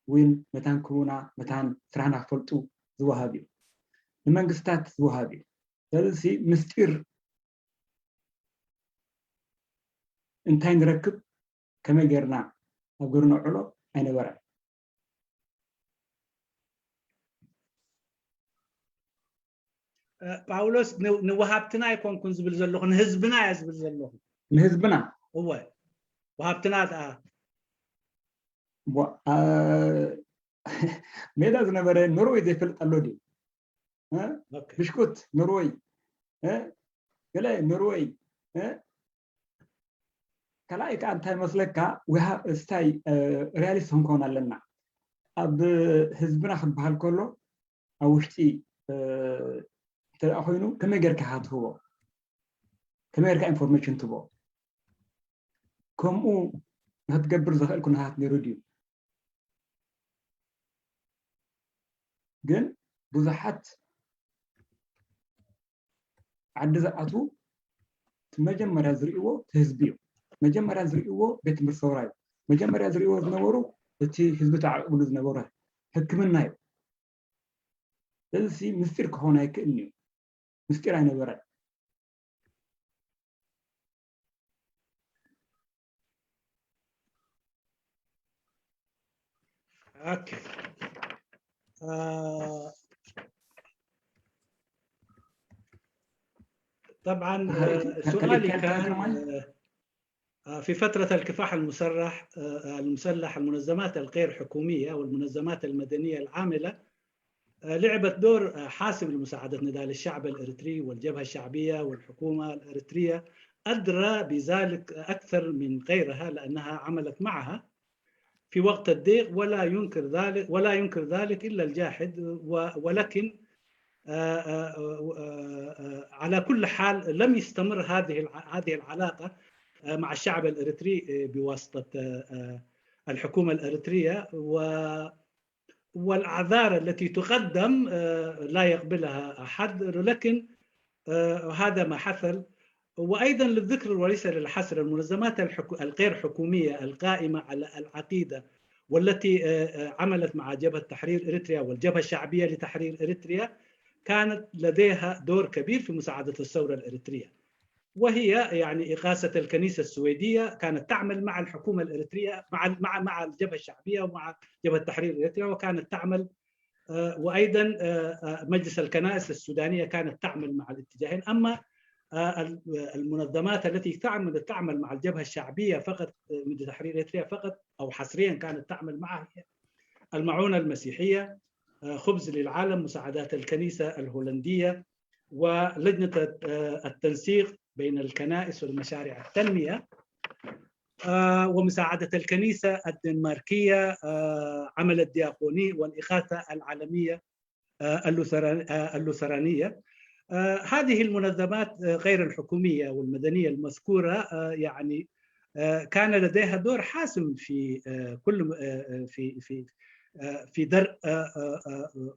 እውን መታን ክቡና መታን ስራሕና ክፈልጡ ዝወሃብ እዩ። ንመንግስታት ዝወሃብ እዩ። ስለዚ ምስጢር እንታይ ንረክብ፣ ከመይ ጌርና ኣብ ግብሪ ነውዕሎ ኣይነበረን። ጳውሎስ ንወሃብትና ኣይኮንኩን ዝብል ዘለኹ፣ ንህዝብና እያ ዝብል ዘለኹ። ንህዝብና? እወ። ወሃብትና ደኣ ሜዳ ዝነበረ ኖርወይ ዘይፈልጥ ኣሎ ድዩ? ብሽኩት ኖርወይ፣ ገለ ኖርወይ። ካልኣይ ከዓ እንታይ መስለካ፣ ስታይ ሪያሊስት ክንከውን ኣለና። ኣብ ህዝብና ክበሃል ከሎ ኣብ ውሽጢ እንተ ኮይኑ ከመይ ጌርካ ኢኻ ትህቦ? ከመይ ጌርካ ኢንፎርሜሽን ትህቦ? ከምኡ ንክትገብር ዘኽእል ኩነታት ነይሩ ድዩ? ግን ብዙሓት ዓዲ ዝኣትዉ እቲ መጀመርያ ዝርእይዎ እቲ ህዝቢ እዩ። መጀመርያ ዝርእይዎ ቤት ትምህርቲ ሰውራ እዩ። መጀመርያ ዝርእይዎ ዝነበሩ እቲ ህዝቢ ተዓቂብሉ ዝነበረ ሕክምና እዩ። እዚ ምስጢር ክኸውን ኣይክእልን እዩ። ምስጢር ኣይነበረን። طبعا سؤالي كان في فترة الكفاح المسرح المسلح المنظمات الغير حكومية والمنظمات المدنية العاملة لعبت دور حاسم لمساعدة نضال الشعب الإريتري والجبهة الشعبية والحكومة الإريترية أدرى بذلك أكثر من غيرها لأنها عملت معها في وقت الضيق ولا ينكر ذلك ولا ينكر ذلك إلا الجاحد ولكن على كل حال لم يستمر هذه هذه العلاقة مع الشعب الإريتري بواسطة الحكومة الإريترية و والأعذار التي تقدم لا يقبلها أحد لكن هذا ما حصل. وأيضا للذكر وليس للحصر المنظمات الغير حكومية القائمة على العقيدة والتي عملت مع جبهة تحرير إريتريا والجبهة الشعبية لتحرير إريتريا كانت لديها دور كبير في مساعدة الثورة الإريترية. وهي يعني إغاثة الكنيسة السويدية كانت تعمل مع الحكومة الإريترية مع مع مع الجبهة الشعبية ومع جبهة تحرير إريتريا وكانت تعمل وأيضا مجلس الكنائس السودانية كانت تعمل مع الاتجاهين أما المنظمات التي تعمل تعمل مع الجبهة الشعبية فقط من تحرير إريتريا فقط أو حصريا كانت تعمل معها هي المعونة المسيحية خبز للعالم مساعدات الكنيسة الهولندية ولجنة التنسيق بين الكنائس والمشاريع التنمية ومساعدة الكنيسة الدنماركية عمل الدياقوني والإغاثة العالمية اللوثرانية. هذه المنظمات غير الحكومية والمدنية المذكورة يعني كان لديها دور حاسم في كل في في في درء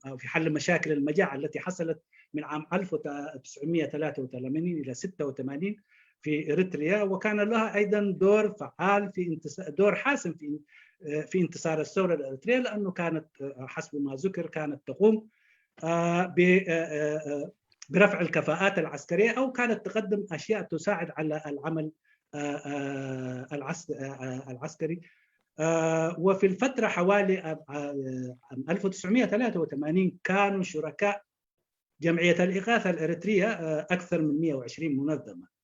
أو في حل مشاكل المجاعة التي حصلت من عام ألف وتسعمية وثلاثة وثمانين إلى ستة وثمانين في إريتريا، وكان لها أيضا دور فعال في انتصار، دور حاسم في في انتصار الثورة الإريترية، لأنه كانت حسب ما ذكر كانت تقوم برفع الكفاءات العسكرية، أو كانت تقدم أشياء تساعد على العمل العسكري. وفي الفترة حوالي عام ألف وتسعمية وثلاثة وثمانين كانوا شركاء جمعية الإغاثة الإريترية أكثر من مئة وعشرين منظمة.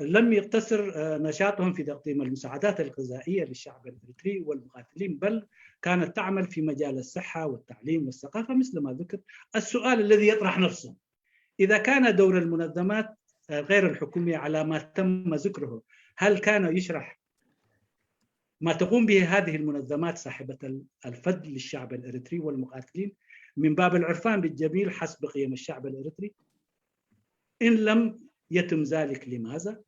لم يقتصر نشاطهم في تقديم المساعدات الغذائية للشعب الإريتري والمقاتلين، بل كانت تعمل في مجال الصحة والتعليم والثقافة مثل ما ذكر. السؤال الذي يطرح نفسه، إذا كان دور المنظمات غير الحكومية على ما تم ذكره، هل كان يشرح ما تقوم به هذه المنظمات صاحبة الفضل للشعب الإريتري والمقاتلين من باب العرفان بالجميل حسب قيم الشعب الإريتري؟ إن لم يتم ذلك، لماذا؟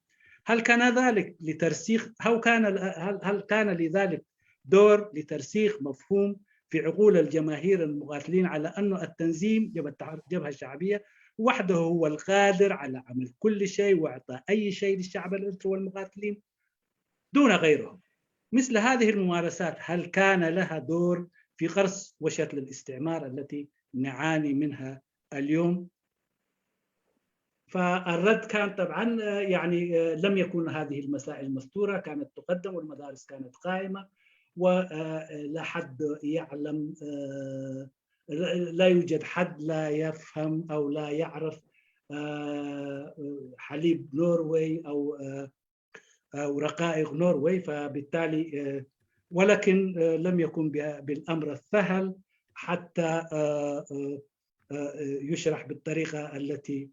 هل كان ذلك لترسيخ، هل كان، هل كان لذلك دور لترسيخ مفهوم في عقول الجماهير المقاتلين على أن التنظيم، جبهة الشعبية، وحده هو القادر على عمل كل شيء وإعطاء أي شيء للشعب الإريتري والمقاتلين دون غيرهم؟ مثل هذه الممارسات هل كان لها دور في قرص وشتل الاستعمار التي نعاني منها اليوم؟ فالرد كان طبعا يعني لم يكن هذه المسائل مستورة، كانت تقدم والمدارس كانت قائمة، ولا حد يعلم، لا يوجد حد لا يفهم أو لا يعرف حليب نوروي أو أو رقائق نوروي. فبالتالي ولكن لم يكن بالأمر السهل حتى يشرح بالطريقة التي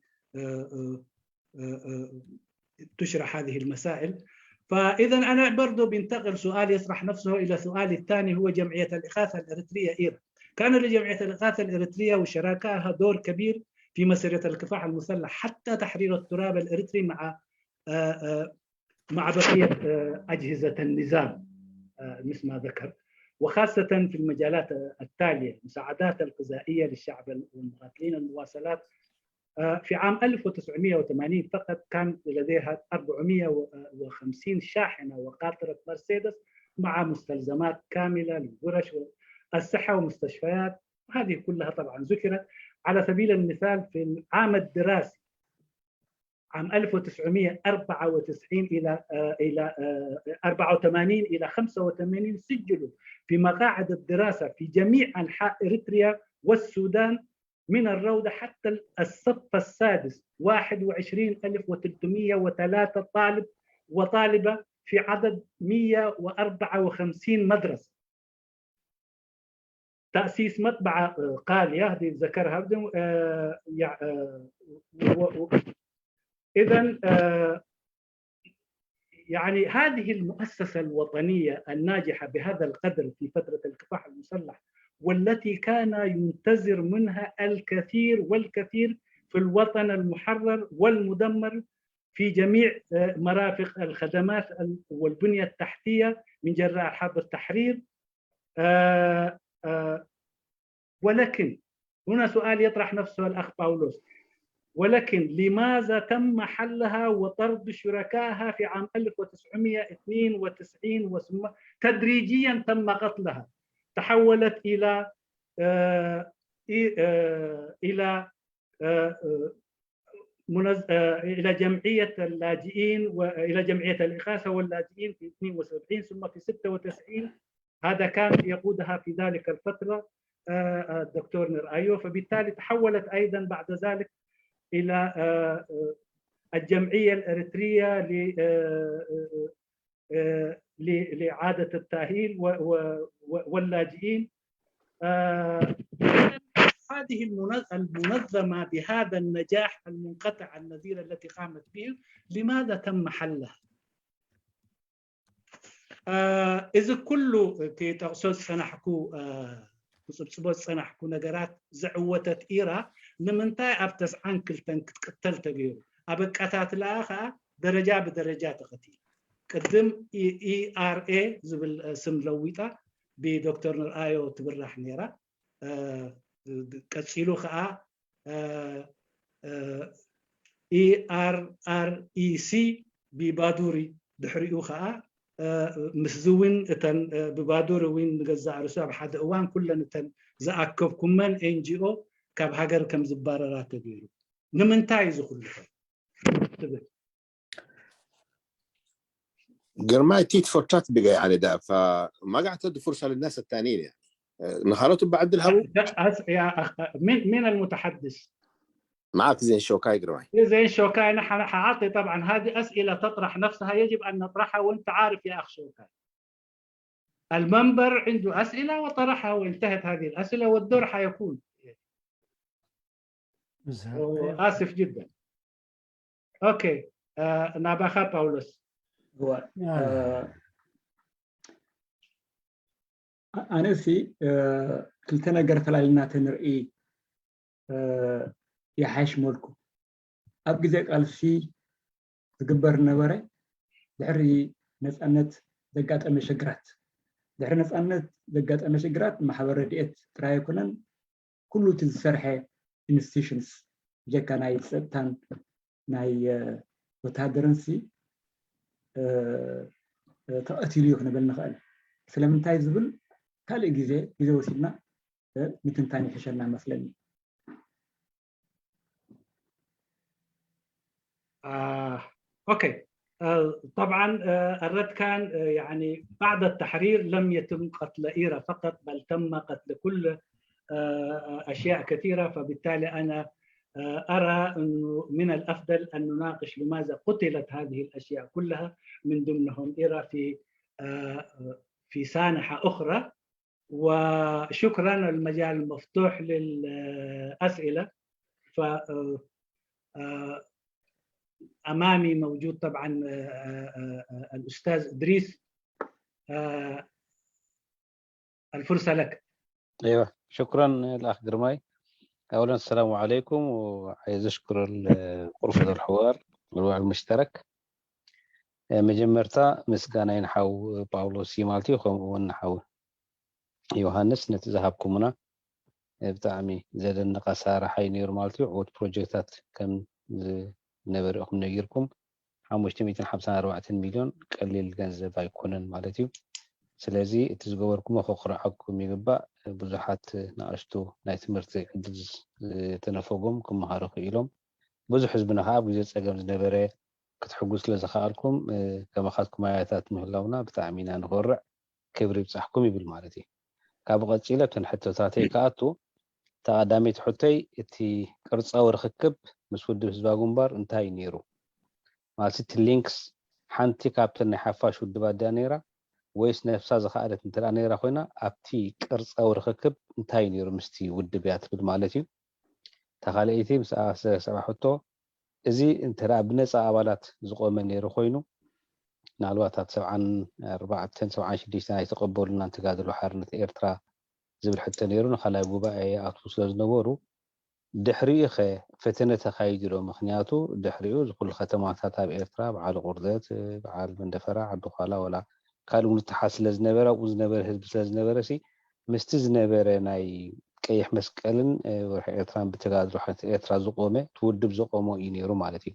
تشرح هذه المسائل. فإذا أنا برضو بنتقل سؤال يطرح نفسه إلى سؤالي الثاني، هو جمعية الإغاثة الإريترية إيرا. كان لجمعية الإغاثة الإريترية وشراكائها دور كبير في مسيرة الكفاح المسلح حتى تحرير التراب الإريتري مع مع بقية أجهزة النظام مثل ما ذكر، وخاصة في المجالات التالية: المساعدات الغذائية للشعب والمقاتلين، المواصلات. في عام ألف وتسعمية وثمانين فقط كان لديها أربعمية وخمسين شاحنة وقاطرة مرسيدس مع مستلزمات كاملة للورش والصحة ومستشفيات، وهذه كلها طبعا ذكرت. على سبيل المثال في العام الدراسي عام ألف وتسعمية وأربعة وتسعين إلى إلى أربعة وثمانين إلى خمسة وثمانين سجلوا في مقاعد الدراسة في جميع أنحاء إريتريا والسودان من الروضة حتى الصف السادس واحد وعشرين ألف وثلاثمية وثلاثة طالب وطالبة في عدد مية وأربعة وخمسين مدرسة. تأسيس مطبعة قالية هذه ذكرها. إذا يعني هذه المؤسسة الوطنية الناجحة بهذا القدر في فترة الكفاح المسلح، والتي كان ينتظر منها الكثير والكثير في الوطن المحرر والمدمر في جميع مرافق الخدمات والبنية التحتية من جراء حرب التحرير. ولكن هنا سؤال يطرح نفسه الأخ باولوس، ولكن لماذا تم حلها وطرد شركائها في عام ألف وتسعمية واثنين وتسعين وثم تدريجيا تم قتلها، تحولت إلى إلى إلى جمعية اللاجئين وإلى جمعية الإغاثة واللاجئين في اثنين وسبعين، ثم في ستة وتسعين هذا كان يقودها في ذلك الفترة الدكتور نير أيو، فبالتالي تحولت أيضا بعد ذلك إلى الجمعية الإريترية لإعادة التأهيل واللاجئين. هذه المنظمة بهذا النجاح المنقطع النظير التي قامت به، لماذا تم حلها؟ እዚ ኩሉ እቲ ጠቕሶ ዝጸናሕኩ ክጽብጽቦ ዝጸናሕኩ ነገራት ዘዕወተት ኢራ ንምንታይ ኣብ ተስዓን ክልተን ክትቅተል ተገይሩ? ኣብ ኣቀታትላኣ ከኣ ደረጃ ብደረጃ ተቐቲሉ። ቅድም ኢኣርኤ ዝብል ስም ለዊጣ ብዶክተር ንርኣዮ ትብራሕ ነይራ። ቀፂሉ ከዓ ኢኣርኣርኢሲ ብባዱሪ፣ ድሕሪኡ ከዓ ምስዚ እውን እተን ብባዱሪ እውን ንገዛእ ርእሱ ኣብ ሓደ እዋን ኩለን እተን ዝኣከብኩመን ኤንጂኦ ካብ ሃገር ከም ዝባረራ ተገይሩ። ንምንታይ እዚ ኩሉ ትብል? ግርማይ ቲት ፎር ታት ብገይ ዓለ ዳ فما قاعد تدي فرصة للناس الثانيين يعني نخلط بعد الهبو أس... يا أخ... مين مين المتحدث؟ معك زين شوكاي قرماي. زين شوكاي، نحن حاعطي طبعا هذه اسئله تطرح نفسها، يجب ان نطرحها، وانت عارف يا اخ شوكاي. المنبر عنده اسئله وطرحها وانتهت هذه الاسئله، والدور حيكون. اسف جدا. اوكي. ናባኻ ጳውሎስ። ኣነሲ ክልተ ነገር ፈላሊና ተንርኢ ይሓይሽ መልኩ። ኣብ ግዜ ቃልሲ ዝግበር ነበረ፣ ድሕሪ ነፃነት ዘጋጠመ ሽግራት ድሕሪ ነፃነት ዘጋጠመ ሽግራት ማሕበር ረድኤት ጥራይ ኣይኮነን፣ ኩሉ እቲ ዝሰርሐ ኢንስቲቱሽንስ ብጀካ ናይ ፀጥታን ናይ ወታደርን ሲ ተቐቲሉ እዩ ክንብል ንኽእል። ስለምንታይ ዝብል ካልእ ግዜ ግዜ ወሲድና ምትንታን ይሕሸና መስለኒ። آه، اوكي. آه، طبعا، آه، الرد كان، آه، يعني بعد التحرير لم يتم قتل إيرا فقط، بل تم قتل كل، آه، أشياء كثيرة. فبالتالي أنا، آه، أرى أنه من الأفضل أن نناقش لماذا قتلت هذه الأشياء كلها، من ضمنهم إيرا، في، آه، في سانحة أخرى. وشكرا، المجال مفتوح للأسئلة. ف آه، أمامي موجود طبعا، آه، آه، آه، الأستاذ إدريس. آه، الفرصة لك. ايوه، شكرا الاخ قرماي. اولا السلام عليكم، وعايز اشكر غرفة الحوار والوعي المشترك. መጀመርታ ምስጋናይ ንሓው ጳውሎስ እዩ ማለት እዩ። ከምኡ እውን ንሓው ዮሃንስ ነቲ ዝሃብኩምና ብጣዕሚ ዘደንቕ ኣሰራርሓ እዩ ነይሩ ማለት እዩ። ዕዉት ፕሮጀክታት ከም ዝነበረ ኢኹም ነጊርኩም። ሓሙሽተ ሚእትን ሓምሳን ኣርባዕተን ሚልዮን ቀሊል ገንዘብ ኣይኮነን ማለት እዩ። ስለዚ እቲ ዝገበርኩሞ ከኹርዓኩም ይግባእ። ብዙሓት ንኣሽቱ ናይ ትምህርቲ ዕድል ዝተነፈጎም ክመሃሩ ክኢሎም፣ ብዙሕ ህዝብና ከዓ ኣብ ግዜ ፀገም ዝነበረ ክትሕጉ ስለ ዝኸኣልኩም፣ ከማኻትኩም ኣያታት ምህላውና ብጣዕሚ ኢና ንኾርዕ። ክብሪ ይብፃሕኩም ይብል ማለት እዩ። ካብኡ ቀፂለ እተን ሕቶታተይ ክኣቱ፣ እታ ቀዳመይቲ ሕቶይ እቲ ቅርፃዊ ርኽክብ ምስ ውድብ ህዝባዊ ግንባር እንታይ እዩ ነይሩ? ማለት እቲ ሊንክስ ሓንቲ ካብተን ናይ ሓፋሽ ውድባት ድያ ነይራ ወይስ ነፍሳ ዝኸኣለት እንተ ደኣ ነይራ ኮይና ኣብቲ ቅርፃዊ ርኽክብ እንታይ እዩ ነይሩ ምስቲ ውድብ እያ ትብል ማለት እዩ። እታ ካልኣይቲ ምስኣ ዝተሰብዓ ሕቶ እዚ እንተ ደኣ ብነፃ ኣባላት ዝቆመ ነይሩ ኮይኑ ምናልባት ኣብ ሰብዓን ኣርባዕተን ሰብዓን ሽዱሽተን ኣይተቐበሉናን ተጋድሎ ሓርነት ኤርትራ ዝብል ሕቶ ነይሩ። ንኻልኣይ ጉባኤ ይኣትዉ ስለ ዝነበሩ ድሕሪኡ ኸ ፈተነ ተኻይዱ ዶ? ምኽንያቱ ድሕሪኡ እዚ ኩሉ ከተማታት ኣብ ኤርትራ በዓል ቁርደት፣ በዓል መንደፈራ፣ ዓዲ ዃላ ወላ ካልእ እውን ተሓዝ ስለ ዝነበረ ኣብኡ ዝነበረ ህዝቢ ስለ ዝነበረ ሲ ምስቲ ዝነበረ ናይ ቀይሕ መስቀልን ወርሒ ኤርትራን ብተጋድሎ ሓርነት ኤርትራ ዝቆመ እቲ ውድብ ዘቆሞ እዩ ነይሩ ማለት እዩ።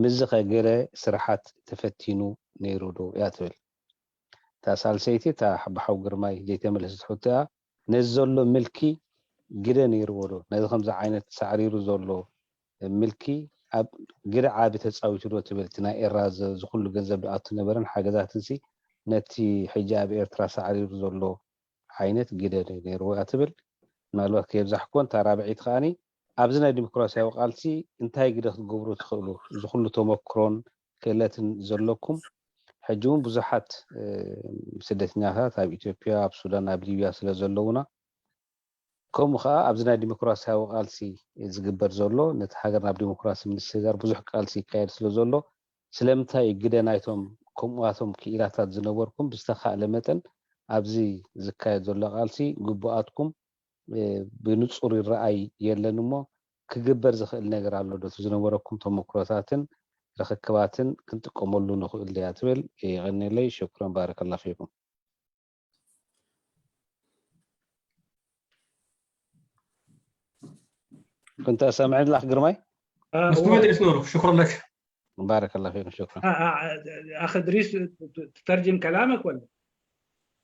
ምስዚ ኸ ገለ ስራሓት ተፈቲኑ ነይሩ ዶ እያ ትብል። እታ ሳልሰይቲ እታ ብሓው ግርማይ ዘይተመለሰት ሕቶ እያ። ነዚ ዘሎ ምልኪ ግደ ነይርዎ ዶ? ነዚ ከምዚ ዓይነት ሳዕሪሩ ዘሎ ምልኪ ኣብ ግደ ዓቢ ተፃዊቱ ዶ ትብል? እቲ ናይ ኤራ እዚ ኩሉ ገንዘብ ዝኣቱ ነበረን ሓገዛትን ሲ ነቲ ሕጂ ኣብ ኤርትራ ሳዕሪሩ ዘሎ ዓይነት ግደ ነይርዎ እያ ትብል። ምናልባት ከየብዛሕኩወን እታ ራብዐይቲ ከዓኒ ኣብዚ ናይ ዲሞክራሲያዊ ቃልሲ እንታይ ግደ ክትገብሩ ትኽእሉ? እዚ ኩሉ ተመክሮን ክእለትን ዘለኩም ሕጂ እውን ብዙሓት ስደተኛታት ኣብ ኢትዮጵያ፣ ኣብ ሱዳን፣ ኣብ ሊብያ ስለ ዘለውና ከምኡ ከዓ ኣብዚ ናይ ዲሞክራሲያዊ ቃልሲ ዝግበር ዘሎ ነቲ ሃገር ናብ ዲሞክራሲ ምስግጋር ብዙሕ ቃልሲ ይካየድ ስለ ዘሎ ስለምንታይ እዩ ግደ ናይቶም ከምኡኣቶም ክኢላታት ዝነበርኩም ብዝተኻእለ መጠን ኣብዚ ዝካየድ ዘሎ ቃልሲ ግቡኣትኩም ብንፁር ይረኣይ የለን እሞ ክግበር ዝኽእል ነገር ኣሎ ዶ? እቲ ዝነበረኩም ተመክሮታትን ርኽክባትን ክንጥቀመሉ ንኽእል ድያ ትብል? የቐንየለይ። ሽኩረን ባረከላ ፊኩም። كنت سامعني الأخ قرماي؟ آه، مستمع و- إدريس نورو، شكرا لك. بارك الله فيكم، شكرا. آه، آه، أخ إدريس، ت- ت- تترجم كلامك ولا؟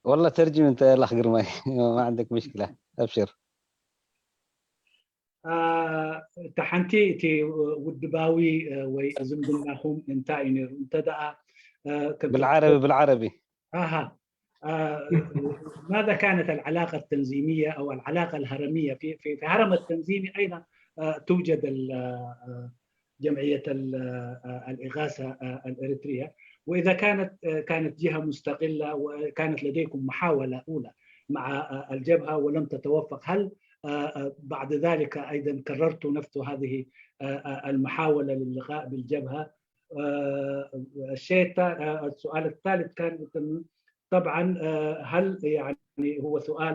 والله ترجم أنت يا الأخ قرماي، ما عندك مشكلة، أبشر. آه، እታ ሓንቲ እቲ ውድባዊ፣ እ፣ ወይ ዝምድናኹም እንታይ እዩ ነይሩ? እንተ ደኣ፣ እ፣ ከም بالعربي، بالعربي. أها. آه، ماذا كانت العلاقة التنظيمية أو العلاقة الهرمية في في في هرم التنظيمي؟ أين، آه، توجد ال- آه، جمعية ال- آه، الإغاثة، آه، الإريترية؟ وإذا كانت، آه، كانت جهة مستقلة وكانت لديكم محاولة أولى مع، آه، الجبهة ولم تتوفق، هل، آه، آه، بعد ذلك أيضا كررت نفس هذه، آه، آه، المحاولة للقاء بالجبهة؟ آه، الشيء الثا- آه، السؤال الثالث كان طبعا، آه، هل يعني هو سؤال،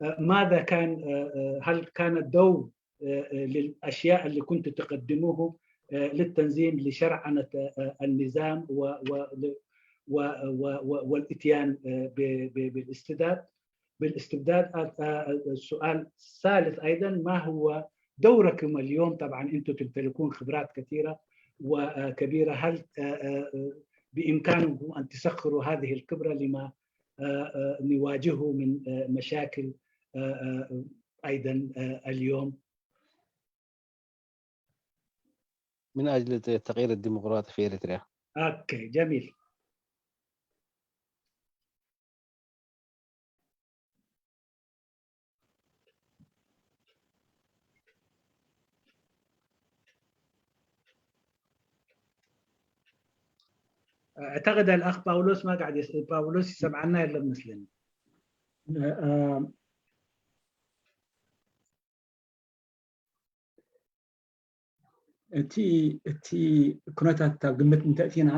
آه، ماذا كان، آه، آه، هل كان الدور، آه، آه، للأشياء اللي كنت تقدموه، آه، للتنظيم لشرعنة، آه، آه، النظام و- و- و- و- و- والإتيان، آه، ب- ب- بالاستبداد بالاستبداد. آه، آه، السؤال الثالث أيضا، ما هو دوركم اليوم؟ طبعا أنتم تمتلكون خبرات كثيرة وكبيرة، هل، آه، آه، آه، بإمكانكم أن تسخروا هذه الخبرة لما، آه، آه، نواجهه من، آه، مشاكل، آه، آه، أيضا، آه، اليوم؟ من أجل التغيير الديمقراطي في إريتريا. أوكي، جميل. أعتقد الأخ باولوس ما قاعد يس... باولوس يسمعنا إلا مثلنا. آه، እቲ እቲ ኩነታት ኣብ ግምት እንተእቲና፣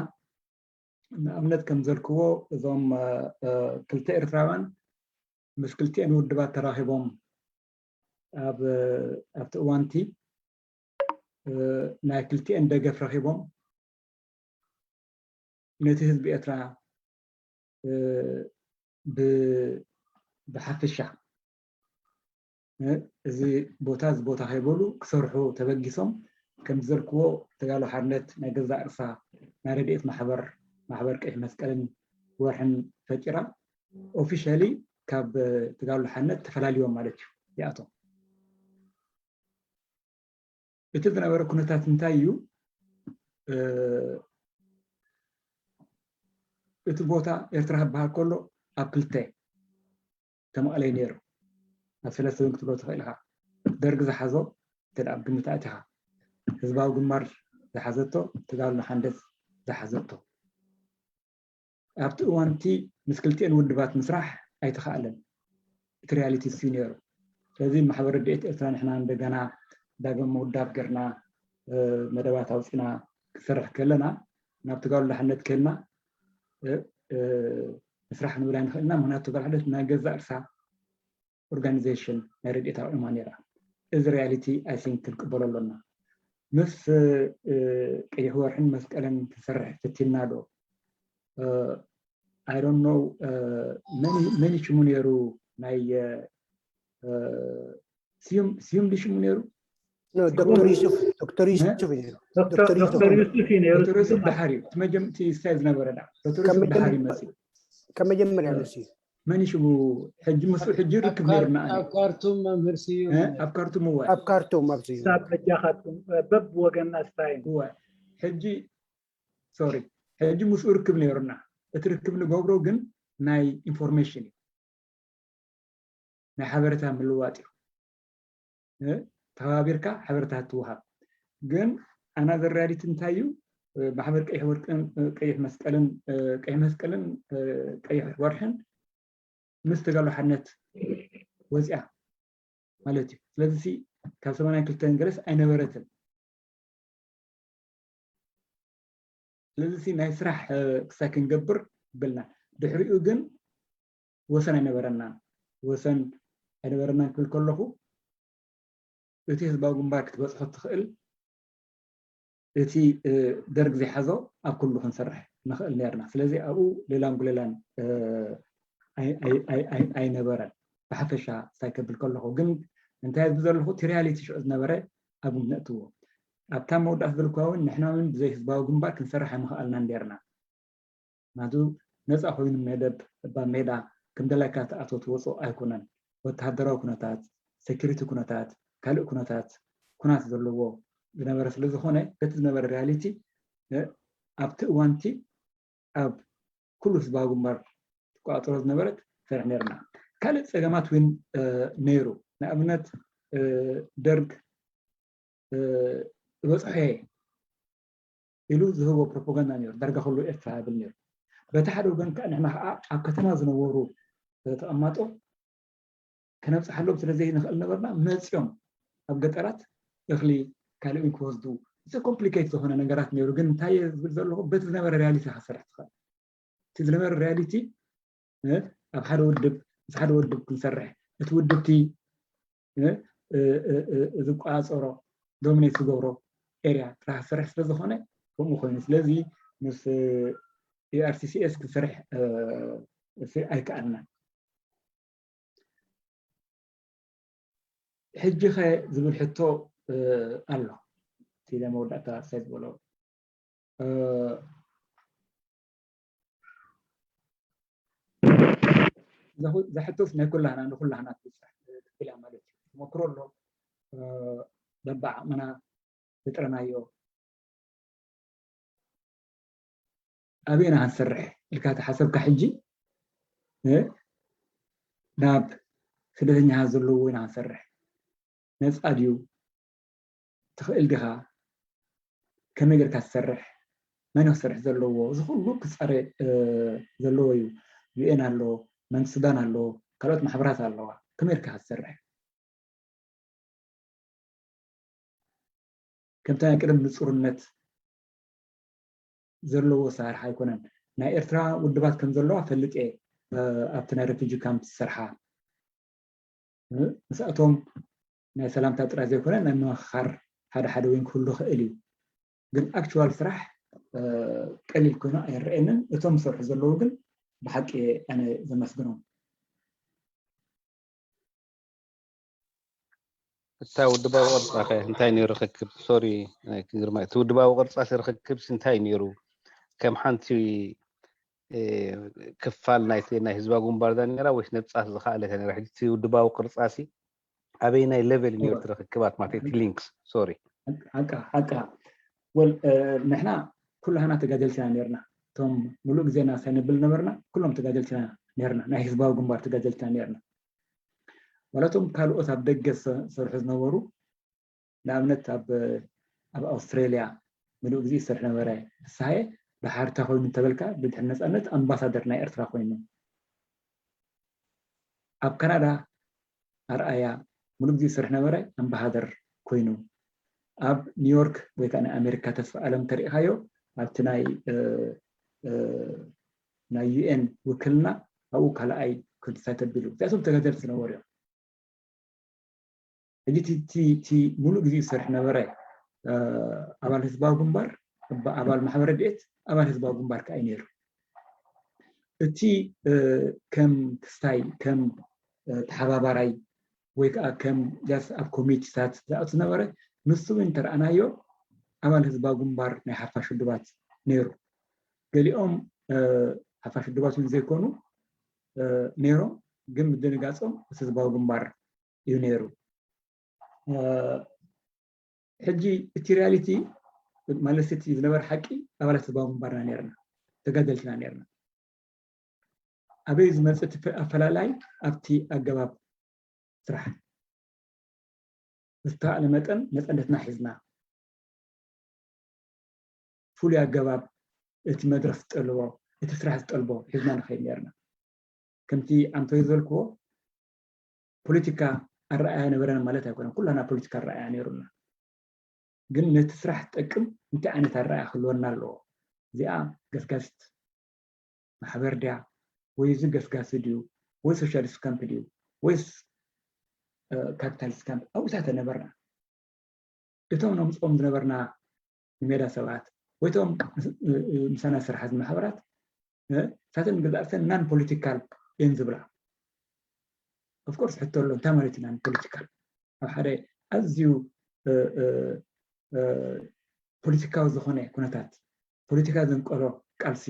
ንኣብነት ከም ዘልክዎ እዞም፣ እ፣ እ፣ ክልተ ኤርትራውያን ምስ ክልቲኤን ውድባት ተራኺቦም ኣብ ኣብቲ እዋንቲ፣ እ፣ ናይ ክልቲኤን ደገፍ ረኺቦም ነቲ ህዝቢ ኤርትራ፣ እ፣ ብ- ብሓፈሻ፣ እ፣ እዚ ቦታ እዚ ቦታ ከይበሉ ክሰርሑ ተበጊሶም፣ ከም ዘልክዎ ተጋድሎ ሓርነት ናይ ገዛእ ርእሳ ናይ ረድኤት ማሕበር፣ ማሕበር ቀይሕ መስቀልን ወርሕን ፈጢራ፣ ኦፊሻሊ ካብ ተጋድሎ ሓርነት ተፈላልዮም ማለት እዩ። እዚኣቶም እቲ ዝነበረ ኩነታት እንታይ እዩ? እ፣ እቲ ቦታ ኤርትራ ክበሃል ከሎ ኣብ ክልተ ተመቕለይ ነይሩ። ኣብ ሰለስተ እውን ክትብሎ ትኽእል ኢኻ። ደርግ ዝሓዞ እንተ ደኣ ኣብ ግምት ኣእቲኻ፣ ህዝባዊ ግንባር ዝሓዘቶ፣ ተጋድሎ ሓርነት ዝሓዘቶ። ኣብቲ እዋንቲ ምስ ክልቲኤን ውድባት ምስራሕ ኣይተኻእለን። እቲ ሪያሊቲ እሱ ነይሩ። ስለዚ ማሕበር ረድኤት ኤርትራ ንሕና እንደገና ዳግም ምውዳብ ጌርና፣ እ፣ መደባት ኣውፂና ክሰርሕ ከለና፣ ናብ ተጋድሎ ሓርነት ከልና፣ እ፣ እ፣ ምስራሕ ንብል ኣይንኽእልና። ምኽንያቱ ተጋድሎ ሓርነት ናይ ገዛእ ርእሳ ኦርጋኒዜሽን ናይ ረድኤት ኣቑማ ነይራ። እዚ ሪያሊቲ ኣይ ቲንክ ክንቅበሎ ኣሎና። ምስ፣ እ፣ ቀይሕ ወርሕን መስቀልን ክንሰርሕ ፈቲንና ዶ? እ፣ I don't know፣ እ፣ መን መን እዩ ሽሙ ነይሩ? ናይ፣ እ፣ ስዩም ስዩም ድዩ ሽሙ ነይሩ? ኖ፣ ዶክተር ዩሱፍ፣ ዶክተር ዩሱፍ እዩ ነይሩ። ዶክተር ዶክተር ዩሱፍ። ዶክተር ዩሱፍ እዩ ነይሩ። ዶክተር ዮሴፍ ደሓር እዩ። እቲ መጀም-፣ እቲ ስታይ ዝነበረ ዳ ዶክተር ከም ዮሴፍ ደሓር መጀመ- ይመጽእ። ከም መጀመርያ ንሱ እዩ። መን እዩ ሽሙ? ሕጂ ምስኡ ሕጂ ርክብ ነይርና ኣነ። ኣብ ካርቱም መምህር ስዩም እ? እዩ ነይሩ። ኣብ ካርቱም እወ። ኣብ ካርቱም ኣብዚ እዩ። ሳብ በጃኻትኩም በብ ወገንና ስታይ እወ። ሕጂ ሶሪ፣ ሕጂ ምስኡ ርክብ ነይሩና። እቲ ርክብ ንገብሮ ግን ናይ ኢንፎርሜሽን እዩ፣ ናይ ሓበሬታ ምልዋጥ እዩ። እ? ተኸባቢርካ ሓበሬታ ትወሃብ። ግን ኣናዘር ሪያሊቲ እንታይ እዩ? እ፣ ማሕበር ቀይሕ ወርቅን፣ እ፣ ቀይሕ መስቀልን፣ እ፣ ቀይሕ መስቀልን፣ እ፣ ቀይሕ ወርሕን ምስ ተጋድሎ ሓርነት ወፂኣ ማለት እዩ። ስለዚ ሲ ካብ ሰማንያን ክልተን ገለስ ኣይነበረትን። ስለዚ ሲ ናይ ስራሕ፣ እ፣ ክሳይ ክንገብር ብልና። ድሕሪኡ ግን ወሰን ኣይነበረናን። ወሰን ኣይነበረናን ክብል ከለኹ፣ እቲ ህዝባዊ ግንባር ክትበጽሖ ትኽእል፣ እቲ፣ እ፣ ደርግ ዘይሓዞ ኣብ ኩሉ ክንሰርሕ ንኽእል ነርና። ስለዚ ኣብኡ ሌላን ጉሌላን፣ እ፣ ኣይ-፣ ኣይ-፣ ኣይ-፣ ኣይ-፣ ኣይነበረን። ብሓፈሻ ሳይ ከብል ከለኹ ግን እንታይ ዝብል ዘለኹ፣ እቲ ሪያሊቲ ሽዑ ዝነበረ ኣብ ግምት ነእትዎ። ኣብታ መወዳእታ ዝበልኩዋ እውን ንሕና እውን ብዘይ ህዝባዊ ግንባር ክንሰርሕ ኣይምኸኣልናን ኔርና። ምክንያቱ ነፃ ኮይኑ መደብ እባ ሜዳ ከም ደላይካ ትኣትዎ ትወፅኦ ኣይኮነን። ወተሃደራዊ ኩነታት፣ ሴኩሪቲ ኩነታት፣ ካልእ ኩነታት ኩናት ዘለዎ ዝነበረ ስለ ዝኾነ በቲ ዝነበረ ሪያሊቲ ኣብቲ እዋንቲ ኣብ ኩሉ ህዝባዊ ግንባር ትቆፃፀሮ ዝነበረት ትሰርሕ ኔርና። ካልእ ፀገማት እውን ነይሩ። ንኣብነት ደርግ እበፅሖ እየ ኢሉ ዝህቦ ፕሮፓጋንዳ ነይሩ። ዳርጋ ኩሉ ኤርትራ ይብል ነይሩ። በቲ ሓደ ወገን ከዓ ንሕና ከዓ ኣብ ከተማ ዝነበሩ ተቐማጦ ከነብፅሓሎም ስለ ዘይንኽእል ነበርና። መፂኦም ኣብ ገጠራት እኽሊ ካልእ እውን ክወስዱ፣ እዚ ኮምፕሊኬት ዝኾነ ነገራት ነይሩ። ግን እንታይ እየ ዝብል ዘለኹ፣ በቲ ዝነበረ ሪያሊቲ ኢኻ ክትሰርሕ ትኽእል። እቲ ዝነበረ ሪያሊቲ ኣብ ሓደ ውድብ ምስ ሓደ ውድብ ክንሰርሕ፣ እቲ ውድብ እቲ ዝቋፀሮ ዶሚኔት ዝገብሮ ኤርያ ጥራሕ ዝሰርሕ ስለ ዝኾነ ከምኡ ኮይኑ። ስለዚ ምስ ዩኣርሲሲኤስ ክንሰርሕ ኣይከኣልናን። ሕጂ ኸ ዝብል ሕቶ ኣሎ። እቲ ናይ መወዳእታ ሳይ ዝበሎ እዛ ሕቶስ ናይ ኩላህና ንኩላህና ትብል ማለት እዩ። ተመክሮ ኣሎ። በብዓቕምና ዝጥረናዮ ኣበየና ክንሰርሕ ኢልካ ተሓሰብካ ሕጂ ናብ ስደተኛታት ዘለዎ ኢና ክንሰርሕ? ነፃ ድዩ? ትኽእል ዲኻ? ከመይ ጌርካ ትሰርሕ? መን ክሰርሕ ዘለዎ? እዚ ኩሉ ክፃረ ዘለዎ እዩ። ዩኤን ኣሎ፣ መንግስቲ ሱዳን ኣሎ፣ ካልኦት ማሕበራት ኣለዋ። ከመይ ጌርካ ክትሰርሕ? ከምቲ ናይ ቅድም ንፁርነት ዘለዎ ኣሰራርሓ ኣይኮነን። ናይ ኤርትራ ውድባት ከም ዘለዋ ፈልጥ እየ። ኣብቲ ናይ ሬፊጂ ካምፕ ዝሰርሓ ምስኣቶም ናይ ሰላምታ ጥራይ ዘይኮነ ናይ ምምኽኻር ሓደ ሓደ ወይን ክህሉ ክእል እዩ። ግን ኣክቹዋል ስራሕ ቀሊል ኮይኑ ኣይረአየንን። እቶም ዝሰርሑ ዘለዉ ግን ብሓቂ ኣነ ዘመስግኖም። እታ ውድባዊ ቅርጻ ከ እንታይ ነይሩ ርክክብ? ሶሪ ግርማ፣ እቲ ውድባዊ ቅርጻ ሲ ርክክብ ሲ እንታይ ነይሩ? ከም ሓንቲ ክፋል ናይቲ ናይ ህዝባዊ ግንባር ዳ ነይራ ወይስ ነብጻ ዝኸኣለት ነይራ? ሕጂ እቲ ውድባዊ ቅርጻ ሲ ኣበይ ናይ ሌቨል ነይሩ እቲ ርክክባት ማለት እቲ ሊንክስ? ሶሪ ሓቃ ሓቃ ወል ንሕና ኩላህና ተጋደልትና ነርና። እቶም ሙሉእ ግዜና ሳይነብል ነበርና፣ ኩሎም ተጋደልትና ነርና፣ ናይ ህዝባዊ ግንባር ተጋደልትና ነርና። ዋላቶም ካልኦት ኣብ ደገ ዝሰርሑ ዝነበሩ፣ ንኣብነት ኣብ ኣብ ኣውስትራልያ ምሉእ ግዜ ዝሰርሕ ነበረ። ፍስሃየ ድሓር እንታይ ኮይኑ እንተበልካ፣ ብድሕሪ ነፃነት ኣምባሳደር ናይ ኤርትራ ኮይኑ፣ ኣብ ካናዳ ኣርኣያ ምሉእ ግዜ ዝሰርሕ ነበረ፣ ኣምባሳደር ኮይኑ፣ ኣብ ኒውዮርክ ወይ ከዓ ናይ ኣሜሪካ ተስፋ ኣለም ተሪኢኻዮ ኣብቲ ናይ ናይ ዩኤን ውክልና ኣብኡ ካልኣይ ክንሳይ ተቢሉ። እዚኣቶም ተጋደልቲ ዝነበሩ እዮም። ሕጂ እቲ ሙሉእ ግዜ ዝሰርሕ ነበረ ኣባል ህዝባዊ ግንባር፣ ኣባል ማሕበር ረድኤት፣ ኣባል ህዝባዊ ግንባር ከዓ እዩ ነይሩ። እቲ ከም ክስታይ ከም ተሓባባራይ ወይ ከዓ ከም ጃስ ኣብ ኮሚቴታት ዝኣቱ ዝነበረ ንሱ እውን እንተረኣናዮ ኣባል ህዝባዊ ግንባር ናይ ሓፋሽ ውድባት ነይሩ። ገሊኦም ሓፋሽ ውድባት እውን ዘይኮኑ ነይሮም፣ ግን ምድንጋፆም እቲ ህዝባዊ ግንባር እዩ ነይሩ። ሕጂ እቲ ሪያሊቲ ማለት እቲ ዝነበረ ሓቂ ኣባላት ህዝባዊ ግንባርና ነርና፣ ተጋደልትና ነርና። ኣበይ ዝመፅእ እቲ ኣፈላላይ ኣብቲ ኣገባብ ስራሕ ብዝተኻእለ መጠን ነፃነትና ሒዝና ፍሉይ ኣገባብ እቲ መድረክ ዝጠልቦ እቲ ስራሕ ዝጠልቦ ሒዝና ንኸይድ ነርና። ከምቲ ኣንቶይ ዝበልክዎ ፖለቲካ ኣረኣያ ነበረና ማለት ኣይኮነን። ኩላና ፖለቲካ ኣረኣያ ነይሩና። ግን ነቲ ስራሕ ትጠቅም እንታይ ዓይነት ኣረኣያ ክህልወና ኣለዎ? እዚኣ ገስጋሲት ማሕበር ድያ? ወይ እዚ ገስጋሲ ድዩ? ወይ ሶሻሊስት ካምፕ ድዩ? ወይስ ካፒታሊስት ካምፕ? ኣብኡታት ነበርና። እቶም ነምፅኦም ዝነበርና ንሜዳ ሰባት ወይ እቶም ምሳና ስራሕ ዝማሕበራት ሳተን ገዛእተን ናን ፖለቲካል እየን ዝብላ። ኦፍኮርስ ሕቶ ኣሎ፣ እንታይ ማለት እዩ ናን ፖለቲካል? ኣብ ሓደ ኣዝዩ ፖለቲካዊ ዝኾነ ኩነታት፣ ፖለቲካ ዘንቀሎ ቃልሲ፣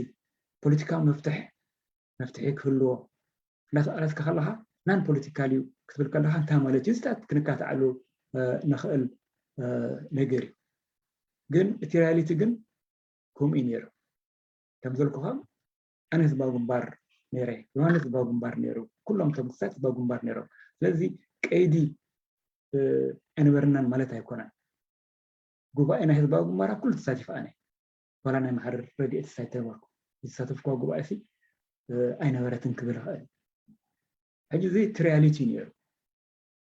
ፖለቲካዊ መፍትሕ መፍትሒ ክህልዎ እንዳተቓለስካ ከለኻ፣ ናን ፖለቲካል እዩ ክትብል ከለኻ እንታይ ማለት እዩ? ዝታት ክንካትዓሉ ንኽእል ነገር እዩ። ግን እቲ ሪያሊቲ ግን ከምኡ እዩ ነይሩ። ከም ዘልኩኻ ኣነ ህዝባዊ ግንባር ነይረ፣ ዮሃንስ ህዝባዊ ግንባር ነይሩ፣ ኩሎም ተምክሳት ህዝባዊ ግንባር ነይሮም። ስለዚ ቀይዲ ኣይነበረናን ማለት ኣይኮነን። ጉባኤ ናይ ህዝባዊ ግንባር ኣብ ኩሉ ተሳቲፈ ኣነ። ዋላ ናይ ማሕበር ረድኤት ሳይተነበርኩ ዝተሳተፍኩዋ ጉባኤ ሲ ኣይነበረትን ክብል ይኽእል። ሕጂ እዚ እቲ ሪያሊቲ ነይሩ።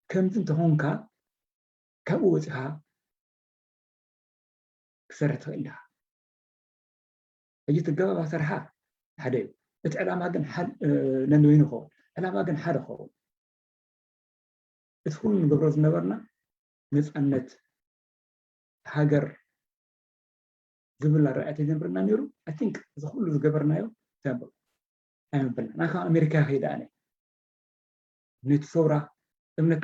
ከምዚ እንተኾንካ ካብኡ ወፂኻ ክሰርሕ ትኽእል ኢኻ። ሕጂ እቲ ኣገባብ ኣሰርሓ ሓደ እዩ። እቲ ዕላማ ግን ነንበይኑ ይኸውን። ዕላማ ግን ሓደ ይኸውን። እቲ ኩሉ ንገብሮ ዝነበርና ነፃነት ሃገር ዝብል ኣረኣእያ ተጀምርና ነይሩ። I think እዚ ኩሉ ዝገበርናዮ ዘንበ ኣይመበልና። ናይ ካብ ኣሜሪካ ከይደ ኣነ ነቲ ሰውራ እምነት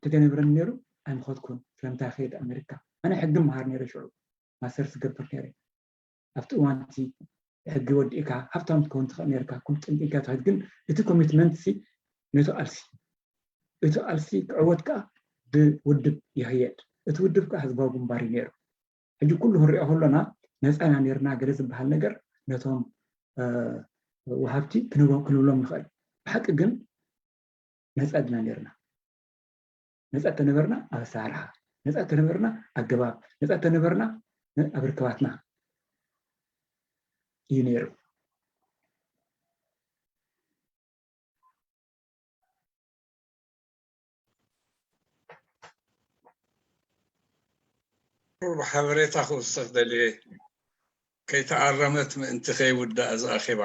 ተጀነብረኒ ነይሩ ኣይምኸድኩን። ስለምንታይ ከይደ ኣሜሪካ? ኣነ ሕጊ መሃር ነይረ ሽዑ ማስተርስ ዝገብር ነይረ። ኣብቲ እዋንቲ ሕጊ ወዲእካ ሃብታም ትከውን ትኽእል ነርካ፣ ኩሉ ጥንጢንካ ትኸድ። ግን እቲ ኮሚትመንት ሲ ነቲ ቃልሲ እቲ ቃልሲ ክዕወት ከዓ ብውድብ ይኸየድ። እቲ ውድብ ከዓ ህዝባዊ ግንባር እዩ ነይሩ። ሕጂ ኩሉ ክንሪኦ ከሎና ነፃ ኢና ነርና ገለ ዝበሃል ነገር ነቶም ወሃብቲ ክንብሎም ንኽእል። ብሓቂ ግን ነፃ ድና ነርና። ነፃ ተነበርና ኣብ ኣሰራርሓ፣ ነፃ ተነበርና ኣገባብ፣ ነፃ ተነበርና ኣብ ርክባትና እዩ ነይሩ። ሓበሬታ ክውስኽ ደልየ፣ ከይተኣረመት ምእንቲ ከይውዳእ እዚ ኣኼባ።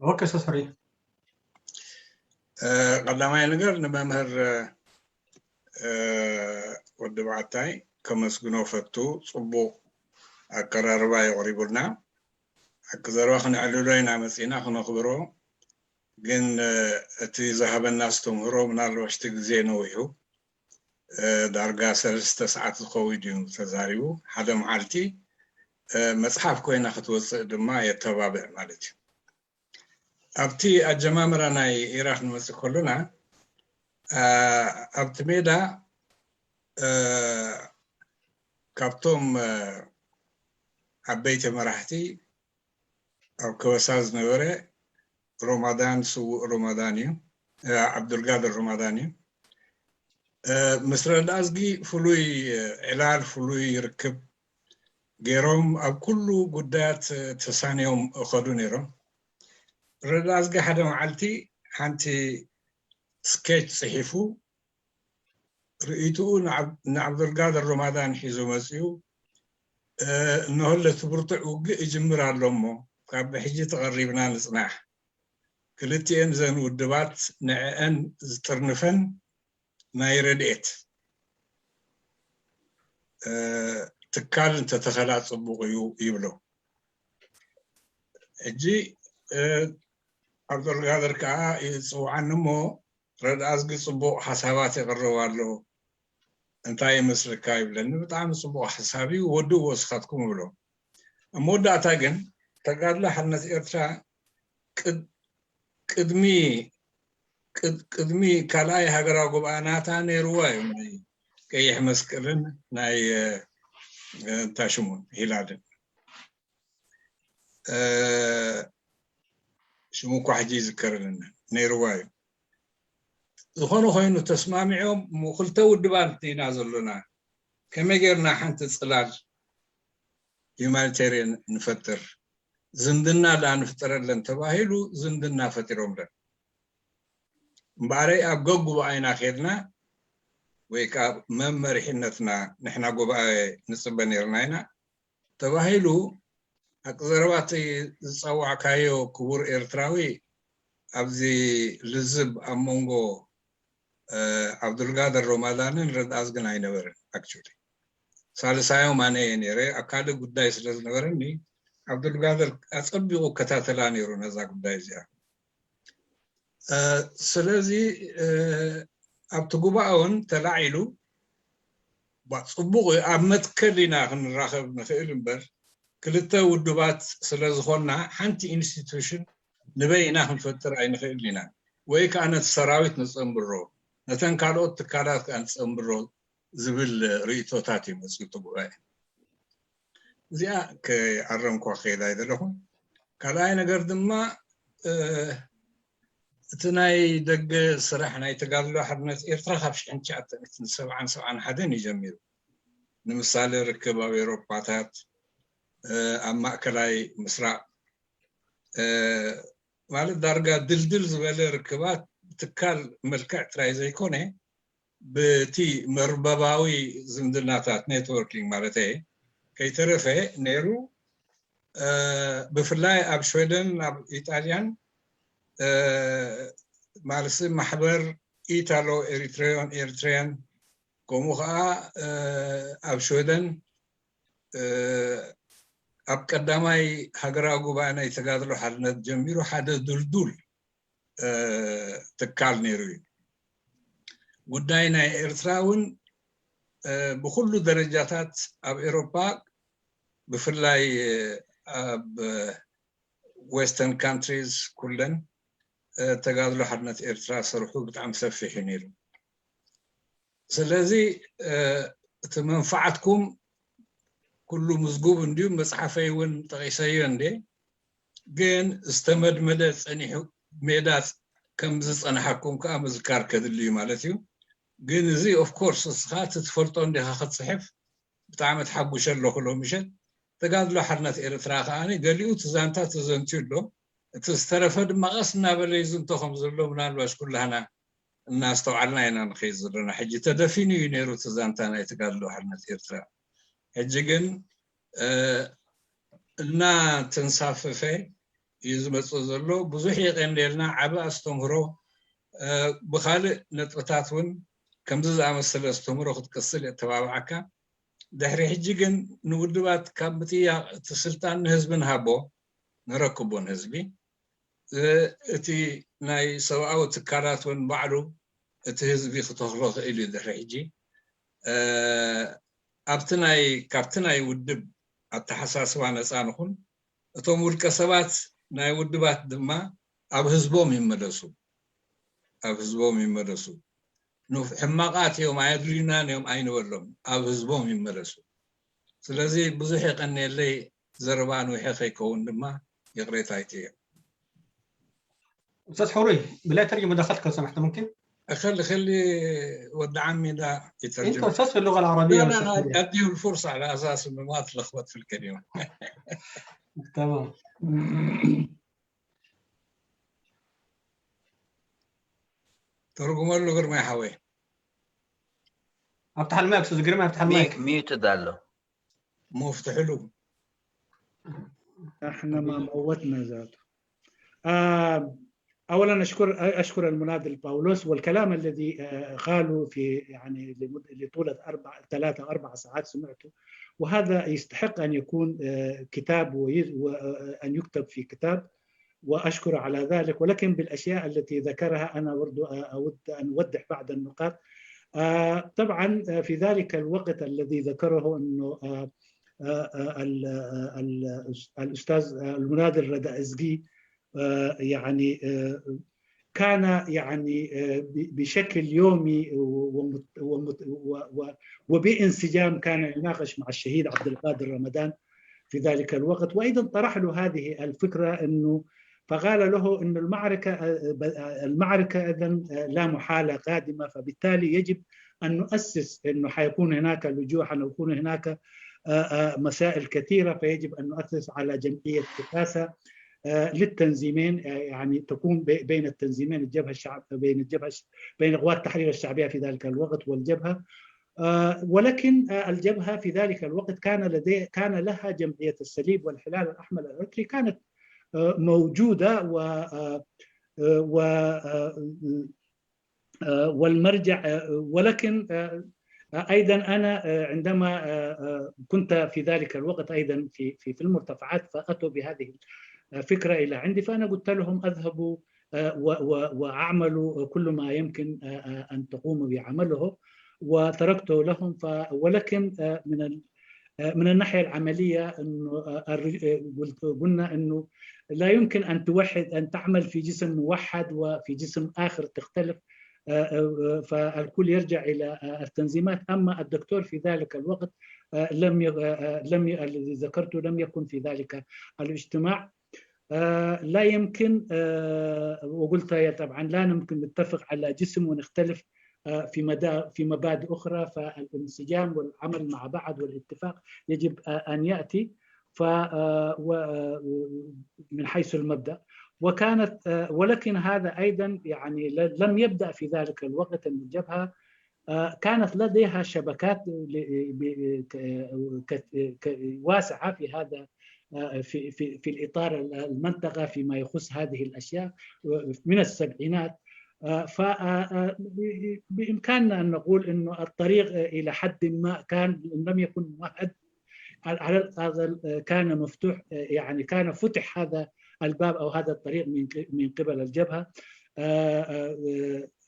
ኦኬ፣ ሶሪ። ቀዳማይ ነገር ንመምህር ወዲ በዓታይ ከመስግኖ ፈቱ። ፅቡቕ ኣቀራርባ የቕሪቡልና። ሓቂ ዘረባ ክነዕልሎ ኢና መፂና ክነኽብሮ፣ ግን እቲ ዝሃበና ኣስተምህሮ ምናልባሽ እቲ ግዜ ነዊሑ፣ ዳርጋ ሰለስተ ሰዓት ዝኸውን እዩ ተዛሪቡ። ሓደ መዓልቲ መፅሓፍ ኮይና ክትወፅእ ድማ የተባብዕ ማለት እዩ። ኣብቲ ኣጀማምራ ናይ ኢራክ ንመፅእ ከሎና ኣብቲ ሜዳ ካብቶም ዓበይቲ መራሕቲ ኣብ ከበሳ ዝነበረ ሮማዳን፣ ስዉእ ሮማዳን እዩ፣ ዓብዱልጋድር ሮማዳን እዩ። ምስ ረዳእዝጊ ፍሉይ ዕላል፣ ፍሉይ ርክብ ገይሮም ኣብ ኩሉ ጉዳያት ተሳንዮም እኸዱ ነይሮም። ረዳእዝጊ ሓደ መዓልቲ ሓንቲ ስኬች ፅሒፉ ርእይትኡ ንዓብዱልጋድር ሮማዳን ሒዙ መፅኡ። እነሆ ለቲ ብርቱዕ ውግእ ይጅምር ኣሎ እሞ ካብ ብሕጂ ተቐሪብና ንፅናሕ። ክልቲኤን ዘን ውድባት ንዕአን ዝጥርንፈን ናይ ረድኤት ትካል እንተተኸላ ፅቡቕ እዩ ይብሎ። ሕጂ ዓብዱልጋድር ከዓ ይፅውዓኒ እሞ ረድኣዝጊ ፅቡቕ ሓሳባት የቕርብ ኣሎ እንታይ ይመስልካ ይብለኒ። ብጣዕሚ ፅቡቕ ሓሳብ እዩ፣ ወድእዎ እስኻትኩም እብሎ። ኣብ መወዳእታ ግን ተጋድሎ ሓርነት ኤርትራ ቅድሚ ቅድሚ ካልኣይ ሃገራዊ ጉባኤ ናታ ነይርዋ እዮም ናይ ቀይሕ መስቀልን ናይ እንታይ ሽሙን ሂላልን ሽሙ እኳ ሕጂ ይዝከረልና ነይርዋ እዩ። ዝኾነ ኮይኑ ተስማሚዖም ክልተ ውድባት ኢና ዘሎና፣ ከመይ ጌርና ሓንቲ ጽላል ሂማኒቴሪያን ንፈጥር፣ ዝምድና ደኣ ንፍጠረለን ተባሂሉ ዝምድና ፈጢሮምለን። እምበኣረይ ኣብ ገጉባኤና ኬድና ወይ ከዓ መመሪሕነትና ንሕና ጉባኤ ንፅበ ነይርና ኢና ተባሂሉ ሓቂ ዘረባ እቲ ዝፀዋዕካዮ ክቡር ኤርትራዊ ኣብዚ ልዝብ ኣብ መንጎ ዓብዱልጋድር ሮማዳንን ረድኣዝግን ኣይነበርን። ኣክቹሊ ሳልሳዮም ኣነ እየ ነይረ። ኣብ ካልእ ጉዳይ ስለ ዝነበረኒ ዓብዱልጋድር ኣፀቢቑ እከታተላ ነይሩ ነዛ ጉዳይ እዚኣ። ስለዚ ኣብቲ ጉባኤ እውን ተላዒሉ፣ ባ- ጽቡቕ እዩ፣ ኣብ መትከል ኢና ክንራኸብ ንኽእል እምበር፣ ክልተ ውድባት ስለ ዝኾንና ሓንቲ ኢንስቲቱሽን ንበይ ኢና ክንፈጥር ኣይንኽእልን ኢና፣ ወይ ከኣ ነቲ ሰራዊት ንጸንብሮ፣ ነተን ካልኦት ትካላት ከኣ ንጸንብሮ ዝብል ርእይቶታት እዩ መጺኡ እቲ ጉባኤ። እዚኣ ከይኣረምኳ ክኸይድ ኣይደለኹን። ካልኣይ ነገር ድማ እቲ ናይ ደገ ስራሕ ናይ ተጋድሎ ሓርነት ኤርትራ ካብ ሽሕን ትሽዓተ ሚእትን ሰብዓን ሰብዓን ሓደን እዩ ጀሚሩ። ንምሳሌ ርክብ ኣብ ኤውሮፓታት፣ ኣብ ማእከላይ ምስራቕ፣ ማለት ዳርጋ ድልድል ዝበለ ርክባት ብትካል መልክዕ ጥራይ ዘይኮነ፣ ብቲ መርበባዊ ዝምድናታት፣ ኔትወርኪንግ ማለት እየ፣ ከይተረፈ ነይሩ። ብፍላይ ኣብ ሽወደን፣ ኣብ ኢጣልያን፣ ማለት ማሕበር ኢታሎ ኤሪትሪያን ኤርትሪያን፣ ከምኡ ከዓ ኣብ ሽወደን ኣብ ቀዳማይ ሃገራዊ ጉባኤ ናይ ተጋድሎ ሓርነት ጀሚሩ ሓደ ድልዱል ትካል ነይሩ እዩ። ጉዳይ ናይ ኤርትራ እውን ብኩሉ ደረጃታት ኣብ ኤሮፓ፣ ብፍላይ ኣብ ዌስተርን ካንትሪስ ኩለን ተጋድሎ ሓርነት ኤርትራ ሰርሑ ብጣዕሚ ሰፊሕ እዩ ነይሩ። ስለዚ እቲ መንፋዓትኩም ኩሉ ምዝጉብ እንድዩ፣ መፅሓፈይ እውን ጠቂሰዮ እንዴ፣ ግን ዝተመድመደ ፀኒሑ ሜዳ ከም ዝፀንሓኩም ከዓ ምዝካር ከድሊ እዩ ማለት እዩ። ግን እዚ ኦፍኮርስ እስኻ እቲ ትፈልጦ እንዲኻ ክትፅሕፍ ብጣዕሚ ተሓጉሸ ኣለኹ ሎምሸት። ተጋድሎ ሓርነት ኤርትራ ከዓ ገሊኡ እቲ ዛንታ ተዘንትዩ ኣሎ፣ እቲ ዝተረፈ ድማ ቀስ እናበለ ይዝንቶ ከም ዘሎ ምናልባሽ ኩላህና እናስተውዓልና ኢና ንኸይድ ዘለና። ሕጂ ተደፊኑ እዩ ነይሩ እቲ ዛንታ ናይ ተጋድሎ ሓርነት ኤርትራ። ሕጂ ግን እናተንሳፈፈ እዩ ዝመፅእ ዘሎ። ብዙሕ የቐንየልና፣ ዓቢ ኣስተምህሮ። ብኻልእ ነጥብታት እውን ከምዚ ዝኣመሰለ ኣስተምህሮ ክትቅስል የተባብዓካ። ድሕሪ ሕጂ ግን ንውድባት ካብ ምጥያቕ እቲ ስልጣን ንህዝቢ ንሃቦ፣ ነረክቦ ንህዝቢ። እቲ ናይ ሰብኣዊ ትካላት እውን ባዕሉ እቲ ህዝቢ ክተኽሎ ክእል እዩ ድሕሪ ሕጂ። ኣብቲ ናይ ካብቲ ናይ ውድብ ኣተሓሳስባ ነፃ ንኹን። እቶም ውልቀ ሰባት ናይ ውድባት ድማ ኣብ ህዝቦም ይመለሱ፣ ኣብ ህዝቦም ይመለሱ። ሕማቓት እዮም ኣየድልዩናን እዮም ኣይንበሎም፣ ኣብ ህዝቦም ይመለሱ። ስለዚ ብዙሕ የቐንየለይ፣ ዘረባ ንውሐ ከይከውን ድማ ይቕሬታ ኣይጥየቕ። استاذ حوري، بلا ترجمه دخلت لو سمحت ممكن؟ خلي خلي ود عمي ده يترجم. انت استاذ في اللغه العربيه. لا لا، اديه الفرصه على اساس انه ما اتلخبط في الكلمه. تمام. ترجم له غير ما يحاوي. افتح المايك استاذ جريمه، افتح المايك. ميوت ده له. مفتح له. احنا ما موتنا ذاته. آه اولا اشكر اشكر المناضل باولوس، والكلام الذي آه قاله في يعني لمد- لطوله اربع ثلاثة اربع ساعات سمعته، وهذا يستحق ان يكون آه كتاب وان يكتب في كتاب، واشكر على ذلك. ولكن بالاشياء التي ذكرها انا برضو اود ان اوضح بعض النقاط. طبعا في ذلك الوقت الذي ذكره انه الاستاذ المناضل رضا ازقي يعني كان يعني بشكل يومي وبانسجام كان يناقش مع الشهيد عبد القادر رمضان في ذلك الوقت. وايضا طرح له هذه الفكره انه، فقال له ان المعركه المعركه اذا لا محاله قادمه، فبالتالي يجب ان نؤسس انه حيكون هناك لجوء، حيكون هناك مسائل كثيره، فيجب ان نؤسس على جمعيه دراسه للتنظيمين، يعني تكون بين التنظيمين، الجبهه الشعب بين الجبهه بين قوات التحرير الشعبيه في ذلك الوقت والجبهه. ولكن الجبهه في ذلك الوقت كان لدي كان لها جمعيه الصليب والهلال الاحمر الاريتري، كانت موجوده و و والمرجع. ولكن ايضا انا عندما كنت في ذلك الوقت ايضا في في في المرتفعات، فاتوا بهذه الفكره الى عندي، فانا قلت لهم اذهبوا وأعملوا كل ما يمكن أن تقوموا بعمله، وتركته لهم. ولكن من من الناحية العملية، إنه قلنا إنه لا يمكن أن توحد، أن تعمل في جسم موحد وفي جسم آخر تختلف. فالكل يرجع إلى التنظيمات. أما الدكتور في ذلك الوقت لم لم الذي ذكرته لم يكن في ذلك الاجتماع. لا يمكن، وقلت طبعا لا يمكن نتفق على جسم ونختلف في مدى في مبادئ أخرى. فالانسجام والعمل مع بعض والاتفاق يجب أن يأتي ف من حيث المبدأ. وكانت، ولكن هذا أيضا يعني لم يبدأ في ذلك الوقت أن الجبهة كانت لديها شبكات واسعة في هذا، في في في الاطار المنطقه فيما يخص هذه الاشياء من السبعينات. فبامكاننا ان نقول انه الطريق الى حد ما كان، ان لم يكن ممهد، على الاقل كان مفتوح، يعني كان فتح هذا الباب او هذا الطريق من من قبل الجبهه.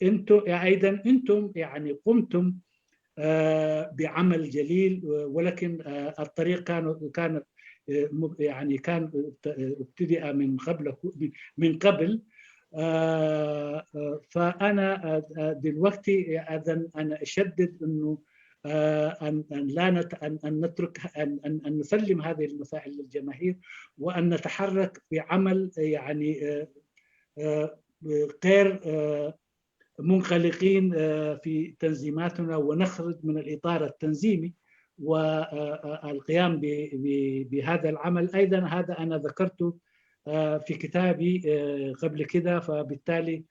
انتم ايضا انتم يعني قمتم بعمل جليل، ولكن الطريق كان كان يعني كان ابتدأ من قبل، من قبل. فأنا دلوقتي أذن أنا أشدد إنه أن أن لا نت أن أن نترك أن أن أن نسلم هذه المسائل للجماهير، وأن نتحرك بعمل يعني غير منغلقين في تنظيماتنا ونخرج من الإطار التنظيمي والقيام بهذا العمل. أيضا هذا أنا ذكرته في كتابي قبل كده، فبالتالي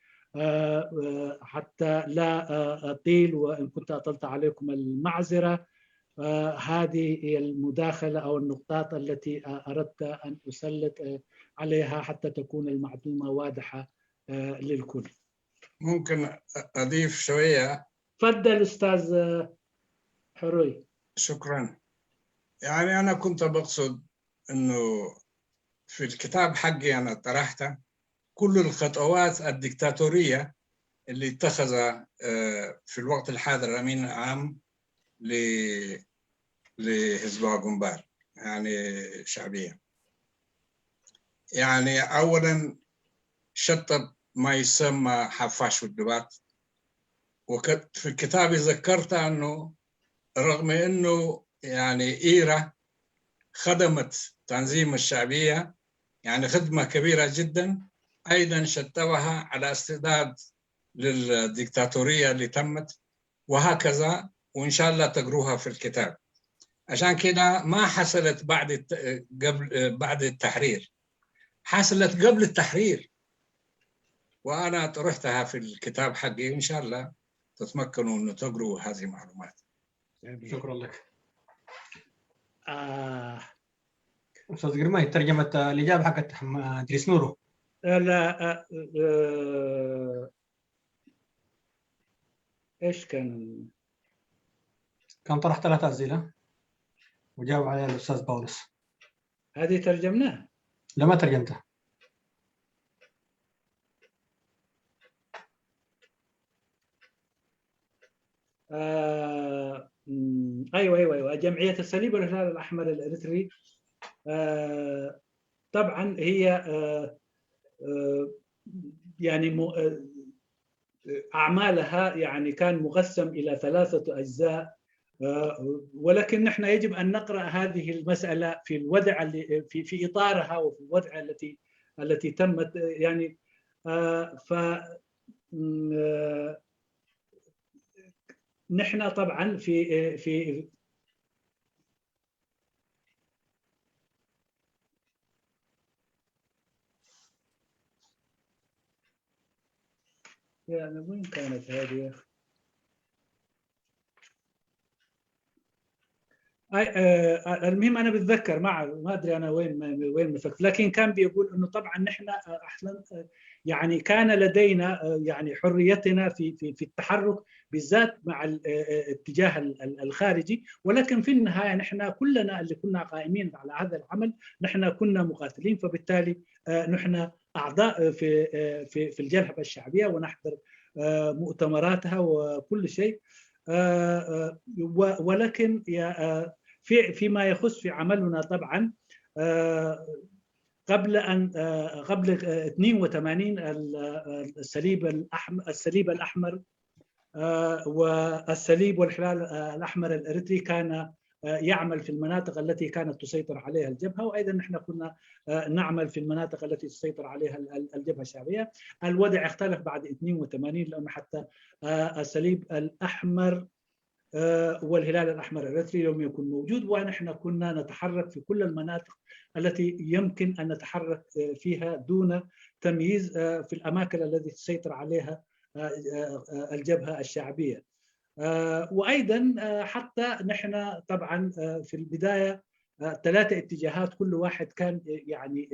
حتى لا أطيل، وإن كنت أطلت عليكم المعذرة. هذه هي المداخلة أو النقطات التي أردت أن أسلط عليها حتى تكون المعلومة واضحة للكل. ممكن أضيف شوية؟ تفضل أستاذ حروي. شكرا. يعني أنا كنت بقصد أنه في الكتاب حقي أنا طرحت كل الخطوات الدكتاتورية اللي اتخذ في الوقت الحاضر الأمين العام لحزب ግንባር يعني شعبية. يعني أولا شطب ما يسمى حفاش ውድባት، وفي الكتاب ذكرت أنه رغم أنه يعني إيرة خدمت تنظيم الشعبية يعني خدمة كبيرة جدا، أيضا شطبها على استعداد للديكتاتورية اللي تمت، وهكذا، وإن شاء الله تقروها في الكتاب. عشان كده ما حصلت بعد قبل بعد التحرير، حصلت قبل التحرير، وأنا طرحتها في الكتاب حقي، إن شاء الله تتمكنوا أن تقروا هذه المعلومات. شكرا لك. آه. أستاذ قرماي، ترجمة الإجابة حقت إدريس نورو. لا، آه، آه، إيش كان؟ كان طرح ثلاثة أسئلة وجاوب عليها الأستاذ باولس. هذه ترجمناها؟ لا، ما ترجمتها. آه، مم، ايوه ايوه ايوه جمعيه الصليب والهلال الاحمر الاريتري. آه، طبعا هي آه، آه، يعني م- آه، اعمالها يعني كان مقسم الى ثلاثه اجزاء. آه، ولكن نحن يجب ان نقرا هذه المساله في الوضع اللي في في اطارها وفي الوضع التي التي تمت، آه، يعني آه، ف م- آه، نحن طبعا في في يعني وين كانت هذه يا اخي؟ أي آه المهم انا بتذكر ما ما ادري انا وين وين مسكت، لكن كان بيقول انه طبعا نحن اصلا يعني كان لدينا يعني حريتنا في في في التحرك بالذات مع الاتجاه الخارجي، ولكن في النهايه نحن كلنا اللي كنا قائمين على هذا العمل نحن كنا مقاتلين، فبالتالي نحن أعضاء في في في الجلهبة الشعبية ونحضر مؤتمراتها وكل شيء. ولكن في فيما يخص في عملنا طبعا، قبل ان قبل اثنين وثمانين الصليب الاحمر الصليب الاحمر والصليب والهلال الاحمر الاريتري كان يعمل في المناطق التي كانت تسيطر عليها الجبهه، وايضا نحن كنا نعمل في المناطق التي تسيطر عليها الجبهه الشعبيه. الوضع اختلف بعد اثنين وثمانين، لانه حتى الصليب الاحمر والهلال الاحمر الاريتري لم يكن موجود، ونحن كنا نتحرك في كل المناطق التي يمكن ان نتحرك فيها دون تمييز في الاماكن التي تسيطر عليها الجبهه الشعبيه. وايضا حتى نحن طبعا في البدايه ثلاثه اتجاهات، كل واحد كان يعني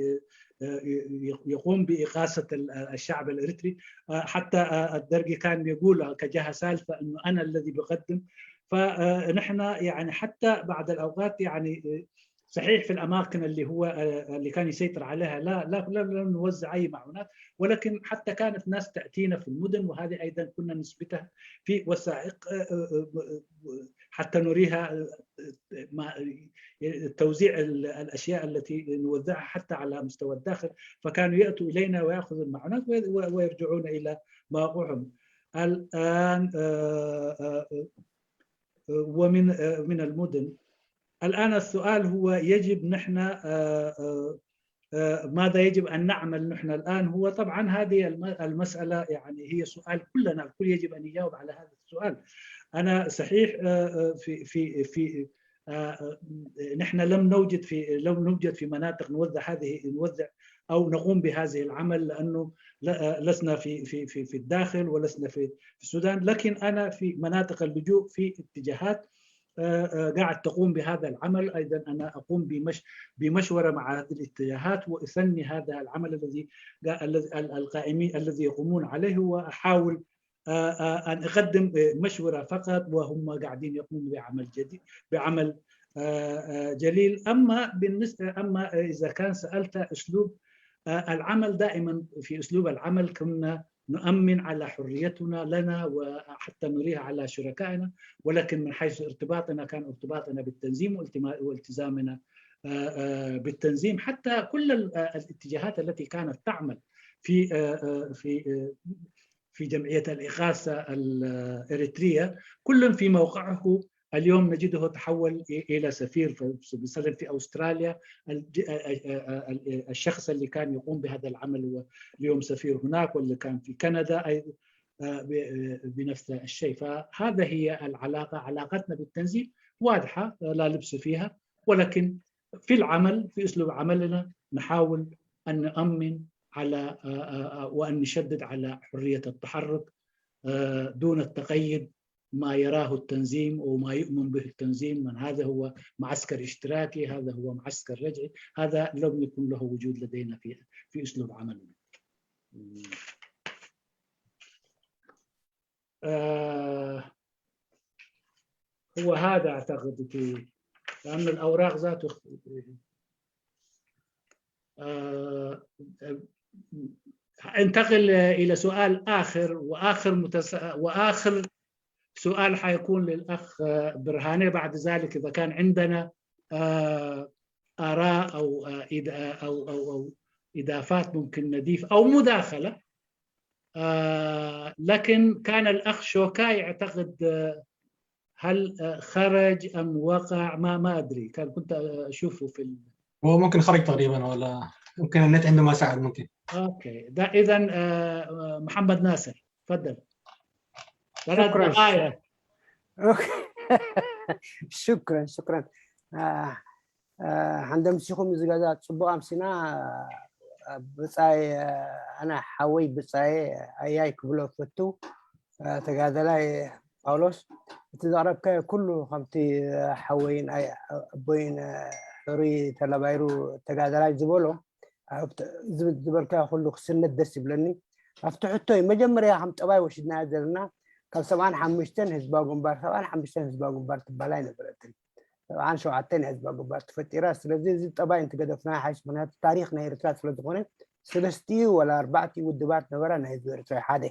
يقوم باغاثه الشعب الاريتري. حتى الدرقي كان يقول كجهه ثالثه انه انا الذي بقدم. فنحن يعني حتى بعض الاوقات يعني صحيح في الاماكن اللي هو اللي كان يسيطر عليها لا لا لا نوزع اي معونات، ولكن حتى كانت ناس تاتينا في المدن، وهذه ايضا كنا نثبتها في وثائق حتى نريها توزيع الاشياء التي نوزعها حتى على مستوى الداخل. فكانوا ياتوا الينا وياخذوا المعونات ويرجعون الى مواقعهم. الان ومن من المدن. الان السؤال هو يجب نحن ماذا يجب ان نعمل نحن الان؟ هو طبعا هذه المساله يعني هي سؤال كلنا، الكل يجب ان يجاوب على هذا السؤال. انا صحيح في في في نحن لم نوجد في لم نوجد في مناطق نوزع هذه نوزع او نقوم بهذه العمل، لانه لسنا في في في في الداخل ولسنا في في السودان، لكن انا في مناطق اللجوء في اتجاهات قاعد تقوم بهذا العمل. ايضا انا اقوم بمش بمشوره مع هذه الاتجاهات، واثني هذا العمل الذي القائمين الذي يقومون عليه، واحاول ان اقدم مشوره فقط، وهم قاعدين يقوموا بعمل جديد بعمل جليل. اما بالنسبه اما اذا كان سالت اسلوب العمل، دائما في اسلوب العمل كنا نؤمن على حريتنا لنا وحتى نريها على شركائنا، ولكن من حيث ارتباطنا كان ارتباطنا بالتنظيم والتزامنا بالتنظيم. حتى كل الاتجاهات التي كانت تعمل في في في جمعيه الاغاثه الاريتريه، كل في موقعه. اليوم نجده تحول الى سفير مثلا في استراليا. الشخص اللي كان يقوم بهذا العمل هو اليوم سفير هناك، واللي كان في كندا بنفس الشيء. فهذا هي العلاقه، علاقتنا بالتنظيم واضحه لا لبس فيها، ولكن في العمل في اسلوب عملنا نحاول ان نؤمن على وان نشدد على حريه التحرك دون التقيد ما يراه التنظيم وما يؤمن به التنظيم، من هذا هو معسكر اشتراكي، هذا هو معسكر رجعي، هذا لم يكن له وجود لدينا في في اسلوب عملنا. آه هو هذا اعتقد في لان الاوراق ذاته آه انتقل الى سؤال اخر واخر متس... واخر سؤال حيكون للاخ برهاني. بعد ذلك اذا كان عندنا آه اراء او آه او او او اضافات ممكن نضيف او مداخله. آه لكن كان الاخ شوكاي اعتقد آه هل خرج ام وقع؟ ما ما ادري، كان كنت اشوفه في ال... هو ممكن خرج تقريبا، ولا ممكن النت عنده ما ساعد ممكن. اوكي، ده اذا محمد ناصر، تفضل. شكرا. شكرا شكرا. عندما مسيخم زجاجات صبوا امسنا ብጻይ ኣነ ሓወይ ብጻይ ኣያይ ክብሎ ፈቱ። ተጋደላይ ጳውሎስ፣ እቲ ዘቕረብካዮ ኩሉ ከምቲ ሓወይን ኣቦይን ሕሩይ ተለባይሩ ተጋደላይ ዝበሎ ዝበልካዮ ኩሉ ክስነት ደስ ይብለኒ። ኣብቲ ሕቶይ መጀመርያ ከም ጠባይ ወሲድናዮ ዘለና ካብ ሰብዓን ሓሙሽተን ህዝባዊ ግንባር ሰብዓን ሓሙሽተን ህዝባዊ ግንባር ትበሃል ኣይነበረትን። ሰብዓን ሸውዓተን ህዝባዊ ግንባር ተፈጢራ። ስለዚ እዚ ጠባይ እንትገደፍና ሓይሽ ምክንያቱ ታሪኽ ናይ ኤርትራ ስለ ዝኾነ ሰለስቲኡ ወላ ኣርባዕቲኡ ውድባት ነበራ ናይ ህዝቢ ኤርትራ ሓደ።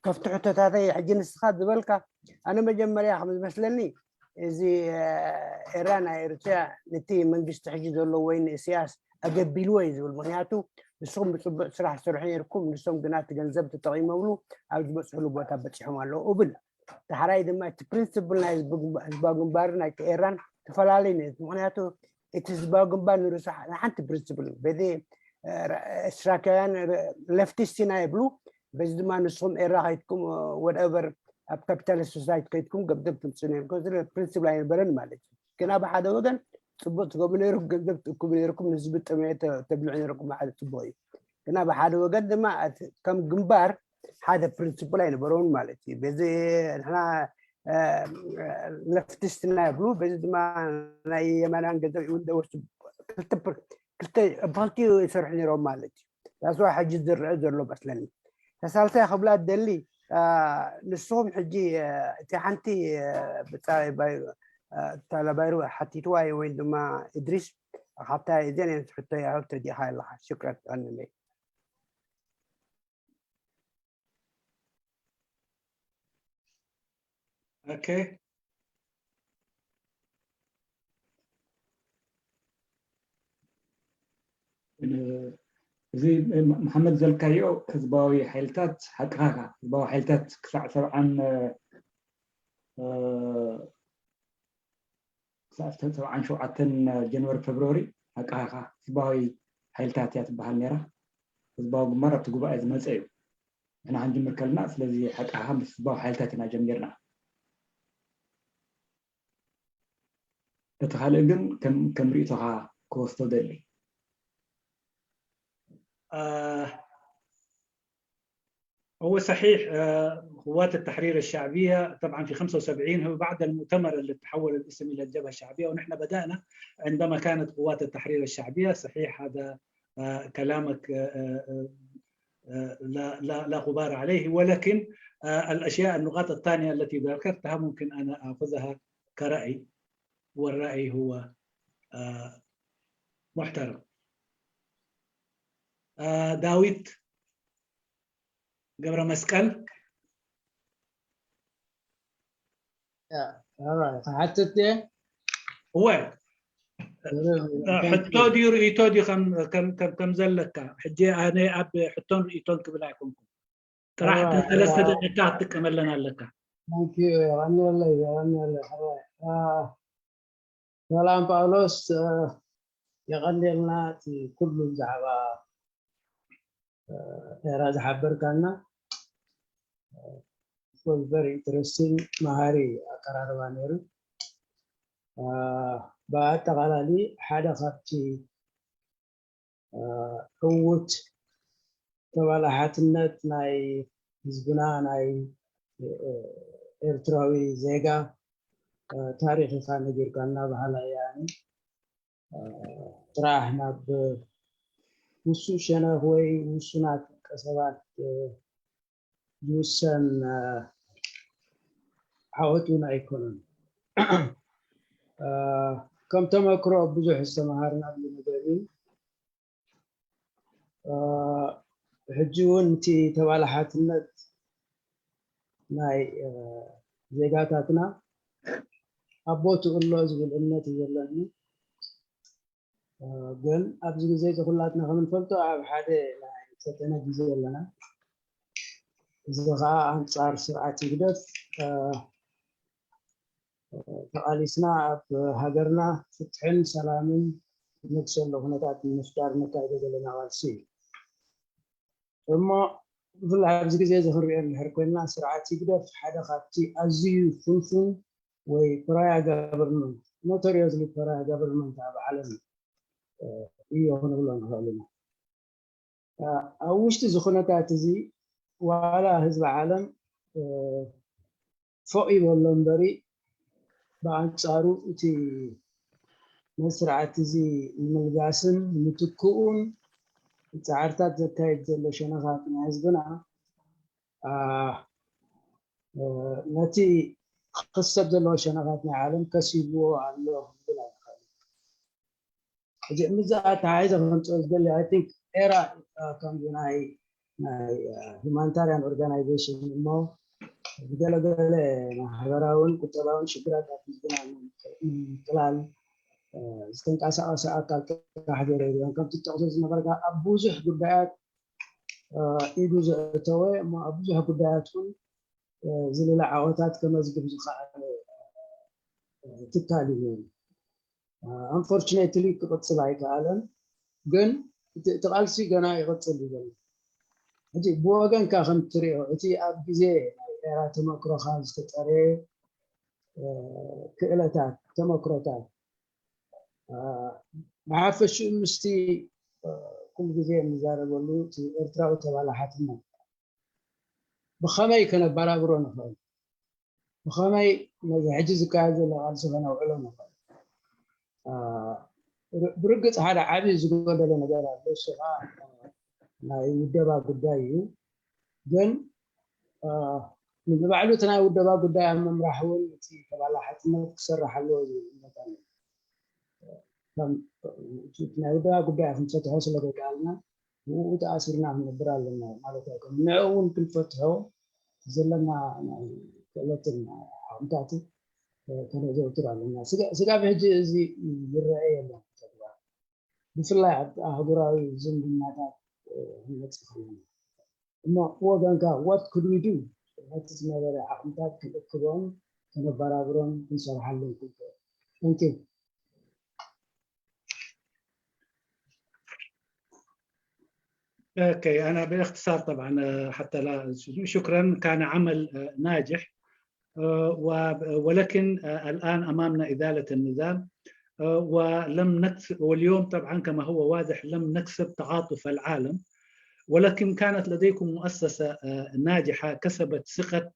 ካብቲ ሕቶታተይ ሕጂ ንስኻ ዝበልካ፣ ኣነ መጀመርያ ከም ዝመስለኒ እዚ ኤራ ናይ ኤርትራ ነቲ መንግስቲ ሕጂ ዘሎ ወይ ንእስያስ ኣገቢልዎ እዩ ዝብል። ምክንያቱ ንስኹም ብፅቡቅ ስራሕ ትሰርሑ ነርኩም፣ ንሶም ግና እቲ ገንዘብ ተጠቂሞምሉ ኣብ ዝበፅሕሉ ቦታ በፂሖም ኣለዉ እብል። ዳሕራይ ድማ እቲ ፕሪንስፕል ናይ ህዝባዊ ግንባርን ናይ ኤራን ተፈላለዩ ነቲ። ምክንያቱ እቲ ህዝባዊ ግንባር ንርእሱ ሓንቲ ፕሪንስፕል እዩ። በዚ ስራካውያን ለፍቲስት ኢና ይብሉ። በዚ ድማ ንስኹም ኤራ ከይድኩም ወደቨር ኣብ ካፒታሊስት ሶሳይቲ ከይድኩም ገንዘብ ትምፅኡ ነርኩም። ፕሪንስፕል ኣይነበረን ማለት እዩ። ግና ብሓደ ወገን ፅቡቅ ትገብሩ ነይሩ፣ ገንዘብ ትእክቡ ነይርኩም፣ ንህዝቢ ጥሜት ተብልዑ ነይርኩም፣ ሓደ ፅቡቅ እዩ። ግና ብሓደ ወገን ድማ ከም ግንባር ሓደ ፕሪንስፕል ኣይነበረውን ማለት እዩ። በዚ ንሕና ለፍቲስት እና ይብሉ፣ በዚ ድማ ናይ የማናን ገንዘብ እውን ደወሱ ክልተ ብክልቲኡ ይሰርሑ ነይሮም ማለት እዩ። ዳስዋ ሕጂ ዝረአ ዘሎ መስለኒ። ተሳልሳይ ክብላ ደሊ ንስኹም ሕጂ እቲ ሓንቲ ብፃይ ባይሩ ተላባይሩ ሓቲትዋ ወይ ድማ እድሪስ ካብታ እዚን ሕቶ ያህል ተዲኻ ኣለኻ። ሽክረን ቀንለይ። Okay. እዚ መሓመድ ዘልካዮ ህዝባዊ ሓይልታት ሓቅኻ ህዝባዊ ሓይልታት ክሳዕ ሰብዓን ክሳብ ሰብዓን ሸውዓተን ጀንወሪ ፌብርዋሪ ሓቅኻ ህዝባዊ ሓይልታት እያ ትበሃል ነይራ። ህዝባዊ ግንባር ኣብቲ ጉባኤ ዝመፀ እዩ። ንሕና ክንጅምር ከለና ስለዚ ሓቅኻ ምስ ህዝባዊ ሓይልታት ኢና ጀሚርና። እቲ ካልእ ግን ከም ርእይቶኻ ክወስዶ ደሊ። هو صحيح قوات التحرير الشعبية طبعا في خمسة وسبعين هو بعد المؤتمر اللي تحول الاسم إلى الجبهة الشعبية، ونحن بدأنا عندما كانت قوات التحرير الشعبية. صحيح هذا كلامك لا لا لا غبار عليه، ولكن الأشياء النقاط الثانية التي ذكرتها ممكن أنا آخذها كرأي، والرأي هو محترم. داويت ገብረ መስቀል ክሓትት ድየ? እወ ሕቶ ድዩ ርእይቶ ድዩ ከም ዘለካ? ሕጂ ኣነ ኣብ ሕቶን ርእይቶን ክብል ኣይኮንኩን። ጥራሕ እተን ሰለስተ ደቂቃ ክትጥቀመለን ኣለካ። የቐንየለይ የቐንየለይ። ሰላም ጳውሎስ፣ የቐንየልና እቲ ኩሉ ብዛዕባ ኤራ ዝሓበርካና። It was very interesting፣ መሃሪ ኣቀራርባ ነይሩ። ብኣጠቓላሊ ሓደ ካብቲ ዕዉት ተባላሓትነት ናይ ህዝብና ናይ ኤርትራዊ ዜጋ ታሪኽ ኢኻ ነጊርካና፣ በሃላይ እያ። ጥራሕ ናብ ውሱእ ሸነኽ ወይ ውሱናት ውልቀ ሰባት ዝውሰን ዓወት እውን ኣይኮነን። ከም ተመክሮ ብዙሕ ዝተምሃርናሉ ነገር እዩ። ሕጂ እውን እቲ ተባላሓትነት ናይ ዜጋታትና ኣብ ቦትኡ ኣሎ ዝብል እምነት እዩ ዘለኒ። ግን ኣብዚ ግዜ እዚ ኩላትና ከም እንፈልጦ ኣብ ሓደ ናይ ፈተነ ግዜ ኣለና። እዚ ከዓ ኣንፃር ስርዓት ህግደፍ ተቓሊስና ኣብ ሃገርና ፍትሕን ሰላምን ዝነግሰሉ ኩነታት ንምፍጣር ነካይዶ ዘለና ቃልሲ እዩ። እሞ ብፍላይ ኣብዚ ግዜ እዚ ክንሪኦ እንድሕር ኮይንና ስርዓት ህግደፍ ሓደ ካብቲ ኣዝዩ ፍንፉን ወይ ፓራያ ጋቨርንመንት፣ ኖቶሪየስሊ ፓራያ ጋቨርንመንት ኣብ ዓለም እዩ ክንብሎ ንኽእል ኢና። ኣብ ውሽጢ እዚ ኩነታት እዚ ዋላ ህዝቢ ዓለም ፎቕ ይበሎ እምበሪ ብኣንፃሩ እቲ ነዚ ስርዓት እዚ ንምልጋስን ንምትክኡን ፃዕርታት ዘካይድ ዘሎ ሸነኻት ናይ ህዝብና ነቲ ክክሰብ ዘለዎ ሸነኻት ናይ ዓለም ከሲብዎ ኣሎ ክብል ኣይኽእል። ሕጂ ምስዚ ኣተሓሒዘ ከምፅኦ ዝደሊ I think ኤራ ከምዚ ናይ ናይ ሁማኒታርያን ኦርጋናይዜሽን እሞ ብገለገለ ማሕበራውን ቁጠባውን ሽግራት ኣብ ህዝብና ንምቅላል ዝተንቀሳቀሰ ኣካል ጥራሕ ገይረ ይብለን። ከምቲ ትጠቅሶ ዝነበርካ ኣብ ብዙሕ ጉዳያት ኢዱ ዘእተወ እሞ ኣብ ብዙሕ ጉዳያት እውን ዝልለ ዓወታት ከመዝግብ ዝኸኣለ ትካል እዩ። Unfortunately ክቕፅል ኣይከኣለን፣ ግን እቲ ቃልሲ ገና ይቕፅል እዩ ዘሎ። ሕጂ ብወገንካ ከም ትሪኦ እቲ ኣብ ግዜ ናይ ኤራ ተመክሮኻ ዝተጠረየ ክእለታት፣ ተመክሮታት ብሓፈሽኡ ምስቲ ኩሉ ግዜ እንዛረበሉ እቲ ኤርትራዊ ተባላሓትነት ብኸመይ ከነበራብሮ ንኽእል? ብኸመይ ነዚ ሕጂ ዝካየድ ዘሎ ቃልሲ ከነውዕሎ ንኽእል? ብርግፅ ሓደ ዓብዪ ዝጎደለ ነገር ኣሎ። እሱ ከዓ ናይ ውደባ ጉዳይ እዩ። ግን ንባዕሉ እቲ ናይ ውደባ ጉዳይ ኣብ ምምራሕ እውን እቲ ተባላሓትነት ክሰርሕ ኣለዎ ዝብል እምነት ኣሎ። ናይ ውደባ ጉዳይ ክንፈትሖ ስለ ዘይከኣልና ብኡ ተኣሲርና ክንነብር ኣለና ማለት ኣይኮነን። ንዕኡ እውን ክንፈትሖ ዘለና ናይ ክእለትን ዓቕምታትን ከነዘውትር ኣለና። ስጋብ ሕጂ እዚ ይረአ የለን ተግባር። ብፍላይ ኣብ ኣህጉራዊ ዝምድናታት ክንመፅእ ከለና እሞ ብወገንካ what could we do ነቲ ዝነበረ ዓቕምታት ክንእክቦን ከነበራብሮን ክንሰርሓሉን ክንክእል? Thank you. اوكي، انا باختصار طبعا حتى لا، شكرا. كان عمل ناجح، ولكن الان امامنا ازاله النزال، ولم نكسب، واليوم طبعا كما هو واضح لم نكسب تعاطف العالم، ولكن كانت لديكم مؤسسه ناجحه كسبت ثقه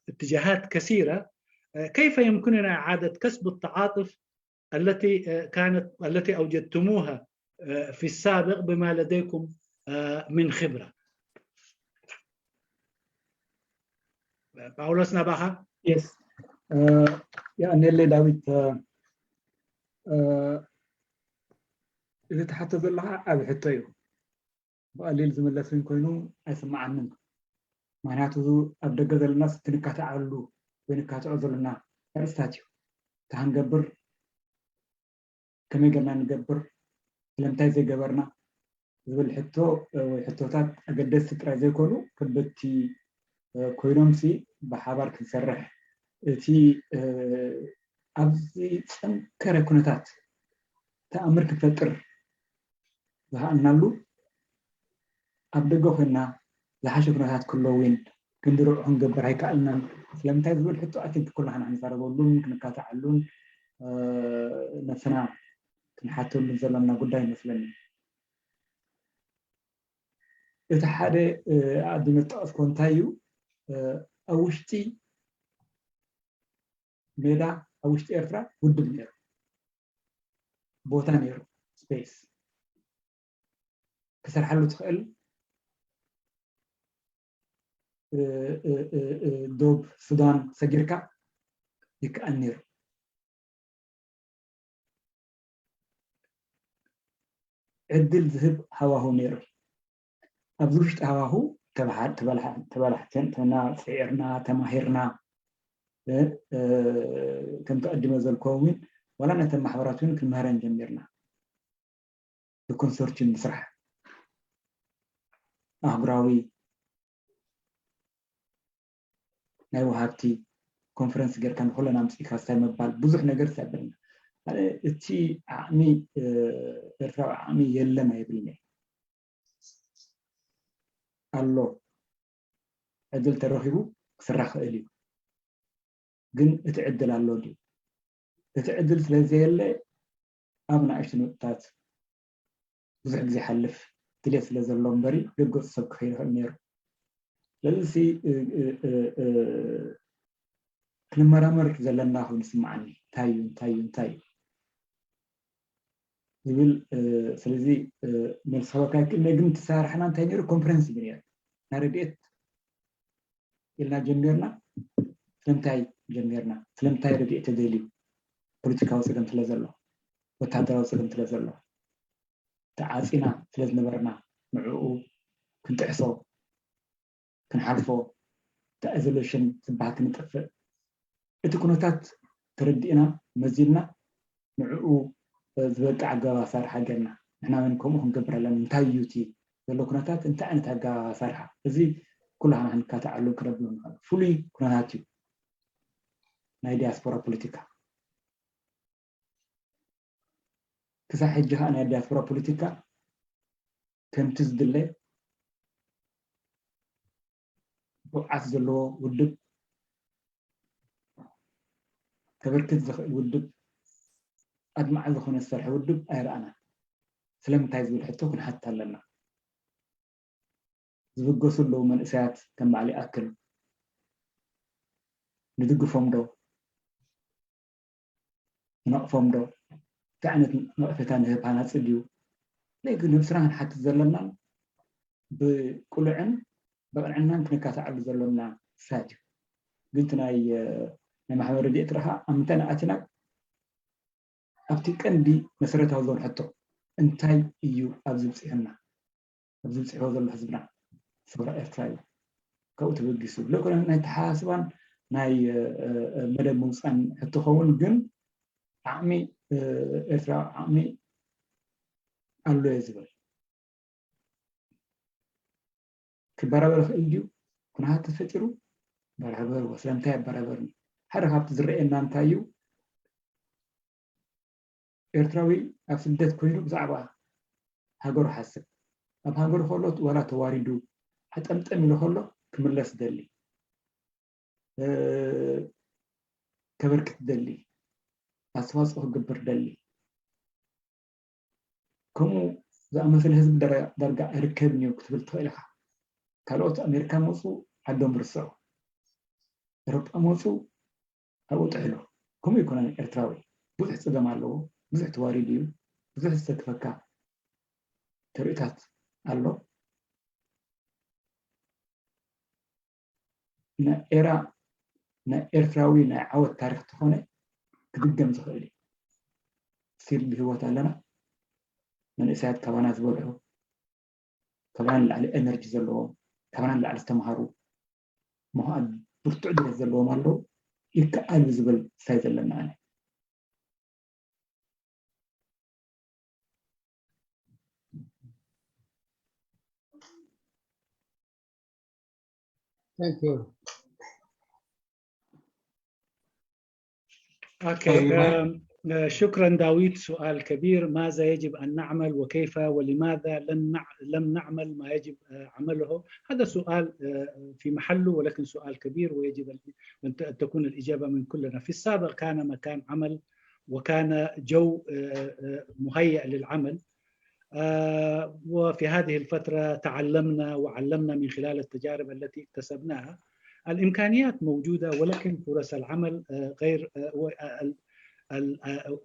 اتجاهات كثيره. كيف يمكننا اعاده كسب التعاطف التي كانت التي اوجدتموها في السابق بما لديكم من خبره؟ ጳውሎስ ናባኻ። የስ፣ የቐንየለይ ዳዊት። እዚ ትሓቶ ዘለኻ ዓቢ ሕቶ እዩ። ብቐሊል ዝምለስ እውን ኮይኑ ኣይስምዓንን። ምኽንያቱ ኣብ ደገ ዘለናስ ክንካትዓሉ ወይ ንካትዖ ዘለና ኣርእስታት እዩ። እንታይ ክንገብር፣ ከመይ ጌርና ንገብር፣ ስለምንታይ ዘይገበርና ዝብል ሕቶ ወይ ሕቶታት ኣገደስቲ ጥራይ ዘይኮኑ ከበድቲ ኮይኖምሲ ብሓባር ክንሰርሕ እቲ ኣብዚ ዝጸንከረ ኩነታት ተኣምር ክንፈጥር ዝኸኣልናሉ ኣብ ደገ ኮይና ዝሓሸ ኩነታት ክሎ እውን ክንድርዑ ክንገብር ኣይከኣልናን። ስለምንታይ ዝብል ሕቶ ኣቲንክ ኩልና ንዛረበሉን ክንካትዓሉን ነብስና ክንሓተሉን ዘለና ጉዳይ ይመስለኒ። እቲ ሓደ ኣዲመ ዝጠቐስኮ እንታይ እዩ፣ ኣብ ውሽጢ ሜዳ ኣብ ውሽጢ ኤርትራ ውድብ ነይሩ፣ ቦታ ነይሩ፣ ስፔስ ክሰርሓሉ ትኽእል ዶብ ሱዳን ሰጊርካ ይከኣል ነይሩ። ዕድል ዝህብ ሃዋሁ ነይሩ። ኣብዚ ውሽጢ ሃዋሁ ተባላሕትና፣ ፅዒርና፣ ተማሂርና፣ ከምቲ ቀዲመ ዘልኮ እውን ዋላ ነተን ማሕበራት እውን ክንምህረን ጀሚርና። ብኮንሶርቲዩም ምስራሕ ኣህጉራዊ ናይ ወሃብቲ ኮንፈረንስ ጌርካ ንኩለን ኣምፅእካ ስታይ ምባል ብዙሕ ነገር ስታይ በልና። ኣነ እቲ ዓቕሚ ኤርትራዊ ዓቕሚ የለን ኣይብልን እየ። ኣሎ፣ ዕድል ተረኺቡ ክስራሕ ክእል እዩ። ግን እቲ ዕድል ኣሎ ድዩ? እቲ ዕድል ስለዘየለ ኣብ ንኣሽቱ ነጥብታት ብዙሕ ግዜ ይሓልፍ ድሌት ስለ ዘሎ እምበሪ ገገፁ ሰብ ክኸይድ ይኽእል ነይሩ። ስለዚ ክንመራመር ዘለና ኮይኑ ይስምዓኒ። እንታይ እዩ እንታይ እዩ እንታይ እዩ ዝብል ስለዚ መልሲ ክበካ ይክእል። ግን ተሰራርሕና እንታይ ነይሩ? ኮንፈረንስ እዩ ነይሩ። ናይ ረድኤት ኢልና ጀሚርና። ስለምንታይ ጀሚርና? ስለምንታይ ረድኤት ተደልዩ? ፖለቲካዊ ፀገም ስለ ዘሎ፣ ወታደራዊ ፀገም ስለ ዘሎ። ተዓፂና ስለ ዝነበርና ንዕኡ ክንጥሕሶ ክንሓልፎ እቲ ኣይዞሌሽን ዝበሃል ክንጥፍእ እቲ ኩነታት ተረዲእና መዚንና ንዕኡ ዝበቅዕ ኣገባብ ኣሳርሓ ጌርና ንሕና እውን ከምኡ ክንገብር ኣለና እንታይ እዩ እቲ ዘሎ ኩነታት እንታይ ዓይነት ኣገባብ ኣሳርሓ እዚ ኩላህና ክንካታዓሉ ክረብሉ ንኽእል ፍሉይ ኩነታት እዩ ናይ ዲያስፖራ ፖለቲካ ክሳብ ሕጂ ከዓ ናይ ዲያስፖራ ፖለቲካ ከምቲ ዝድለ ብቕዓት ዘለዎ ውድብ ከበርክት ዝኽእል ውድብ ኣድማዒ ዝኾነ ዝሰርሐ ውድብ ኣይረኣናን ስለምንታይ ዝብል ሕቶ ክንሓትት ኣለና ዝብገሱ ኣለዉ መንእሰያት ከም በዓል ይኣክል ንድግፎም ዶ ንነቕፎም ዶ እንታይ ዓይነት ነቐፌታ ንህብ ሃናፂ ድዩ ነብስና ክንሓትት ዘለናን ብቁልዕን ብቕንዕናን ክንካታዓሉ ዘሎና ክሳድ እዩ ግን እቲ ናይ ናይ ማሕበር ረድኤት ረኻ ኣብ ምንታይ ንኣቲና ኣብቲ ቀንዲ መሰረታዊ ዞን ሕቶ እንታይ እዩ ኣብዚ ብፅሑና ኣብዚ ብፅሕዎ ዘሎ ህዝብና ሰውራ ኤርትራ እዩ ካብኡ ተበጊሱ ለኮነ ናይ ተሓሳስባን ናይ መደብ ምውፃን ሕቶ ኸውን ግን ዓቕሚ ኤርትራ ዓቕሚ ኣሎ እየ ዝብል ክበራበር ይኽእል ድዩ ኩነታት ተፈጢሩ በራበርዎ ስለምንታይ ኣበራበርኒ ሓደ ካብቲ ዝረአየና እንታይ እዩ ኤርትራዊ ኣብ ስደት ኮይኑ ብዛዕባ ሃገሩ ሓስብ ኣብ ሃገሩ ከሎ ዋላ ተዋሪዱ ሓጠምጠም ኢሉ ከሎ ክምለስ ደሊ ከበርክት ደሊ ኣስተዋፅኦ ክገብር ደሊ ከምኡ ዝኣመሰለ ህዝቢ ዳርጋ ኣይርከብን እዩ ክትብል ትኽእል ኢኻ ካልኦት ኣሜሪካ መፁ ዓዶም ርስዑ ኤሮጳ መፁ ኣብኡ ጥሕሉ ከምኡ ይኮነ ኤርትራዊ ብዙሕ ፀገም ኣለዎ ብዙሕ ተዋሪዱ እዩ ብዙሕ ዝተክፈካ ተርእታት ኣሎ ናይ ኤራ ናይ ኤርትራዊ ናይ ዓወት ታሪክ ተኾነ ክድገም ዝኽእል እዩ ስቲል ብህይወት ኣለና መንእሰያት ካባና ዝበልሑ ካባና ንላዕሊ ኤነርጂ ዘለዎም ካባና ንላዕሊ ዝተምሃሩ ምዃን ብርቱዕ ድሌት ዘለዎም ኣለዉ ይከኣል ዝብል ሳይ ዘለና ኣነ Thank you. Okay. Um, uh, شكرا داوود سؤال كبير ماذا يجب أن نعمل وكيف ولماذا لن نع... لم نعمل ما يجب uh, عمله هذا سؤال uh, في محله ولكن سؤال كبير ويجب أن تكون الإجابة من كلنا في السابق كان مكان عمل وكان جو مهيئ للعمل وفي هذه الفترة تعلمنا وعلمنا من خلال التجارب التي اكتسبناها. الإمكانيات موجودة ولكن فرص العمل غير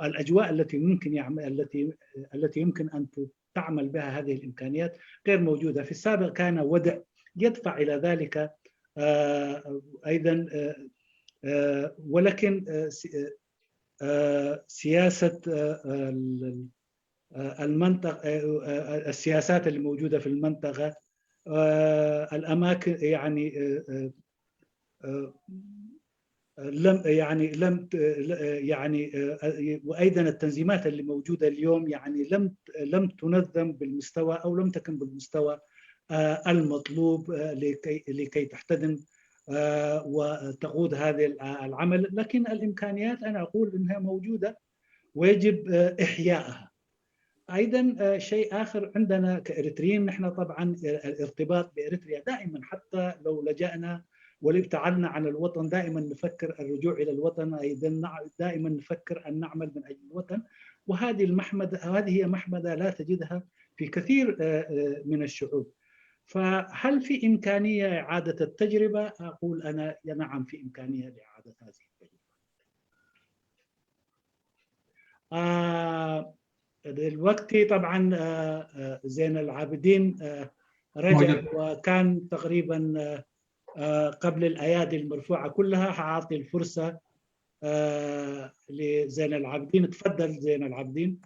الأجواء التي ممكن يعمل التي التي يمكن أن تعمل بها هذه الإمكانيات غير موجودة. في السابق كان ودع يدفع إلى ذلك أيضا ولكن سياسة المنطقة السياسات اللي موجودة في المنطقة الأماكن يعني لم يعني لم يعني وايضا التنظيمات اللي موجوده اليوم يعني لم لم تنظم بالمستوى او لم تكن بالمستوى المطلوب لكي لكي تحتضن وتقود هذا العمل، لكن الامكانيات انا اقول انها موجوده ويجب احيائها. ايضا شيء اخر عندنا كاريتريين نحن طبعا الارتباط باريتريا دائما حتى لو لجانا والابتعدنا عن الوطن دائما نفكر الرجوع الى الوطن، ايضا دائما نفكر ان نعمل من اجل الوطن، وهذه المحمده هذه هي محمده لا تجدها في كثير من الشعوب. فهل في امكانيه اعاده التجربه؟ اقول انا نعم في امكانيه لاعاده هذه التجربه. آه دلوقتي طبعا آه زين العابدين آه رجع وكان تقريبا قبل الايادي المرفوعه كلها. حاعطي الفرصه لزين العابدين. تفضل زين العابدين.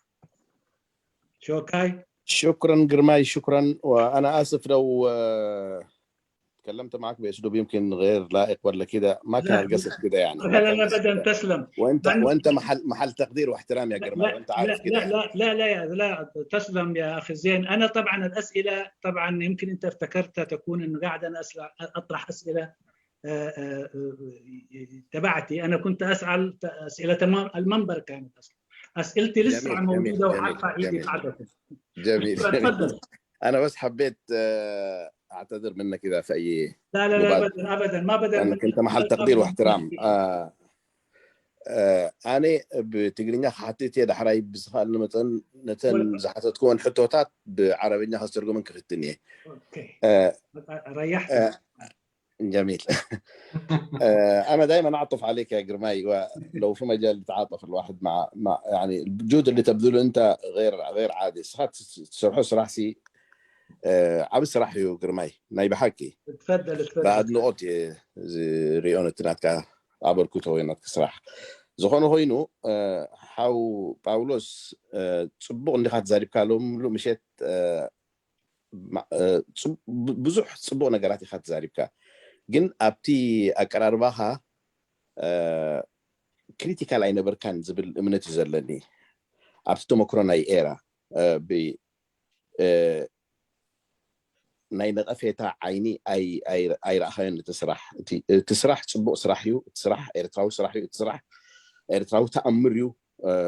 شوكاي. شكرا قرماي، شكرا. وأنا آسف لو آه، تكلمت معك بأسلوب يمكن غير لائق ولا كده، ما كان لا، القصد كده يعني، ما لا، كان لا، قصدي. أبدًا، تسلم. وأنت أنا وأنت محل محل تقدير واحترام يا قرماي، لا، وأنت عارف لا، كده لا، يعني. لا، لا، لا، لا، لا، تسلم يا أخي زين. أنا طبعًا الأسئلة، طبعًا يمكن أنت افتكرتها تكون إنه قاعد أنا أسأل، أطرح أسئلة، آه، آه، آه، تبعتي. أنا كنت أسأل ت-، أسئلة المن-، المنبر كانت أصلًا. أسئلتي لسه جميل، جميل، موجودة جميل، وعارفة إيدي جميل، بعدكم. جميل، جميل. فتفضل. أنا بس حبيت آه، أعتذر منك إذا في أي لا، لا، لا، مبالغة، أبدًا، أبدًا، ما بدل لأنك أنت محل تقدير واحترام. آه، آه، ኣነ ብትግርኛ ክሓትት እየ፣ ዳሕራይ ብዝኸኣልኒ መጠን ነተን ወላ- ዝሓተትኩወን ሕቶታት ብዓረብኛ ከስተርጉመን ክፍትን እየ። ኦኬ። آه، ረያሕቲ። آه، جميل. آه، أنا دائما أعطف عليك يا قرماي، ولو في مجال يتعاطف الواحد مع، مع يعني الجهد اللي تبذله أنت غير غير عادي. سخات سرحو سراحسي عبد سراحي قرماي ناي بحكي تفضل، تفضل. بعد نقطة ريونة ناتكا أبر كوتو ناتكا سراح ዝኾነ ኮይኑ ሓው ጳውሎስ ጽቡቕ እንዲኻ ትዛሪብካ ሎም ምሸት ብዙሕ ጽቡቕ ነገራት ኢኻ ትዛሪብካ። ግን ኣብቲ ኣቀራርባኻ ክሪቲካል ኣይነበርካን ዝብል እምነት እዩ ዘለኒ። ኣብቲ ተመክሮ ናይ ኤራ ናይ ነቐፌታ ዓይኒ ኣይረኣኻዮን። እቲ ስራሕ እቲ ስራሕ ጽቡቕ ስራሕ እዩ። እቲ ስራሕ ኤርትራዊ ስራሕ እዩ። እቲ ስራሕ ኤርትራዊ ተኣምር እዩ።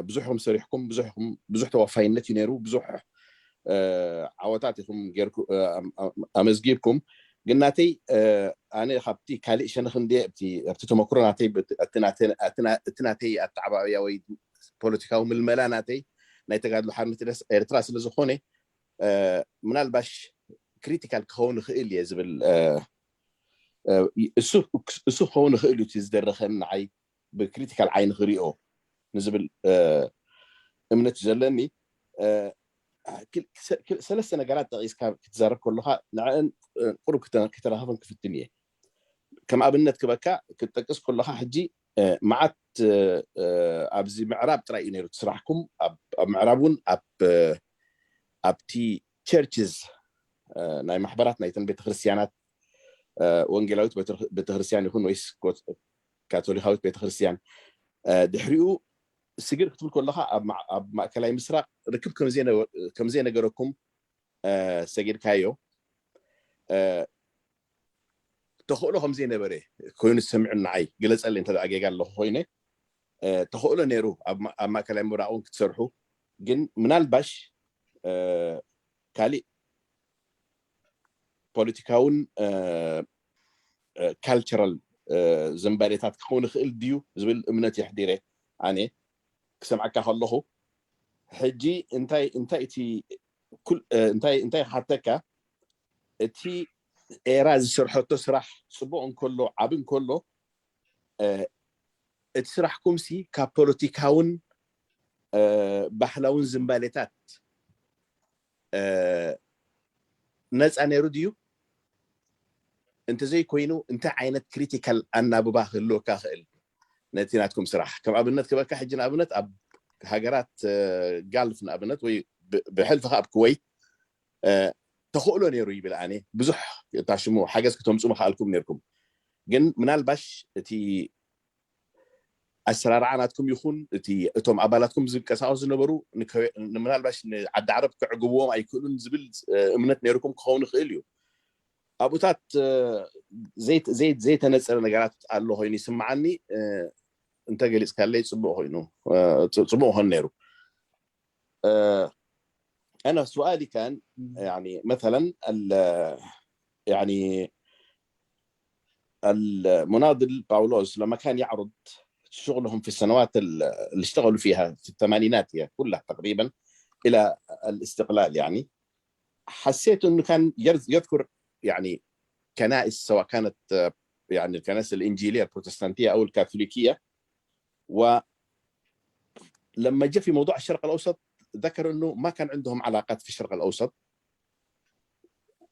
ብዙሕ ኢኹም ሰሪሕኩም፣ ብዙሕ ኢኹም፣ ብዙሕ ተወፋይነት እዩ ነይሩ፣ ብዙሕ ዓወታት ኢኹም ጌርኩ-፣ ኣመዝጊብኩም። ግን ናተይ ኣነ ካብቲ ካልእ ሸነኽ እንደ ኣብቲ ተመክሮ ናተይ እቲ ናተይ ኣተዓባብያ ወይ ፖለቲካዊ ምልመላ ናተይ ናይ ተጋድሎ ሓርነት ኤርትራ ስለ ዝኾነ ምናልባሽ ክሪቲካል ክኸውን ይኽእል እየ ዝብል እሱ ክኸውን ይኽእል እዩ ዝደረኸኒ ንዓይ ብክሪቲካል ዓይኒ ክሪኦ ንዝብል እምነት እዩ ዘለኒ። ሰለስተ ነገራት ጠቂስካ ክትዛረብ ከለካ ንዕን ቁሩብ ክተራኸብን ክፍትን እየ። ከም ኣብነት ክበካ ክትጠቅስ ከለካ ሕጂ መዓት ኣብዚ ምዕራብ ጥራይ እዩ ነይሩ ስራሕኩም ኣብ ምዕራብ እውን ኣብቲ ቸርችስ ናይ ማሕበራት ናይተን ቤተክርስትያናት ወንጌላዊት ቤተክርስትያን ይኹን ወይስ ካቶሊካዊት ቤተክርስትያን ድሕሪኡ ስግር ክትብል ከለካ ኣብ ማእከላይ ምስራቅ ርክብ ከምዘይነገረኩም ሰጊድካዮ ተኽእሎ ከምዘይነበረ ኮይኑ ዝሰምዑ ንዓይ ግለፀለይ እንተ ጌጋ ኣለኹ ኮይነ ተኽእሎ ነይሩ ኣብ ማእከላይ ምብራቅ እውን ክትሰርሑ ግን ምናልባሽ ካሊእ ፖለቲካውን ካልቸራል ዝንባሌታት ክኸውን ይኽእል ድዩ ዝብል እምነት የሕዲረ ኣነ ክሰምዐካ ከለኹ ሕጂ እንታይ እንታይ እቲ እንታይ እንታይ ክሓተካ እቲ ኤራ ዝሰርሐቶ ስራሕ ፅቡቅ እንከሎ ዓብ እንከሎ እቲ ስራሕኩምሲ ካብ ፖለቲካውን ባህላውን ዝንባሌታት ነፃ ነይሩ ድዩ? እንተዘይኮይኑ እንታይ ዓይነት ክሪቲካል ኣናብባ ክህልወካ ክእል ነቲ ናትኩም ስራሕ? ከም ኣብነት ክበካ ሕጂ ንኣብነት ኣብ ሃገራት ጋልፍ ንኣብነት ወይ ብሕልፊ ኣብ ኩወይት ተኽእሎ ነይሩ ይብል ኣነ ብዙሕ ታሽሙ ሓገዝ ክተምፁ ምኽኣልኩም ነይርኩም ግን ምናልባሽ እቲ ኣሰራርዓ ናትኩም ይኹን እቲ እቶም ኣባላትኩም ዝንቀሳቀሱ ዝነበሩ ምናልባሽ ንዓዲ ዓረብ ክዕግብዎም ኣይክእሉን ዝብል እምነት ነይርኩም ክኸውን ይኽእል እዩ። ኣብኡታት ዘይተነፀረ ነገራት ኣሎ ኮይኑ ይስምዓኒ። እንተገሊፅካለይ ፅቡቅ ኮይኑ ፅቡቅ ኾን ነይሩ። أنا سؤالي كان يعني مثلا يعني المناضل باولوس لما كان يعرض شغلهم في السنوات اللي اشتغلوا فيها في الثمانينات هي كلها تقريبا إلى الاستقلال يعني حسيت انه كان يذكر يعني كنائس سواء كانت يعني الكنائس الانجيليه البروتستانتيه او الكاثوليكيه ولما جاء في موضوع الشرق الاوسط ذكر انه ما كان عندهم علاقات في الشرق الاوسط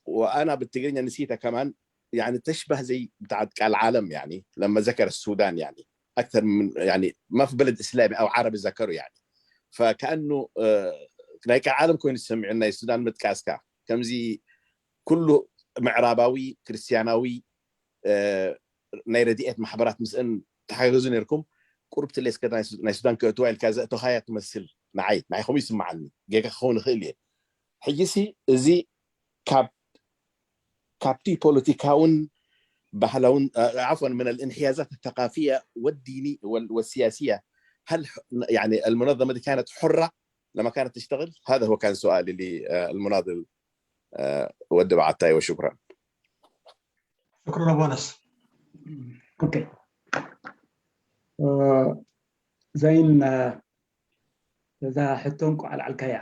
وانا بالتقرينيا نسيتها كمان يعني تشبه زي بتاعت قال عالم يعني لما ذكر السودان يعني اكثر من يعني ما في بلد اسلامي او عربي ذكره يعني فكانه ናይ ቀልዓለም ኮይኑ ዝሰምዑ ናይ ሱዳን ምጥቃስካ ከምዚ ኩሉ ምዕራባዊ ክርስትያናዊ ናይ ረድኤት ማሕበራት ምስእን ተሓገዙ ነርኩም ቁርብ ትሌስከ ናይ ሱዳን ክእትዋ ኢልካ ዘእተኻያ ትመስል ንዓይ ንዓይ ከምኡ ይስምዓኒ። ጌጋ ክኸውን ይኽእል እየ። ሕጂሲ እዚ ካብ ካብቲ ፖለቲካውን ባህላውን ዓፎን ምን الانحيازات الثقافية والديني والسياسية هل يعني المنظمة دي كانت حرة لما كانت تشتغل؟ هذا هو كان سؤالي للمناضل ወዲ በዓታይ وشكرا. شكرا أبو أنس. ኦኬ ዘይን እዛ ሕቶ እንቋዕ ኣልዓልካያ።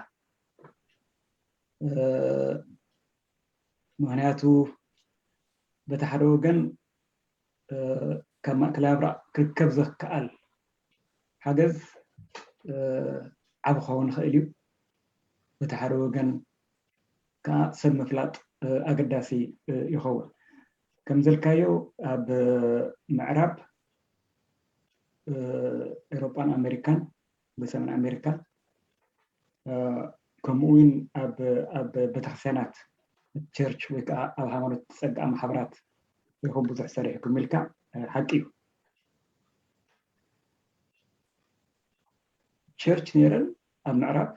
ምኽንያቱ በቲ ሓደ ወገን ካብ ማእከላይ ምብራቕ ክርከብ ዘከኣል ሓገዝ ዓቢ ክኸውን ይኽእል እዩ። በቲ ሓደ ወገን ከዓ ሰብ ምፍላጥ ኣገዳሲ ይኸውን። ከም ዘልካዮ ኣብ ምዕራብ ኤሮጳን ኣሜሪካን ብሰሜን ኣሜሪካ ከምኡ እውን ኣብ ቤተክርስትያናት ቸርች ወይ ከዓ ኣብ ሃይማኖት ዝፀግዓ ማሕበራት ኢኹም ብዙሕ ሰሪሕኩም ኢልካ ሓቂ እዩ። ቸርች ነይረን ኣብ ምዕራብ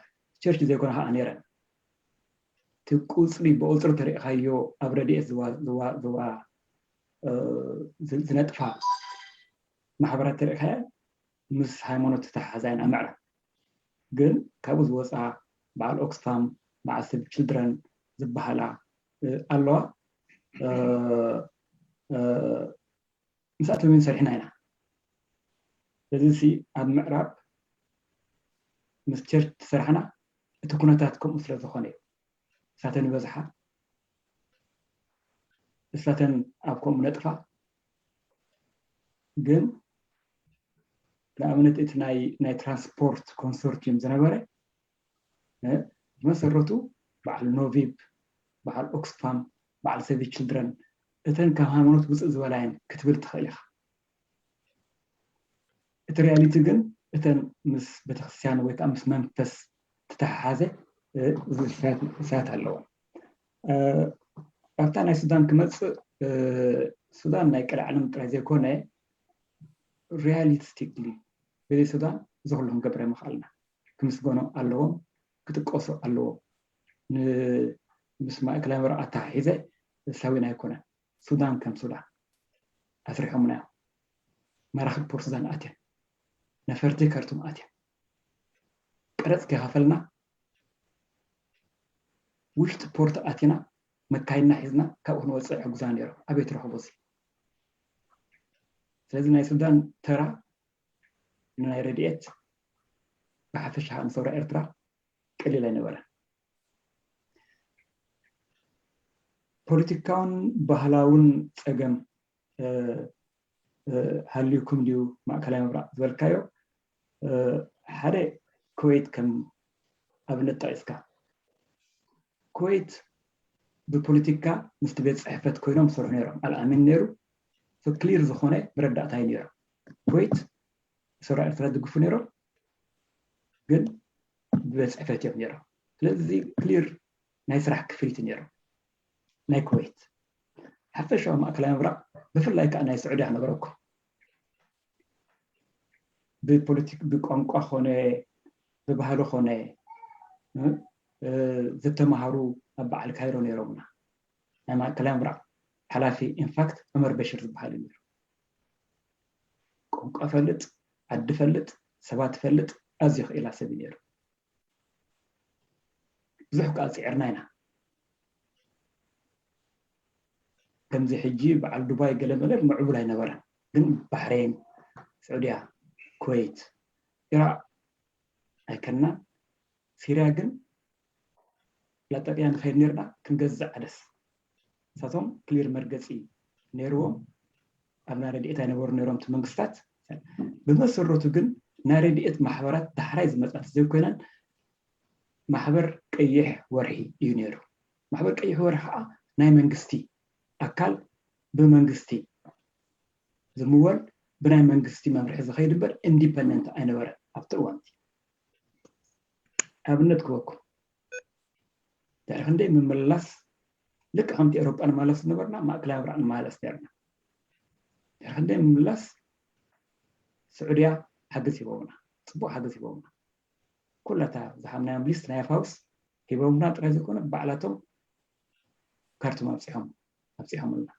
ቸርች ዘይኮነ ከዓ ነይረን እቲ ቁፅሪ ብቁፅሪ ተሪእካዮ ኣብ ረድኤት ዝነጥፋ ማሕበራት ተሪእካያ ምስ ሃይማኖት ዝተሓሓዛ እየን ኣብ ምዕራብ ግን ካብኡ ዝወፃ በዓል ኦክስፋም በዓል ሴቭ ችልድረን ዝበሃላ ኣለዋ ምስኣቶም እውን ሰሪሕና ኢና ስለዚ ሲ ኣብ ምዕራብ ምስ ቸርች ትሰርሓና እቲ ኩነታት ከምኡ ስለ ዝኾነ እዩ እሳተን ይበዝሓ እሳተን ኣብ ከምኡ ነጥፋ ግን ንኣብነት እቲ ናይ ትራንስፖርት ኮንሶርቲዩም ዝነበረ ብመሰረቱ በዓል ኖቪብ በዓል ኦክስፋም በዓል ሴቭ ችልድረን እተን ካብ ሃይማኖት ውፅእ ዝበላ እየን ክትብል ትኽእል ኢኻ እቲ ሪያሊቲ ግን እተን ምስ ቤተክርስትያን ወይ ከዓ ምስ መንፈስ ዝተሓሓዘ ዝሳት ኣለዎ ኣብታ ናይ ሱዳን ክመፅእ ሱዳን ናይ ቀልዓለም ጥራይ ዘይኮነ ሪያሊስቲክሊ በዘይ ሱዳን እዚ ኩሉ ክንገብረ ምኽኣልና ክምስገኖ ኣለዎም ክጥቀሱ ኣለዎም ምስ ማእከላይ ምብራቕ ኣተሓሒዘ ሳዊን ኣይኮነን ሱዳን ከም ሱዳን ኣስሪሖምና እዮም መራኽብ ፖርት ሱዳን ኣትየን ነፈርቲ ከርቱም ኣትየን ቀረፅ ከይኸፈልና ውሽጢ ፖርት ኣቲና መካይና ሒዝና ካብኡ ክንወፅእ ሕጉዛ ነይሮም ኣበይ ትረኽቦ እዚ ስለዚ ናይ ሱዳን ተራ ናይ ረድኤት ብሓፈሻ ንሰውራ ኤርትራ ቀሊል ኣይነበረን ፖለቲካውን ባህላውን ፀገም ሃልዩኩም ድዩ ማእከላይ ምብራቕ ዝበልካዮ ሓደ ኩዌት ከም ኣብነት ጠቂስካ ኩዌት ብፖለቲካ ምስቲ ቤት ፅሕፈት ኮይኖም ዝሰርሑ ነይሮም ኣልኣሚን ነይሩ ክሊር ዝኾነ መረዳእታ እዩ ነይሩ ኩዌት ሰራ ኤርትራ ድግፉ ነይሮም ግን ብቤት ፅሕፈት እዮም ነይሮም ስለዚ ክሊር ናይ ስራሕ ክፍሊት ነይሮም ናይ ኩዌት ሓፈሻዊ ማእከላይ ምብራቕ ብፍላይ ከዓ ናይ ስዑድያ ክነግረኩም ብፖለቲክ ብቋንቋ ኮነ ብባህሊ ኮነ ዝተመሃሩ ኣብ በዓል ካይሮ ነይሮምና ናይ ማእከላይ ምብራቕ ሓላፊ ኢንፋክት ዑመር በሽር ዝበሃል እዩ ነይሩ ቋንቋ ፈልጥ ዓዲ ፈልጥ ሰባት ፈልጥ ኣዝዩ ክኢላ ሰብ እዩ ነይሩ ብዙሕ ከዓ ፅዕርና ኢና ከምዚ ሕጂ በዓል ዱባይ ገለመለ ምዕቡል ኣይነበረን ግን ባሕሬን ስዑድያ ኩዌት ኢራቅ ኣይከና ሲርያ ግን ላጠቅያ ንኸይድ ነርና ክንገዝእ ዓደስ ንሳቶም ክሊር መርገፂ ነይርዎም ኣብ ናይ ረድኤት ኣይነበሩ ነይሮም እቲ መንግስታት ብመሰረቱ ግን ናይ ረድኤት ማሕበራት ዳሕራይ ዝመፃት ዘይኮይነን ማሕበር ቀይሕ ወርሒ እዩ ነይሩ ማሕበር ቀይሕ ወርሒ ከዓ ናይ መንግስቲ ኣካል ብመንግስቲ ዝምወል ብናይ መንግስቲ መምርሒ ዝኸይድ እምበር ኢንዲፐንደንት ኣይነበረን ኣብቲ እዋንቲ ኣብነት ክበኩም ድሕሪ ክንደይ ምምልላስ፣ ልክዕ ከምቲ ኤውሮጳ ንማለስ ዝነበርና፣ ማእከላይ ምብራቕ ንማለስ ነርና። ድሕሪ ክንደይ ምምላስ፣ ስዑድያ ሓገዝ ሂቦምና፣ ጽቡቕ ሓገዝ ሂቦምና። ኩላታ ዝሃብናዮም ሊስት ናይ ኣፋውስ ሂቦምና ጥራይ ዘይኮነ፣ ባዕላቶም ካርቱም ኣብጺሖም ኣብጺሖምልና።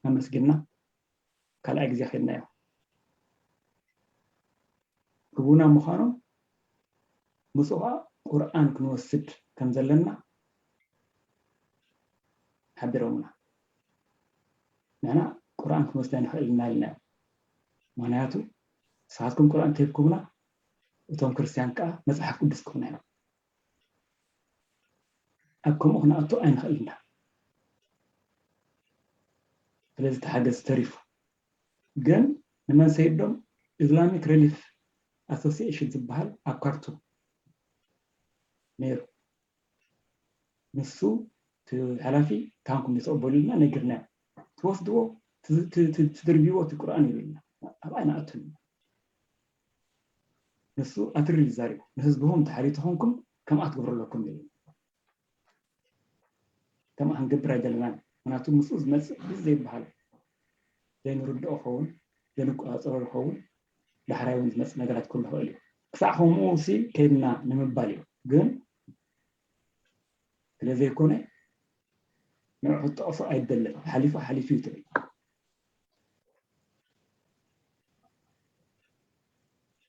ኣመስጊንና ካልኣይ ግዜ ከድናዮ። ህቡና ምዃኖም፣ ምስኡ ቁርኣን ክንወስድ ከም ዘለና ሓቢሮምና። ንሕና ቁርኣን ክንወስድ ኣይንኽእልን ኢና ኢልናዮም። ምኽንያቱ ንስኻትኩም ቁርኣን ተሂብኩምና፣ እቶም ክርስትያን ከኣ መጽሓፍ ቅዱስ ክኹና እዮም። ኣብ ከምኡ ክንኣቱ ኣይንኽእልን ኢና። ስለዚ እቲ ሓገዝ ተሪፉ። ግን ንመን ሰይዶም? ኢስላሚክ ሪሊፍ ኣሶሲኤሽን ዝበሃል ኣብ ካርቱም ነይሩ። ንሱ እቲ ሓላፊ፣ "ታንኩም ዝተቐበሉ" ኢልና ነጊርናዮ። "ትወስድዎ፣ ት-፣ ት-፣ ት-፣ ትድርብይዎ እቲ ቁርኣን" ኢሉ ኢልና። ኣብኣ ኣይንኣቱን ኢና። ንሱ ኣትሪር እዩ ዛሪቡ። "ንህዝብኹም ድሓር ተኾንኩም ከምኣ ትገብሩ ኣለኩም" ኢሉ። ከምኣ ክንገብር ኣይደለናን። ምኽንያቱ ምስኡ ዝመጽእ ብዙሕ ዘይበሃል፣ ዘይንርድኦ ኸውን፣ ዘይንቆጻጸሮ ኸውን፣ ዳሕራይ እውን ዝመጽእ ነገራት ክህሉ ይኽእል እዩ። ክሳዕ ከምኡ ሲ ከይድና ንምባል እዩ። ግን ስለ ዘይኮነ ንዑ ክትጠቕሶ ኣይደለን። ሓሊፉ ሓሊፉ እዩ ትብል።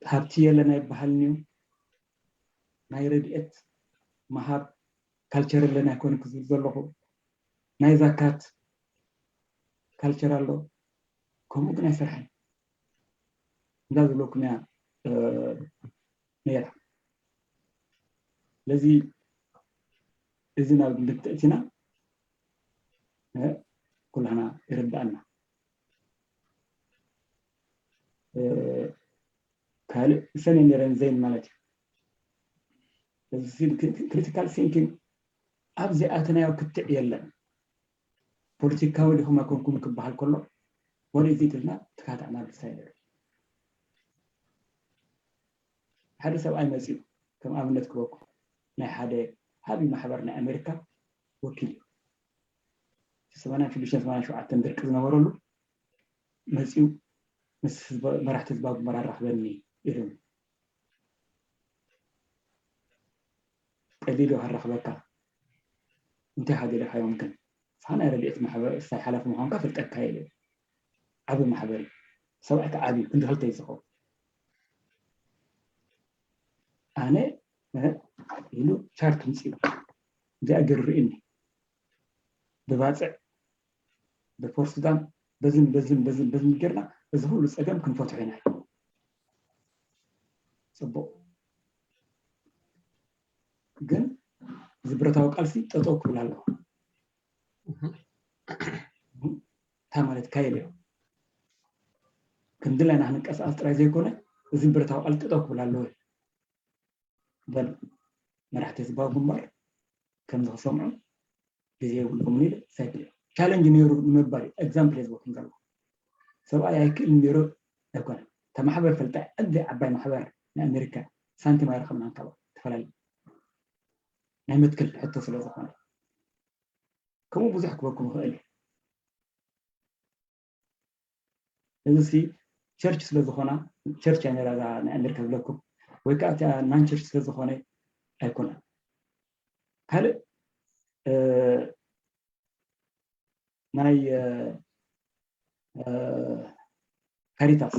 ሃብቲ የለን ኣይበሃልን እዩ። ናይ ረድኤት ምሃብ ካልቸር የለን ኣይኮነን ክዝብል ዘለኹ። ናይ ዛካት ካልቸር ኣሎ፣ ከምኡ ግን ኣይሰርሐን። እንዳ ዝብለኩም እያ፣ እ፣ ነይራ። ስለዚ እዚ ናብ ግምት ተእቲና፣ እ፣ ኩላህና ይርድኣና። እ፣ ካልእ ሰሜን ነይረን ዘይን ማለት እዩ። እዚ ክሪቲካል ቲንኪንግ ኣብ ዘይኣተናዮ ክትዕ የለን። ፖለቲካዊ ዲኹም ኣይኮንኩም ክበሃል ከሎ፣ what is it ኢልና ተካታዕና ብሳይ ነይሩ። ሓደ ሰብኣይ መፂኡ፣ ከም ኣብነት ክበኩም፣ ናይ ሓደ ዓብዪ ማሕበር ናይ ኣሜሪካ ወኪል እዩ። ሰማንያን ሽዱሽተን ሰማንያን ሸውዓተን ድርቂ ዝነበረሉ መፂኡ፣ ምስ ህዝበ-፣ መራሕቲ ህዝባዊ ግንባር ኣራኽበኒ ኢሉኒ። ቀሊሉ ከራኽበካ እንታይ ሃገር ኢኻዮም ግን? ንስኻ ናይ ረድኤት ማሕበር እሳይ ሓላፊ ምዃንካ ፈልጠካ ኢለ። ዓቢ ማሕበር እዩ። ሰብኣይ ከዓ ዓቢ እዩ፣ ክንዲ ክልተ እዩ ዝኸውን። ኣነ፣ እ፣ ኢሉ ቻርት ምጽኡ። እዚኣ ገይሩ ርእኒ። ብባጽዕ፣ ብፖርት ሱዳን፣ በዝን፣ በዝን፣ በዝን፣ በዝን ጌርና እዚ ሁሉ ጸገም ክንፈትሖ ኢና። ጽቡቕ። ግን እዚ ብረታዊ ቃልሲ ጠጠው ክብል ኣለዎ። እህ። እንታይ ማለት ካየለ እዩ? ክንዲ ኢልና ክንንቀሳቐስ ጥራይ ዘይኮነ፣ እዚ ብረታዊ ቃልሲ ጠጠው ክብል ኣለዎ። በል፣ መራሕቲ ህዝባዊ ግንባር ከምዚ ክሰምዑ ግዜ የብልኩምን ኢለ ሰግእ። ቻለንጅ ነይሩ ንምባል እዩ፣ ኤግዛምፕል እየ ዝህበኩም ዘለኹ። ሰብኣይ ኣይክእልን ነይሩ ኣይኮነን። እታ ማሕበር ፈልጣ፣ ኣዝያ ዓባይ ማሕበር ናይ ኣሜሪካ፣ ሳንቲም ኣይረኸብናን ካብኣ፣ ተፈላለዩ ናይ መትከል ሕቶ ስለ ዝኾነ። ከምኡ ብዙሕ ክበኩም ይኽእል እዩ። እዚ ሲ ቸርች ስለ ዝኾና፣ ቸርች እያ ነይራ እዛ ናይ ኣሜሪካ ዝብለኩም፣ ወይ ከዓ እቲኣ ናን ቸርች ስለ ዝኾነ ኣይኮነን። ካልእ፣ እ፣ ናይ፣ እ፣ እ፣ ካሪታስ፣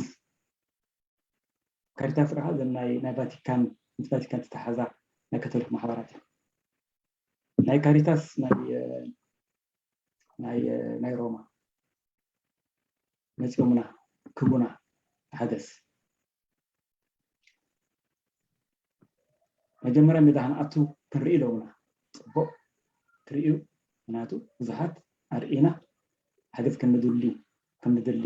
ካሪታስ ረኻ፣ እዘን ናይ፣ ናይ ቫቲካን፣ ምስ ቫቲካን ዝተሓሓዛ ናይ ካቶሊክ ማሕበራት እየን። ናይ ካሪታስ ናይ፣ እ፣ ናይ፣ እ፣ ናይ ሮማ መፂኦምና ክቡና ሓገዝ። መጀመርያ ሜዳ ክንኣቱ ክንርኢ ኢሎምና። ፅቡቕ ትርእዩ፣ ምክንያቱ ብዙሓት ኣርኢና ሓገዝ ከም ንድሊ፣ ከም ንድሊ፣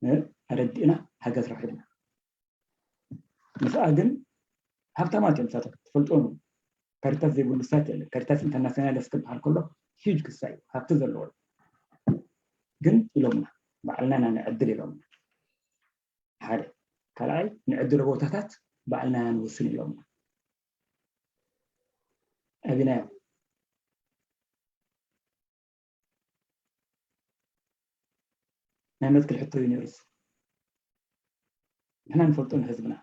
እ፣ ኣረዲእና ሓገዝ ረኺብና። ምስኣ ግን ሃብታማት እዮም፣ ንሳቶም ትፈልጥዎም እዮም። ካሪታስ ዘይብሉ ሳይት የለን። ካሪታስ ኢንተርናሲዮናልስ ክበሃል ከሎ ሂጅ ክሳ እዩ፣ ሃብቲ ዘለዎ እዩ። ግን ኢሎምና፣ ባዕልና ኢና ንዕድል ኢሎምና። ሓደ። ካልኣይ፣ ንዕድል ቦታታት ባዕልና ኢና ንውስን ኢሎምና። ኣቢናዮም። ናይ መትክል ሕቶ እዩ ነይሩ። ንሕና ንፈልጦ ንህዝብና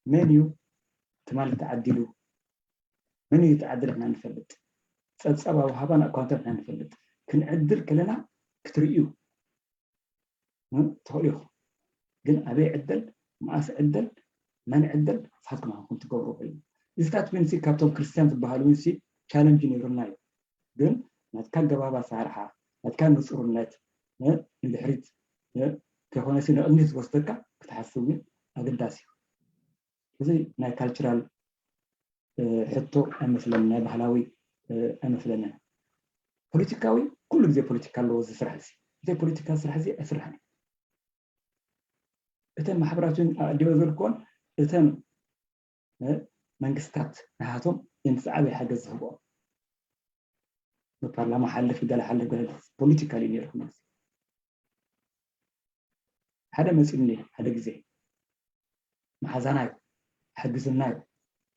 መን እዩ ትማሊ ተዓዲሉ፣ መን እዩ ተዓዲሉ ንሕና ንፈልጥ። ጸብጻብ ኣውሃባን ኣኳንታን ንሕና ንፈልጥ። ክንዕድል ከለና ክትርእዩ ትኽእሉ ኢኹም። ግን ኣበይ ዕደል፣ መኣስ ዕደል፣ መን ዕደል ንስኻትኩም ኢኹም ትገብሩ። እዚ ስታት ዊንሲ ካብቶም ክርስቲያን ዝበሃሉ ዊንሲ ቻለንጅ ነይሩና እዩ። ግን ናትካ ኣገባብ ኣሰራርሓ፣ ናትካ ንጹርነት ንድሕሪት ከይኮነሲ ንቕድሚት ዝወስደካ ክትሓስብ እውን ኣገዳሲ እዩ። እዚ ናይ ካልቸራል ሕቶ ኣይመስለንን፣ ናይ ባህላዊ ኣይመስለንን። ፖለቲካዊ ኩሉ ግዜ ፖለቲካ ኣለዎ እዚ ስራሕ እዚ። ብዘይ ፖለቲካ ስራሕ እዚ ኣይስራሕን እዩ። እተን ማሕበራት እውን ኣቐዲመ ዘልክዎን እተን መንግስታት ናሃቶም የንስ ዓበይ ሓገዝ ዝህብኦም ብፓርላማ ሓልፍ ገለ ሓልፍ ገለ ፖለቲካል እዩ ነይሩ። ሓደ መፂኡኒ ሓደ ግዜ መሓዛና እዩ ሓግዝና እዩ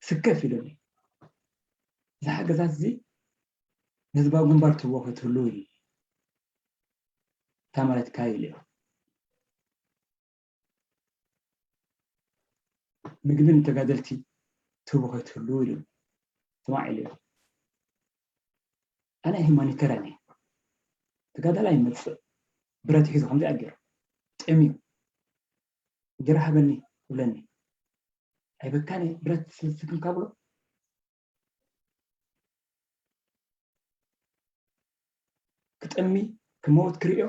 ስከፍ ኢሉኒ። እዚ ሓገዛት እዚ ንህዝባዊ ግንባር ትህቦ ከይትህሉ ኢሉ። እታ ማለት ካይ ኢሉ ምግቢ ንተጋደልቲ ትህቦ ከይትህሉ ኢሉ። ስማዕ ኢሉ። ኣነ ሂማኒተርያን እየ። ተጋዳላይ ይመፅእ ብረት ሒዙ ከምዚ ኣገይሩ ጥምዩ እንጀራ ሃበኒ ይብለኒ። ኣይበካን እየ ብረት ስልስክም ካብሎ ክጠሚ ክመውት ክርእዮ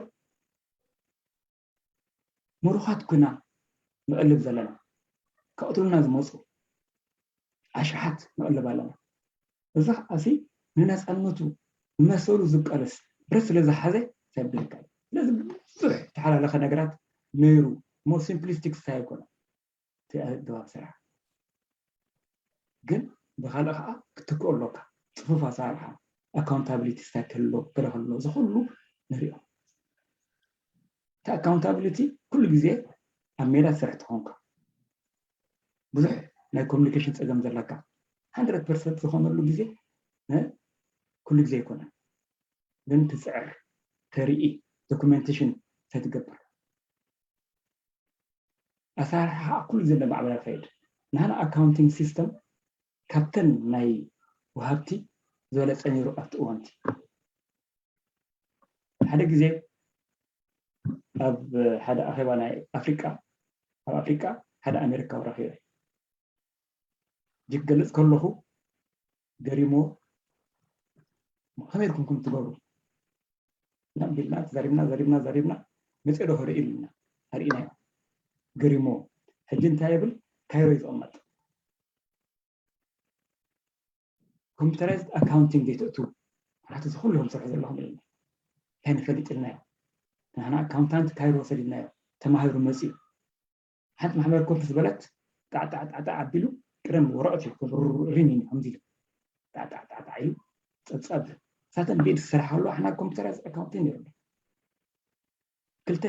ምሩኻት ኩና ንቐልብ ዘለና ከቕትሉና ዝመፁ ኣሽሓት ንቐልብ ኣለና። እዚ ከዓሲ ንነፃነቱ መሰሉ ዝቃለስ ብረት ስለ ዝሓዘ ዘብልካ እዩ። ስለዚ ብዙሕ ተሓላለኸ ነገራት ነይሩ። ሞ ሲምፕሊስቲክ ስታይ ኣይኮነ እቲ ኣገባብ ስራሕ ግን ብካልእ ከዓ ክትክኦ ኣሎካ። ፅፉፍ ኣሰራርሓ ኣካውንታብሊቲ ስታይ ክህሎ ገለ ከሎ እዚ ኩሉ ንሪኦ። እቲ ኣካውንታብሊቲ ኩሉ ግዜ ኣብ ሜዳ ትሰርሕ ተኾንካ ብዙሕ ናይ ኮሚኒኬሽን ፀገም ዘለካ ሃንድረድ ፐርሰንት ዝኾነሉ ግዜ ኩሉ ግዜ ኣይኮነን። ግን ትፅዕር ተርኢ ዶኩሜንቴሽን ተትገብር ኣሰራርሓ ከዓ ኩሉ ግዜ እናማዕበለ ይኸይድ። ንሃና ኣካውንቲንግ ሲስተም ካብተን ናይ ወሃብቲ ዝበለፀ ነይሩ ኣብቲ እዋንቲ። ሓደ ግዜ ኣብ ሓደ ኣኼባ ናይ ኣፍሪቃ ኣብ ኣፍሪቃ ሓደ ኣሜሪካዊ ረኺበ ጅክ ገልጽ ከለኹ ገሪሞ ከመይ ኢልኩም ከም ትገብሩ ናብ ቢልና ተዛሪብና ዘሪብና ዘሪብና መፅኦ ዶ ክርኢ ኢልና ኣርኢናዮ። ገሪሞ ሕጂ እንታይ የብል ካይሮ እዩ ዝቕመጥ ኮምፒተራይዝድ ኣካውንቲንግ ዘይተእትዉ ማለት እዚ ኩሉ ከም ስራሕ ዘለኹም ኢልና እንታይ ንፈልጥ ኢልናዮ። ንሕና ኣካውንታንት ካይሮ ሰዲድናዮ ተማሂሩ መፅኡ ሓንቲ ማሕበር ኮፍ ዝበለት ጣዕጣዕጣዕጣዕ ኣቢሉ ቅደም ወረቐት እዩ ሪም እዩ ከምዚ ኢሉ ጣዕጣዕጣዕጣዕ ኢሉ ፀብፃብ ሳተን ቤድ ክሰርሓ ከሎ ሓና ኮምፒተራይዝ ኣካውንቲንግ ነይሩ ክልተ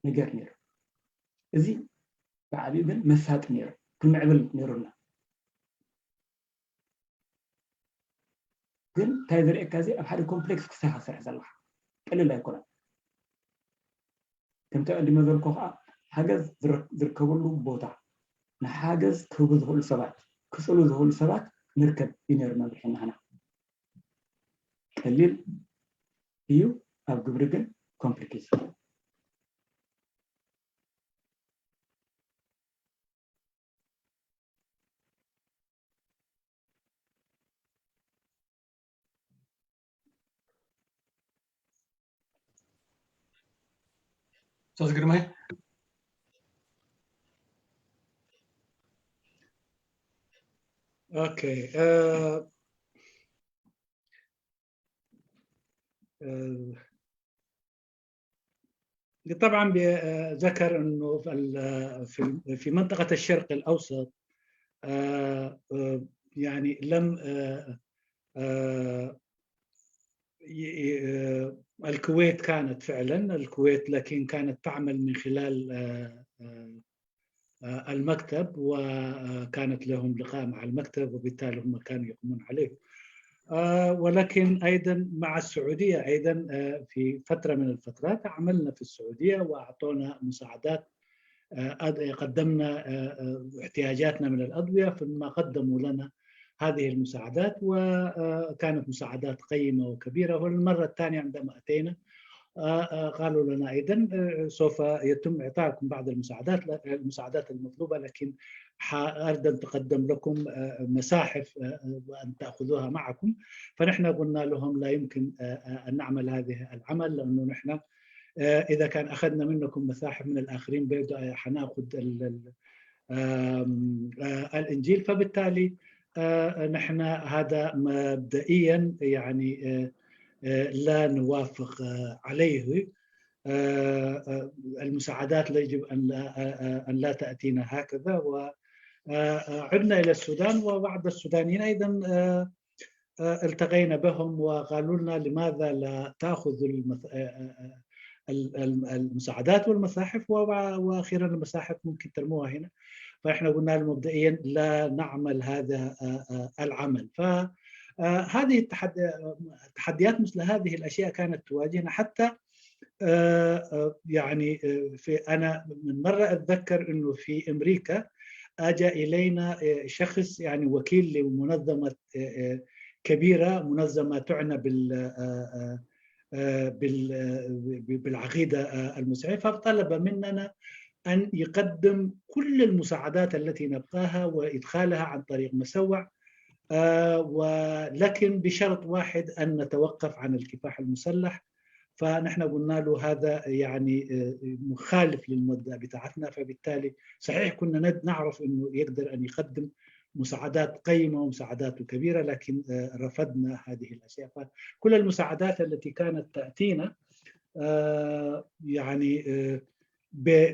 ነገር ነይሩ። እዚ ብዓብዩ ግን መሳጢ ነይሩ ክንምዕብል ነይሩና። ግን እንታይ ዝርእየካ እዚ ኣብ ሓደ ኮምፕሌክስ ክሳኻ ትሰርሕ ዘለኻ ቀሊል ኣይኮነን። ከምቲ ኣቐዲመ ዘልኮ ከዓ ሓገዝ ዝርከበሉ ቦታ ንሓገዝ ክህቡ ዝኽእሉ ሰባት ክፅሉ ዝኽእሉ ሰባት ንርከብ እዩ ነይሩ መምርሒ ናህና። ቀሊል እዩ ኣብ ግብሪ ግን ኮምፕሊኬትድ። ሶስ ግርማይ ኦኬ طبعا ذكر انه في منطقه الشرق الاوسط يعني لم الكويت كانت فعلا الكويت لكن كانت تعمل من خلال المكتب، وكانت لهم لقاء مع المكتب، وبالتالي هم كانوا يقومون عليه. ولكن أيضًا مع السعودية أيضًا في فترة من الفترات عملنا في السعودية وأعطونا مساعدات، قدمنا احتياجاتنا من الأدوية، ثم قدموا لنا هذه المساعدات، وكانت مساعدات قيمة وكبيرة. والمرة الثانية عندما أتينا قالوا لنا أيضًا سوف يتم إعطائكم بعض المساعدات، المساعدات المطلوبة، لكن أيضًا تقدم لكم مساحف وأن تأخذوها معكم. فنحن قلنا لهم لا يمكن أن نعمل هذه العمل، لأنه نحن إذا كان أخذنا منكم مساحف من الآخرين بيبدأ حناخذ الإنجيل. فبالتالي نحن هذا مبدئيًا يعني لا نوافق عليه. المساعدات لا يجب أن لا، أن لا تأتينا هكذا. وعدنا إلى السودان، وبعض السودانيين أيضًا التقينا بهم وقالوا لنا: "لماذا لا تأخذوا المساعدات والمساحف، وأخيرًا المساحف ممكن ترموها هنا؟" فإحنا قلنا لهم مبدئيًا: "لا نعمل هذا العمل." فهذه التحديات، مثل هذه الأشياء كانت تواجهنا. حتى يعني في، أنا من مرة أتذكر أنه في أمريكا أجى إلينا شخص، يعني وكيل لمنظمة كبيرة، منظمة تعنى بال بالعقيدة المسيحية، فطلب مننا أن يقدم كل المساعدات التي نبغاها وإدخالها عن طريق مسوع، ولكن بشرط واحد، أن نتوقف عن الكفاح المسلح. فنحن قلنا له: "هذا يعني مخالف للمبدأ بتاعتنا". فبالتالي صحيح كنا نعرف أنه يقدر أن يقدم مساعدات قيمة ومساعدات كبيرة، لكن رفضنا هذه الأشياء. فكل المساعدات التي كانت تأتينا يعني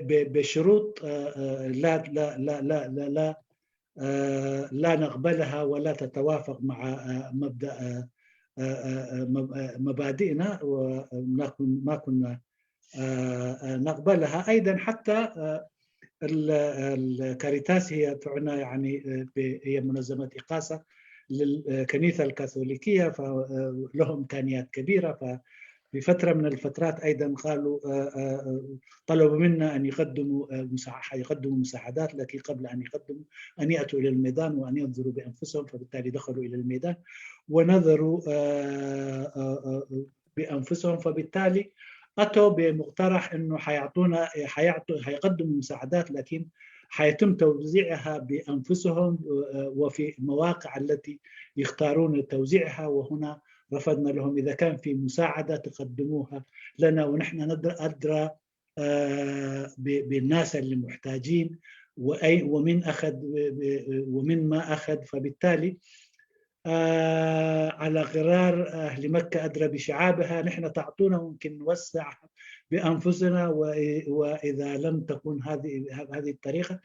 بشروط لا لا لا لا لا لا نقبلها ولا تتوافق مع مبدأ مبادئنا، وما كنا نقبلها. أيضًا حتى الكاريتاس هي تعنى، يعني هي منظمة إقاسة للكنيسة الكاثوليكية، فلهم إمكانيات كبيرة. ففي فترة من الفترات أيضًا قالوا، طلبوا منا أن يقدموا يقدموا مساعدات، لكن قبل أن يقدموا أن يأتوا إلى الميدان وأن ينظروا بأنفسهم. فبالتالي دخلوا إلى الميدان ونظروا بأنفسهم. فبالتالي أتوا بمقترح أنه حيعطونا، حيعطوا، حيقدموا مساعدات، لكن حيتم توزيعها بأنفسهم وفي مواقع التي يختارون توزيعها. وهنا رفضنا لهم: "إذا كان في مساعدة تقدموها لنا، ونحن أدرى بالناس اللي محتاجين ومن أخذ ومن ما أخذ". فبالتالي آه، على غرار أهل مكة أدرى بشعابها، نحن تعطونا ممكن نوسع بأنفسنا، وإذا لم تكن هذه هذه الطريقة،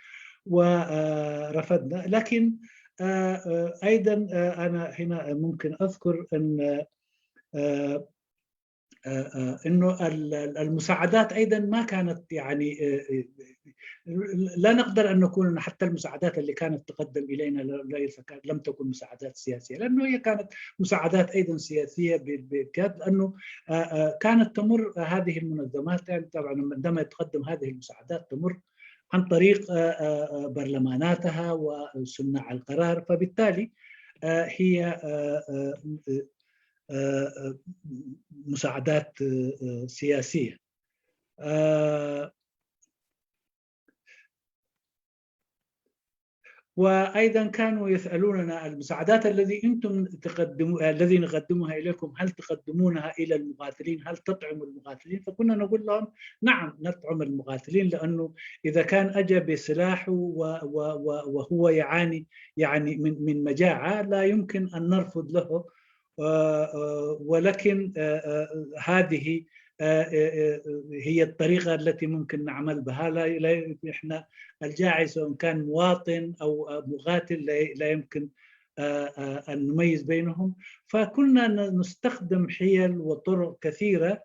ورفضنا. لكن آه، آه، أيضًا آه، أنا هنا ممكن أذكر أن انه المساعدات ايضًا ما كانت، يعني لا نقدر ان نكون، حتى المساعدات اللي كانت تقدم الينا لم تكن مساعدات سياسيه، لانه هي كانت مساعدات ايضًا سياسيه بجد، لانه كانت تمر هذه المنظمات، يعني طبعًا عندما تقدم هذه المساعدات تمر عن طريق برلماناتها وصناع القرار، فبالتالي هي مساعدات سياسية. وأيضًا كانوا يسألوننا: المساعدات الذي أنتم تقدموا الذي نقدمها إليكم، هل تقدمونها إلى المقاتلين؟ هل تطعم المقاتلين؟ فكنا نقول لهم: نعم، نطعم المقاتلين، لأنه إذا كان أجى بسلاحه وهو يعاني، يعني من من مجاعة، لا يمكن أن نرفض له. ولكن هذه هي الطريقة التي ممكن نعمل بها. لا، لا، إحنا الجاعي سواء كان مواطن أو مقاتل لا، لا يمكن أن نميز بينهم. فكنا نستخدم حيل وطرق كثيرة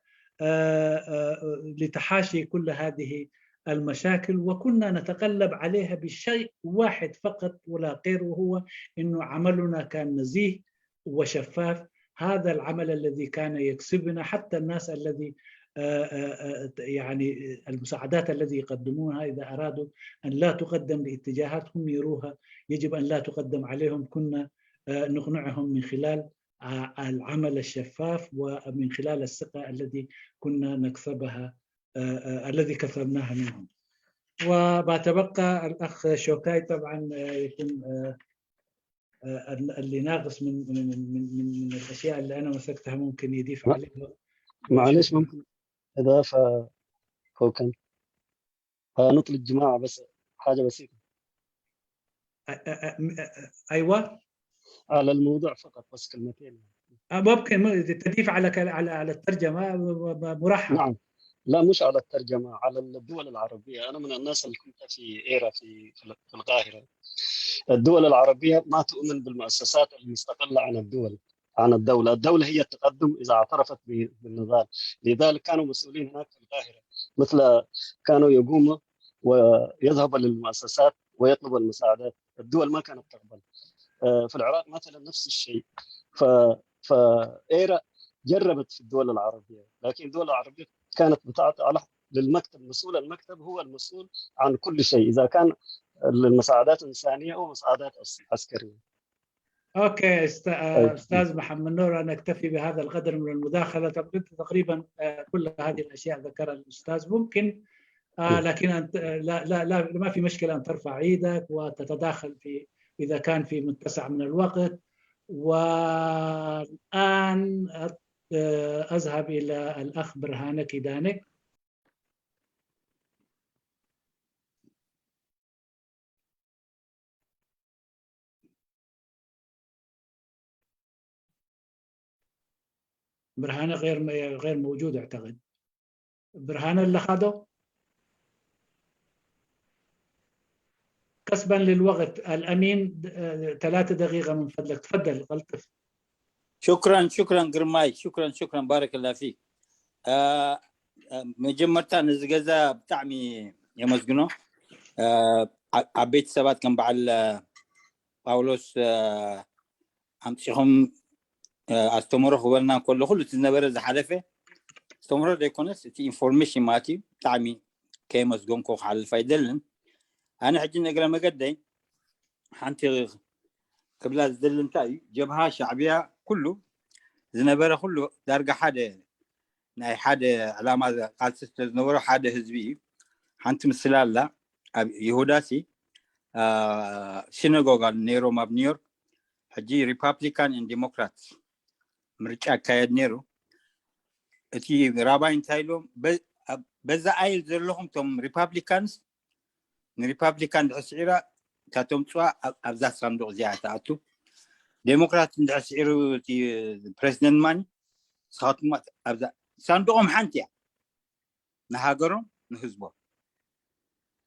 لتحاشي كل هذه المشاكل، وكنا نتغلب عليها بشيء واحد فقط ولا غير، وهو إنه عملنا كان نزيه وشفاف. هذا العمل الذي كان يكسبنا حتى الناس الذي، آه، آه، آه، يعني المساعدات الذي يقدمونها، إذا أرادوا أن لا تقدم لاتجاهات هم يروها، يجب أن لا تقدم عليهم، كنا، آه، نقنعهم من خلال، آه، العمل الشفاف ومن خلال الثقة الذي كنا نكسبها، آه، آه، الذي كسبناها منهم. وبتبقى الأخ شوكاي طبعا، آه، يكون، آه، آه، اللي ناقص من من من من من الأشياء اللي أنا مسكتها ممكن يضيف ما- عليها. معلش، ممكن إضافة، كوكن؟ آه، نطلب الجماعة بس، حاجة بسيطة. آه، آه، آه، آه، أيوة. على الموضوع فقط، بس كلمتين. آه، ممكن م- تضيف على كل- على على الترجمة، م- م- مرحب. نعم. لا، مش على الترجمة، على الدول العربية. أنا من الناس اللي كنت في إيرا في في القاهرة. الدول العربية ما تؤمن بالمؤسسات المستقلة عن الدول، عن الدولة. الدولة هي التقدم إذا اعترفت ب- بالنضال. لذلك كانوا مسؤولين هناك في القاهرة، مثل، كانوا يقوموا ويذهبوا للمؤسسات ويطلبوا المساعدات. الدول ما كانت تقبل. آه، في العراق مثلا نفس الشيء. ف فإيرا جربت في الدول العربية، لكن الدول العربية كانت بتعطي على للمكتب، مسؤول المكتب هو المسؤول عن كل شيء، إذا كان المساعدات الإنسانية أو مساعدات عسكرية. اوكي، أست... استاذ محمد نور، نكتفي بهذا القدر من المداخله. تقريبا، آه، كل هذه الاشياء ذكرها الاستاذ. ممكن، آه، لكن انت، آه، لا لا لا ما في مشكله ان ترفع ايدك وتتداخل في، اذا كان في متسع من الوقت. والان، آه، اذهب الى الاخ برهانه كيدانك. برهانه غير غير موجود اعتقد. برهانه اللي خده. كسبا للوقت الامين، ثلاثة دقيقه من فضلك، تفضل قلتف. شكرا شكرا قرماي، شكرا شكرا، بارك الله فيك. መጀመርታ ነዚ ገዛ ብጣዕሚ የመስግኖ። ዓበይቲ ሰባት ከም በዓል ጳውሎስ ኣምፂኹም ኣስተምሮ ክበልና እንከሎ ኩሉ እቲ ዝነበረ ዝሓለፈ ኣስተምሮ ዘይኮነስ እቲ ኢንፎርሜሽን ማለት እዩ። ብጣዕሚ ከየመስገንኩ ክሓልፍ ኣይደልን። ኣነ ሕጂ ንእግረ መገደይ ሓንቲ ክብላ ዝደሊ እንታይ እዩ፣ ጀብሃ ሻዕብያ ኩሉ ዝነበረ ኩሉ ዳርጋ ሓደ ናይ ሓደ ዕላማ ቃልሲ ስለ ዝነበሮ ሓደ ህዝቢ እዩ። ሓንቲ ምስላ ኣላ ኣብ ይሁዳሲ ሲነጎጋ ነይሮም ኣብ ኒውዮርክ። ሕጂ ሪፓብሊካን ን ዲሞክራት ምርጫ ይካየድ ነይሩ። እቲ ራባይ እንታይ ኢሎም፣ በዛ ኣይል ዘለኹም ቶም ሪፓብሊካንስ ንሪፓብሊካን ድሕር ስዒራ እታ ተምፅዋ ኣብዛ ሳንዱቕ እዚኣ ትኣቱ። ዴሞክራት እንድሕር ስዒሩ እቲ ፕሬዚደንት ማኒ ንስኻትኩም ኣብዛ ሳንዱቖም ሓንቲ እያ ንሃገሮም ንህዝቦም።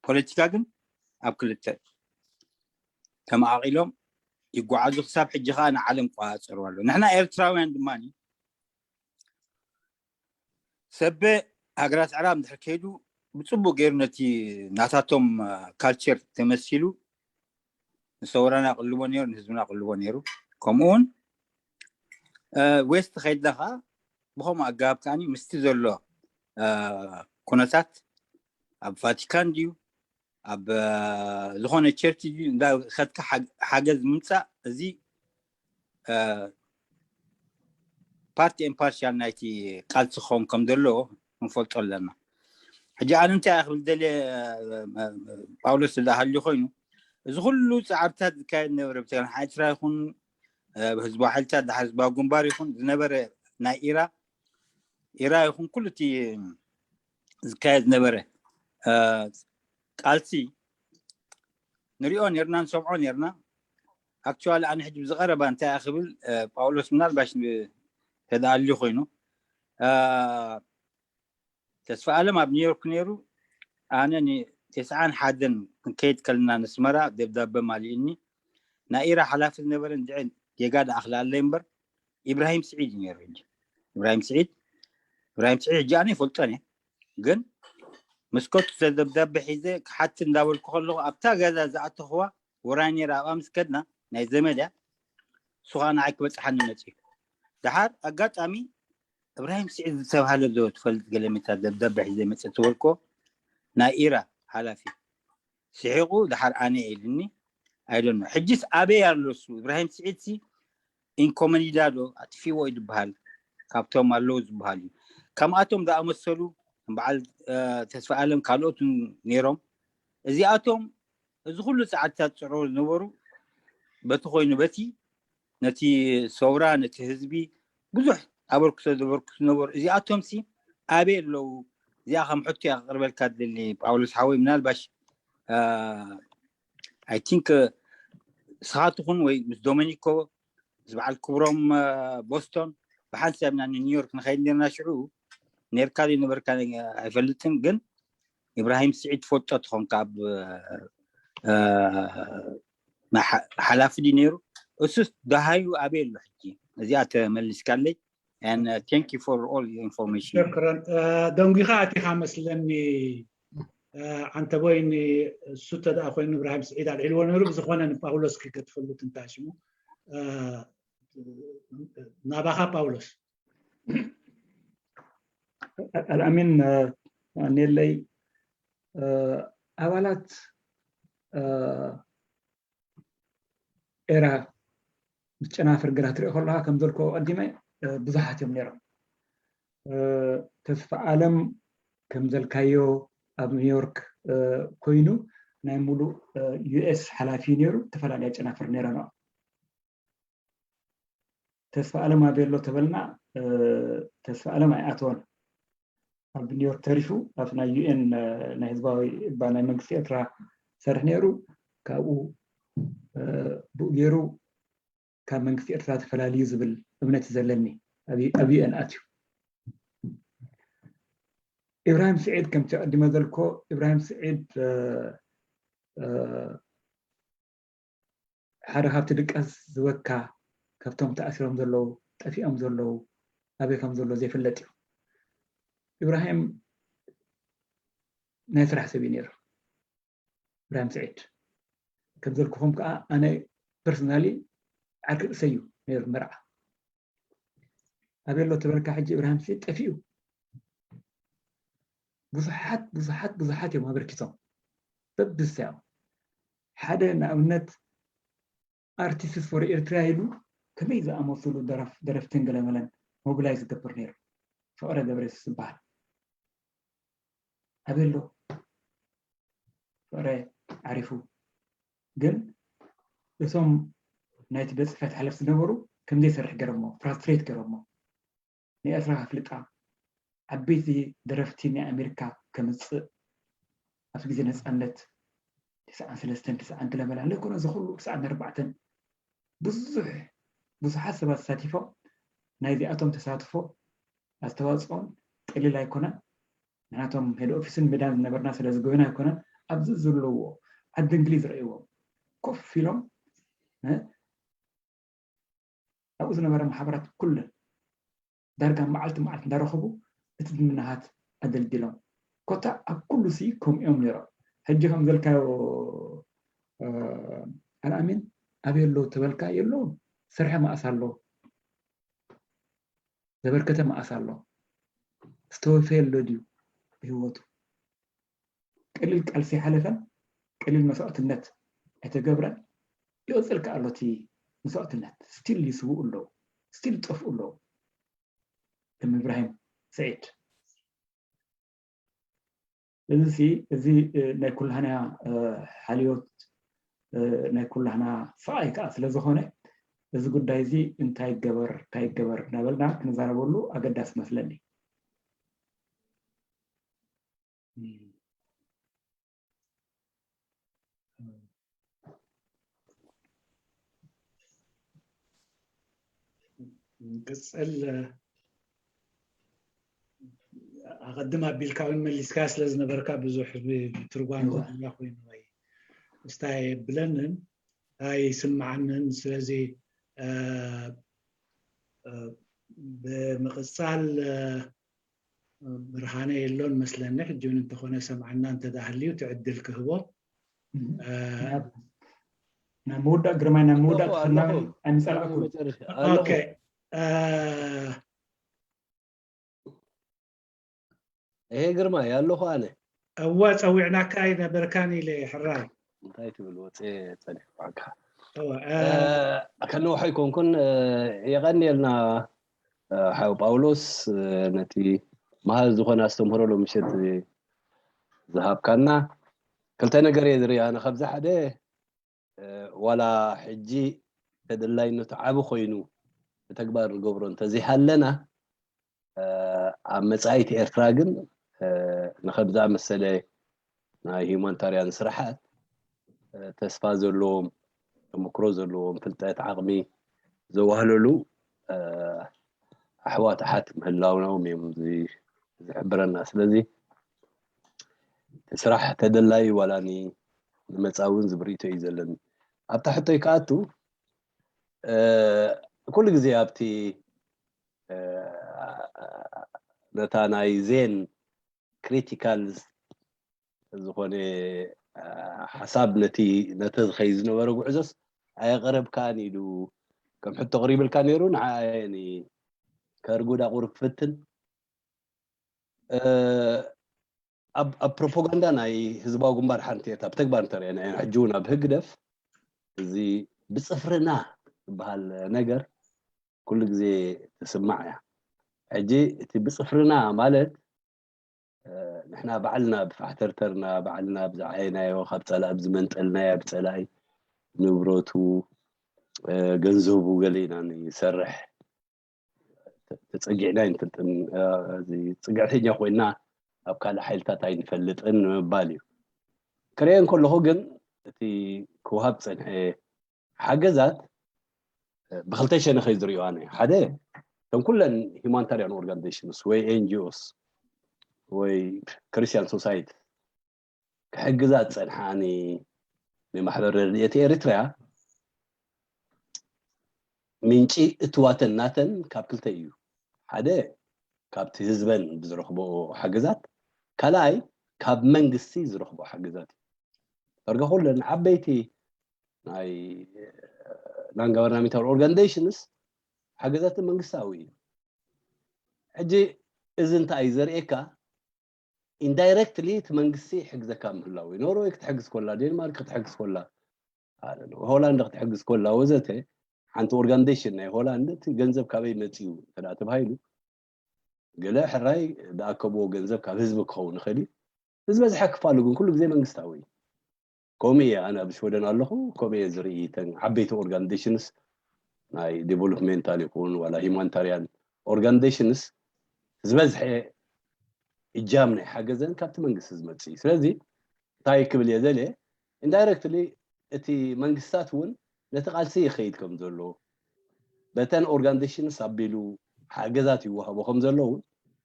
ፖለቲካ ግን ኣብ ክልተ ተመቓቒሎም ይጓዓዙ። ክሳብ ሕጂ ከዓ ንዓለም ቆፃፀርዋ ኣሎ። ንሕና ኤርትራውያን ድማ ሰበ ሃገራት ኣዕራብ እንድሕር ከይዱ ብፅቡቅ ገይሩ ነቲ ናታቶም ካልቸር ተመሲሉ ንሰውራና ቅልቦ ነይሩ፣ ንህዝብና ቅልቦ ነይሩ። ከምኡ እውን ዌስት ከይድና ከዓ ብከምኡ ኣገባብ ከዓኒ ምስቲ ዘሎ ኩነታት ኣብ ቫቲካን ድዩ ኣብ ዝኾነ ቸርች ድዩ እንዳኸድካ ሓገዝ ምምፃእ እዚ ፓርቲ ኢምፓርሻል ናይቲ ቃልሲ ክኸውን ከም ዘለዎ ክንፈልጦ ኣለና። ሕጂ ኣነ እንታይ ክብል ደልየ፣ ጳውሎስ ዝሃልዩ ኮይኑ እዚ ኩሉ ፃዕርታት ዝካየድ ነበረ ብተጋን ሓይትራ ይኹን ብህዝባዊ ሓይልታት ድሓር ህዝባዊ ግንባር ይኹን ዝነበረ ናይ ኢራ ኢራ ይኹን ኩሉ እቲ ዝካየድ ዝነበረ ቃልሲ ንሪኦ ነርና ንሰምዖ ነርና። ኣክቹዋሊ ኣነ ሕጂ ብዝቐረባ እንታይ ክብል ጳውሎስ ምናልባሽ ተደኣልዩ ኮይኑ ተስፋ ኣለም ኣብ ኒውዮርክ ነይሩ። ኣነ ንተስዓን ሓደን ክንከይድ ከለና ንስመራ ደብዳበ ማሊእኒ ናይ ኢራ ሓላፊ ዝነበረ እንድዐ ጌጋ ደኣ ክላለይ እምበር ኢብራሂም ስዒድ እዩ ነይሩ። ሕጂ ኢብራሂም ስዒድ ኢብራሂም ስዒድ ሕጂ ኣነ ይፈልጦን እየ ግን መስኮት ደብዳቤ ሒዘ ክሓት እንዳበልኩ ከለኹ ኣብታ ገዛ ዝኣተኽዋ ወራይ ነይራ። ኣብኣ ምስ ከድና ናይ ዘመድ እያ። እሱ ከዓ ንዓይ ክበፅሓኒ መፅዩ። ደሓር ኣጋጣሚ እብራሂም ስዒድ ዝተባሃለ ዶ ትፈልጥ? ገለ መታ ደብዳቤ ሒዘ መፅእ ትበልኮ ናይ ኢራ ሓላፊ ስሒቑ ደሓር ኣነ ኢልኒ። ኣይደኖ ሕጅስ ኣበይ ኣሎ እሱ? እብራሂም ስዒድ ሲ ኢንኮመኒዳ ዶ ኣጥፊዎ እዩ ዝበሃል? ካብቶም ኣለዉ ዝበሃል እዩ። ከምኣቶም ዝኣመሰሉ በዓል ተስፋ ኣለም ካልኦት ነይሮም። እዚኣቶም እዚ ኩሉ ፃዕድታት ፅዕሮ ዝነበሩ በቲ ኮይኑ በቲ ነቲ ሰውራ ነቲ ህዝቢ ብዙሕ ኣበርክቶ ዘበርክቱ ነበሩ። እዚኣቶም ሲ ኣበይ ኣለዉ? እዚኣ ከም ሕቶ እያ ክቅርበልካ ደሊ ጳውሎስ ሓወይ። ምናልባሽ ኣይ ቲንክ ስኻ ትኹን ወይ ምስ ዶሚኒኮ ምስ በዓል ክብሮም ቦስቶን ብሓንሳብ ኢና ንኒውዮርክ ንኸይድ ነርና። ሽዑ ነርካ ዘይነበርካ ኣይፈልጥን፣ ግን ኢብራሂም ስዒድ ትፈልጦ ትኾንካ ኣብ ሓላፊ ድዩ ነይሩ? እሱስ ደሃዩ ኣበይ ኣሎ ሕጂ? እዚኣ ተመሊስካለይ። And thank you for all your information. ሸክረን። ደንጒኻ ኣቲኻ መስለኒ። ዓንተቦይ እሱ እንተ ደኣ ኮይኑ እብራሂም ስዒድ ኣልዒልዎ ነይሩ። ብዝኾነ ንጳውሎስ ክትፈልጥ እንታይ ሽሙ ናባኻ ጳውሎስ። ኣልኣሚን ኔለይ ኣባላት ኤራ ምስ ጨናፍር ግራ ትሪኦ ከለካ ከም ዘልኮ ቀዲመ ብዙሓት እዮም ነይሮም። ተስፋ ኣለም ከም ዘልካዮ ኣብ ኒውዮርክ ኮይኑ ናይ ሙሉእ ዩኤስ ሓላፊ ነይሩ። ዝተፈላለያ ጨናፍር ነይረን። ተስፋ ኣለም ኣበይ ኣሎ ተበልና ተስፋ ኣለም ኣይኣተወን። ኣብ ኒውዮርክ ተሪፉ ኣብ ናይ ዩኤን ናይ ህዝባዊ እባ ናይ መንግስቲ ኤርትራ ሰርሕ ነይሩ። ካብኡ ብኡ ገይሩ ካብ መንግስቲ ኤርትራ ተፈላልዩ ዝብል እምነት እዩ ዘለኒ። ኣብ ዩኤን ኣትዩ። ኢብራሂም ስዒድ ከምቲ ቀዲመ ዘልኮ ኢብራሂም ስዒድ ሓደ ካብቲ ድቃስ ዝበካ ካብቶም ተኣሲሮም ዘለዉ ጠፊኦም ዘለዉ ኣበይ ከም ዘሎ ዘይፍለጥ እዩ። ኢብራሂም ናይ ስራሕ ሰብ እዩ ነይሩ። ኢብራሂም ስዒድ ከም ዘልኩኹም ከዓ ኣነ ፐርሰናሊ ዓርኪ ርእሰይ እዩ ነይሩ መርዓ። ኣበይ ኣሎ ተበልካ ሕጂ ኢብራሂም ስዒድ ጠፊኡ። ብዙሓት ብዙሓት ብዙሓት እዮም ኣበርኪቶም በብዝተያም ሓደ ንኣብነት ኣርቲስትስ ፎር ኤርትራ ኢሉ ከመይ ዝኣመሰሉ ደረፍትን ገለመለን ሞቢላይዝ ዝገብር ነይሩ። ፍቕረ ገብረየሱስ ዝበሃል ኣበሎ ፍቕረ ዓሪፉ ግን እቶም ናይቲ ቤት ፅሕፈት ሓለፍቲ ዝነበሩ ከምዘይሰርሕ ገረሞ ፍራስትሬት ገረሞ ንኤርትራ ኣፍልጣ ዓበይቲ ደረፍቲ ናይ ኣሜሪካ ከምፅእ ኣብቲ ግዜ ነፃነት ትስዓን ሰለስተን ትስዓን ትለበላ ለኮነ እዚ ኩሉ ትስዓን ኣርባዕተን ብዙሕ ብዙሓት ሰባት ተሳቲፎም ናይዚኣቶም ተሳትፎ ኣስተዋፅኦም ቀሊል ኣይኮነን። ንሕናቶም ሄድ ኦፊስን ሜዳን ዝነበርና ስለ ዝጎይና ኣይኮነን ኣብዚ ዘለዎ ዓዲ እንግሊዝ ረእይዎም ኮፍ ኢሎም ኣብኡ ዝነበረ ማሕበራት ኩለን ዳርጋ መዓልቲ መዓልቲ እንዳረኸቡ እቲ ዝምናሃት ኣደልዲሎም ኮታ ኣብ ኩሉ ሲ ከምኡ እዮም ነይሮም። ሕጂ ከም ዘልካዮ ኣልኣሚን ኣበይ ኣለዉ ተበልካ የለውን። ሰርሐ መኣስ ኣሎ ዘበርከተ መኣስ ኣሎ ዝተወፈየ ኣሎ ድዩ ብህይወቱ ቀሊል ቃልሲ ሓለፈን ቀሊል መስዋእትነት ኣይተገብረን ይቕፅል ከኣ ኣሎ እቲ መስዋእትነት ስቲል ይስውኡ ኣለዉ ስቲል ይጠፍኡ ኣለዉ ከም እብራሂም ስዒድ እዚ እዚ ናይ ኩላህና ሓልዮት ናይ ኩላህና ስቓይ ከዓ ስለ ዝኾነ እዚ ጉዳይ እዚ እንታይ ይገበር እንታይ ይገበር እናበልና ክንዛረበሉ ኣገዳሲ መስለኒ። ቅፅል ኣቐድም ኣቢልካ እውን መሊስካ ስለ ዝነበርካ ብዙሕ ትርጓም ዘይብላ ኮይኑ ወይ ምስታይ የብለንን ኣይስምዓንን። ስለዚ ብምቕፃል ብርሃነ የሎን መስለኒ። ሕጂ እውን እንተኾነ ሰምዓና እንተዳሃልዩ ትዕድል ክህቦ። ናብ ምውዳእ ግርማይ ናብ ምውዳእ ክፍናን ኣይምፀላእኩን። ይሄ ግርማይ ኣለኹ ኣነ። እወ፣ ጸዊዕናካ ኣይነበርካን ኢለ ሕራይ። እንታይ ትብል ወፅየ ጸኒሕኳካ። ከነውሖ ኣይኮንኩን። የቐንየልና ሓው ጳውሎስ፣ ነቲ መሃር ዝኾነ ኣስተምህሮ ሎምሸት ዝሃብካና። ክልተ ነገር እየ ዝርኢ ኣነ። ካብዚ ሓደ ዋላ ሕጂ ተደላይነቱ ዓቢ ኮይኑ ብተግባር ንገብሮ እንተዘይሃለና፣ ኣብ መጻኢት ኤርትራ ግን ንከም ዝኣመሰለ ናይ ሂማኒታርያን ስራሓት ተስፋ ዘለዎም፣ ተመክሮ ዘለዎም፣ ፍልጠት፣ ዓቕሚ ዘዋህለሉ ኣሕዋት ኣሓት ምህላውናዎም እዮም ዝሕብረና። ስለዚ እቲ ስራሕ ተደላይ ዋላ ንመጻኢ እውን ዝብል ርእይቶ እዩ ዘለኒ። ኣብታ ሕቶይ ክኣቱ፣ ኩሉ ግዜ ኣብቲ ነታ ናይ ዜን ክሪቲካል ዝኾነ ሓሳብ ነቲ ነቲ ዝኸይ ዝነበረ ጉዕዞስ ኣየቕረብካን ኢሉ ከም ሕቶ ቅሪብልካ ነይሩ። ንዓየኒ ከርጉድ ኣቑርብ ክፍትን ኣብ ፕሮፓጋንዳ ናይ ህዝባዊ ግንባር ሓንቲ እታ ብተግባር እንተርእየና ሕጂ እውን ኣብ ህግደፍ እዚ ብፅፍርና ዝበሃል ነገር ኩሉ ግዜ ትስማዕ እያ። ሕጂ እቲ ብፅፍርና ማለት ንሕና ባዕልና ብፋሕተርተርና ባዕልና ብዝዓየናዮ ካብ ፀላኢ ብዝመንጠልናዮ ብፀላኢ ንብረቱ ገንዘቡ ገለ ኢና ንሰርሕ ተፀጊዕና ይንፈልጥን ፅግዕተኛ ኮይና ኣብ ካልእ ሓይልታት ኣይንፈልጥን ንምባል እዩ። ክርእየን ከለኹ ግን እቲ ክውሃብ ፀንሐ ሓገዛት ብክልተ ሸነኸ ዝሪኦ ኣነ። ሓደ እተን ኩለን ሂማኒታሪያን ኦርጋኒዜሽንስ ወይ ኤንጂኦስ ወይ ክርስቲያን ሶሳይቲ ክሕግዛ ዝፀንሓ ንማሕበር ረድኤት ኤርትራ ምንጪ እትዋተን ናተን ካብ ክልተ እዩ። ሓደ ካብቲ ህዝበን ብዝረኽቦ ሓገዛት፣ ካልኣይ ካብ መንግስቲ ዝረኽቦ ሓገዛት እዩ። ዳርጋ ኩለን ዓበይቲ ናይ non governmental organizations ሓገዛት መንግስታዊ እዩ። ሕጂ እዚ እንታይ እዩ ዘርእየካ? ኢንዳይረክትሊ እቲ መንግስቲ ይሕግዘካ ምህላው እዩ። ኖርወይ ክትሕግዝ ኮላ፣ ዴንማርክ ክትሕግዝ ኮላ፣ ሆላንድ ክትሕግዝ ኮላ ወዘተ ሓንቲ ኦርጋኒዜሽን ናይ ሆላንድ እቲ ገንዘብ ካበይ መፅኡ እንተ ተባሂሉ ገለ ሕራይ ዝኣከብዎ ገንዘብ ካብ ህዝቢ ክኸውን ይኽእል እዩ። ዝበዝሐ ክፋሉ ግን ኩሉ ግዜ መንግስታዊ እዩ። ከምኡ እየ ኣነ ኣብ ሽወደን ኣለኹ ከምኡ እየ ዝርኢ። እተን ዓበይቲ ኦርጋኒዜሽንስ ናይ ዴቨሎፕሜንታል ይኹን ዋላ ሂማኒታሪያን ኦርጋኒዜሽንስ ዝበዝሐ እጃም ናይ ሓገዘን ካብቲ መንግስቲ ዝመፅእ እዩ። ስለዚ እንታይ ክብል እየ ዘልየ ኢንዳይረክትሊ እቲ መንግስታት እውን ነቲ ቃልሲ ይኸይድ ከም ዘሎ በተን ኦርጋኒዜሽንስ ኣቢሉ ሓገዛት ይወሃቦ ከም ዘሎ እውን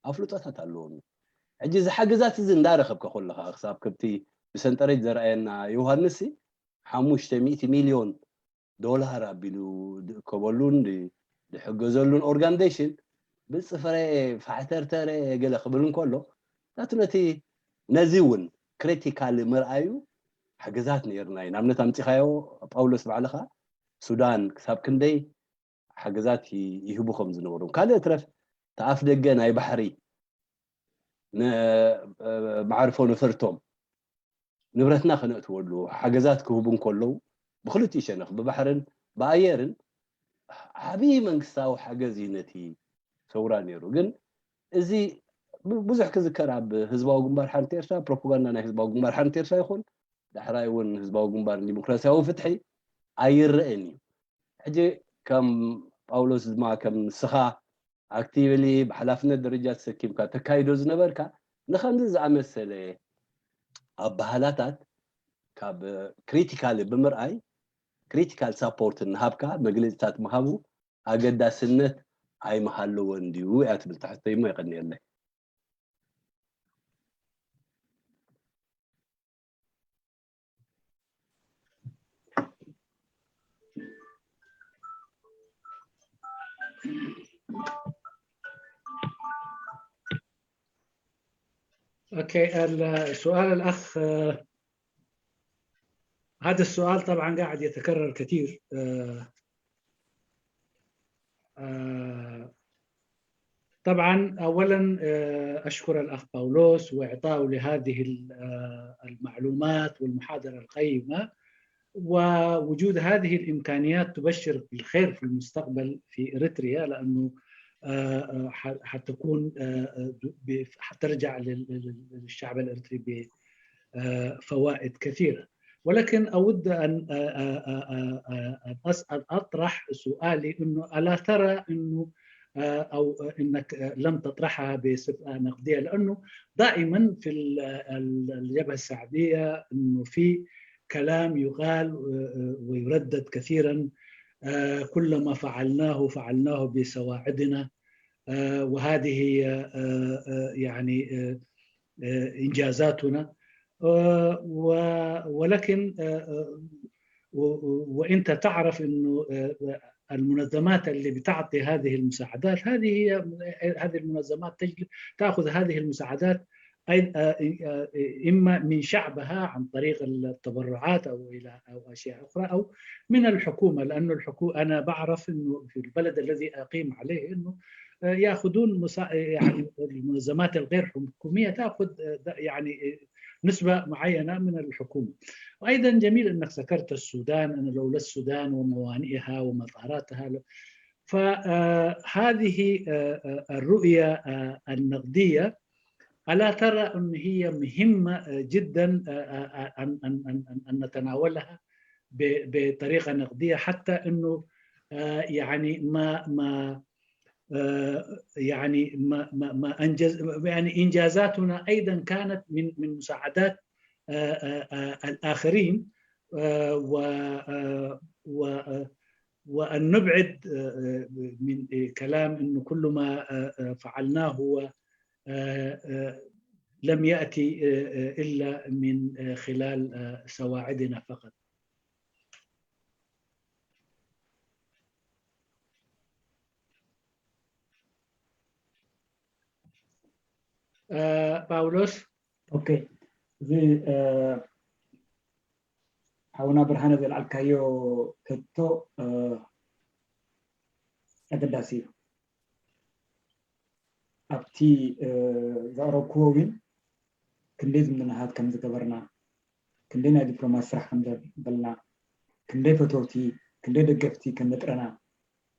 ኣፍልጦታት ኣለዎም። ሕጂ እዚ ሓገዛት እዚ እንዳረኸብካ ከለካ ክሳብ ከምቲ ብሰንጠረጅ ዘርኣየና ዮሃንስ ሓሙሽተ ሚእቲ ሚልዮን ዶላር ኣቢሉ ዝእከበሉን ዝሕገዘሉን ኦርጋኒዜሽን ብፅፍረ ፋሕተርተረ ገለ ክብል እንከሎ ናቱ ነቲ ነዚ እውን ክሪቲካል ምርኣዩ ሓገዛት ነይርና እዩ። ንኣብነት ኣምፂኻዮ ጳውሎስ ባዕልኻ ሱዳን ክሳብ ክንደይ ሓገዛት ይህቡ ከም ዝነበሩ ካልእ ትረፍ ተኣፍ ደገ ናይ ባሕሪ መዕርፎ ነፈርቶም ንብረትና ከነእትወሉ ሓገዛት ክህቡ እንከለዉ ብክልቲኡ ሸነኽ ብባሕርን ብኣየርን ዓብዪ መንግስታዊ ሓገዝ እዩ ነቲ ሰውራ ነይሩ። ግን እዚ ብዙሕ ክዝከር ኣብ ህዝባዊ ግንባር ሓርነት ኤርትራ ፕሮፓጋንዳ ናይ ህዝባዊ ግንባር ሓርነት ኤርትራ ይኹን ዳሕራይ እውን ህዝባዊ ግንባር ዲሞክራሲያዊ ፍትሒ ኣይረአን እዩ። ሕጂ ከም ጳውሎስ ድማ ከም ንስኻ ኣክቲቭሊ ብሓላፍነት ደረጃ ተሰኪምካ ተካይዶ ዝነበርካ ንከምዚ ዝኣመሰለ ኣባህላታት ካብ ክሪቲካል ብምርኣይ ክሪቲካል ሳፖርት እናሃብካ መግለፂታት ምሃቡ ኣገዳስነት ኣይምሃለዎን ድዩ እያ ትብል ትሕዝቶይ እሞ የቐንየለይ። أوكي، السؤال الأخ، آه، هذا السؤال طبعًا قاعد يتكرر كثير. آه، آه، طبعًا، أولًا، آه، أشكر الأخ باولوس وإعطائه لهذه ال-، آه، المعلومات والمحاضرة القيمة، ووجود هذه الإمكانيات تبشر بالخير في المستقبل في إريتريا، لأنه، آه، آه، ح-، حتكون، آه، آه، ب-، حترجع لل-، لل-، للشعب الإريتري بفوائد كثيرة. ولكن أود أن، آه، آه، آه، آه، آه، أن أسأل، أطرح سؤالي إنه ألا ترى إنه، آه، أو إنك، آه، لم تطرحها بصفة نقدية، لأنه دائمًا في ال-، ال-، الجبهة الشعبية إنه في كلام يقال، آه، آه، ويردد كثيرًا، آه، كل ما فعلناه فعلناه بسواعدنا، آه، وهذه، آه، آه، يعني، آه، آه، إنجازاتنا. آه، و-، ولكن، آه، آه، و-، و-، وأنت تعرف إنه، آه، المنظمات اللي بتعطي هذه المساعدات، هذه هي، هذه المنظمات تجل-، تأخذ هذه المساعدات أي-، آه، آه، إما من شعبها عن طريق التبرعات أو إلى، أو أشياء أخرى، أو من الحكومة، لأنه الحكومة، أنا بعرف إنه في البلد الذي أقيم عليه إنه، آه، يأخذون مسا-، يعني المنظمات الغير حكومية تأخذ، آه، د-، يعني، آه، نسبة معينة من الحكومة. وأيضًا جميل أنك ذكرت السودان، أن لولا السودان وموانئها ومطاراتها ل-، فهذه، آه، آه، الرؤية، آه، النقدية، ألا ترى أن هي مهمة، آه، جدًا، آه، آه، آه، أن، أن، أن، أن، أن نتناولها ب-، بطريقة نقدية، حتى أنه، آه، يعني ما، ما، آه، يعني ما، ما، ما أنجز-، يعني إنجازاتنا أيضًا كانت من، من مساعدات، آه، آه، آه، الآخرين، آه، و، آه، و، آه، وأن نبعد، آه، آه، من، آه، كلام إنه كل ما، آه، آه، فعلناه هو، آه، آه، لم يأتي، آه، آه، إلا من، آه، خلال، آه، سواعدنا فقط. آه، ፓውሎስ። ኦኬ፣ እዚ፣ እ፣ ሓውና ብርሃነ ዘልዓልካዮ ሕቶ፣ እ፣ ኣገዳሲ እዩ። ኣብቲ፣ እ፣ ዘቕረብክዎ እውን ክንደይ ዝምድናታት ከም ዝገበርና፣ ክንደይ ናይ ዲፕሎማሲ ስራሕ ከም ዘበልና፣ ክንደይ ፈተውቲ፣ ክንደይ ደገፍቲ ከም ዘጥረና፣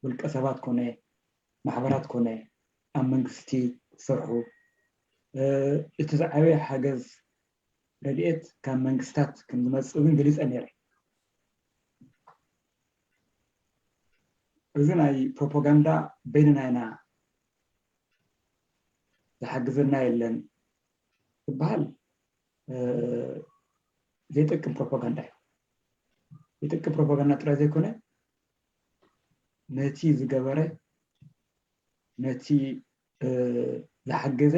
ውልቀ ሰባት ኮነ፣ ማሕበራት ኮነ፣ ኣብ መንግስቲ ዝሰርሑ፣ እ፣ እቲ ዝዓበየ ሓገዝ ረድኤት ካብ መንግስታት ከም ዝመጽእ እውን ገሊጸ ነይረ። እዚ ናይ ፕሮፓጋንዳ በይንና ኢና፣ ዝሓግዘና የለን ዝበሃል፣ እ፣ ዘይጠቅም ፕሮፓጋንዳ እዩ። ዘይጠቅም ፕሮፓጋንዳ ጥራይ ዘይኮነ፣ ነቲ ዝገበረ፣ ነቲ፣ እ፣ ዝሓገዘ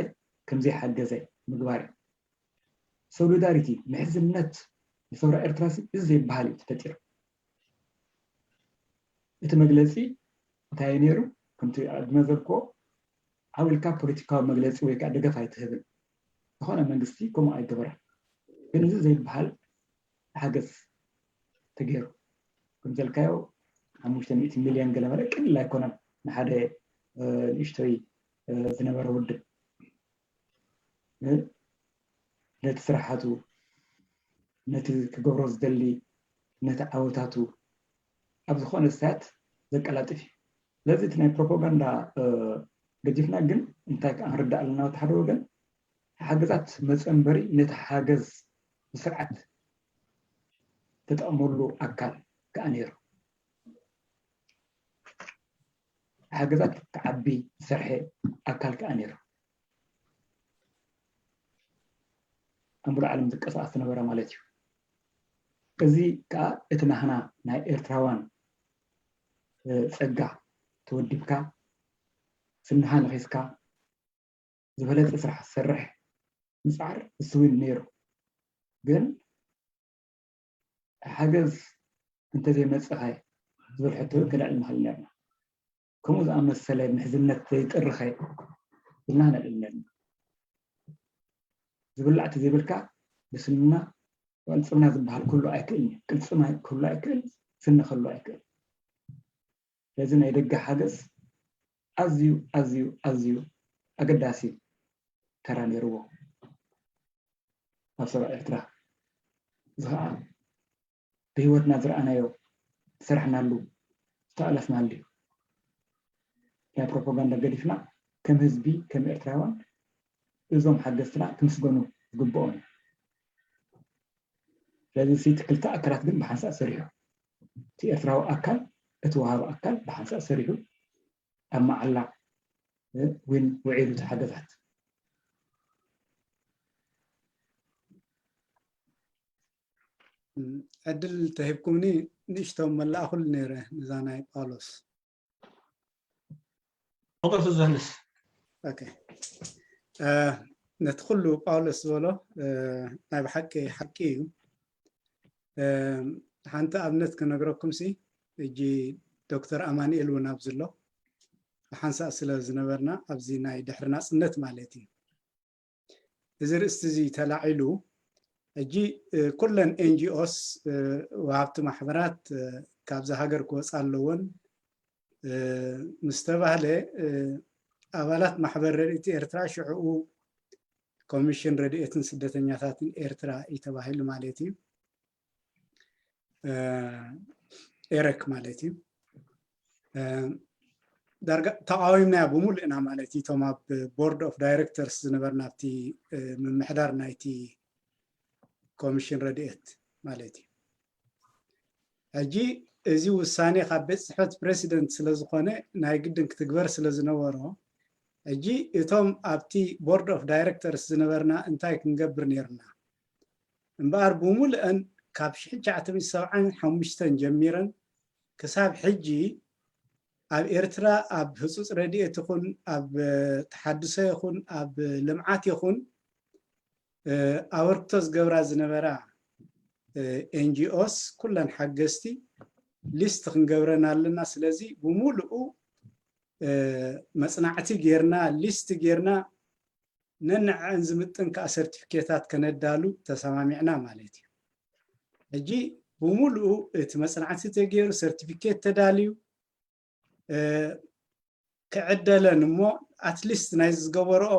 ከም ዘይሓገዘ ምግባር እዩ። ሶሊዳሪቲ፣ ምሕዝነት ንሰውራ ኤርትራ ሲ እዚ ዘይበሃል እዩ ተፈጢሩ። እቲ መግለጺ እንታይ እዩ ነይሩ? ከምቲ ቅድመ ዘልክዎ፣ ዓው ኢልካ ፖለቲካዊ መግለጺ ወይ ከዓ ደገፍ ኣይትህብን። ዝኾነ መንግስቲ ከምኡ ኣይገበረን። ግን እዚ ዘይበሃል ሓገዝ ተገይሩ። ከም ዘልካዮ፣ ሓሙሽተ ሚእቲ ሚልዮን ገለ መለ ቀሊል ኣይኮነን ንሓደ፣ እ፣ ንእሽቶይ፣ እ፣ ዝነበረ ውድብ። እ፣ ነቲ ስራሓቱ፣ ነቲ ክገብሮ ዝደሊ፣ ነቲ ዓወታቱ ኣብ ዝኾነ ስታት ዘቀላጥፍ እዩ። ስለዚ እቲ ናይ ፕሮፓጋንዳ፣ እ፣ ገዲፍና ግን እንታይ ከኣ ክንርዳእ ኣለና፣ እቲ ሓደ ወገን ሓገዛት መጸንበሪ ነቲ ሓገዝ ብስርዓት ተጠቕመሉ ኣካል ከኣ ነይሩ። ሓገዛት ክዓቢ ዝሰርሐ ኣካል ከኣ ነይሩ። ኣብ ሙሉእ ዓለም ዝንቀሳቐስ ዝነበረ ማለት እዩ። እዚ ከኣ እቲ ናህና ናይ ኤርትራውያን፣ እ፣ ጸጋ ተወዲብካ፣ ስንኻ ነኺስካ፣ ዝበለጸ ስራሕ ዝሰርሕ ምጽዓር እሱ እውን ነይሩ። ግን ሓገዝ እንተዘይመጸኸ ዝብል ሕቶ እውን ከነዕልል ንኽእል ነርና። ከምኡ ዝኣመሰለ ምሕዝነት ዘይጥርኸ ኢልና ነልዕል ነርና። ዝብላዕ ተዘይብልካ ብስንና ቅልፅምና ዝበሃል ክህሉ ኣይክእልን እዩ። ቅልፅም ኣይ- ክህሉ ኣይክእል፣ ስኒ ክህሉ ኣይክእል። ስለዚ ናይ ደገ ሓገዝ ኣዝዩ ኣዝዩ ኣዝዩ ኣገዳሲ ተራ ነይርዎ ኣብ ሰብኣዊ ኤርትራ። እዚ ከዓ ብህይወትና ዝረኣናዮ፣ ዝሰራሕናሉ፣ ዝተኣለፍናሉ እዩ። ናይ ፕሮፓጋንዳ ገዲፍና ከም ህዝቢ ከም ኤርትራውያን እዞም ሓገዝትና ክምስገኑ ዝግብኦም እዩ። ስለዚ እቲ ክልተ ኣካላት ግን ብሓንሳእ ሰሪሑ፣ እቲ ኤርትራዊ ኣካል እቲ ወሃቢ ኣካል ብሓንሳእ ሰሪሑ ኣብ መዓላ እውን ውዒሉ እቲ ሓገዛት። ዕድል ተሂብኩምኒ ንእሽቶም መላእኹል ነይረ ነዛ ናይ ጳውሎስ መቐሱ ዮሃንስ ነቲ ኩሉ ጳውሎስ ዝበሎ ናይ ብሓቂ ሓቂ እዩ። ሓንቲ ኣብነት ክነግረኩም ሲ እጂ ዶክተር ኣማንኤል እውን ኣብዚ ኣሎ ብሓንሳእ ስለ ዝነበርና ኣብዚ ናይ ድሕሪ ናፅነት ማለት እዩ። እዚ ርእስቲ እዚ ተላዒሉ ሕጂ ኩለን ኤንጂኦስ ወሃብቲ ማሕበራት ካብዚ ሃገር ክወፃ ኣለዎን ምስ ተባህለ ኣባላት ማሕበር ረድኤት ኤርትራ ሽዕኡ ኮሚሽን ረድኤትን ስደተኛታትን ኤርትራ እዩ ተባሂሉ ማለት እዩ። ኤረክ ማለት እዩ። ዳርጋ ተቃዊምናያ ብሙሉእና ማለት እዩ። እቶም ኣብ ቦርድ ኦፍ ዳይሬክተርስ ዝነበርና ኣብቲ ምምሕዳር ናይቲ ኮሚሽን ረድኤት ማለት እዩ። ሕጂ እዚ ውሳኔ ካብ ቤት ፅሕፈት ፕሬሲደንት ስለዝኾነ ናይ ግድን ክትግበር ስለዝነበሮ ሕጂ እቶም ኣብቲ ቦርድ ኦፍ ዳይሬክተርስ ዝነበርና እንታይ ክንገብር ነይርና? እምበኣር ብሙሉአን ካብ ሽሕን ትሽዓተ ሚእትን ሰብዓን ሓሙሽተን ጀሚረን ክሳብ ሕጂ ኣብ ኤርትራ ኣብ ህፁፅ ረድኤት ይኹን ኣብ ተሓድሶ ይኹን ኣብ ልምዓት ይኹን ኣበርክቶ ዝገብራ ዝነበራ ኤንጂኦስ ኩለን ሓገዝቲ ሊስት ክንገብረን ኣለና። ስለዚ ብሙሉኡ መፅናዕቲ ጌርና ሊስት ጌርና ነንዐን ዝምጥን ከዓ ሰርቲፊኬታት ከነዳሉ ተሰማሚዕና ማለት እዩ። ሕጂ ብሙሉኡ እቲ መፅናዕቲ ተገይሩ ሰርቲፊኬት ተዳልዩ ክዕደለን እሞ ኣትሊስት ናይ ዝገበረኦ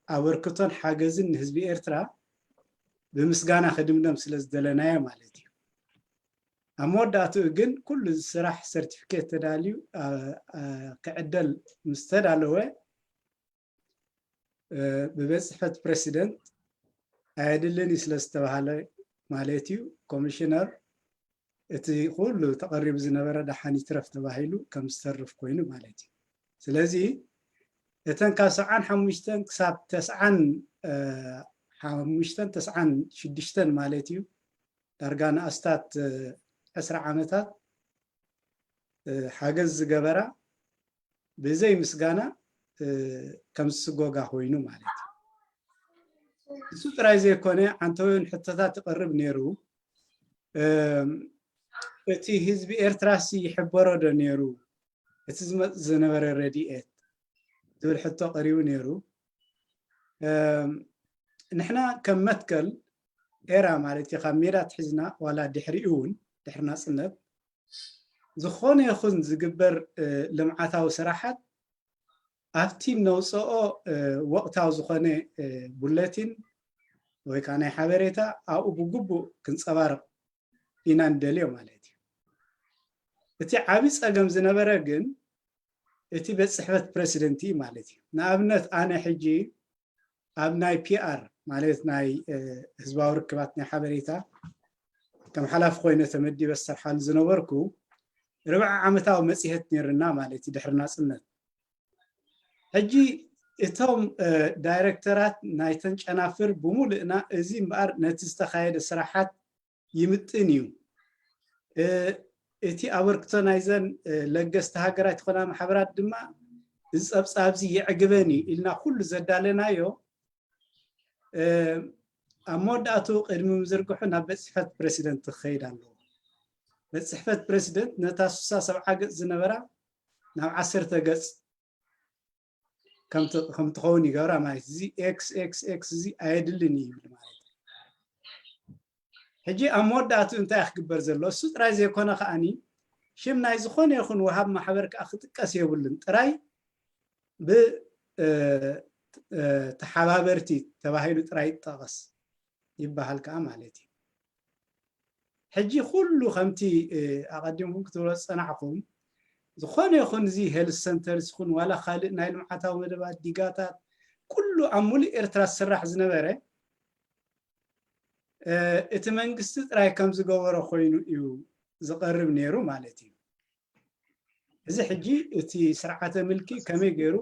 ኣበርክቶን ሓገዝን ንህዝቢ ኤርትራ ብምስጋና ክድምደም ስለ ዝደለናዮ ማለት እዩ። ኣብ መወዳእትኡ ግን ኩሉ ስራሕ ሰርቲፊኬት ተዳልዩ ክዕደል ምስ ተዳለወ ብቤት ፅሕፈት ፕሬሲደንት ኣየድልን እዩ ስለ ዝተባሃለ ማለት እዩ ኮሚሽነር እቲ ኩሉ ተቐሪቡ ዝነበረ ደሓን ይትረፍ ተባሂሉ ከም ዝተርፍ ኮይኑ ማለት እዩ። ስለዚ እተን ካብ ሰብዓን ሓሙሽተን ክሳብ ተስዓን ሓሙሽተን ተስዓን ሽዱሽተን ማለት እዩ ዳርጋ ንኣስታት ዕስራ ዓመታት ሓገዝ ዝገበራ ብዘይ ምስጋና ከም ዝስጎጋ ኮይኑ ማለት እዩ። እሱ ጥራይ ዘይኮነ ዓንተወዮን ሕቶታት ይቐርብ ነይሩ። እቲ ህዝቢ ኤርትራሲ ይሕበሮ ዶ ነይሩ እቲ ዝመፅ ዝነበረ ረድኤት ዝብል ሕቶ ቀሪቡ ነይሩ። ንሕና ከም መትከል ኤራ ማለት እዩ ካብ ሜዳ ትሒዝና ዋላ ድሕሪኡ እውን ድሕሪ ናፅነት ዝኾነ ይኹን ዝግበር ልምዓታዊ ስራሓት ኣብቲ ነውፅኦ ወቕታዊ ዝኾነ ቡለቲን ወይ ከዓ ናይ ሓበሬታ ኣብኡ ብግቡእ ክንፀባርቕ ኢና ንደልዮ ማለት እዩ። እቲ ዓብዪ ፀገም ዝነበረ ግን እቲ ቤት ፅሕፈት ፕሬሲደንት እዩ ማለት እዩ። ንኣብነት ኣነ ሕጂ ኣብ ናይ ፒኣር ማለት ናይ ህዝባዊ ርክባት ናይ ሓበሬታ ከም ሓላፊ ኮይነ ተመዲበ ዝሰርሓሉ ዝነበርኩ ርብዓ ዓመታዊ መፅሄት ነይርና ማለት እዩ ድሕሪ ናፅነት። ሕጂ እቶም ዳይሬክተራት ናይተን ጨናፍር ብሙሉእና እዚ እምበኣር ነቲ ዝተኻየደ ስራሓት ይምጥን እዩ። እቲ ኣበርክቶ ናይዘን ለገስቲ ሃገራት ይኾና ማሕበራት ድማ እዚ ፀብፃብ እዚ የዕግበን እዩ ኢልና ኩሉ ዘዳለናዮ ኣብ መወዳእቱ ቅድሚ ምዝርግሑ ናብ ቤት ፅሕፈት ፕሬሲደንት ክኸይድ ኣለዎ። ቤት ፅሕፈት ፕሬሲደንት ነታ ስሳ ሰብዓ ገፅ ዝነበራ ናብ ዓሰርተ ገፅ ከም ትኸውን ይገብራ ማለት እዩ። እዚ ኤክስ ኤክስ ኤክስ እዚ ኣየድልን እዩ ይብል ማለት እዩ። ሕጂ ኣብ መወዳእቱ እንታይ ክግበር ዘሎ? እሱ ጥራይ ዘይኮነ ከዓኒ ሽም ናይ ዝኾነ ይኹን ወሃብ ማሕበር ከዓ ክጥቀስ የብሉን። ጥራይ ብ ተሓባበርቲ ተባሂሉ ጥራይ ይጠቐስ ይበሃል ከዓ ማለት እዩ። ሕጂ ኩሉ ከምቲ ኣቐዲምኩም ክትብሎ ዝፀናዕኩም ዝኾነ ይኹን እዚ ሄልት ሰንተርስ ይኹን ዋላ ካልእ ናይ ልምዓታዊ መደባት ዲጋታት ኩሉ ኣብ ሙሉእ ኤርትራ ዝስራሕ ዝነበረ እቲ መንግስቲ ጥራይ ከም ዝገበሮ ኮይኑ እዩ ዝቐርብ ነይሩ ማለት እዩ። እዚ ሕጂ እቲ ስርዓተ ምልኪ ከመይ ገይሩ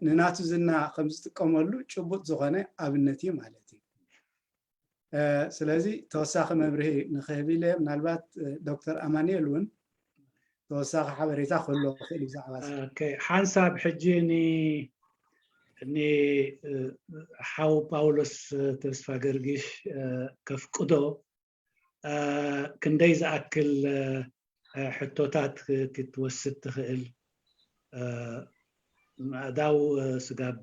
ንናቱ ዝና ከም ዝጥቀመሉ ጭቡጥ ዝኾነ ኣብነት እዩ ማለት እዩ። ስለዚ ተወሳኺ መብርሂ ንክህብ ኢለ ምናልባት ዶክተር ኣማኑኤል እውን ተወሳኺ ሓበሬታ ክህልዎ ክእል ብዛዕባ ሓንሳብ ሕጂ ንሓው ጳውሎስ ተስፋ ገርጊሽ ከፍቅዶ ክንደይ ዝኣክል ሕቶታት ክትወስድ ትኽእል? ኣእዳው ስጋብ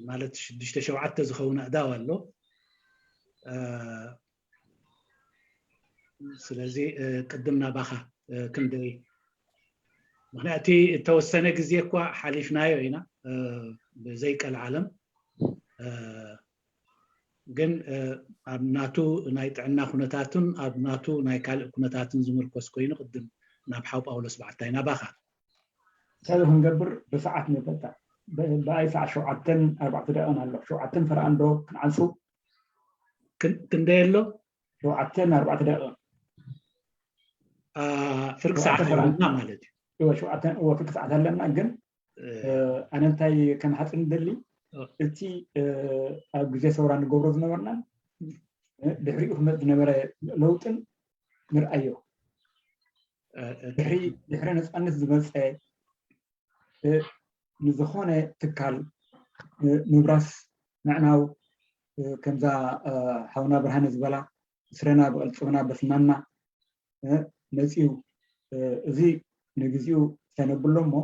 ማለት ሽዱሽተ ሸውዓተ ዝኸውን ኣእዳው ኣሎ። ስለዚ ቅድም ናባኻ ክንደይ ምክንያቱ እተወሰነ ግዜ እኳ ሓሊፍናዮ ኢና ብዘይቀልዓለም ግን ኣብ ናቱ ናይ ጥዕና ኩነታትን ኣብ ናቱ ናይ ካልእ ኩነታትን ዝምርኮስ ኮይኑ ቅድም ናብ ሓው ጳውሎስ በዓታይ ናባኻ ሰብ ክንገብር ብሰዓት ንበታ ብኣይ ሰዓት ሸውዓተን ኣርባዕተ ደቂቕን ኣሎ ሸውዓተን ፈረቓ እንዶ ክንዓንሱ ክንደይ ኣሎ ሸውዓተን ኣርባዕተ ደቂቕ ፍርቂ ሰዓት ኣለና ማለት እዩ ፍርቂ ሰዓት ኣለና ግን ኣነ እንታይ ከነሓፅር ንደሊ እቲ ኣብ ግዜ ሰውራ ንገብሮ ዝነበርና ድሕሪኡ ክመፅ ዝነበረ ለውጥን ንርኣዮ ድሕሪ ነፃነት ዝመፀ ንዝኾነ ትካል ምብራስ ምዕናው ከምዛ ሓውና ብርሃነ ዝበላ ስረና ብቐልፅምና በስናና መፂኡ እዚ ንግዚኡ ተነብሎ እሞ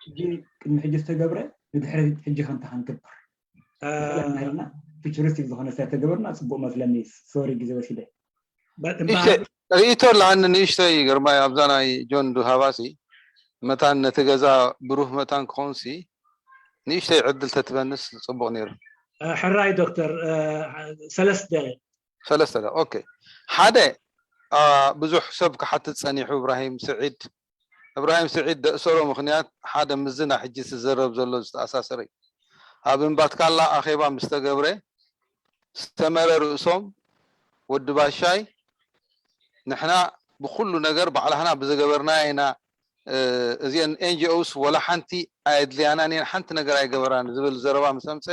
እዚ ቅድሚ ሕጂ ዝተገብረ ንድሕሪ ሕጂ ከምታ ክንግበር ኢልና ፊቸሪስቲክ ዝኾነ ዝተገበርና ፅቡቅ መስለኒ ሶሪ ግዜ ወሲደ ርእቶ ኣለሃኒ ንእሽተይ ግርማይ ኣብዛ ናይ ጆን ዱሃባሲ መታን ነቲ ገዛ ብሩህ መታን ክኾንሲ ንእሽተይ ዕድል ተትበንስ ፅቡቅ ነይሩ ሕራይ ዶክተር ሰለስተ ሰለስተ ኦኬ ሓደ ብዙሕ ሰብ ክሓትት ፀኒሑ እብራሂም ስዒድ እብራሂም ስዒድ ደእሰሮ ምክንያት ሓደ ምዚ ናይ ሕጂ ዝዘረብ ዘሎ ዝተኣሳሰረ እዩ ኣብ እምባትካላ ኣኼባ ምስ ተገብረ ዝተመረ ርእሶም ወዲ ባሻይ ንሕና ብኩሉ ነገር ባዕላህና ብዝገበርና ኢና እዚአን ኤንጂኦስ ወላ ሓንቲ ኣየድልያናን እየን ሓንቲ ነገር ኣይገበራን ዝብል ዘረባ ምስ ኣምፀ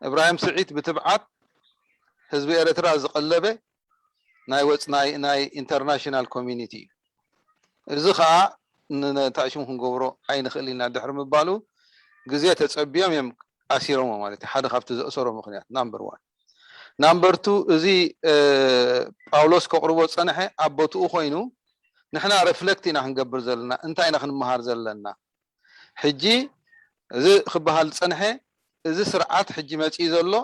እብራሂም ስዒድ ብትብዓት ህዝቢ ኤርትራ ዝቀለበ ናይ ወፅናይ ናይ ኢንተርናሽናል ኮሚኒቲ እዩ እዚ ከዓ ንታሽሙ ክንገብሮ ኣይንኽእል ኢና ድሕሪ ምባሉ ግዜ ተፀቢዮም እዮም ኣሲሮሞ ማለት ሓደ ካብቲ ዘእሰሮ ምክንያት ናምበር ዋን ናምበር ቱ እዚ ጳውሎስ ከቕርቦ ዝፀንሐ ኣብ ቦትኡ ኮይኑ ንሕና ሪፍሌክት ኢና ክንገብር ዘለና እንታይ ኢና ክንመሃር ዘለና ሕጂ እዚ ክበሃል ዝፀንሐ እዚ ስርዓት ሕጂ መፂኡ ዘሎ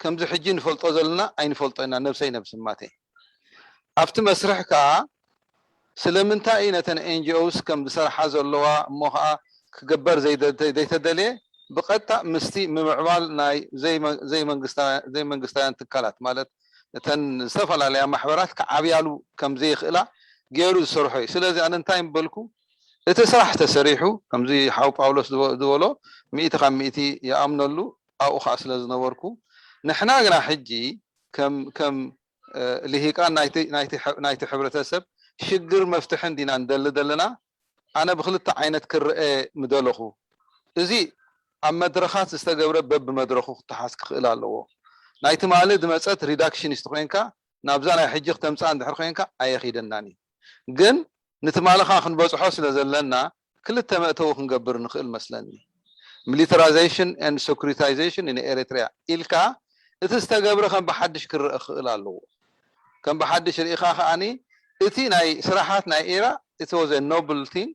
ከምዚ ሕጂ ንፈልጦ ዘለና ኣይንፈልጦ ኢና ነብሰይ ነብስማተይ ኣብቲ መስርሕ ከዓ ስለምንታይ እዩ ነተን ኤንጂኦስ ከም ዝሰርሓ ዘለዋ እሞ ከዓ ክግበር ዘይተደልየ ብቐጥታ ምስቲ ምምዕባል ናይ ዘይመንግስታውያን ትካላት ማለት እተን ዝተፈላለያ ማሕበራት ክዓብያሉ ከም ዘይኽእላ ገይሩ ዝሰርሖ እዩ ስለዚ ኣነ እንታይ ምበልኩ እቲ ስራሕ ተሰሪሑ ከምዚ ሓው ጳውሎስ ዝበሎ ሚእቲ ካብ ሚእቲ ይኣምነሉ ኣብኡ ከዓ ስለ ዝነበርኩ ንሕና ግና ሕጂ ከም ከም ልሂቃን ናይቲ ሕብረተሰብ ሽግር መፍትሒ እንዲና ንደሊ ዘለና ኣነ ብክልተ ዓይነት ክረአ ምደለኹ እዚ ኣብ መድረኻት ዝተገብረ በብመድረኹ ክተሓዝ ክኽእል ኣለዎ ናይ ትማሊ ዝመፀት ሪዳክሽኒስት ኮይንካ ናብዛ ናይ ሕጂ ክተምፅኣ እንድሕር ኮይንካ ኣየኺደናን እዩ ግን ንትማልኻ ክንበፅሖ ስለ ዘለና ክልተ መእተዊ ክንገብር ንኽእል መስለኒ militarization and securitization in Eritrea ኢልካ እቲ ዝተገብረ ከም ብሓድሽ ክረአ ክኽእል ኣለዎ ከም ብሓድሽ ርኢኻ ከዓኒ እቲ ናይ ስራሓት ናይ ኤራ እቲ ወዘ ኖብል ቲንግ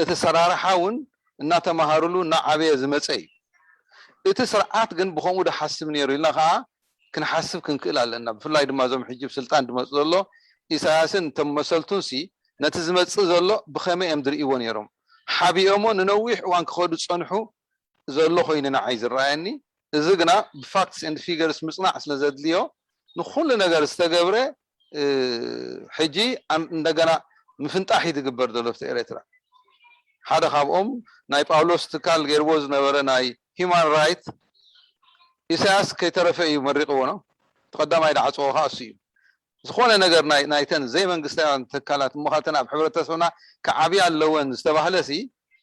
እቲ ሰራርሓ እውን እናተማሃሩሉ እናዓበየ ዝመፀ እዩ። እቲ ስርዓት ግን ብከምኡ ድሓስብ ነይሩ ኢልና ከዓ ክንሓስብ ክንክእል ኣለና። ብፍላይ ድማ እዞም ሕጂ ብስልጣን ድመፁ ዘሎ ኢሳያስን እቶም መሰልቱን ሲ ነቲ ዝመፅእ ዘሎ ብኸመይ እዮም ዝርእይዎ ነይሮም? ሓቢኦሞ ንነዊሕ እዋን ክኸዱ ዝፀንሑ ዘሎ ኮይኑ ንዓይ ዝረኣየኒ። እዚ ግና ብፋክትስ ኤንድ ፊገርስ ምፅናዕ ስለ ዘድልዮ ንኩሉ ነገር ዝተገብረ ሕጂ እንደገና ምፍንጣሕ እዩ ዝግበር ዘሎ ኣብቲ ኤርትራ። ሓደ ካብኦም ናይ ጳውሎስ ትካል ገይርዎ ዝነበረ ናይ ሂማን ራይት ኢሳያስ ከይተረፈ እዩ መሪቕዎ ነው። እቲ ቀዳማይ ድዓፀዎ ከዓ እሱ እዩ። ዝኾነ ነገር ናይተን ዘይመንግስታውያን ትካላት እሞ ካብተን ኣብ ሕብረተሰብና ክዓብያ ኣለወን ዝተባህለ ሲ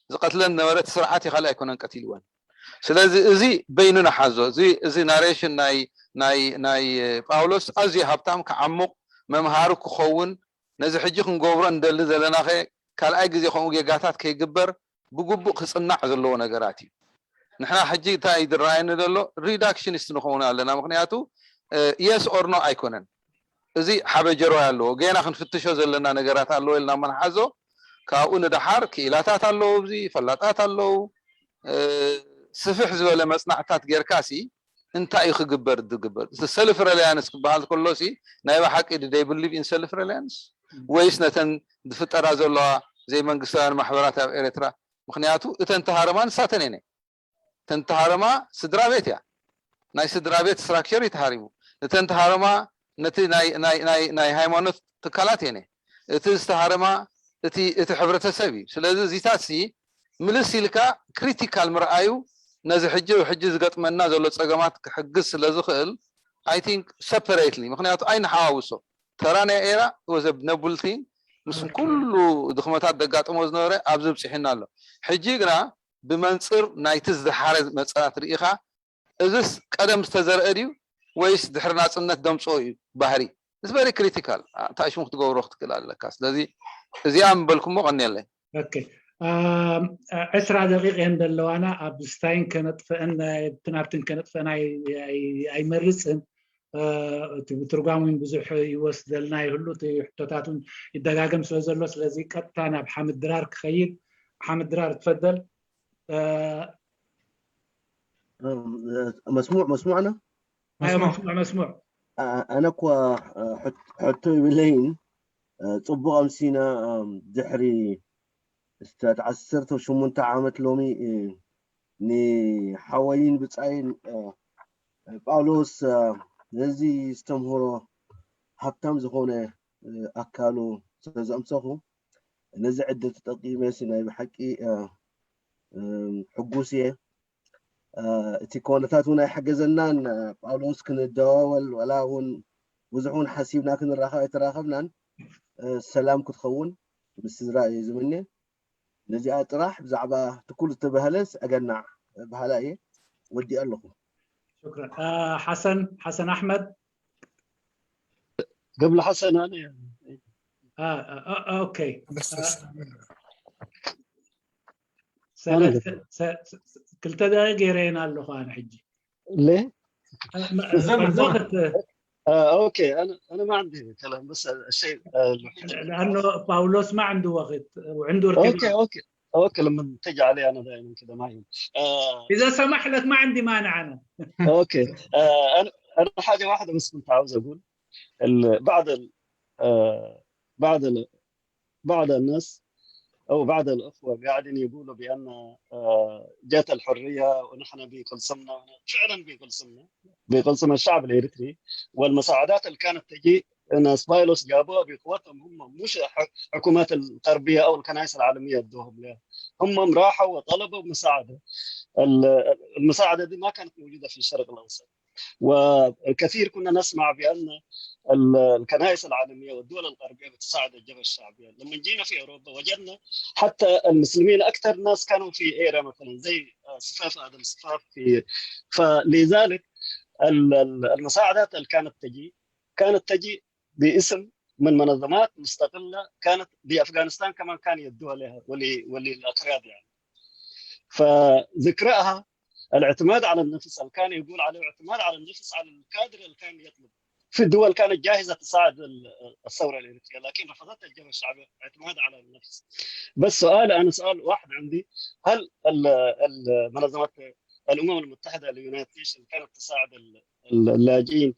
ዝቐትለን ነበረ እቲ ስርዓት እዩ ካልእ ኣይኮነን ቀቲልወን። ስለዚ እዚ በይኑ ንሓዞ። እዚ ናሬሽን ናይ ጳውሎስ ኣዝዩ ሃብታም ክዓሙቕ መምሃሪ ክኸውን ነዚ ሕጂ ክንገብሮ እንደሊ ዘለናኸ ካልኣይ ግዜ ከምኡ ጌጋታት ከይግበር ብግቡእ ክፅናዕ ዘለዎ ነገራት እዩ። ንሕና ሕጂ እንታይ ዝረኣየኒ ዘሎ ሪዳክሽኒስት ንኸውን ኣለና። ምክንያቱ የስ ኦር ኖ ኣይኮነን። እዚ ሓበጀሮ ኣለዎ። ገና ክንፍትሾ ዘለና ነገራት ኣለዎ ኢልና መናሓዞ ካብኡ ንደሓር ክኢላታት ኣለዉ፣ እዚ ፈላጣት ኣለዉ። ስፍሕ ዝበለ መፅናዕታት ጌርካ ሲ እንታይ እዩ ክግበር ዝግበር? ሰልፍ ሬሊያንስ ክበሃል ከሎ ሲ ናይ ብሓቂ ዶ they believe in self reliance ወይስ ነተን ዝፍጠራ ዘለዋ ዘይመንግስታውያን ማሕበራት ኣብ ኤርትራ? ምክንያቱ እተን ተሃረማ ንሳተን እየን። እተን ተሃረማ ስድራ ቤት እያ። ናይ ስድራ ቤት ስትራክቸር እዩ ተሃሪሙ። እተን ተሃረማ ነቲ ናይ ሃይማኖት ትካላት እየን። እቲ ዝተሃረማ እቲ ሕብረተሰብ እዩ። ስለዚ እዚታት ሲ ምልስ ኢልካ ክሪቲካል ምርኣዩ ነዚ ሕጂ ሕጂ ዝገጥመና ዘሎ ፀገማት ክሕግዝ ስለ ዝኽእል I think separately ምክንያቱ ኣይንሓዋውሶ ተራ ናይ ኤራ ወዘ ነቡልቲ ምስ ኩሉ ድኽመታት ደጋጥሞ ዝነበረ ኣብዚ ብፅሒና ኣሎ። ሕጂ ግና ብመንፅር ናይቲ ዝደሓረ መፀናት ርኢኻ እዚስ ቀደም ዝተዘርአ ድዩ ወይስ ድሕሪ ናፅነት ደምፅኦ እዩ ባህሪ? It's very critical። እንታይ ሽሙ ክትገብሮ ክትክእል ኣለካ። ስለዚ እዚኣ ምበልኩሞ ቀኒየለይ። ዕስራ ደቂቕ እየን ዘለዋና። ኣብ ስታይን ከነጥፈአን ናብትን ኣብትን ከነጥፈአን ኣይመርፅን። እቲ ብትርጓም እውን ብዙሕ ይወስደልና ይህሉ እቲ ሕቶታት እውን ይደጋገም ስለ ዘሎ ስለዚ ቀጥታ ናብ ሓምድ ድራር ክኸይድ። ሓምድ ድራር ትፈደል። መስሙዕ መስሙዕና መስሙዕ መስሙዕ ኣነ እኳ ሕቶ ይብለይን ፅቡቅ ኣምሲና ድሕሪ እስታት ዓሰርተ ሸሞንተ ዓመት ሎሚ ንሓወይን ብፃይን ጳውሎስ ነዚ ዝተምህሮ ሃብታም ዝኾነ ኣካሉ ስለ ዘምሰኹ ነዚ ዕድል ተጠቂመ ሲ ናይ ብሓቂ ሕጉስ እየ። እቲ ኮነታት እውን ኣይሓገዘናን። ጳውሎስ ክንደዋወል ዋላ እውን ብዙሕ እውን ሓሲብና ክንራኸብ ኣይተራኸብናን። ሰላም ክትኸውን ምስ ስድራ እየ ዝምነ። ነዚኣ ጥራሕ ብዛዕባ እቲ ኩሉ ዝተባህለስ ኣገናዕ በሃላ እየ። ወዲኣ ኣለኹ። ሓሰን ሓሰን ኣሕመድ ገብለ ሓሰን ኣነ ኦኬ ክልተ ደቂ ገይረየን ኣለኹ ኣነ ሕጂ ለ ወቅት آه، اوكي انا انا ما عندي كلام بس الشيء آه، الوحيد لانه باولوس ما عنده وقت وعنده اوكي اوكي اوكي لما تجي علي انا دائما كذا ما يهم آه، اذا سمح لك ما عندي مانع انا اوكي آه، انا انا حاجه واحده بس كنت عاوز اقول ال- بعض ال- آه، بعض ال- بعض الناس او بعض الاخوه قاعدين يقولوا بان آه، جات الحريه ونحن بقلصمنا فعلا بقلصمنا بقلصم الشعب الاريتري والمساعدات اللي كانت تجي ناس بايلوس جابوها بقوتهم هم مش ح- حكومات الغربيه او الكنائس العالميه ادوهم لها هم راحوا وطلبوا مساعده ال- المساعده دي ما كانت موجوده في الشرق الاوسط والكثير كنا نسمع بان ال- الكنائس العالميه والدول الغربيه بتساعد الجبهه الشعبيه لما جينا في اوروبا وجدنا حتى المسلمين اكثر ناس كانوا في ايرا مثلا زي صفاف ادم صفاف في فلذلك ال- ال- المساعدات اللي كانت تجي كانت تجي باسم من منظمات مستقله كانت بافغانستان كمان كان يدوها لها ول- وللاكراد يعني فذكرها الاعتماد على النفس اللي كان يقول عليه اعتماد على النفس على الكادر اللي كان يطلب في دول كانت جاهزة تساعد الثورة الإريترية، لكن رفضتها الجبهة الشعبية اعتماد على النفس. بس سؤال، أنا سؤال واحد عندي، هل المنظمات، الأمم المتحدة، ال United Nations، كانت تساعد اللاجئين،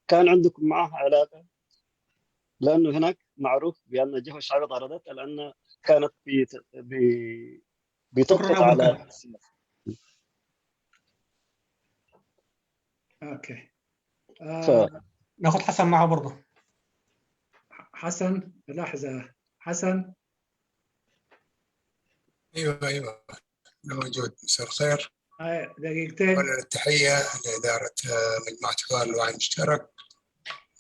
كان عندكم معها علاقة؟ لأنه هناك معروف بأن الجبهة الشعبية طاردتها لأن كانت بتضغط على السياسة. اوكي. آه ناخذ حسن معه برضه. حسن، لحظة. حسن. ايوه ايوه، موجود. مساء الخير. آه دقيقتين. اولا التحيه لاداره مجموعه حوار الوعي المشترك،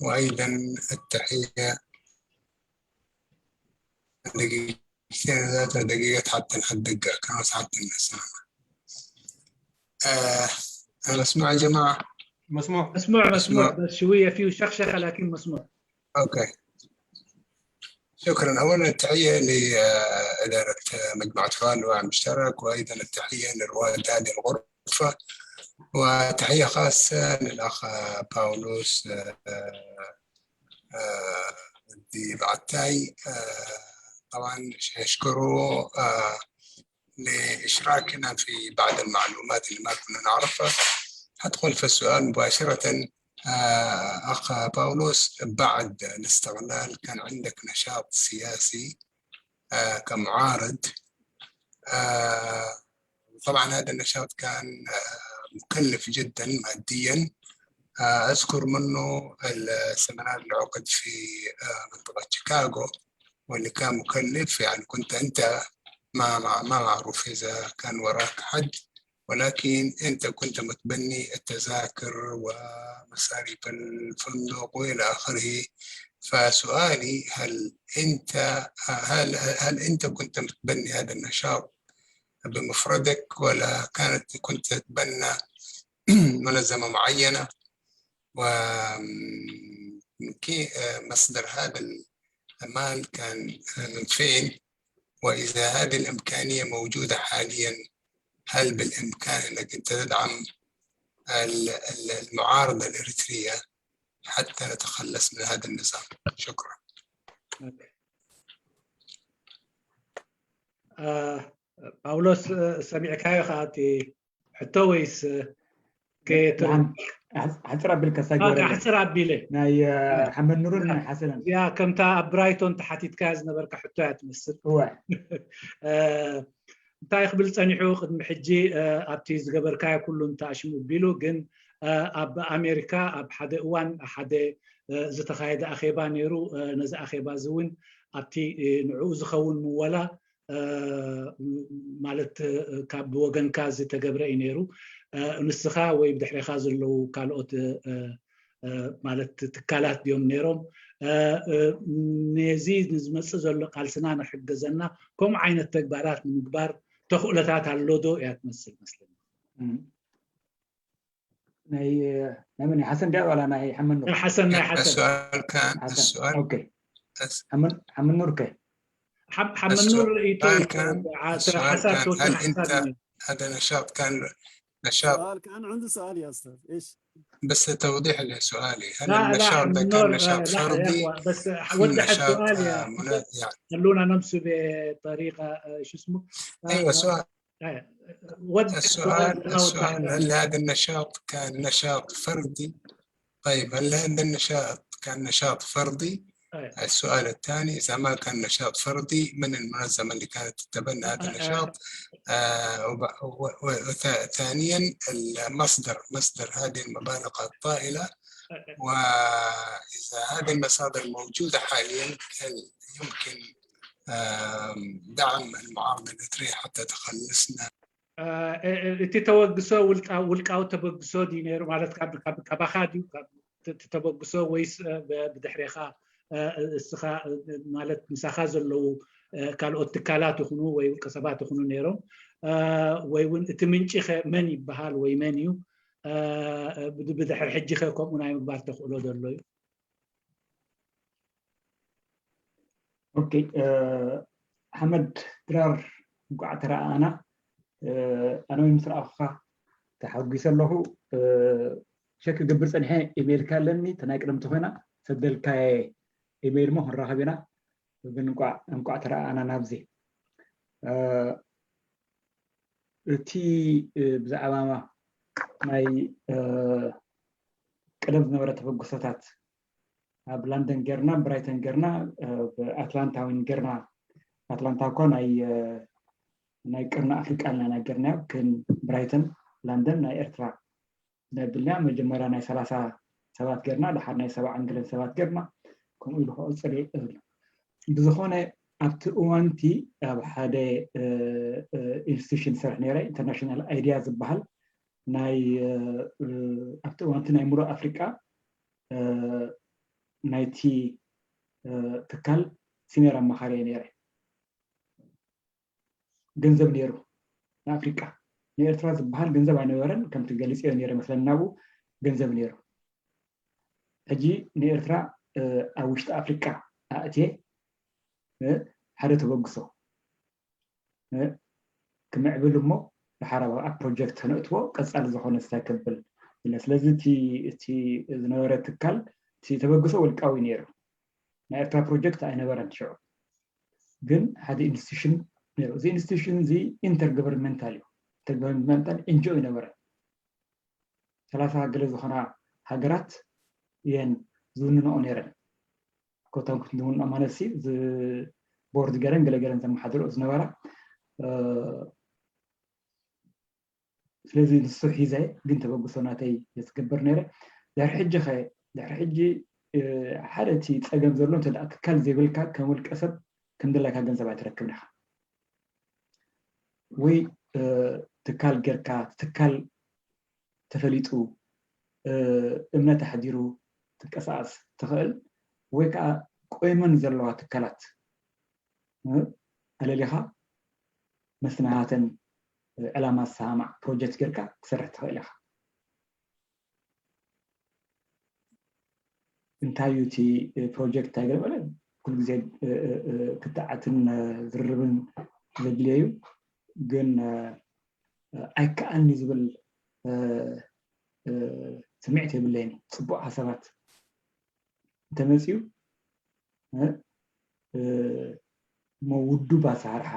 وايضا التحيه دقيقتين ثلاثة دقيقات حتى نحدد كانوا ساعتين السلامة. آه أنا مسموع يا جماعة؟ مسموع مسموع مسموع بس شوية فيه شخشخة لكن مسموع. أوكي. شكرا. أولا التحية لإدارة مجموعة حوار الوعي المشترك، وأيضا التحية لرواد هذه الغرفة، وتحية خاصة للأخ باولوس الديبعتاي. طبعا نشكره لإشراكنا في بعض المعلومات اللي ما كنا نعرفها. هدخل في السؤال مباشرة. أخ باولوس، بعد الاستقلال كان عندك نشاط سياسي كمعارض. طبعا هذا النشاط كان مكلف جدا ماديا. أذكر منه السيمينار اللي عقد في منطقة شيكاغو، واللي كان مكلف، يعني كنت أنت ما ما معروف إذا كان وراك حد، ولكن أنت كنت متبني التذاكر ومصاريف الفندق وإلى آخره. فسؤالي، هل أنت هل هل أنت كنت متبني هذا النشاط بمفردك، ولا كانت كنت تتبنى منظمة معينة؟ ومصدر هذا المال كان من فين؟ وإذا هذه الإمكانية موجودة حاليا، هل بالإمكان أنك أنت تدعم المعارضة الإريترية حتى نتخلص من هذا النظام؟ شكرا. ፓውሎስ ሰሚዕካዮ ከኣ እቲ ሕቶ ወይስ ሕፅር ኣቢልካ ሳግበረ ሕፅር ኣቢለ ናይ ሓመድ ኑርን ናይ ሓሰንን እዚኣ ከምታ ኣብ ብራይቶን ተሓቲትካያ ዝነበርካ ሕቶ እያ ትመስል እወ እንታይ ክብል ፀኒሑ ቅድሚ ሕጂ ኣብቲ ዝገበርካዮ ኩሉ እንተኣሽሙ ቢሉ ግን ኣብ ኣሜሪካ ኣብ ሓደ እዋን ሓደ ዝተኻየደ ኣኼባ ነይሩ ነዚ ኣኼባ እዚ እውን ኣብቲ ንዕኡ ዝኸውን ምወላ ማለት ካብ ብወገንካ ዝተገብረ እዩ ነይሩ ንስኻ ወይ ብድሕሬኻ ዘለዉ ካልኦት ማለት ትካላት ድዮም ነይሮም ነዚ ንዝመፅእ ዘሎ ቃልስና ንሕገዘና ከምኡ ዓይነት ተግባራት ንምግባር ተኽእሎታት ኣሎ ዶ እያ ትመስል መስለኒ ናይ ናይ መን ሓሰን ድያ ዋላ ናይ ሓመኑ ሓሰን ናይ ሓሰን السؤال كان السؤال ኦኬ ሓመን ሓመን ኑር ከ ሓመን ኑር ርእይቶ هذا نشاط كان نشاط سؤال كان عنده سؤال يا استاذ ايش بس توضيح لسؤالي، هل النشاط ده كان نشاط فردي؟ بس وضح السؤال يا خلونا نمشي بطريقه شو اسمه ايوه سؤال وضح السؤال السؤال هل هذا النشاط كان نشاط فردي؟ طيب هل هذا النشاط كان نشاط فردي؟ السؤال الثاني، إذا ما كان نشاط فردي، من المنظمة اللي كانت تتبنى هذا النشاط؟ آه وثانيا المصدر، مصدر هذه المبالغ الطائلة، وإذا هذه المصادر موجودة حاليا هل يمكن دعم المعارضة الإريترية حتى تخلصنا እቲ ተበግሶ ውልቃዊ ተበግሶ ድዩ ነይሩ ማለት ካባኻ ድዩ እቲ ተበግሶ ወይስ ብድሕሬኻ እስኻ ማለት ምሳኻ ዘለዉ ካልኦት ትካላት ይኹኑ ወይ ውልቀ ሰባት ይኹኑ ነይሮም ወይ እውን እቲ ምንጪ ኸ መን ይበሃል ወይ መን እዩ ብድሕሪ ሕጂ ኸ ከምኡ ናይ ምግባር ተኽእሎ ዘሎ እዩ ኦኬ ሓመድ ድራር እንኳዕ ተረኣኣና ኣነ ወይ ምስ ረኣኹኻ ተሓጒሰ ኣለኹ ሸክ ክገብር ፀኒሐ ኢሜይልካ ኣለኒ፣ እቲ ናይ ቅድም ተኾይና ሰደልካየ ኢሜይል ሞ ክንራኸብ ኢና። ግን እንቋዕ እንቋዕ ተረኣኣና ናብዚ። እቲ ብዛዕባ ናይ ቀደም ዝነበረ ተበግሶታት ኣብ ላንደን ጌርና፣ ብራይተን ጌርና፣ ብኣትላንታ እውን ጌርና። ኣትላንታ እኳ ናይ ናይ ቅርኒ ኣፍሪቃ ኣለና ጌርናዮ፣ ግን ብራይተን፣ ላንደን ናይ ኤርትራ ነብልና። መጀመርያ ናይ ሰላሳ ሰባት ጌርና፣ ድሓር ናይ ሰብዓን ገለን ሰባት ጌርና፣ ከምኡ ኢሉ ክቕጽል ይኽእል። ብዝኾነ ኣብቲ እዋንቲ ኣብ ሓደ ኢንስቲቱሽን ሰርሕ ነይረ፣ ኢንተርናሽናል ኣይዲያ ዝበሃል፣ ናይ ኣብቲ እዋንቲ ናይ ሙሉእ ኣፍሪቃ ናይቲ ትካል ሲኒየር ኣማኻሪ እየ ነይረ። ገንዘብ ነይሩ ንኣፍሪቃ። ንኤርትራ ዝበሃል ገንዘብ ኣይነበረን፣ ከምቲ ገሊፅዮ ነይረ መስለኒ ናብኡ ገንዘብ ነይሩ። ሕጂ ንኤርትራ ኣብ ውሽጢ ኣፍሪቃ ኣእትየ ሓደ ተበግሶ ክምዕብል እሞ ድሓር ኣብ ፕሮጀክት ከነእትዎ ቀፃሊ ዝኾነ ስታይ ከብል ኢለ። ስለዚ እቲ ዝነበረ ትካል እቲ ተበግሶ ውልቃዊ ነይሩ። ናይ ኤርትራ ፕሮጀክት ኣይነበረን ሽዑ፣ ግን ሓደ ኢንስቲቱሽን ነይሩ። እዚ ኢንስቲቱሽን እዚ ኢንተርገቨርንመንታል እዩ። ኢንተርገቨርንመንታል ኤንጂኦ ይነበረ። ሰላሳ ገለ ዝኾና ሃገራት እየን ዝውንንኦ ነይረን። ኮታን ክትንውንኦ ማለት ሲ ቦርድ ገረን ገለ ገረን ዘመሓድርኦ ዝነበራ። ስለዚ ንሱ ሒዘ ግን ተበግሶ ናተይ ዝገብር ነይረ። ድሕሪ ሕጂ ኸ ድሕሪ ሕጂ ሓደ እቲ ፀገም ዘሎ እንተ ትካል ዘይብልካ ከም ውልቀ ሰብ ከም ድላይካ ገንዘብ ኣይትረክብን ኢኻ። ወይ ትካል ጌርካ ትካል ተፈሊጡ እምነት ኣሕዲሩ ትንቀሳቐስ ትኽእል፣ ወይ ከዓ ቆይመን ዘለዋ ትካላት ኣለሊኻ መስናሃተን ዕላማ ዝሰማማዕ ፕሮጀክት ጌርካ ክሰርሕ ትኽእል ኢኻ። እንታይ እዩ እቲ ፕሮጀክት እንታይ ገለ ኩሉ ግዜ ክትዓትን ዝርርብን ዘድልየ እዩ። ግን ኣይከኣልኒ ዝብል ስምዒት የብለይን። ፅቡቕ ሓሳባት እንተመፅዩ እሞ ውዱብ ኣሰራርሓ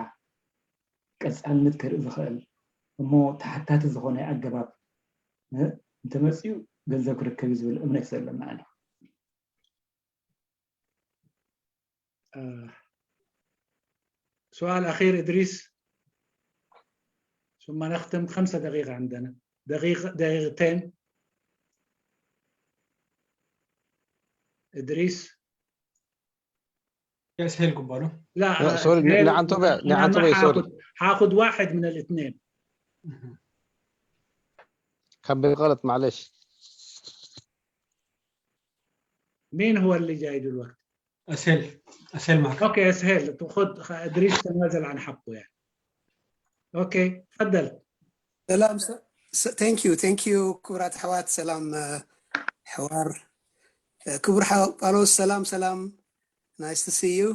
ቀፃልነት ከርኢ ዝኽእል እሞ ተሓታቲ ዝኾነ ኣገባብ እንተመፅዩ ገንዘብ ክርከብ እዩ ዝብል እምነት ዘሎ ንዓና። سؤال أخير إدريس، ثم نختم. خمسة دقيقة عندنا، دقيقة، دقيقتين. إدريس. يسهل قباله. لا، لا، سوري، نعم، طبيعي، نعم، طبيعي، سوري. هاخذ واحد من الاثنين. خبي غلط، معلش. مين هو اللي جاي دلوقتي؟ اسهل، اسهل معك. اوكي، اسهل، خذ ادريس تنازل عن حقه يعني. اوكي، تفضل. سلام. Thank you, thank you. ክቡራት ኣሕዋት ሰላም። ሕዋር ክቡር ሓው ጳውሎስ፣ ሰላም ሰላም። Nice to see you.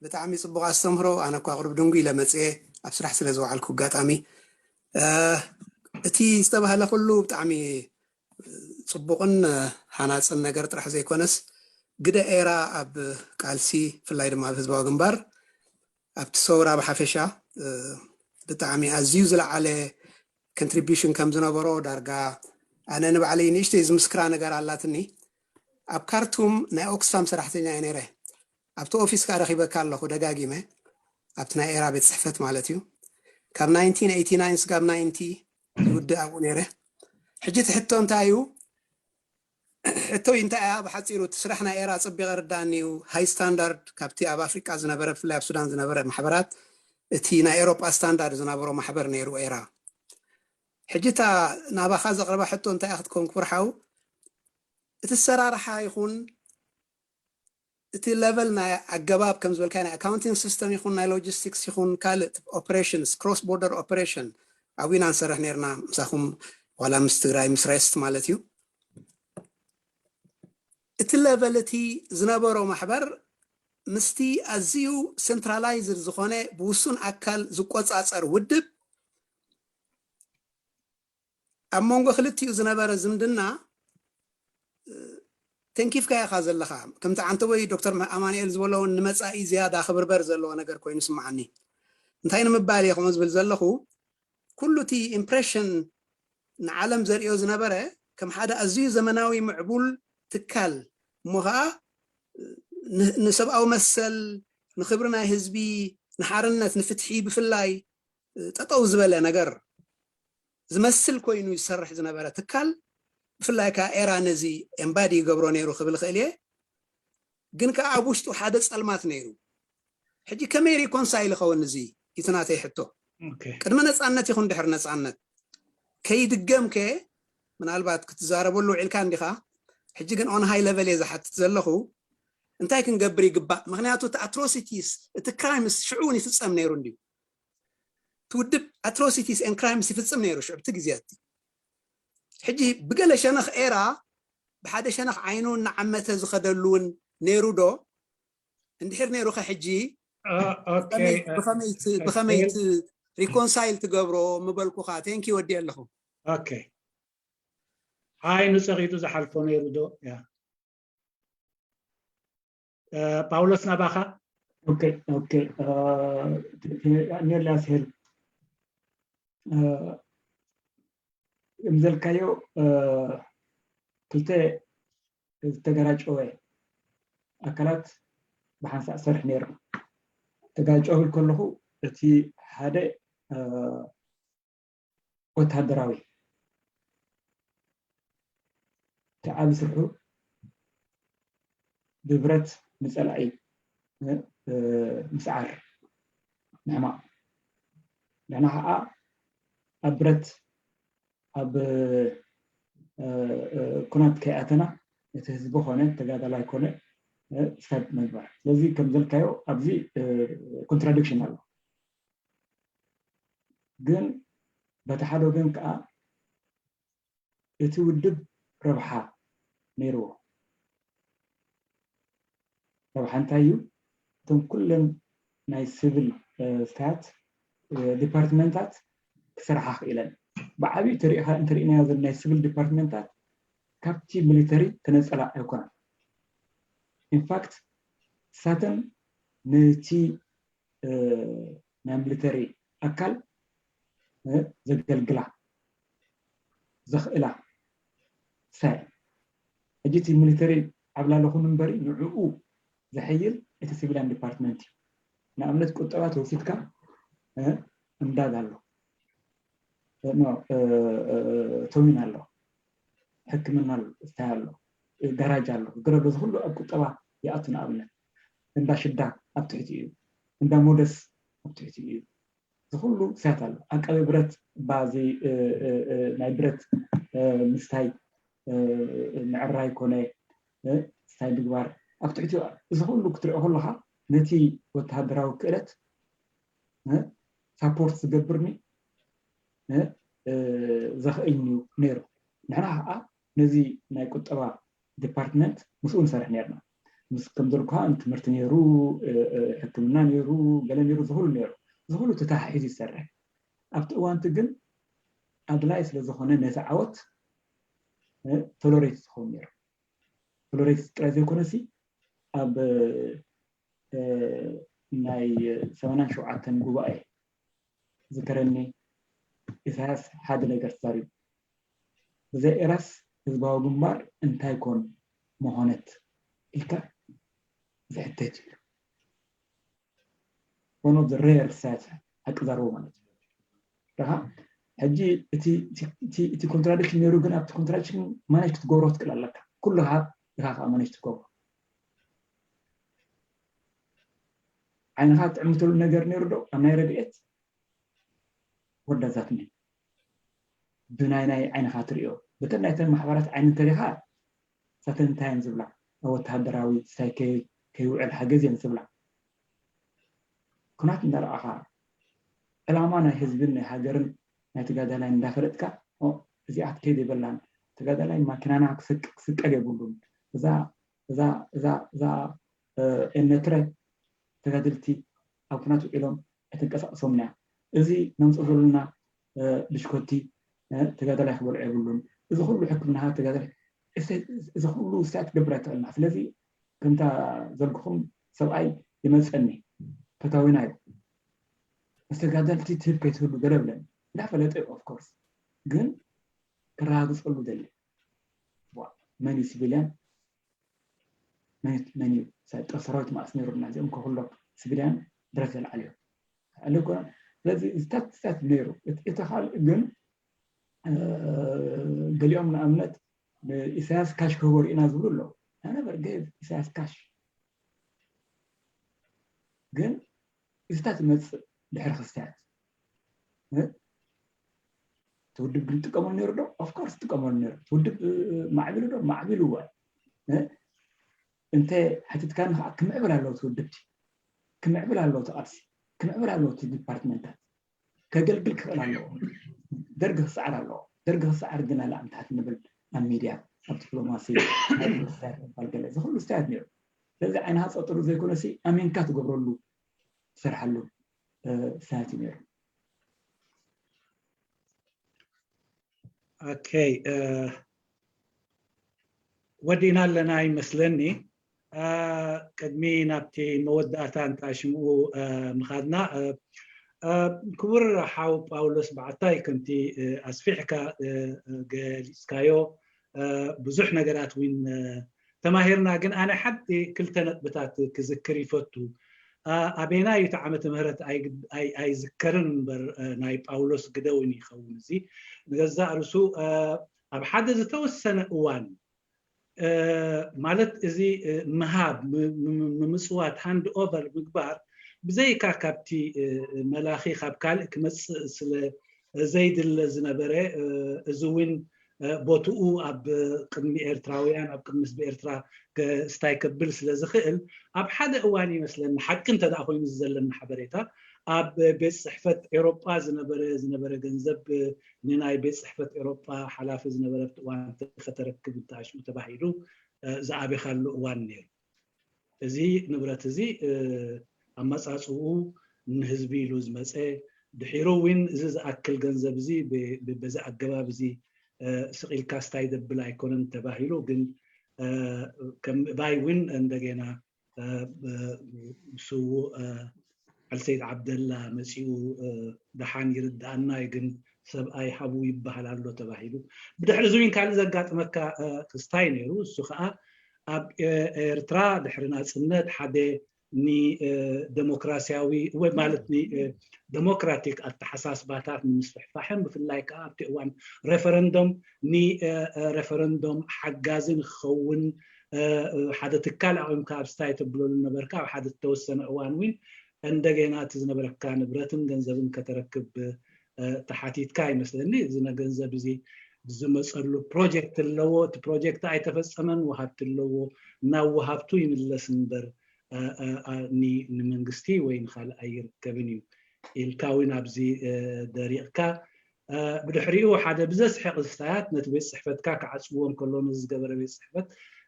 ብጣዕሚ ፅቡቕ ኣስተምህሮ። ኣነ እኳ ቅሩብ ድንጉ ኢለ መፅየ ኣብ ስራሕ ስለ ዝወዓልኩ ኣጋጣሚ። እቲ ዝተባህለ ኩሉ ብጣዕሚ ፅቡቕን ሃናፅን ነገር ጥራሕ ዘይኮነስ፣ ግደ ኤራ ኣብ ቃልሲ፣ ብፍላይ ድማ ኣብ ህዝባዊ ግንባር፣ ኣብቲ ሰውራ ብሓፈሻ ብጣዕሚ ኣዝዩ ዝለዓለ contribution ከም ዝነበሮ ዳርጋ ኣነ ንባዕለይ ንእሽተይ ዝምስክራ ነገር ኣላትኒ። ኣብ ካርቱም ናይ ኦክስፋም ሰራሕተኛ እየ ነይረ። ኣብቲ ኦፊስ ከዓ ረኺበካ ኣለኹ ደጋጊመ፣ ኣብቲ ናይ ኤራ ቤት ፅሕፈት ማለት እዩ። ካብ nineteen eighty nine ስጋብ ninety ዝውድእ ኣብኡ ነይረ። ሕጂ እቲ ሕቶ እንታይ እዩ? ሕቶይ እንታይ እያ? ብሓፂሩ እቲ ስራሕ ናይ ኤራ ኣፀቢቐ ርዳእኒ እዩ። ሃይ ስታንዳርድ ካብቲ ኣብ ኣፍሪቃ ዝነበረ፣ ብፍላይ ኣብ ሱዳን ዝነበረ ማሕበራት እቲ ናይ ኤሮጳ ስታንዳርድ ዝነበሮ ማሕበር ነይሩ ኤራ። ሕጂ እታ ናባኻ ዘቕርባ ሕቶ እንታይ እያ ክትከውን ክቡር ሓው? እቲ ሰራርሓ ይኹን እቲ ለቨል ናይ ኣገባብ ከም ዝበልካ ናይ ኣካውንቲንግ ሲስተም ይኹን ናይ ሎጂስቲክስ ይኹን ካልእ ኦፕሬሽንስ ክሮስ ቦርደር ኦፕሬሽን ኣብኡ ኢና ንሰርሕ ነርና ምሳኹም ዋላ ምስ ትግራይ ምስ ሬስት ማለት እዩ። እቲ ለቨል እቲ ዝነበሮ ማሕበር ምስቲ ኣዝዩ ሴንትራላይዝድ ዝኾነ ብውሱን ኣካል ዝቆፃፀር ውድብ ኣብ መንጎ ክልቲኡ ዝነበረ ዝምድና ተንኪፍካ ኢኻ ዘለኻ። ከምቲ ዓንተቦይ ዶክተር ኣማኑኤል ዝበሎ እውን ንመጻኢ ዝያዳ ክብርበር ዘለዎ ነገር ኮይኑ ስምዓኒ። እንታይ ንምባል እየ ከምኡ ዝብል ዘለኹ? ኩሉ እቲ ኢምፕሬሽን ንዓለም ዘርእዮ ዝነበረ ከም ሓደ ኣዝዩ ዘመናዊ ምዕቡል ትካል እሞ ከዓ ንሰብኣዊ መሰል፣ ንክብሪ ናይ ህዝቢ፣ ንሓርነት፣ ንፍትሒ ብፍላይ ጠጠው ዝበለ ነገር ዝመስል ኮይኑ ዝሰርሕ ዝነበረ ትካል፣ ብፍላይ ከዓ ኤራ ነዚ ኤምባዲ ይገብሮ ነይሩ ክብል ይኽእል እየ። ግን ከዓ ኣብ ውሽጡ ሓደ ፀልማት ነይሩ። ሕጂ ከመይ ሪኮንሳይል ይኸውን? እዚ እቲ ናተይ ሕቶ። ቅድሚ ነፃነት ይኹን ድሕሪ ነፃነት ከይድገም ከ ምናልባት ክትዛረበሉ ውዒልካ እንዲኻ። ሕጂ ግን ኦን ሃይ ለቨል እየ ዝሓትት ዘለኹ። እንታይ ክንገብር ይግባእ? ምክንያቱ እቲ ኣትሮሲቲስ፣ እቲ ክራይምስ ሽዑ እውን ይፍፀም ነይሩ እንድዩ። እቲ ውድብ ኣትሮሲቲስ ኤን ክራይምስ ይፍፅም ነይሩ ሽዑ እቲ ግዜ እቲ። ሕጂ ብገለ ሸነኽ ኤራ ብሓደ ሸነኽ ዓይኑ እናዓመተ ዝኸደሉ እውን ነይሩ ዶ? እንድሕር ነይሩ ከ ሕጂ ብኸመይ ሪኮንሳይል ትገብሮ ምበልኩኻ። ቴንኪ ወዲ ኣለኹ። ኦኬ፣ ዓይኑ ፀቂጡ ዝሓልፎ ነይሩ ዶ? ያ ፓውሎስ ናባኻ። ኦኬ ኦኬ፣ ኔላ ስሄል እምዘልካዮ ክልተ ዝተገራጨወ ኣካላት ብሓንሳእ ሰርሕ ነይሩ። ተጋጨው ክብል ከለኹ እቲ ሓደ ወታደራዊ እቲ ዓቢ ስርሑ ብብረት ንጸላኢ ምስዓር ምሕማቕ። ንሕና ከዓ ኣብ ብረት ኣብ ኩናት ከይኣተና እቲ ህዝቢ ኮነ ተጋዳላይ ኮነ ስታድ መግባር። ስለዚ ከም ዘልካዮ ኣብዚ ኮንትራዲክሽን ኣሎ። ግን በቲ ሓደ ወገን ከዓ እቲ ውድብ ረብሓ ነይርዎ። ረብሓ እንታይ እዩ? እቶም ኩለን ናይ ስቪል ስታት ዲፓርትመንታት ክሰርሓ ክኢለን። ብዓብዩ ተሪኢኻ እንተሪእናዮ ዘሎ ናይ ስቪል ዲፓርትመንታት ካብቲ ሚሊተሪ ተነፀላ ኣይኮነን። ኢንፋክት እሳተን ነቲ ናይ ሚሊተሪ ኣካል ዘገልግላ ዘኽእላ ሳይ ሕጂ እቲ ሚሊተሪ ዓብላለ ኩን እምበሪ ንዕኡ ዘሐይል እቲ ሲቪሊያን ዲፓርትመንት እዩ። ንኣብነት ቁጠባ ተወሲድካ እምዳድ ኣሎ፣ ቶሚን ኣሎ፣ ሕክምና ኣሎ፣ ስታይ ኣሎ፣ ጋራጅ ኣሎ፣ ገለ ኣሎ። ዝኩሉ ኣብ ቁጠባ ይኣቱ። ንኣብነት እንዳ ሽዳ ኣብ ትሕቲ እዩ፣ እንዳ ሞደስ ኣብ ትሕቲ እዩ። ዝኩሉ ሳያት ኣሎ። ዓቃቢ ብረት ባዚ ናይ ብረት ምስታይ ምዕራይ ኮነ ስታይ ምግባር ኣብ ትሕቲ። እዚ ኩሉ ክትሪኦ ከለካ ነቲ ወተሃደራዊ ክእለት ሳፖርት ዝገብርኒ ዘኽእልኒ ነይሩ። ንሕና ከዓ ነዚ ናይ ቁጠባ ዲፓርትመንት ምስኡ ንሰርሕ ነርና። ምስ ከም ዘልኩካ ትምህርቲ ነይሩ፣ ሕክምና ነይሩ፣ ገለ ነይሩ፣ ዝኩሉ ነይሩ። ዝኩሉ ተተሓሒዙ ይሰርሕ። ኣብቲ እዋንቲ ግን ኣድላይ ስለ ዝኾነ ነቲ ዓወት ቶሎሬት ዝኸውን ነይሩ። ቶሎሬት ጥራይ ዘይኮነሲ ኣብ ናይ ሰማንያን ሸውዓተን ጉባኤ ዝከረኒ ኢሳያስ ሓደ ነገር ተዛሪቡ። ብዘይ ኤራስ ህዝባዊ ግንባር እንታይ ኮን መኾነት ኢልካ ዝሕተት እዩ። One of the rare sad ሓቂ ዛረቡ ማለት እዩ። ረኻ ሕጂ እቲ ኮንትራዲክሽን ነይሩ፣ ግን ኣብቲ ኮንትራዲክሽን ማኔጅ ክትገብሮ ክትክእል ኣለካ። ኩሉ ካብ ኢኻ ከዓ ማኔጅ ትገብሮ። ዓይንኻ ትዕምተሉ ነገር ነይሩ ዶ ኣብ ናይ ረድኤት ወዳዛትኒ ብናይ ናይ ዓይንኻ ትሪኦ። በተን ናይተን ማሕበራት ዓይኒ እንተሪኻ ሳተን እንታይ እየን ዝብላ? ኣብ ወተሃደራዊ ስታይ ከይውዕል ሓገዝ እየን ዝብላ። ኩናት እንዳረኣኻ ዕላማ ናይ ህዝብን ናይ ሃገርን ናይ ተጋዳላይ እንዳፈለጥካ እዚኣ ክትከይድ የበላን። ተጋዳላይ ማኪናና ክስቀል የብሉን። እዛ እዛ እዛ እዛ ኤነትረ ተጋደልቲ ኣብ ኩናት ውዒሎም ኣይተንቀሳቅሶምና። እዚ ነምፅኦ ዘለና ብሽኮቲ ተጋዳላይ ክበልዖ የብሉን። እዚ ኩሉ ሕክምናኻ ተጋዳላይ እዚ ኩሉ ውሳት ክገብራ ትኽእልና። ስለዚ ከምታ ዘልኩኹም ሰብኣይ ይመፀኒ ፈታዊና እዩ። መስተጋደልቲ ትህብ ከይትህሉ ገለ ብለን እንዳፈለጠ እዩ። ኦፍኮርስ ግን ክረጋግፀሉ ደሊ መን እዩ ሲቪልያን መን እዩ ጦር ሰራዊት ማእስ ነይሩና እዚኦም ከኩሎም ሲቪልያን ድረት ዘልዓልዮ ኣለኮ። ስለዚ ዝታት ዝታት ነይሩ። እቲ ካልእ ግን ገሊኦም ንኣብነት ኢሳያስ ካሽ ክህቦ ርኢና ዝብሉ ኣለዉ። ነበር ገብ ኢሳያስ ካሽ ግን እዚታት ይመፅእ ድሕሪ ክስታት ትውድብ ግን ጥቀመሉ ነይሩ ዶ? ኦፍኮርስ ጥቀመሉ ነይሩ። ትውድብ ማዕቢሉ ዶ? ማዕቢሉ እዋ እንተ ሓቲትካኒ ከዓ ክምዕብል ኣለዎ ትውድብ ክምዕብል ኣለዎ ትቃልሲ ክምዕብል ኣለዎ ዲፓርትመንታት ከገልግል ክኽእል ኣለዎ። ደርግ ክሰዓር ኣለዎ። ደርግ ክሰዓር ግን ኣለ ኣምታት ንብል ኣብ ሚድያ ኣብ ዲፕሎማሲ ባል ገለ እዚ ኩሉ ስታያት ነይሩ። ስለዚ ዓይንኻ ፀጥሩ ዘይኮነሲ ኣሜንካ ትገብረሉ ትሰርሓሉ ስታያት እዩ ነይሩ። ኦኬ ወዲእና ኣለና ይመስለኒ። ቅድሚ ናብቲ መወዳእታ እንተ ሽምኡ ምኻድና ክቡር ሓው ጳውሎስ በዓታይ ከምቲ ኣስፊሕካ ገሊፅካዮ ብዙሕ ነገራት እውን ተማሂርና። ግን ኣነ ሓንቲ ክልተ ነጥብታት ክዝክር ይፈቱ። ኣበየናይ እቲ ዓመተ ምህረት ኣይዝከርን እምበር ናይ ጳውሎስ ግደ እውን ይኸውን እዚ ንገዛእ ርሱ ኣብ ሓደ ዝተወሰነ እዋን ማለት እዚ ምሃብ ምምፅዋት ሃንድ ኦቨር ምግባር ብዘይካ ካብቲ መላኺ ካብ ካልእ ክመፅእ ስለ ዘይድለ ዝነበረ እዚ እውን ቦትኡ ኣብ ቅድሚ ኤርትራውያን ኣብ ቅድሚ ህዝቢ ኤርትራ ስታይ ከብል ስለ ዝኽእል ኣብ ሓደ እዋን ይመስለኒ ሓቂ እንተ ደኣ ኮይኑ እዚ ዘለኒ ሓበሬታ ኣብ ቤት ፅሕፈት ኤሮጳ ዝነበረ ዝነበረ ገንዘብ ንናይ ቤት ፅሕፈት ኤሮጳ ሓላፊ ዝነበረ ኣብቲ እዋን ከተረክብ እንተኣሽሙ ተባሂሉ ዝኣቤኻሉ እዋን ነይሩ። እዚ ንብረት እዚ ኣመፃፅኡ ንህዝቢ ኢሉ ዝመፀ ድሒሩ እውን እዚ ዝኣክል ገንዘብ እዚ በዚ ኣገባብ እዚ ስቕ ኢልካ ስታይ ዘብል ኣይኮነን ተባሂሉ ግን ከም ምእባይ እውን እንደገና ስዉእ ዓልሰይድ ዓብደላ መፂኡ ደሓን ይርድኣና እዩ ግን ሰብኣይ ሃቡ ይበሃል ኣሎ ተባሂሉ ብድሕሪ እዚ እውን ካልእ ዘጋጥመካ ክስታይ ነይሩ እሱ ከዓ ኣብ ኤርትራ ድሕሪ ናፅነት ሓደ ንደሞክራሲያዊ ወይ ማለት ንደሞክራቲክ ኣተሓሳስባታት ንምስፍሕፋሕን ብፍላይ ከዓ ኣብቲ እዋን ሬፈረንዶም ንሬፈረንዶም ሓጋዚ ንክኸውን ሓደ ትካል ኣቂምካ ኣብ ስታይ ተብለሉ ነበርካ ኣብ ሓደ ዝተወሰነ እዋን እውን እንደገና እቲ ዝነበረካ ንብረትን ገንዘብን ከተረክብ ተሓቲትካ ይመስለኒ እዚ ገንዘብ እዚ ዝመፀሉ ፕሮጀክት ኣለዎ እቲ ፕሮጀክት ኣይተፈፀመን ወሃብቲ ኣለዎ ናብ ወሃብቱ ይምለስ እምበር ንመንግስቲ ወይ ንካልእ ኣይርከብን እዩ ኢልካ እውን ኣብዚ ደሪቕካ ብድሕሪኡ ሓደ ብዘስሕቕ ዝስታያት ነቲ ቤት ፅሕፈትካ ክዓፅዎ እንከሎ ነዚ ዝገበረ ቤት ፅሕፈት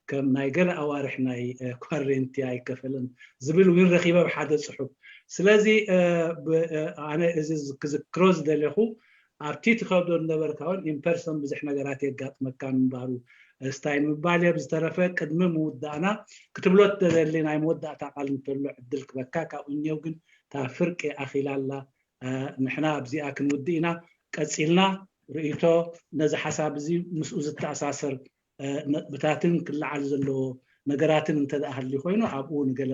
ከም ናይ ገለ ኣዋርሕ ናይ ኳሬንቲ ኣይከፈልን ዝብል እውን ረኪበ ኣብ ሓደ ፅሑፍ ስለዚ ኣነ እዚ ክዝክሮ ዝደለኹ ኣብቲ ትኸዶ ዝነበርካ እውን ኢምፐርሰን ብዙሕ ነገራት የጋጥመካ ምንባሩ ስታይ ምባል እየ ብዝተረፈ ቅድሚ ምውዳእና ክትብሎ ተደሊ ናይ መወዳእታ ቃል እንተሎ ዕድል ክበካ ካብ እኛው ግን እታ ፍርቂ ኣኺላ ኣላ ንሕና ኣብዚኣ ክንውድእ ኢና ቀፂልና ርእይቶ ነዚ ሓሳብ እዚ ምስኡ ዝተኣሳሰር ነጥብታትን ክለዓል ዘለዎ ነገራትን እንተደኣ ሃልዩ ኮይኑ ኣብኡ ንገለ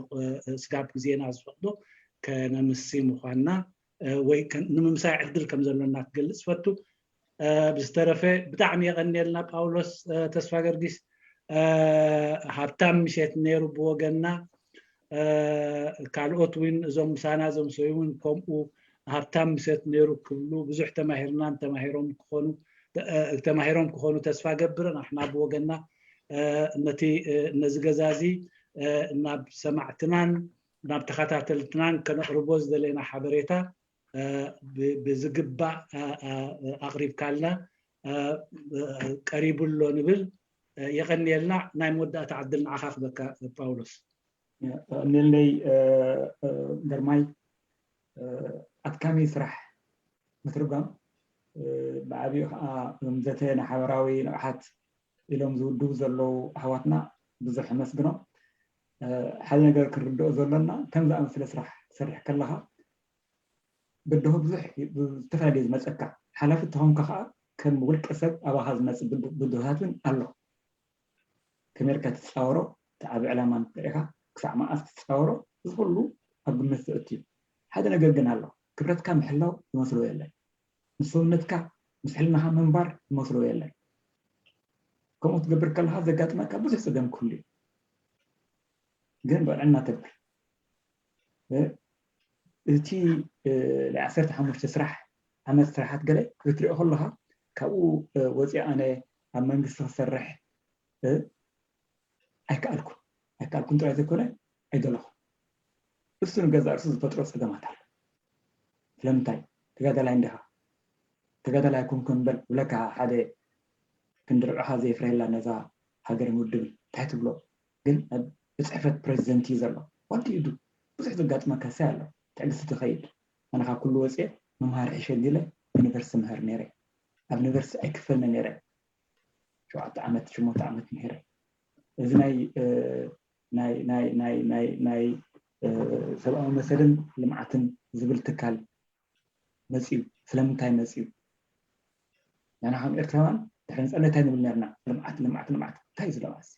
ስጋብ ግዜና ዝፈቅዶ ከነምሲ ምዃንና ወይ ንምምሳይ ዕድል ከም ዘሎና ክገልፅ ፈቱ ብዝተረፈ ብጣዕሚ የቐንየልና ጳውሎስ ተስፋ ገርጊስ ሃብታም ምሸት ነይሩ ብወገንና ካልኦት እውን እዞም ምሳና ዘምሰዩ እውን ከምኡ ሃብታም ምሸት ነይሩ ክብሉ ብዙሕ ተማሂርናን ተማሂሮም ክኾኑ ተማሂሮም ክኾኑ ተስፋ ገብር ንሕና ብወገንና ነቲ ነዚ ገዛ እዚ ናብ ሰማዕትናን ናብ ተኸታተልትናን ከነቕርቦ ዝደለና ሓበሬታ ብዝግባእ ኣቕሪብካልና ቀሪቡ ኣሎ ንብል የቐንየልና ናይ መወዳእታ ዕድል ንዓኻ ክበካ ጳውሎስ የቐንየለይ ግርማይ ኣድካሚ ስራሕ ምትርጓም ብዓብኡ ከዓ ዘተ ንሓበራዊ ንቕሓት ኢሎም ዝውድቡ ዘለዉ ኣሕዋትና ብዙሕ የመስግኖም። ሓደ ነገር ክንርድኦ ዘሎና፣ ከም ዝኣመስለ ስራሕ ትሰርሕ ከለኻ ብድሆ ብዙሕ ዝተፈላለየ ዝመፀካ፣ ሓላፊ ተኾንካ ከዓ ከም ውልቀ ሰብ ኣባኻ ዝመፅእ ብድሆታት እውን ኣሎ። ከመይ ጌርካ ትፃወሮ፣ እቲ ዓቢ ዕላማ እንተሪእካ ክሳዕ መዓስ ትፃወሮ፣ እዚ ኩሉ ኣብ ግምት ዘእቱ እዩ። ሓደ ነገር ግን ኣሎ፣ ክብረትካ ምሕላው ዝመስሎ የለን። ምስ ሰውነትካ ምስ ሕልናኻ ምንባር ዝመስሎ የለን። ከምኡ ትገብር ከለኻ ዘጋጥመካ ብዙሕ ፀገም ክህሉ እዩ። ግን ብቕንዕና ተግብር። እቲ ናይ ዓሰርተ ሓሙሽተ ስራሕ ዓመት ስራሓት ገለ ክትሪኦ ከለኻ ካብኡ ወፂኣ ኣነ ኣብ መንግስቲ ክሰርሕ ኣይከኣልኩን ኣይከኣልኩን ጥራይ ዘይኮነ ኣይደለኹን። እሱ ንገዛእ ርእሱ ዝፈጥሮ ፀገማት ኣሎ። ስለምንታይ? ተጋዳላይ እንዲኻ፣ ተጋዳላይ ኣይኮንኩን በል ብለካ ሓደ ክንዲ ርዕኻ ዘየፍረየላ ነዛ ሃገርን ውድብን እንታይ ትብሎ? ግን ኣብ ብፅሕፈት ፕሬዚደንት እዩ ዘሎ። ዋት ዩ ዱ? ብዙሕ ዘጋጥመካ ሳይ ኣሎ። ትዕግስቲ ትኸይድ። ኣነ ካብ ኩሉ ወፅየ ምምሃር ሕሸ እንዲለ ዩኒቨርሲቲ ምህር ነይረ። ኣብ ዩኒቨርሲቲ ኣይክፈልን ነይረ። ሸውዓተ ዓመት ሸሞንተ ዓመት ምሂረ። እዚ ናይ ናይ ናይ ናይ ናይ ናይ ሰብኣዊ መሰልን ልምዓትን ዝብል ትካል መፅዩ። ስለምንታይ መፅዩ? ንሕና ከም ኤርትራውያን ድሕሪ ነፃነት እንታይ ንብል ነርና? ልምዓት ልምዓት ልምዓት። እንታይ እዩ እዚ ልምዓት?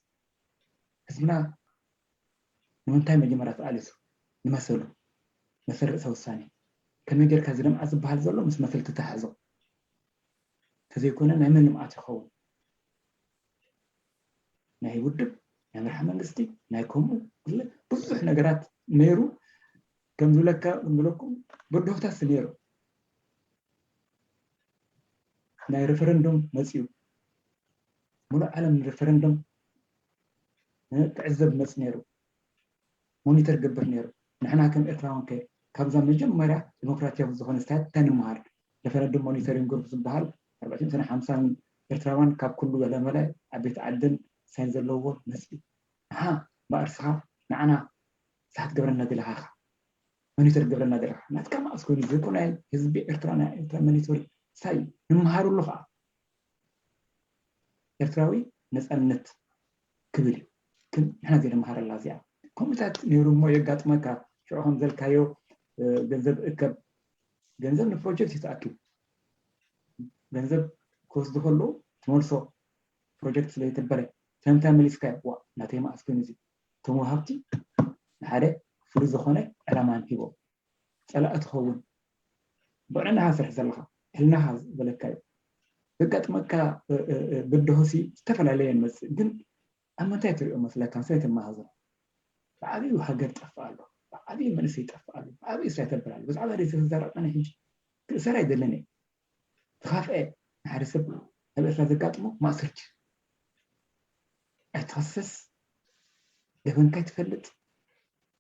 ህዝብና ንምንታይ መጀመርያ ተቓሊሱ? ንመሰሉ፣ መሰል ርእሰ ውሳኔ። ከመይ ጌርካ እዚ ልምዓት ዝበሃል ዘሎ ምስ መሰል ትተሓሕዞ? ተዘይኮነ ናይ መን ልምዓት ይኸውን? ናይ ውድብ፣ ናይ መርሓ መንግስቲ፣ ናይ ከምኡ ብዙሕ ነገራት ነይሩ። ከም ዝብለካ ዝብለኩም ብድሆታት ነይሩ። ናይ ሬፈረንዱም መፅዩ፣ ሙሉእ ዓለም ንሬፈረንዱም ክዕዘብ መፅ ነይሩ፣ ሞኒተር ገብር ነይሩ። ንሕና ከም ኤርትራውያን ከ ካብዛ መጀመርያ ዲሞክራሲያዊ ዝኾነ ስታይል እንታይ ንምሃር? ሬፈረንዱም ሞኒተሪንግ ግሩፕ ዝበሃል ኣርባዕተ ሚእትን ሓምሳን ኤርትራውያን ካብ ኩሉ ገለመለ ዓበይቲ ዓድን ሳይን ዘለውዎ መፅዩ። ንሓ እምበኣር ንስኻ ንዓና ሳሕት ገብረና ደለኻ ኢኻ፣ መኒተር ገብረና ደለኻ። ናትካ መዓስ ኮይኑ ዘይኮነ ህዝቢ ኤርትራ ናይ ኤርትራ መኒተሪ ሳይ ንምሃረሉ ኸዓ ኤርትራዊ ነፃነት ክብል እዩ። ግን ንሕና ዘይንምሃረላ እዚኣ። ከምኡታት ነይሩ እሞ የጋጥመካ። ሽዑ ከም ዘልካዮ ገንዘብ እከብ፣ ገንዘብ ንፕሮጀክት እዩ ተኣኪቡ። ገንዘብ ክወስዱ ከለዉ ትመልሶ ፕሮጀክት ስለ ዘይተበለ ስለምንታይ መሊስካዮ? ዋ ናተይ መዓስ ኮይኑ እዚ። እቶም ወሃብቲ ንሓደ ፍሉይ ዝኾነ ዕላማ ሂቦም። ፀላኢ ትኸውን። ብቕንዕናኻ ስራሕ ዘለኻ ሕልናኻ ዝበለካ እዩ። ዘጋጥመካ ብድሆሲ ዝተፈላለየ ንመፅእ፣ ግን ኣብ ምንታይ ትሪኦ መስለካ? ምሳይ ተመሃዝኖ። ብዓብዩ ሃገር ጠፍእ ኣሎ፣ ብዓብዩ መንእሰይ ጠፍእ ኣሎ፣ ብዓብዩ ስራሕ ተብል ኣሎ። ብዛዕባ ደይ ተዛረብ ኣነ ሕጂ ክእሰር ኣይደለኒ። ተኻፍአ ንሓደ ሰብ ኣብ ኤርትራ ዘጋጥሞ ማእሰርቲ። ኣይትኸሰስ፣ ገበንካ ኣይትፈልጥ፣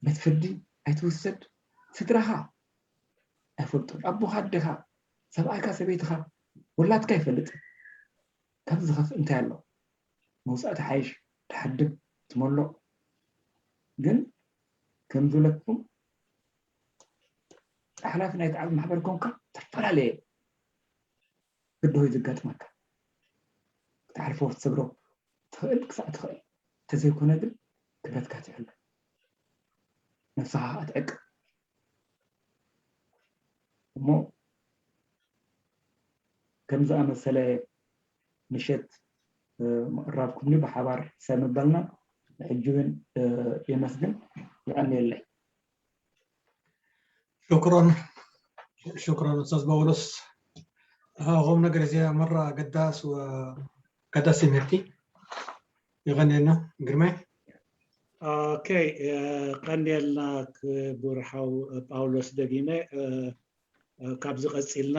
ቤት ፍርዲ ኣይትውሰድ፣ ስድራኻ ኣይፈልጡን፣ ኣቦኻ ኣዴኻ፣ ሰብኣይካ ሰበይትኻ፣ ወላድካ ኣይፈልጥን። ካብ ዝኸፍእ እንታይ ኣሎ? መውፃእቲ ሓይሽ ትሓድም ትመሎ። ግን ከም ዝብለኩም ሓላፊ ናይቲ ዓብ ማሕበር ኮንካ ዝተፈላለየ ብድሆ እዩ ዘጋጥመካ። ክትሓልፎ ክትሰግሮ ትኽእል ክሳዕ ትኽእል፣ እንተዘይኮነ ግን ክብረትካ ትሕሉ፣ ነብስኻ ከዓ ትዕቅብ። እሞ ከም ዝኣመሰለ ምሸት ምቕራብኩምኒ ብሓባር ሰብ ምባልና ሕጂ እውን የመስግን። የቐንየለይ። ሽክሮን ሽክሮን ኡስታዝ ጳውሎስ። ቁም ነገር እዚኣ መራ ገዳስ ገዳስ ትምህርቲ። የቐንየልና ግርማይ። ኦኬ፣ ቀንየልና ክቡር ሓው ጳውሎስ። ደጊመ ካብዚ ቀፂልና